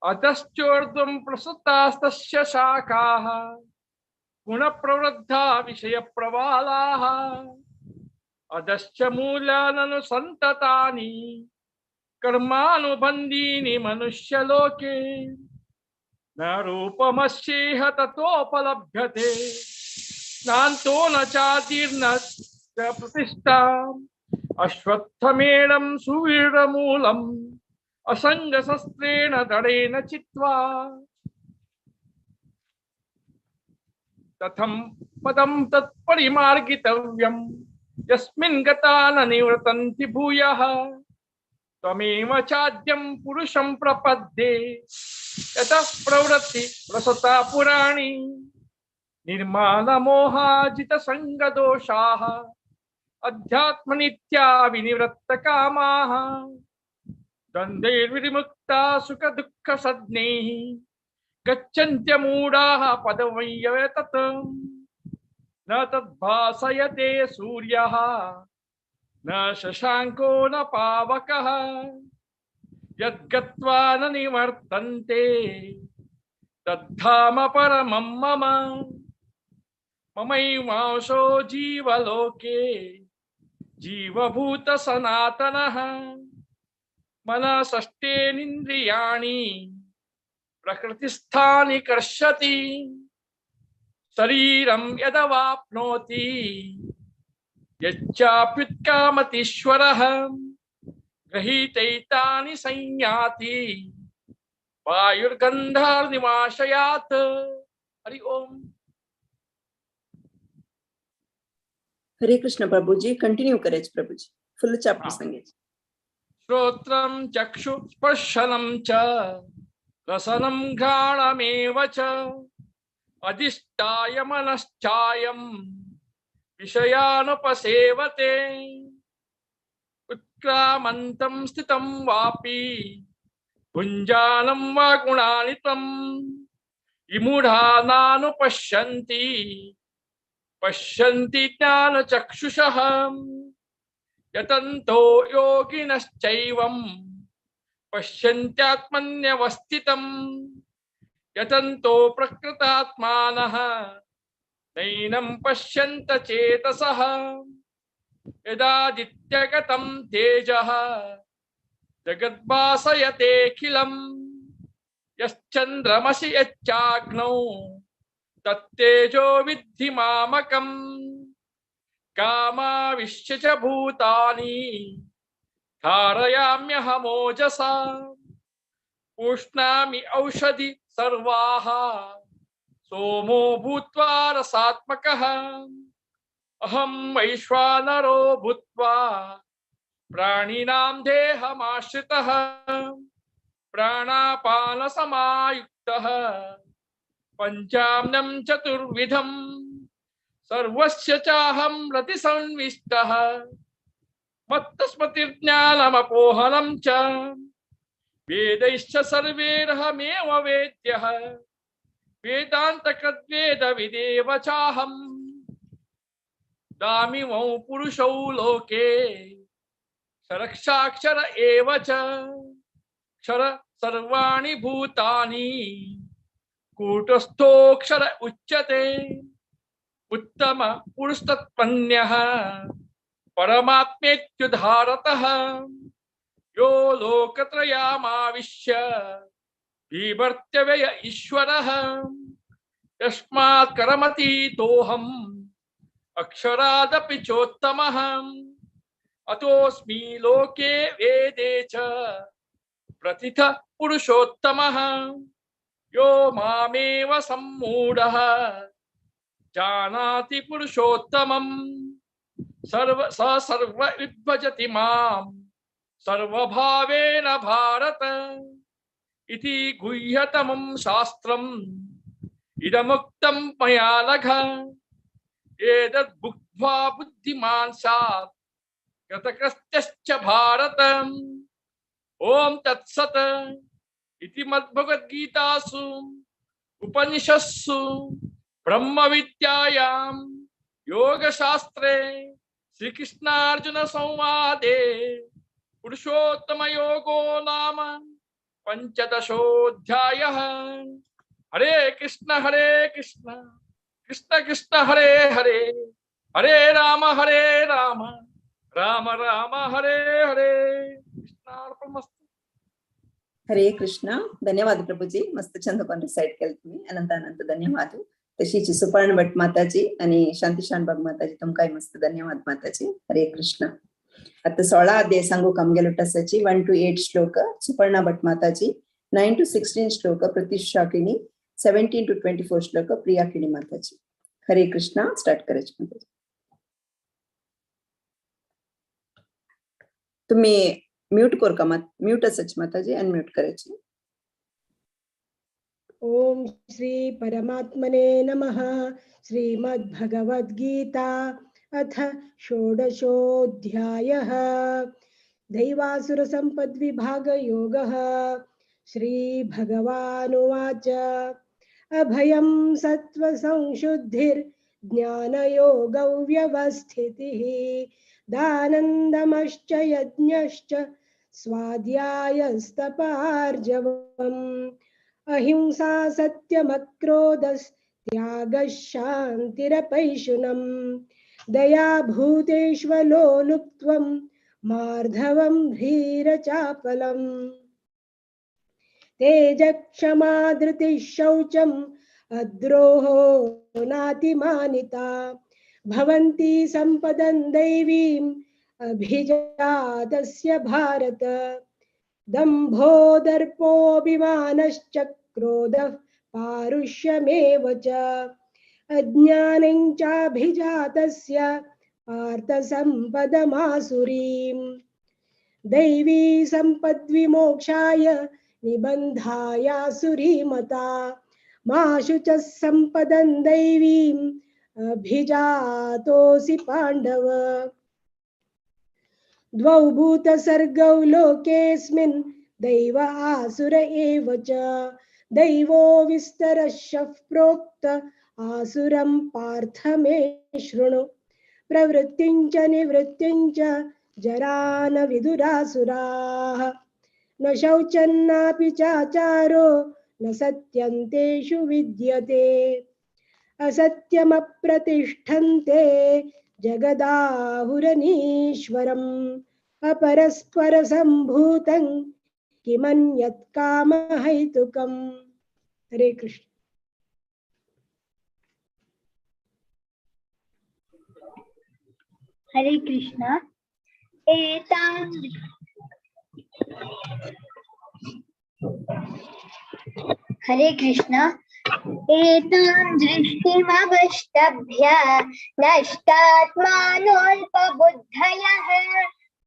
अधश्चोर्ध्वं प्रसृतास्तस्य शाखाः गुणप्रवृद्धा विषयप्रवालाः. अधश्च मूलाननुसन्ततानि कर्मानुबन्धीनि मनुष्यलोके. न रूपमस्येह ततोपलभ्यते नान्तो न चातीर्न च प्रतिष्ठा. अश्वत्थमेनं सुवीरमूलम् असङ्गशस्त्रेण दडेन चित्वा. तथं पदं तत्परिमार्गितव्यं यस्मिन् गता न निवर्तन्ति भूयः. त्वमेव चाद्यं पुरुषं प्रपद्ये यतः प्रवृत्ति प्रसता पुराणी. निर्माणमोहाजितसङ्गदोषाः अध्यात्मनित्या विनिवृत्तकामाः. द्वन्द्वैर्विमुक्ता सुखदुःखसज्ञैः गच्छन्त्यमूढाः पदमय्यव तत्. न तद्भासयते सूर्यः न शशाङ्को न पावकः. यद्गत्वा न निवर्तन्ते तद्धाम परमं मम. ममैवांशो जीवलोके जीवभूतसनातनः. मनःषष्ठेनिन्द्रियाणि प्रकृतिस्थानि कर्षति. शरीरं यदवाप्नोति यच्चाप्युत्कामतीश्वरः. गृहीतैतानि संयाति वायुर्गन्धार्निवाशयात्. हरि ओम. हरे कृष्ण प्रभुजी. कंटिन्यू करायचे प्रभुजी, फुल चॅप्टर सांगायचे. श्रोत्रं चक्षु स्पर्शनं च रसनं घ्राणमेव च अधिष्ठाय मनश्चायं विषयानुपसेवते. उत्क्रामन्तं स्थितं वापि भुञ्जानं वा गुणानितं विमूढा नानुपश्यन्ति पश्यन्ति ज्ञानचक्षुषः. यतन्तो योगिनश्चैवं पश्यन्त्यात्मन्यवस्थितं. यतन्तो प्रकृतात्मानः नैनं पश्यन्त चेतसः. यदादित्यगतं तेजः जगद्भासयतेऽखिलं. यश्चन्द्रमसि यच्चाग्नौ तत्तेजो विद्धि मामकम्. कामाविश्य च भूतानि धारयाम्यहमोजसा. पुष्णामि औषधि सर्वाः सोमो भूत्वा रसात्मकः. अहं वैश्वानरो भूत्वा प्राणिनां देहमाश्रितः. प्राणापानसमायुक्तः पञ्चाम्नं चतुर्विधं. सर्वस्य चाहं रतिसंविष्टः. मत्तस्मृतिर्ज्ञानमपोहनं च वेदैश्च सर्वैरहमेव वेद्यः. वेदान्तकृद्वेदविदेव चाहम्. दामिमौ पुरुषौ लोके क्षरक्षाक्षर एव च. क्षर सर्वाणि भूतानि कूटस्थोऽक्षर उच्यते. उत्तम पुरुषतत्पन्यः परमात्मेत्युधारतः यो लोकत्रयामाविश्य बिभर्त्यव्यय ईश्वरः यस्मात् कर्मातीतोऽहम् अक्षरादपि चोत्तमः अतोऽस्मि लोके वेदे च प्रथितः पुरुषोत्तमः यो मामेव सम्मूढः जानाति पुरुषोत्तमम् सर्व स सर्व विभजति मां सर्वभावेन भारत इति गुह्यतमं शास्त्रम् इदमुक्तं मया नघ एतद् भुक्त्वा बुद्धिमान् स्यात् कृतकृत्यश्च भारत। ओम तत्सत् इति मद्भगवद्गीतासु उपनिषत्सु ब्रह्मविद्यायां योगशास्त्रे श्रीकृष्णार्जुन संवादे पुरुषोत्तम योगो नाम पंचदशोऽध्यायः। हरे कृष्ण कृष्ण कृष्ण हरे हरे, हरे राम राम राम हरे हरे। कृष्णार्पणमस्तु। हरे कृष्ण। धन्यवाद प्रभुजी, मस्त चंद कोण रिसाइट केले तुम्ही, अनंत अनंत धन्यवाद। तशीच सुपर्ण भट माताजी आणि शांतिशान बाग माताजी तुमकाय मस्त धन्यवाद माताजी। हरे कृष्ण। आता 16 अध्याय सांगू कामगेलो टसाची 1 to 8 श्लोक सुपर्णा भट माताजी, 9 to 16 श्लोक प्रतीक्षा किणी, 17 to 24 श्लोक प्रिया किणी माताजी। हरे कृष्ण। स्टार्ट करायचे माताजी। तुम्ही म्यूट कर का, म्यूट असायची माताजी, अनम्यूट करायची। ओम श्री परमात्मने नमः। श्रीमद्भगवद्गीता अथ षोडशोऽध्यायः। दैवासुर संपद्विभाग योगः। श्री भगवानुवाच। अभयं सत्व संशुद्धिर् ज्ञानयोगौ व्यवस्थितिः दानन्दमश्च यज्ञश्च स्वाध्यायस्तपार्जवम् अहिंसा सत्यमक्रोधस्त्यागः शान्तिरपैशुनम् दया भूतेष्वलोलुप्त्वं मार्धवं ह्रीरचापलम् तेजक्षमा धृतिः शौचम् अद्रोहो नातिमानिता भवन्ति संपदं दैवीम् अभिजातस्य भारत। दंभो दर्पोऽभिमानश्च क्रोधः पारुष्यमेव च अज्ञानं चाभिजातस्य पार्थसंपदमासुरीम्। दैवी संपद्विमोक्षाय निबन्धायासुरीमता मा शुचः संपदं दैवीम् अभिजातोऽसि पाण्डव। द्वौ भूतसर्गौ लोकेऽस्मिन् दैव आसुर एव च दैवो विस्तरशः प्रोक्त आसुरं पार्थ मे शृणु। प्रवृत्तिं च निवृत्तिं च जरा न विदुरासुराः न शौचन्नापि चाचारो न सत्यं तेषु विद्यते। असत्यमप्रतिष्ठन्ते जगदाहुरनीश्वरम् अपरस्परसम्भूतं किमन्यत् कामहैतुकम्। हरे कृष्ण। हरे कृष्ण। एतां हरे कृष्ण। एतां दृष्टिमवष्टभ्य नष्टात्मानोऽल्पबुद्धयः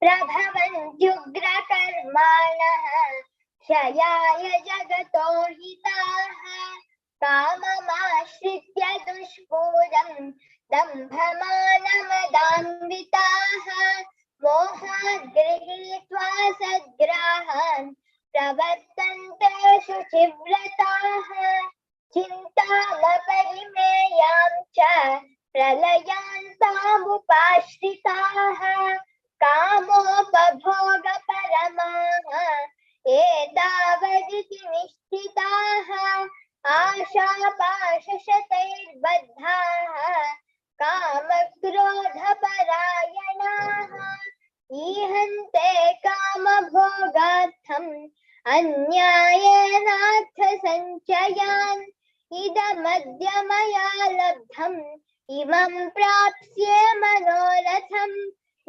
प्रभवन्त्युग्रकर्माणः क्षयाय जगतो हिताः। काममाश्रित्य दुष्पूरं दम्भमानमदान्विताः मोहाद् गृहीत्वा सद्ग्राहान् प्रवर्तन्ते शुचिव्रताः। चिन्तामपरिमेयां च प्रलयान्तामुपाश्रिताः कामोपभोगपरमाः एतावदिति निश्चिताः। आशापाशशतैर्बद्धाः कामक्रोधपरायणाः ईहन्ते कामभोगार्थम् अन्यायेनार्थसञ्चयान् इदमद्य मया लब्धम् इमं प्राप्स्ये मनोरथम्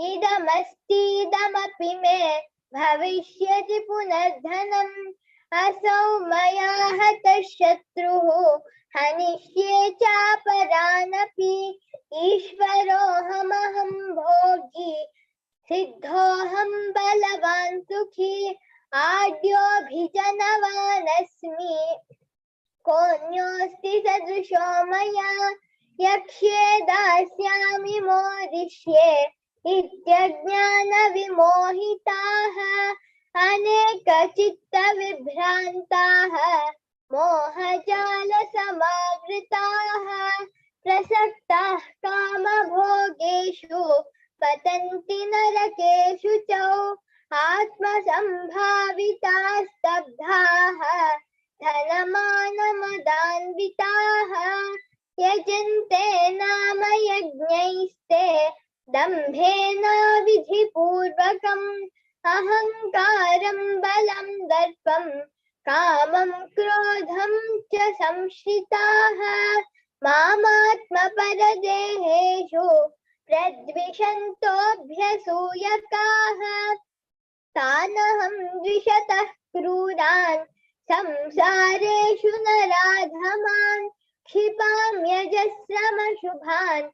इदमस्तीदमपि मे भविष्यति पुनर्धनम् असौ मया हतः शत्रुः हनिष्ये चापरानपि ईश्वरोऽहमहं भोगी सिद्धोऽहं बलवान् सुखी आद्योऽभिजनवानस्मि कोऽन्योऽस्ति सदृशो मया यक्ष्ये दास्यामि मोदिष्ये इत्यज्ञानविमोहिताः अनेकचित्तविभ्रान्ताः मोहजालसमावृताः प्रसक्ताः कामभोगेषु पतन्ति नरकेषु च आत्मसम्भाविताः स्तब्धाः धनमानमदान्विताः यजन्ते नाम यज्ञैस्ते दम्भेन विधिपूर्वकम् अहङ्कारं बलं दर्पं कामं क्रोधं च संश्रिताः मामात्मपरदेहेषु प्रद्विषन्तोऽभ्यसूयकाः तानहं द्विषतः क्रूरान् संसारेषु नराधमान् क्षिपाम्यजस्रमशुभान्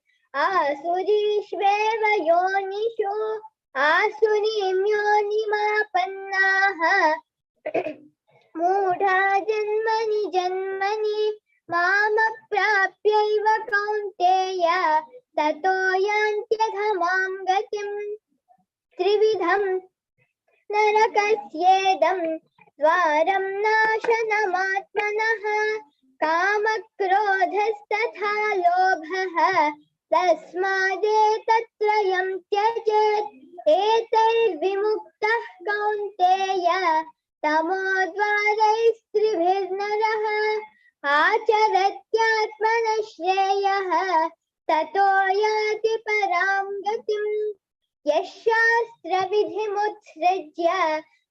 आसुरीष्वेव योनिषु आसुरीं योनिमापन्नाः मूढा जन्मनि जन्मनि मामप्राप्यैव कौन्तेय ततो यान्त्यधमां गतिम् त्रिविधं नरकस्येदं द्वारं नाशनमात्मनः कामक्रोधस्तथा लोभः तस्मादेतत्त्रयं त्यजेत् एतैर्विमुक्तः कौन्तेय तमोद्वारैस्त्रिभिर्नरः आचरत्यात्मनः श्रेयः ततो याति परां गतिम् यः शास्त्रविधिमुत्सृज्य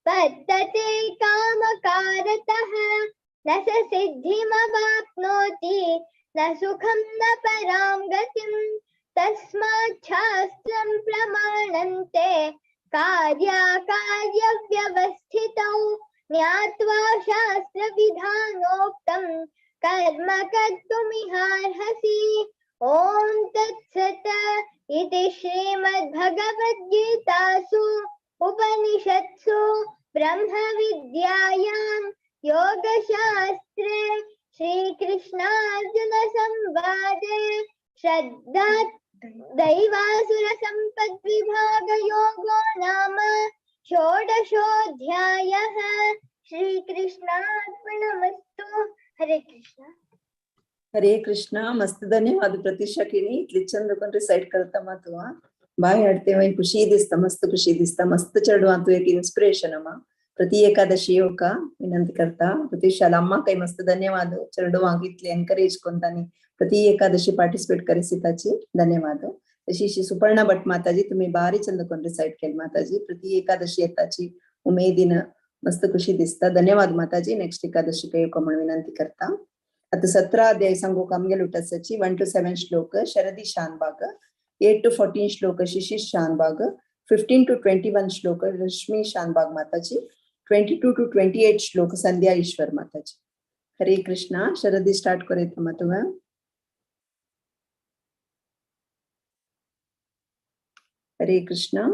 वर्तते कामकारतः न स सिद्धिमवाप्नोति न सुखं न परां गतिम् तस्मात् शास्त्रं प्रमाणन्ते कार्याकार्यव्यवस्थितौ ज्ञात्वा शास्त्रविधानोक्तं कर्म कर्तुमिहार्हसि। ॐ तत्सत् इति श्रीमद्भगवद्गीतासु उपनिषत्सु ब्रह्मविद्यायां योगशास्त्रे श्रीकृष्णार्जुनसंवादे श्रद्धा दैवासुरसम्पद्विभागयोगो नाम षोडशोऽध्यायः। श्रीकृष्णार्पणमस्तु। हरे कृष्ण। हरे कृष्ण। मस्त धन्यवाद प्रतीक्षा किणी इतली चंद कोण रिसाइट करता मा तू बाय हाडते मागीर खुशी दिसता, मस्त खुशी दिसता, मस्त चेडवां तूं एक इन्स्पिरेशन अम्मा। प्रति एकादशी येवका विनंती करता प्रतीक्षाला अम्मा काही मस्त धन्यवाद चेडवांक इतले एनकरेज कोन तांणी प्रति एकादशी पार्टिसिपेट करीसी ताची धन्यवाद। तशी सुपर्णा भट माताजी तुम्ही बारी चंद कोण रिसाइट केले माताजी, प्रति एकादशी येताची उमेदीन मस्त खुशी दिसता, धन्यवाद माताजी। नेक्स्ट एकादशी काही येवका म्हणून विनंती करता। आता 17 अध्याय सांगू कामगेल उटासाची 1 to 7 श्लोक शरदी शानबाग, 8 to 14 श्लोक शिशिर शानबाग, 15 to 21 श्लोक रश्मी शानबाग माताजी, 22 to 28 श्लोक संध्या ईश्वर माताजी। हरे कृष्णा। शरदी स्टार्ट करे तुम। हरे कृष्णा।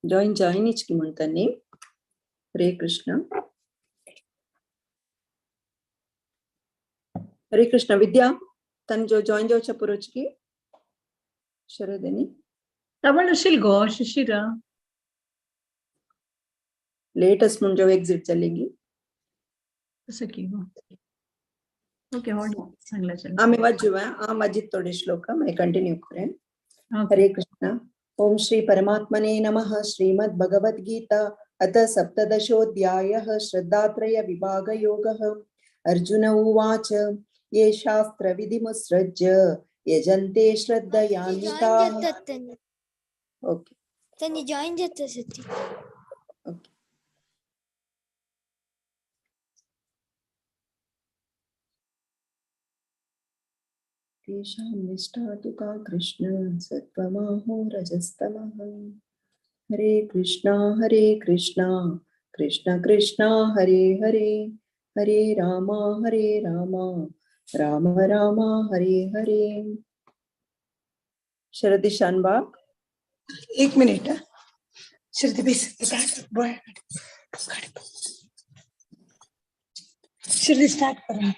जॉइन जॉइन इचकी म्हणतानी। हरे कृष्ण। हरे कृष्ण। विद्या तन जो जॉइन जावच्या पुरोचकी शरदनी तमळ अशील गो शिशिरा लेटस्ट म्हणजे एक्झिट जाली. तसं की ओके, चांगला. आम्ही वाचूया, आम वाजित थोडे श्लोक मागीर कंटिन्यू करूया. हरे कृष्ण. ओम श्री परमात्मने नमः. श्रीमद् भगवद्गीता अथ सप्तदशोऽध्यायः श्रद्धात्रय विभागयोगः. अर्जुन उवाच, ये शास्त्रविधिमुत्सृज्य यजन्ते श्रद्धयान्विताः. ओके, त्यांनी जॉईन जाता सती. ओके. तेषां निष्ठा तु का कृष्ण सत्त्वमाहो रजस्तमः. हरे कृष्णा हरे कृष्णा कृष्ण कृष्णा हरे हरे, हरे रामा हरे रामा राम राम हरे हरे. शरदी शानबाग. एक मिनिट. शरदी बेस शरदी स्टार्ट करा.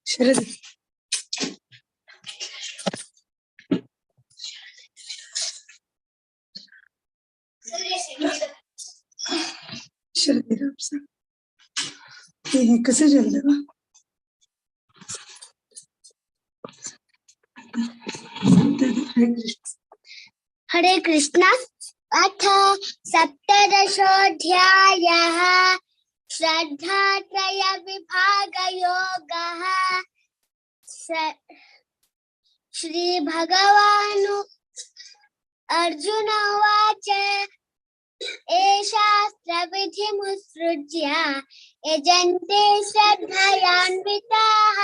शरदी शरदी हे कसं झालं? हरे कृष्ण. हरे कृष्ण. अथ सप्तदशोऽध्यायः श्रद्धात्रय विभागयोगः. श्री भगवानु अर्जुन उवाच, ये शास्त्रविधिमुत्सृज्य यजन्ते श्रद्धयान्विताः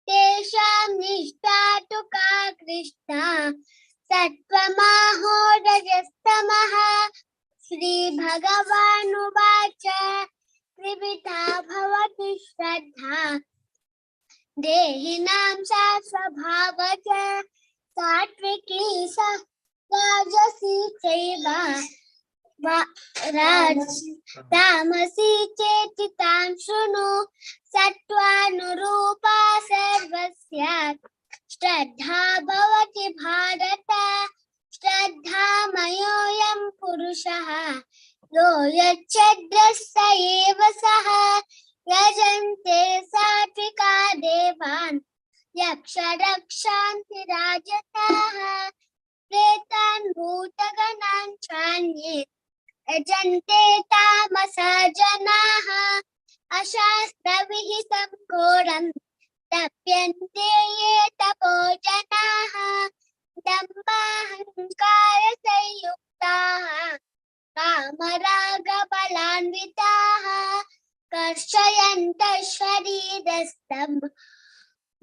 तेषां निष्ठा तु का कृष्णा सत्त्वमाहो रजस्तमः. श्री भगवानुवाच, त्रिविधा भवति श्रद्धा देहिनां सा स्वभावज, सात्विकी सा राजसी चैव तामसी चेति तां शृणु. सत्त्वानुरूपा सर्वस्य श्रद्धा भवति भारत. श्रद्धामयोऽयं पुरुषः यो यच्छ्रद्धः स एव सः. यजन्ते सात्विका देवान् यक्षरक्षान्ति राजसाः प्रेतान् भूतगणान् चान्ये यजन्ते तामसा जनाः. अशास्त्रविहितं घोरं तप्यन्ते ये तपो जनाः. दम्भाहङ्कारसंयुक्ताः कामरागबलान्विताः कर्षयन्तः शरीरस्थं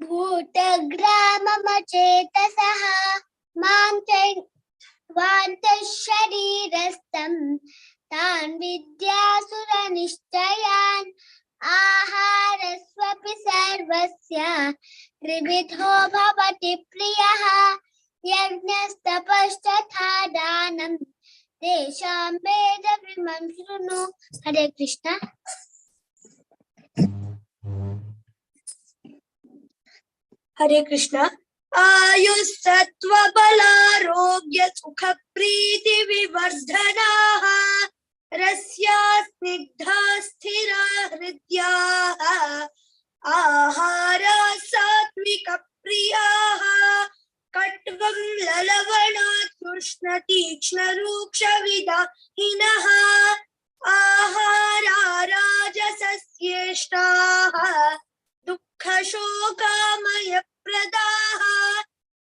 भूतग्राममचेतसः. मां वान्तः शरीरस्थं तान् विद्यासुरनिश्चयान्. आहारस्वपि सर्वस्य त्रिविधो भवति प्रियः. यज्ञस्तपस्तथा दानं तेषां वेदविमं शृणु. हरे कृष्ण. हरे कृष्ण. आयुस्सत्त्वबलारोग्य सुखप्रीति विवर्धनाः रस्या स्निग्धा स्थिरा हृद्याः आहारा सात्विक प्रियाः कट्वं ललवणात् कृष्ण तीक्ष्ण रूक्ष विदाहिनः आहारा राजसस्येष्टाः दुःख शोकामयप्रदाः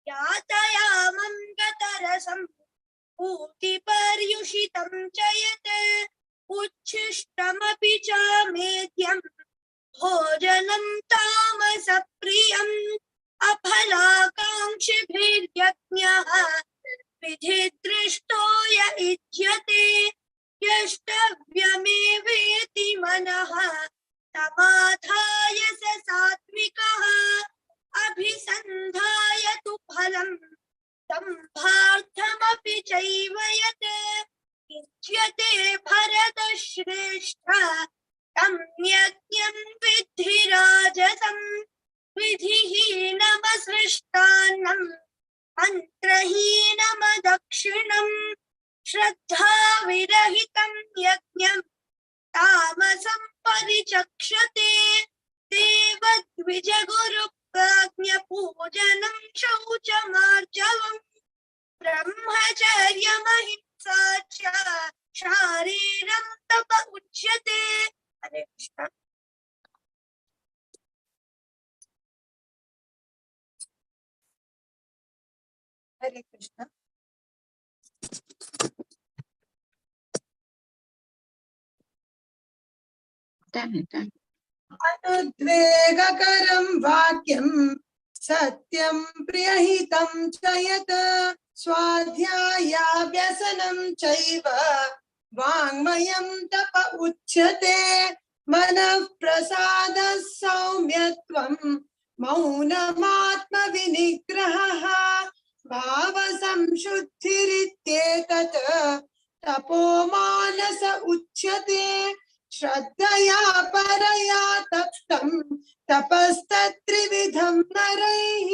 यातयामं गतरसं पूतिपर्युषितं च यत् उच्छिष्टमपि च मेद्यं भोजनं तामसप्रियम् अफलाकाङ्क्षिभिर्यज्ञः विधिदृष्टो य इज्यते यष्टव्यमेवेति मनः तमाधाय स सात्विकः अभिसन्धाय तु फलं दम्भार्थमपि चैव यत् युज्यते भरतश्रेष्ठ तं यज्ञं विद्धि राजसं। विधिहीनमसृष्टान्नं मन्त्रहीनमदक्षिणम् श्रद्धाविरहितं यज्ञं तामसं परिचक्षते। देवद्विजगुरुप्राज्ञपूजनं शौचमार्जवं ब्रह्मचर्यमहिंसा च शारीरं तप उच्यते। हरे कृष्ण। हरे कृष्ण। अनुद्वेगकरं वाक्यं सत्यं प्रियहितं च यत् स्वाध्यायाभ्यसनं चैव वाङ्मयं तप उच्यते। मनः प्रसादः सौम्यत्वं मौनमात्मविनिग्रहः भावसंशुद्धिरित्येतत् तपो मानस उच्यते। श्रद्धया परया तप्तं तपस्तत्त्रिविधं नरैः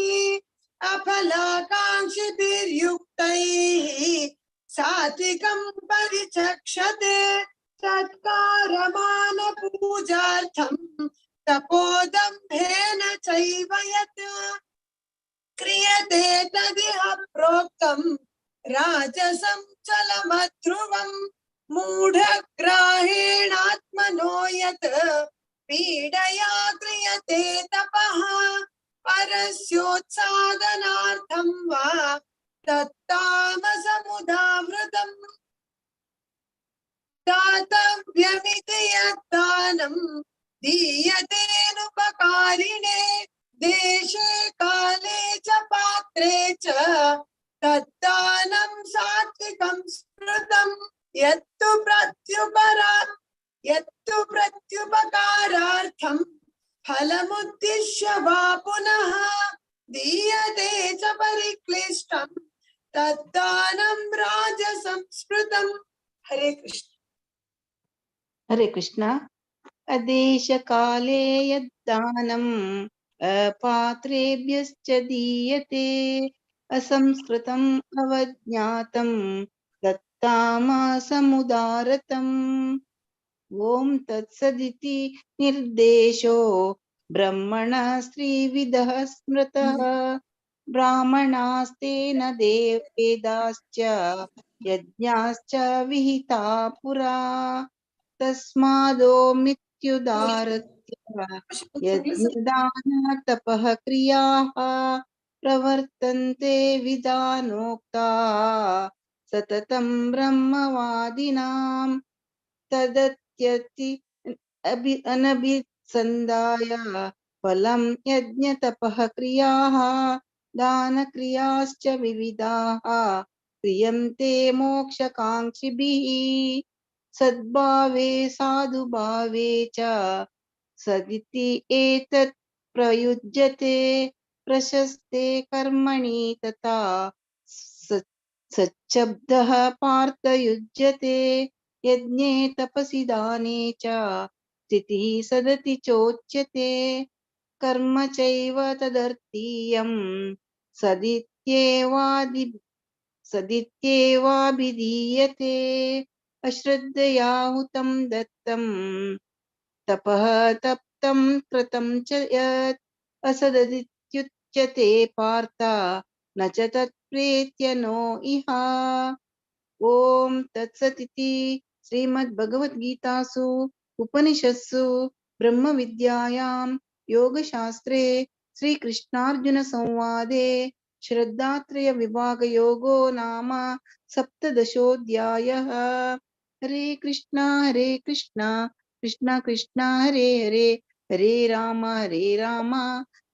अफलाकाङ्क्षिभिर्युक्तैः सात्विकं परिचक्षते। सत्कारमानपूजार्थं तपोदम्भेन चैव यत् क्रियते तदिह प्रोक्तं राजसं चलमध्रुवं मूढग्राहेणात्मनो यत् पीडया क्रियते तपः परस्योत्सादनार्थं वा तत्तामसमुदावृतम्। दातव्यमिति यद्दानं दीयतेऽनुपकारिणे देशे काले च पात्रे च तद्दानं सात्विकं स्मृतम्। यत्तु प्रत्युपकारार्थं फलमुद्दिश्य वा पुनः दीयते च परिक्लिष्टं तद्दानं राजसंस्मृतम्। हरे कृष्ण। हरे कृष्ण। अदेशकाले यद्दानं अपात्रेभ्यश्च दीयते असंस्कृतम् अवज्ञातं तत्तामसमुदारतम्। ॐ तत्सदिति निर्देशो ब्रह्मणः स्त्रीविदः स्मृतः। ब्राह्मणास्तेन वेदाश्च यज्ञाश्च विहिता पुरा। तस्मादो मित्युदारत्य यज्ञदान तपः क्रियाः प्रवर्तन्ते विधानोक्ताः सततं ब्रह्मवादिनां। तदत्यति अनभिसन्धाय फलं यज्ञतपः क्रियाः दानक्रियाश्च विविधाः क्रियन्ते मोक्षकाङ्क्षिभिः। सद्भावे साधुभावे च सदिति एतत् प्रयुज्यते। प्रशस्ते कर्मणि तथा सच्छब्दः पार्थ युज्यते। यज्ञे तपसि दाने च स्थितिः सदति चोच्यते। कर्म चैव तदर्थीयं सदित्येवाभिधीयते। अश्रद्धया हुतं दत्तं तपः तप्तं कृतं च यत् असददित्युच्यते पार्थ न च तत्प्रेत्य नो इह। ॐ तत्सदिति श्रीमद्भगवद्गीतासु उपनिषत्सु ब्रह्मविद्यायां योगशास्त्रे श्रीकृष्णार्जुन संवादे श्रद्धात्रय विभागयोगो नाम सप्तदशोऽध्यायः। हरे कृष्णा कृष्णा कृष्णा हरे हरे, हरे राम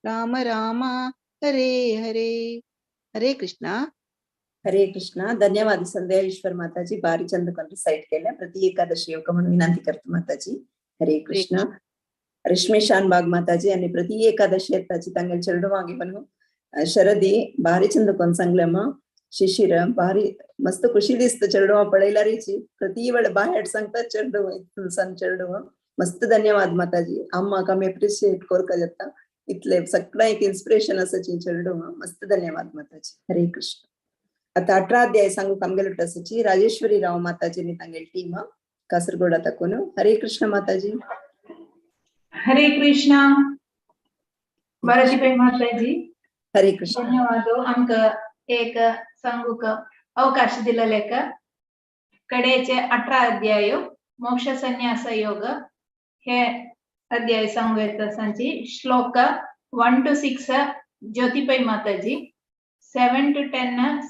राम राम हरे हरे। हरे कृष्णा। हरे कृष्णा। धन्यवाद संध्या ईश्वर माताजी, भारी चंद सैट केले प्रति एकादशी योग म्हणून विनंती करतो माताजी। हरे कृष्ण। रश्मी शानबाग माताजी आणि प्रति एकादशी येताची तांगेल चेरडुवांगी म्हणून शरदी भारी चंद कोण सांगले मग शिशिर भारी मस्त खुशी दिसत चेरडुवा पळयलारीची प्रति वेळ बाहेर सांगतात चेरडुवा सण चेरडुवा मस्त। धन्यवाद माताजी। अम्माक आमी एप्रिशिएट करका जाता इतले सगळं एक इन्स्पिरेशन आसा चेडूं. मस्त धन्यवाद माताजी. हरे कृष्ण. आता 18 अध्याय सांगू आमगेलो आसाची राजेश्वरी राव माताजी नी तांगेली टीम कासरगोडा तकून. हरे कृष्ण माताजी. हरे कृष्ण भारती माताजी. हरे कृष्ण. धन्यवाद आमकां एक सांगूक अवकाश दिलेलेक. कडेचे 18 अध्याय मोक्ष संन्यास योग हे अध्याय सांगू येता सांची. श्लोक 1 to 6 Jyoti Pai Mataji, 7 to 10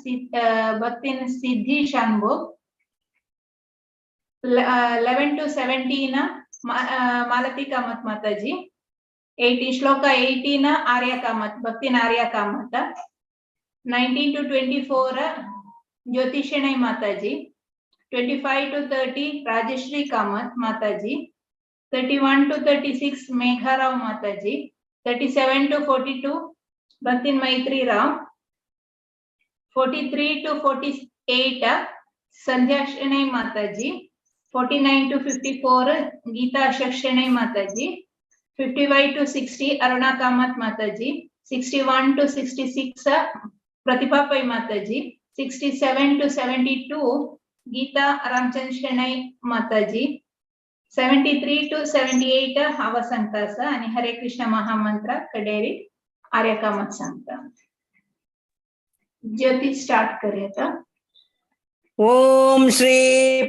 Bhaktin Siddhi Shanbhog, 11 to 17 Malati Kamath Mataji, 18 shloka 18 Arya Kamath Bhaktin Arya Kamath, 19 to 24 Jyoti Shenoy Mataji, 25 to 30 Rajashree Kamath Mataji, 31 to 36 Megha Rao Mataji, 37 to 42 Bhaktin Maitri Rao, 43 to 48 Sandhya Shenoy Mataji, 49 to 54 Geeta Ashok Shenoy Mataji, 55 to 60 Aruna Kamath Mataji, 61 to 66 Pratibha Pai Mataji, 67 to 72 Geeta Ramchand Shenoy Mataji, 73 to 78 हांव सांगता आसा. आनी हरे कृष्ण महामंत्र कडेरी आर्य कामत सांगता. Jyoti start करूया. ओम श्री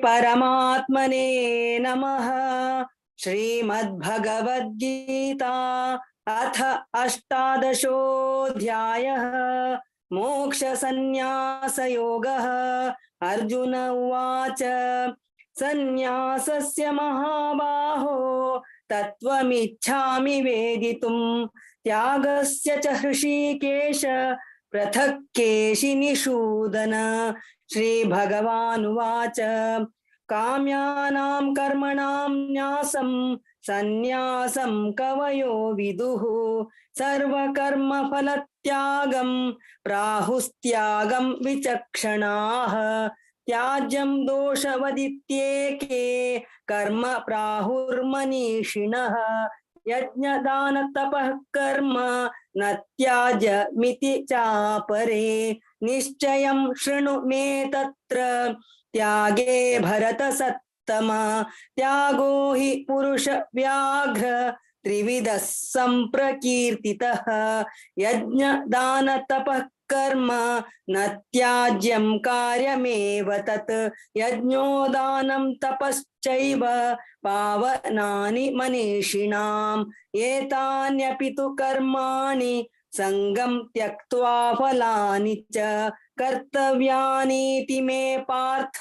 परमात्मने नमः. श्रीमद्भगवद्गीता अथ 18 अध्यायः मोक्ष संन्यास योगः. अर्जुन उवाच संन्यासस्य महाबाहो तत्त्वमिच्छामि वेदितुं त्यागस्य च हृषीकेश पृथक् केशिनिषूदन. श्री भगवानुवाच काम्यानां कर्मणां न्यासं संन्यासं कवयो विदुः सर्वकर्मफलत्यागं प्राहुस्त्यागं विचक्षणाः. त्याज्यं दोषवदित्येके कर्म प्राहुर्मनीषिणः यज्ञदानतपः कर्म न त्याज्यमिति चापरे. निश्चयं शृणु मे तत्र त्यागे भरतसत्तम त्यागो हि पुरुष व्याघ्र त्रिविधः संप्रकीर्तितः. यज्ञदानतपः कर्म न त्याज्यं कार्यमेव तत् यज्ञोदानं तपश्चैव पावनानि मनीषिणाम्. एतान्यपि तु कर्माणि संगं त्यक्त्वा फलानि च कर्तव्यानीति मे पार्थ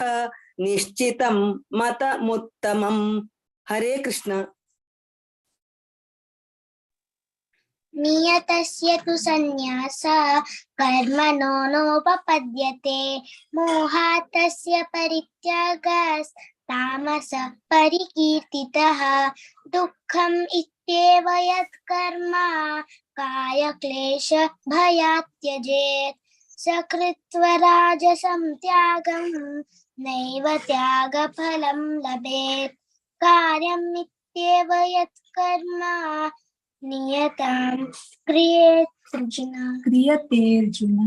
निश्चितं मतमुत्तमम्. हरे कृष्ण. नियतस्य तु संन्यासः कर्मणो नोपपद्यते मोहात् तस्य परित्यागस्तामसः परिकीर्तितः. दुःखम् इत्येव यत् कर्म कायक्लेश भयात् त्यजेत् सकृत्वा राजसं त्यागं नैव त्यागफलं लभेत्. कार्यम् इत्येव यत् कर्म नियतं क्रियेऽर्जुन क्रियतेऽर्जुन.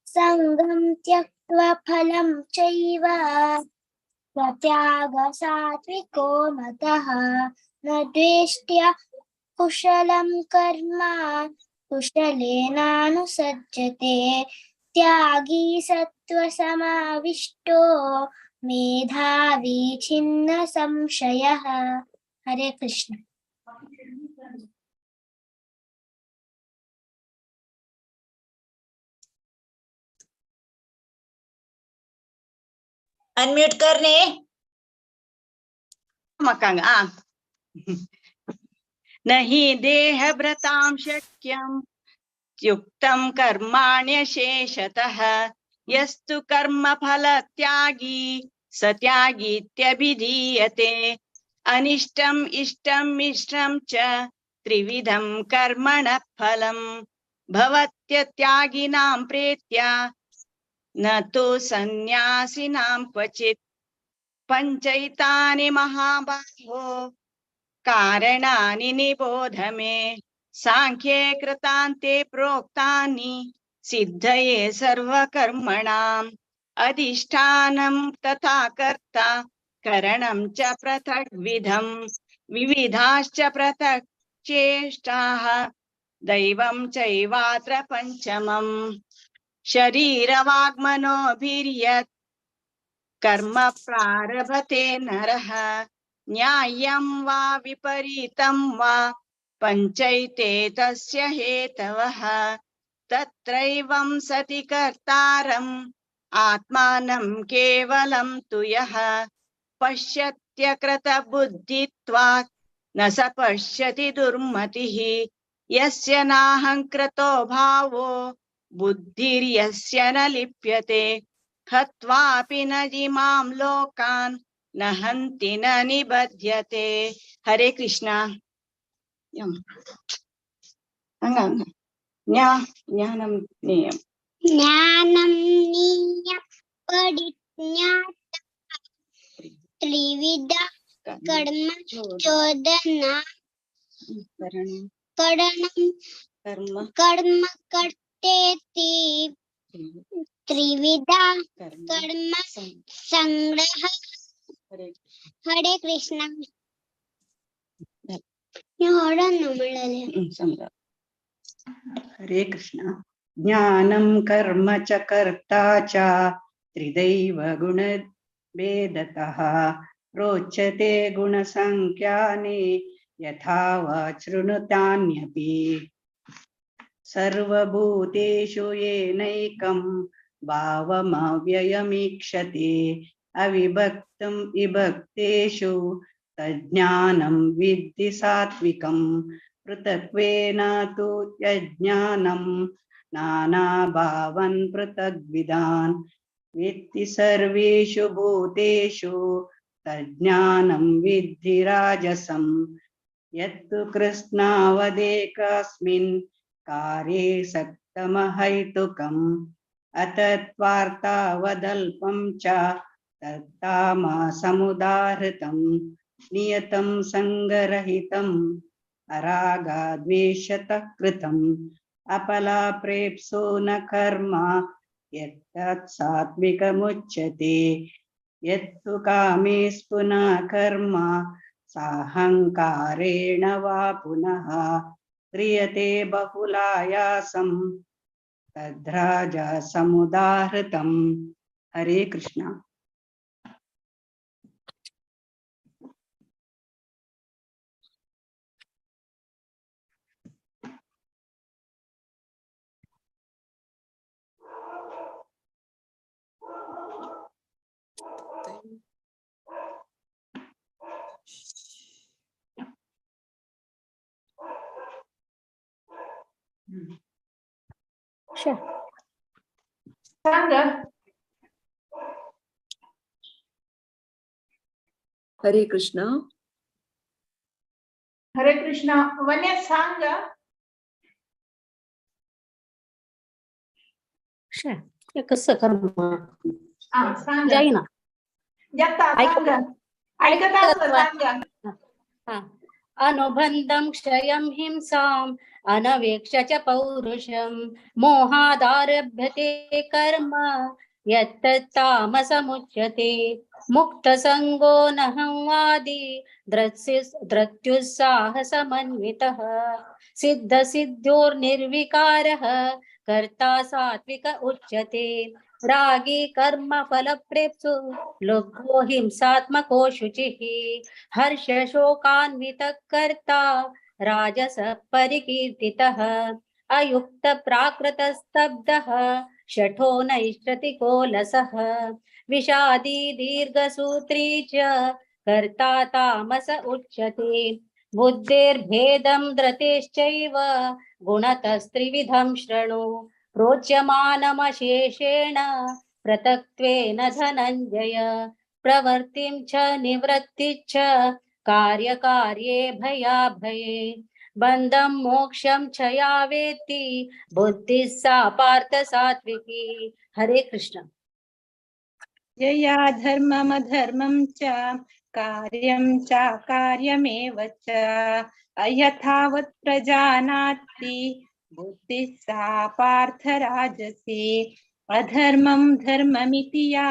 सङ्गं त्यक्त्वा फलं चैव त्याग सात्विको मतः. न द्वेष्ट्य कुशलं कर्म कुशलेनानुसज्जते. त्यागी सत्त्वसमाविष्टो मेधावी छिन्न संशयः. हरे कृष्ण. अनम्यूट करने मकांग आ नहीं देह भ्रतां शक्यं युक्तं कर्माण्यशेषतः यस्तु कर्म फल त्यागी स त्यागीत्यभिधीयते. अनिष्टम् इष्टं मिश्रं च त्रिविधं कर्मणः फलं भवत्यत्यागिनां प्रेत्य न तु सन्न्यासिनां क्वचित्. पंचैतानि महाबाहो कारणानि निबोध मे। सांख्ये कृतान्ते प्रोक्तानि सिद्धये सर्वकर्मणाम् अधिष्ठानं तथा कर्ता करणं च पृथग्विधं विविधाश्च पृथक् चेष्टाः दैवं चैवात्र पंचमम्। शरीरवाग्मनोभिर्यत् कर्म प्रारभते नरः न्याय्यं वा विपरीतं वा पंचैते तस्य हेतवः। तत्रैवं सति कर्तारम् आत्मानं केवलं तु यः पश्यत्यकृतबुद्धित्वात् न स पश्यति दुर्मतिः। यस्य नाहङ्कृतो भावो बुद्धिर्यस्य न लिप्यते हत्वापि न जिमां लोकान् न हन्ति न निबध्यते। हरे कृष्णा। ज्ञानं ज्ञेयं ज्ञानं ज्ञेयं परिज्ञाता त्रिविधा कर्म चोदना करणं कर्म कर्तेति त्रिविधा कर्म संग्रह। हरे कृष्णा। हरे कृष्ण। ज्ञानं कर्म च कर्ता च त्रिदैव गुणभेदतः प्रोच्यते गुणसंख्याने यथा वा शृणुतान्यपि। सर्वभूतेषु येनैकं भावमव्ययमीक्षते अविभक्तं विभक्तेषु तज्ज्ञानं विद्धि सात्विकं। पृथक्त्वेन तु यज्ञानं नानाभावान् पृथग्विदान् वेत्ति सर्वेषु भूतेषु तज्ज्ञानं विद्धि राजसं। यत्तु कृत्स्नावदेकस्मिन् कार्ये सक्तमहैतुकम् अतत्वार्तावदल्पं च तत्तामसमुदाहृतं नियतं सङ्गरहितम् अरागाद्वेषतः कृतम् अपलाप्रेप्सो न कर्म यत्तत् सात्विकमुच्यते। यत्तु कामे स्पुना कर्म साहङ्कारेण वा पुनः क्रियते बहुलायासं तद्राजसमुदाहृतम्। हरे कृष्णा। सांगा। हरे कृष्णा। हरे कृष्णा। वन्या सांगा। कसं कर्म जाईना जाता ऐकता सांगा। अनुबंधं क्षयं हिंसाम् अनवेक्ष च पौरुषं मोहादारभ्यते कर्म यत्तत्तामसमुच्यते। मुक्तसङ्गो नहंवादी धृत्युत्साहसमन्वितः सिद्धसिद्ध्योर्निर्विकारः कर्ता सात्विक उच्यते। रागी कर्म फलप्रेप्सु लुब्धो हिंसात्मको शुचिः हर्षशोकान्वितः कर्ता राजस परिकीर्तितः अयुक्त प्राकृतस्तब्धः शठो नैष्ठतिको लसः विषादी दीर्घसूत्री च कर्ता तामस उच्यते। बुद्धिर्भेदं धृतेश्चैव गुणतस्त्रिविधं शृणु प्रोच्यमानमशेषेण पृथक्त्वेन धनञ्जय। प्रवृत्तिं च निवृत्तिं च कार्यकार्ये भयाभये बन्धं मोक्षं च या वेत्ति बुद्धिः सा पार्थ सात्विकी। हरे कृष्ण। यया धर्ममधर्मं च कार्यं चाकार्यमेव च अयथावत् प्रजानाति बुद्धिः सा पार्थ राजसी। अधर्मं धर्ममिति या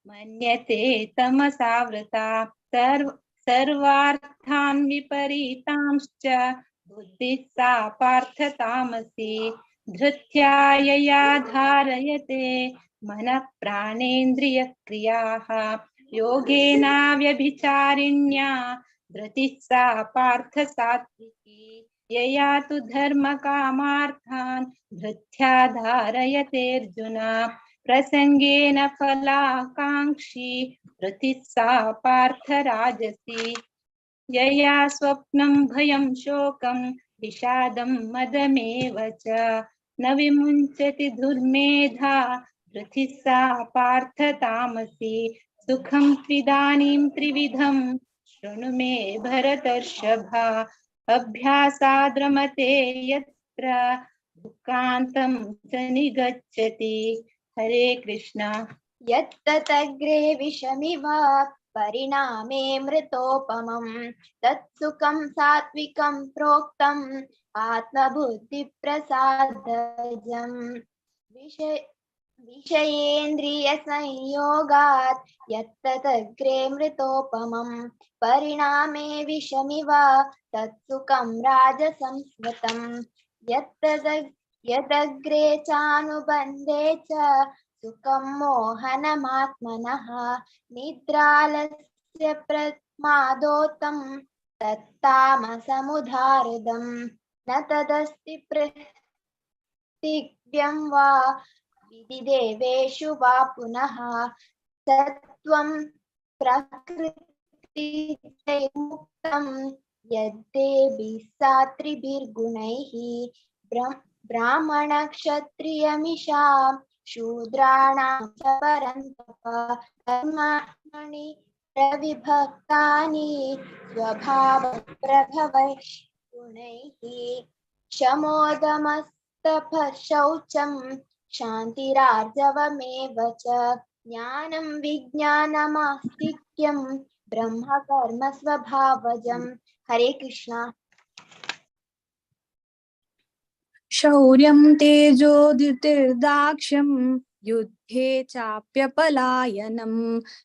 मन्यते तमसावृता सर्वार्थान् विपरीतांश्च बुद्धिः सा पार्थ तामसी। धृत्या यया धारयते मनः प्राणेन्द्रियक्रियाः योगेनाव्यभिचारिण्या धृतिः सा पार्थ सात्विकी। यया तु धर्मकामार्थान् धृत्या धारयतेऽर्जुन प्रसङ्गेन फलाकाङ्क्षी धृतिः सा पार्थ राजसी। यया स्वप्नं भयं शोकं विषादं मदमेव च न विमुञ्चति दुर्मेधा धृतिः सा पार्थ तामसी। सुखं त्विदानीं त्रिविधं शृणु मे भरतर्षभ अभ्यासाद्रमते यत्र दुःखान्तं च निगच्छति। हरे कृष्णा। यत्तदग्रे विषमिव परिणामे मृतोपमं तत्सुखं सात्विकं प्रोक्तम् आत्मबुद्धिप्रसादजम्। विषयेन्द्रियसंयोगात् यत्तदग्रे मृतोपमं परिणामे विषमिव तत्सुखं राजसंस्मृतम्। यदग्रे चानुबन्धे च सुखं मोहनमात्मनः निद्रालस्य प्रमादोतं तत्तामसमुदाहृदम्। न तदस्ति प्रतिज्ञं वा विधिदेवेषु वा पुनः सत्त्वं प्रकृतिमुक्तं यद्देभिः सात्रिभिर्गुणैः ब्राह्मणक्षत्रियमिषां शूद्राणां च परन्तप कर्माणि प्रविभक्तानि स्वभावप्रभवैः गुणैः। शमोदमस्तपः शौचं शान्तिरार्जवमेव च ज्ञानं विज्ञानमास्तिक्यं ब्रह्म कर्म स्वभावजम्। हरे कृष्णा। शौर्यं तेजो द्युतिर्दाक्ष्यं युद्धे चाप्यपलायनं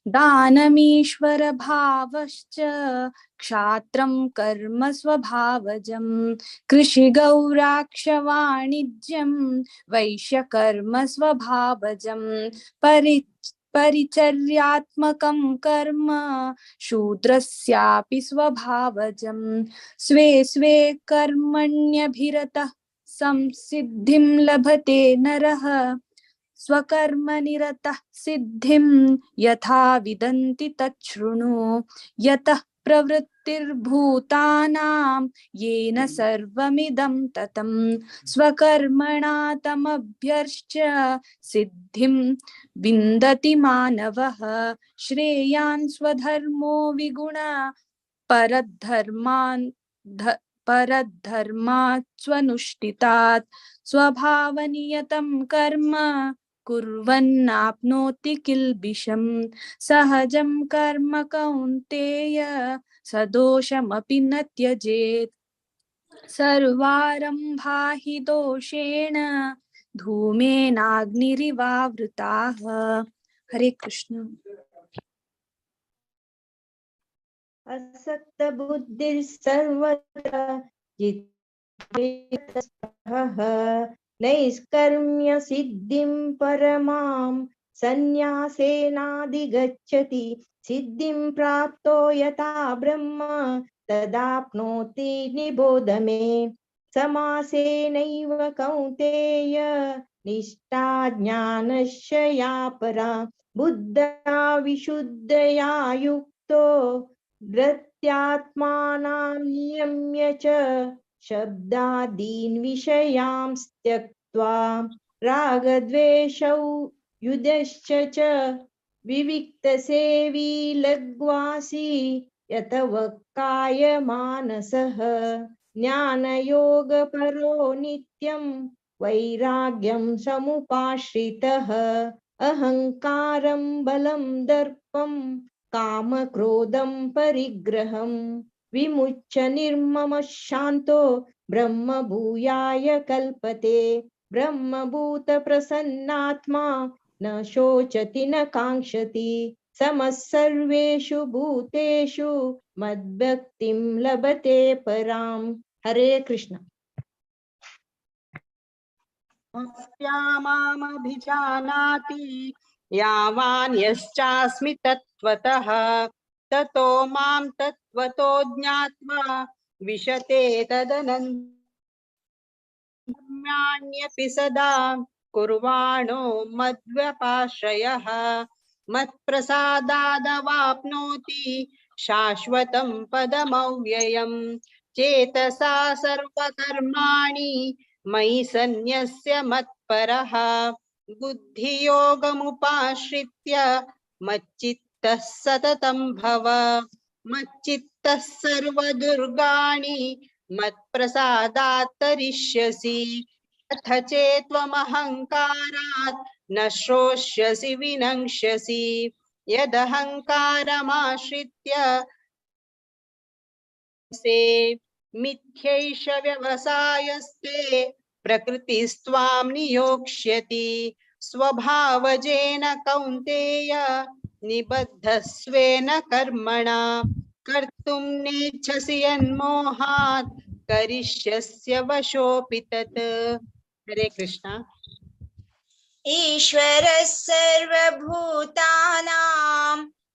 दानमीश्वरभावश्च क्षात्रं कर्म स्वभावजं कृषिगौराक्षवाणिज्यं वैश्यकर्म स्वभावजं परिचर्यात्मकं कर्म शूद्रस्यापि स्वभावजं स्वे स्वे कर्मण्यभिरतः संसिद्धिं लभते नरः स्वकर्मनिरतः सिद्धिं यथा विदन्ति तच्छृणु। यतः प्रवृत्तिर्भूतानां येन सर्वमिदं ततं स्वकर्मणा तमभ्यर्च्य सिद्धिं विन्दति मानवः। श्रेयान् स्वधर्मो विगुणा परद्धर्मात् स्वनुष्ठितात् स्वभावनियतं कर्म कुर्वन्नाप्नोति किल्बिषं सहजं कर्म कौन्तेय सदोषमपि न त्यजेत्। सर्वारम्भा हि दोषेण धूमेनाग्निरिवावृताः। हरे कृष्ण। असक्तबुद्धिः सर्वत्र जितेतः नैष्कर्म्य सिद्धिं परमां सन्न्यासेनाधिगच्छति। सिद्धिं प्राप्तो यथा ब्रह्म तदाप्नोति निबोध मे। समासेनैव कौन्तेय निष्ठा ज्ञानस्य या परा बुद्ध्या विशुद्धया युक्तो धृत्यात्मानां नियम्य च शब्दादीन् विषयांस् त्यक्त्वा रागद्वेषौ युधश्च च विविक्तसेवी लघ्वासी यतवक्काय मानसः। ज्ञानयोगपरो नित्यं वैराग्यं समुपाश्रितः अहंकारं बलं दर्पं कामक्रोधं परिग्रहं विमुच्य निर्ममः शान्तो ब्रह्मभूयाय कल्पते। ब्रह्मभूत प्रसन्नात्मा न शोचति न काङ्क्षति समः सर्वेषु भूतेषु मद्भक्तिं लभते पराम्। हरे कृष्ण। मामभिजानाति यावान् यश्चास्मि तत्त्वतः ततो मां तत्त्वतो ज्ञात्वा विशते तदनन्यान्यपि सदा कुर्वाणो मद्व्यपाश्रयः मत्प्रसादादवाप्नोति शाश्वतं पदमव्ययम्। चेतसा सर्वकर्माणि मयि सन्न्यस्य मत्परः बुद्धियोगमुपाश्रित्य मच्चित्तः सततं भव। मच्चित्तः सर्वदुर्गाणि मत्प्रसादात् तरिष्यसि। अथ चेत्त्वमहङ्कारात् न श्रोष्यसि विनङ्क्ष्यसि। यदहङ्कारमाश्रित्य से मिथ्यैष व्यवसायस्ते प्रकृतिस्त्वां नियोक्ष्यति। स्वभावजेन कौन्तेय निबद्धस्वेन कर्मणा कर्तुं नेच्छसि यन्मोहात् करिष्यस्य वशोऽपि तत्। हरे कृष्ण। ईश्वरः सर्वभूतानां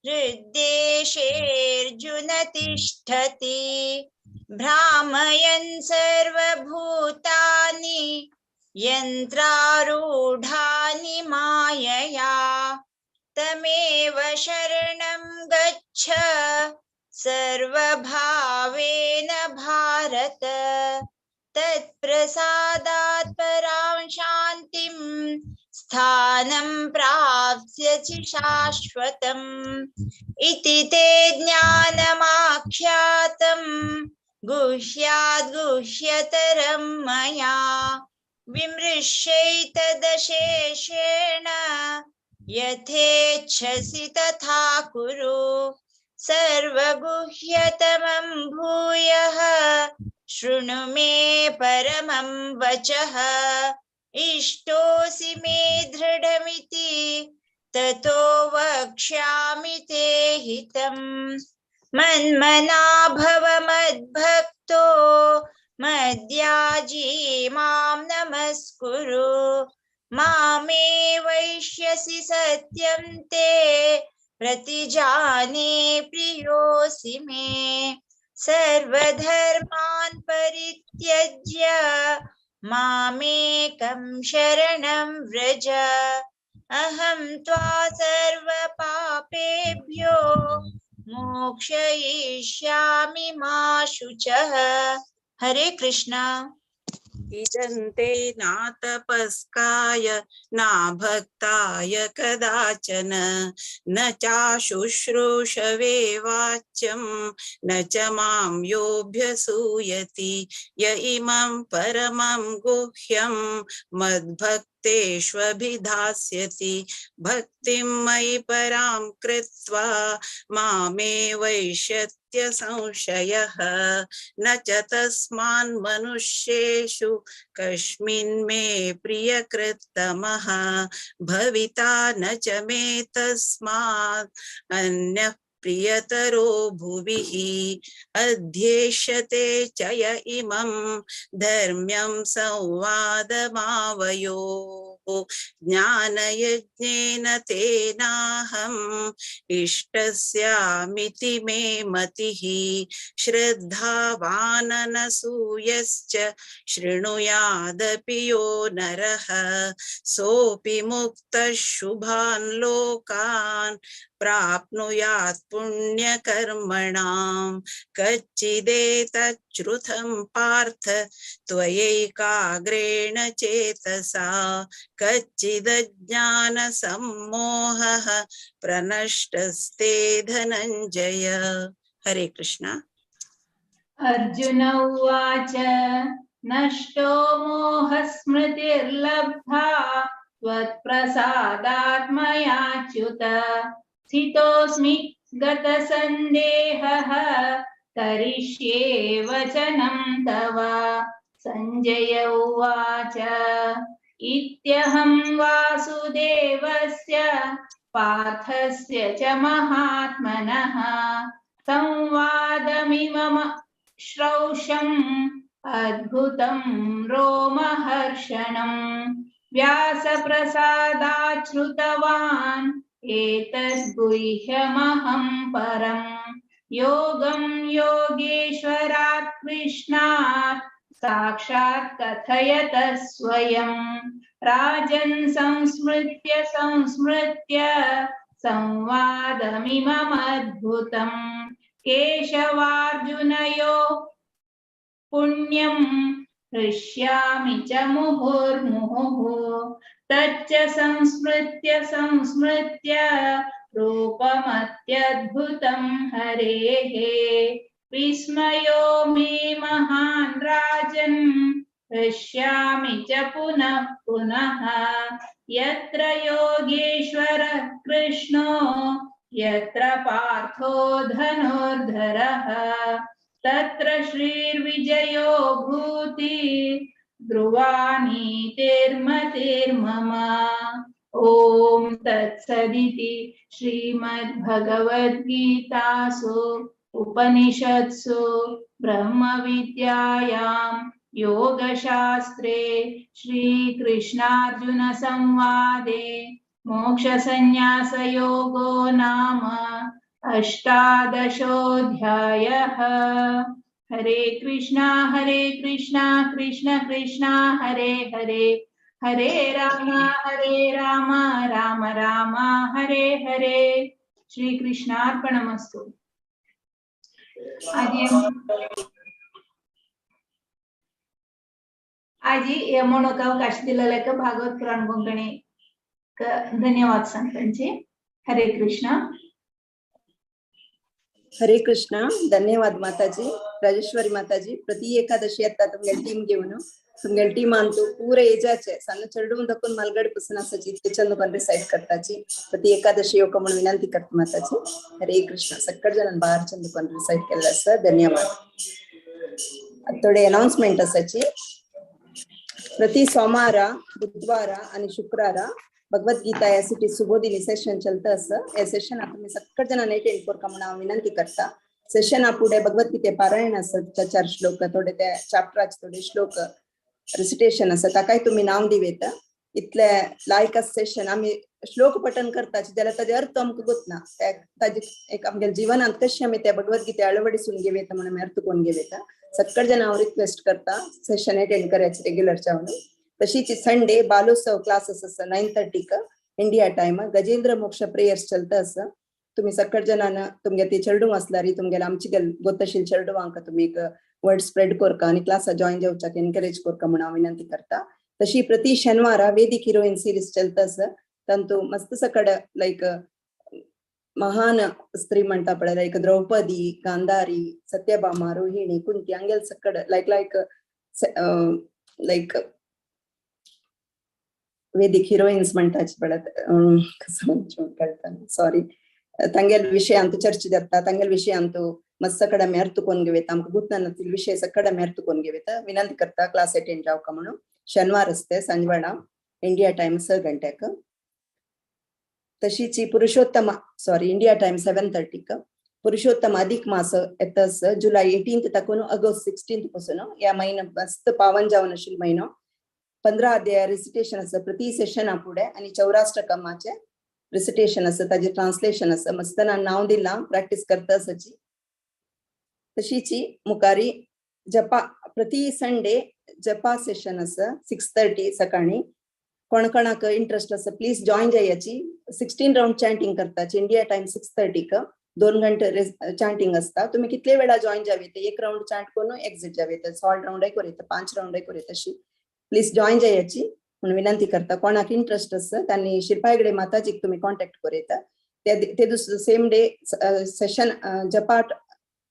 हृद्देशेऽर्जुन तिष्ठति भ्रामयन् सर्वभूतानि यन्त्रारूढानि मायया तमेव शरणं गच्छ सर्वभावेन भारत। तत्प्रसादात् परां शान्तिं स्थानं प्राप्स्यसि शाश्वतम्। इति ते ज्ञानमाख्यातं गुह्याद् गुह्यतरं मया विमृश्यैतदशेषेण यथेच्छसि तथा कुरु। सर्वगुह्यतमं भूयः शृणु मे परमं वचः। इष्टोऽसि मे दृढमिति ततो वक्ष्यामि ते हितम्। मन्मना भव मद्भक्तो मद्याजी मां नमस्कुरु। मामे वैष्यसि सत्यं ते प्रतिजाने प्रियोऽसि मे। सर्वधर्मान् परित्यज्य मामेकं शरणं व्रज। अहं त्वा सर्वपापेभ्यो मोक्षयिष्यामि मा शुचः। हरे कृष्णा। इदन्ते नातपस्काय नाभक्ताय कदाचन न चाशुश्रूषवे वाच्यं न च मां योऽभ्यसूयति। य इमं परमं गुह्यं मद्भक्तेष्वभिधास्यति। भक्तिं मयि परां कृत्वा मामे वैष्यत्य संशयः। न च तस्मान् मनुष्येषु कस्मिन् मे प्रियकृत्तमः भविता न च मे तस्मात् अन्यः प्रियतरो भुविः। अध्येष्यते च य इमं धर्म्यं संवादमावयोः ज्ञानयज्ञेन तेनाहम् इष्टस्यामिति मे मतिः। श्रद्धावाननसूयश्च शृणुयादपि यो नरः सोऽपि मुक्तः शुभान् लोकान् प्राप्नुयात् पुण्यकर्मणां। कच्चिदेतच्छ्रुतं पार्थ त्वयैकाग्रेण चेतसा कच्चिदज्ञानसम्मोहः प्रनष्टस्ते धनञ्जय। हरे कृष्ण। अर्जुन उवाच नष्टो मोहस्मृतिर्लब्धा त्वत्प्रसादात् मयाच्युत स्थितोऽस्मि गतसन्देहः करिष्ये वचनं तव। सञ्जय उवाच इत्यहं वासुदेवस्य पार्थस्य च महात्मनः संवादमिमम श्रौषम् अद्भुतं रोमहर्षणम् व्यासप्रसादाच्छ्रुतवान् एतद्गुह्यमहं परम् योगं योगेश्वरात् कृष्णात् साक्षात् कथयत स्वयं। राजन् संस्मृत्य संस्मृत्य संवादमिममद्भुतं केशवार्जुनयो पुण्यं हृष्यामि च मुहुर्मुहुः। तच्च संस्मृत्य संस्मृत्य रूपमत्यद्भुतं हरेः विस्मयो मे महान् राजन् हृष्यामि च पुनः पुनः। यत्र योगेश्वरः कृष्णो यत्र पार्थो धनुर्धरः तत्र श्रीर्विजयो भूति ध्रुवा नीतिर्मतिर्मम। ॐ तत्सदिति श्रीमद्भगवद्गीतासु उपनिषत्सु ब्रह्मविद्यायां योगशास्त्रे श्रीकृष्णार्जुनसंवादे मोक्षसंन्यासयोगो नाम अष्टादशोऽध्यायः। हरे कृष्णा कृष्ण कृष्ण हरे हरे, हरे राम राम राम हरे हरे। श्री कृष्णार्पणमस्तु। आजी म्हणून अवकाश दिलेला भागवत पुराण कोंकणी धन्यवाद सांगतांचे। हरे कृष्णा। हरे कृष्णा। धन्यवाद माताजी, राजेश्वरी माताजी। प्रति एकादशी येता तुमगे टीम घेवन तुमगे टीमान तू पुरे एजाचे सन्न चेडून दाखवून मालगड पासून आसाची इतके चंद कोण रिसाइड करताची प्रति एकादशी येवका म्हणून विनंती करता माताजी। हरे कृष्णा। सक्कट जणां बाहेर चंद कोण रिसाइड केल्ले आसा। धन्यवाद। थोडे अनाउन्समेंट आसाची। प्रति सोमारा, बुधवारा आणि शुक्रारा भगवद्गीता यासाठी सुबोधिनी सेशन चलता असं। या सेशन तुम्ही सक्कट जणांना अटेंड करका म्हणून हांव विनंती करता। सेशन पुढे भगवद्गीते पारायण आसत, चार श्लोक थोडे त्या चॅप्टराचे थोडे श्लोक रिसिटेशन आसा, ताकाय तुम्ही नाव दिवेत। इतले लायक सेशन आमी श्लोक पठन करता जाल्यार ताजे अर्थ आमकां गोतना, ताजे एक आमगे जिवनांत कशें आमी त्या भगवद्गीते अळवडिसून घेवयता म्हणून आमी अर्थ कोण घेवयता। सक्कट जणां हांव रिक्वेस्ट करता सेशन अटेंड करायचे रेग्युलर जावन। तशीच संडे बालोत्सव क्लासेस आसा 9:30 इंडिया टाइम गजेंद्र मोक्ष प्रेयर्स चलता आसा। तुम्ही सक्कट जणांना तुमगे ते चेडूं आसल्यार तुमगेले आमची गोतशील चेडवांक तुमी एक वर्ड स्प्रेड करका आनी क्लासा जॉईन जावच्याक एनकरेज करका म्हणून हांव विनंती करता। तशी प्रति शनिवारा वेदिक हिरोईन सिरीज चलता आसा, तांतू मस्त सकड लायक महान स्त्री म्हणटा पळय लायक द्रौपदी, गांधारी, सत्यभामा, रोहिणी, कुंती हांगेल सकड लायक लायक लायक वेदिक हिरोईन्स म्हणटाची पळत कसं कळटा सॉरी तांगेल विशय अंतू चर्चे जाता, तांगेल विशय अंतू मस्त कडेन आमी अर्थ कोण घेवयता, आमकां गुतना विशय सकड आमी अर्थ कोण घेवयता। विनंती करता क्लास अटेंड जावका म्हणून। शनिवार असते सांजवेळा इंडिया टाइम 6 गंट्याक। तशीच Purushottam sorry India time 7:30 Purushottam अधिक मास येता जुलै 18 ताकून ऑगस्ट 16 पासून या महिना मस्त पावन जावन आशिल्लो म्हयनो। 15 अध्याय रिसिटेशन आसा प्रति सेशना फुडें आनी 84 कमाचे रिसिटेशन आसा, ताजे ट्रान्सलेशन आसा। मस्त नांव दिलां प्रॅक्टीस करता आसाची। तशीच मुखारी जपा प्रति संडे जपा सेशन आसा 6:30 सकाळी। कोण कोणाक इंट्रस्ट आसा प्लीज जॉईन जायाची। 16 राउंड चॅन्टिंग करताची इंडिया टाइम 6:30 2 घंटे चॅन्टिंग असता। तुम्ही कितले वेळा जॉईन जावे, एक राउंड चॅन्ट करून एक्झिट जावे, 16 राउंड करूं, 5 राउंड करूं, तशी प्लीज जॉईन जायाची म्हणून विनंती करता। कोणाक इंट्रस्ट आसा त्यांनी शिल्पा हेगडे माताजीक तुम्ही कॉन्टॅक्ट करूं। ते दुसरे सेम डे सेशन जपा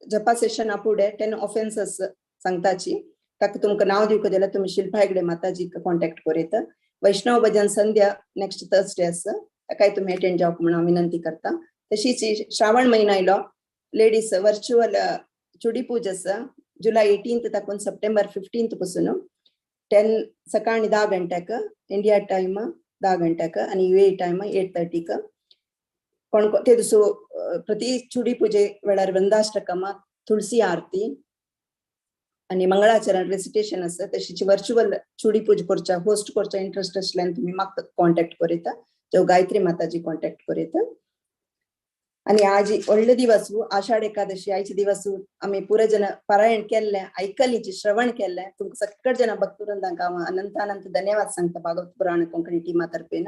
जपा सेशन फुडें 10 ऑफेन्सेस सांगताची, ताका तुमकां नांव दिवंक जाल्यार तुमी शिल्पा हेगडे माताजीक कॉन्टॅक्ट करूं। वैष्णव भजन संध्या नेक्स्ट थर्सडे आसा, ताकाय तुमी अटेंड जावंक म्हणून हांव विनंती करता। तशीच ही श्रावण महिना आयलो, लेडीज वर्च्युअल चुडी पूजा आसा जुलय 18 ताकून सप्टेंबर 15 पासून 10 सकाळी 10 गंट्याक इंडिया टायम 10 गंट्याक आणि युए टायम 8:30 कोण ते दिसू प्रति चुडी पूजे वेळार वृंदाष्टकम, तुळसी आरती आणि मंगळाचरण रेसिटेशन आसा. तशीच वर्च्युअल चुडी पूजा करच्या होस्ट करच्या इंट्रस्ट आसल्यान तुम्ही म्हाका कॉन्टॅक्ट करीता, जो गायत्री माताजी कॉन्टॅक्ट करीता. आणि आज व्हडले दिवस आषाढ एकादशी आयचे दिवस आमी पुरे जन पारायण केल्ले, ऐकलीचे श्रवण केल्ले. तुमकां सगळे जण भक्तवृंदांक हांव अनंत अनंत धन्यवाद सांगता भागवत पुराण कोंकणी टीमा तर्फेन.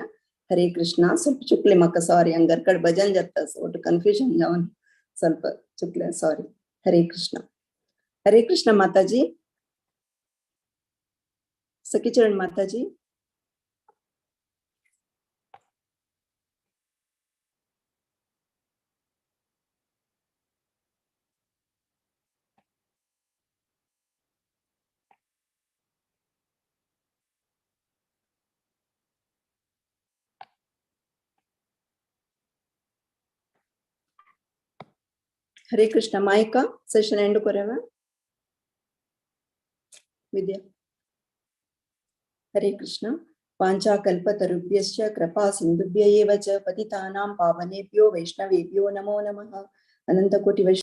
हरे कृष्णा. ಸ್ವಲ್ಪ चुकले म्हाका, सॉरी. हंगरकड भजन जाता ಒಟ್ಟು ಕನ್ಫ್ಯೂಷನ್ जावन ಸ್ವಲ್ಪ चुकले, सॉरी. हरे कृष्ण. हरे कृष्ण माताजी, सखीचरण माताजी. हरे कृष्ण. मायका सेशन एंड करेवा विद्या. हरे कृष्ण. वाञ्छा कल्पतरुभ्यश्च कृपा सिन्धुभ्य एव च पतितानां पावनेभ्यो वैष्णवेभ्यो नमो नमः. अनंत कोटि वैष्णव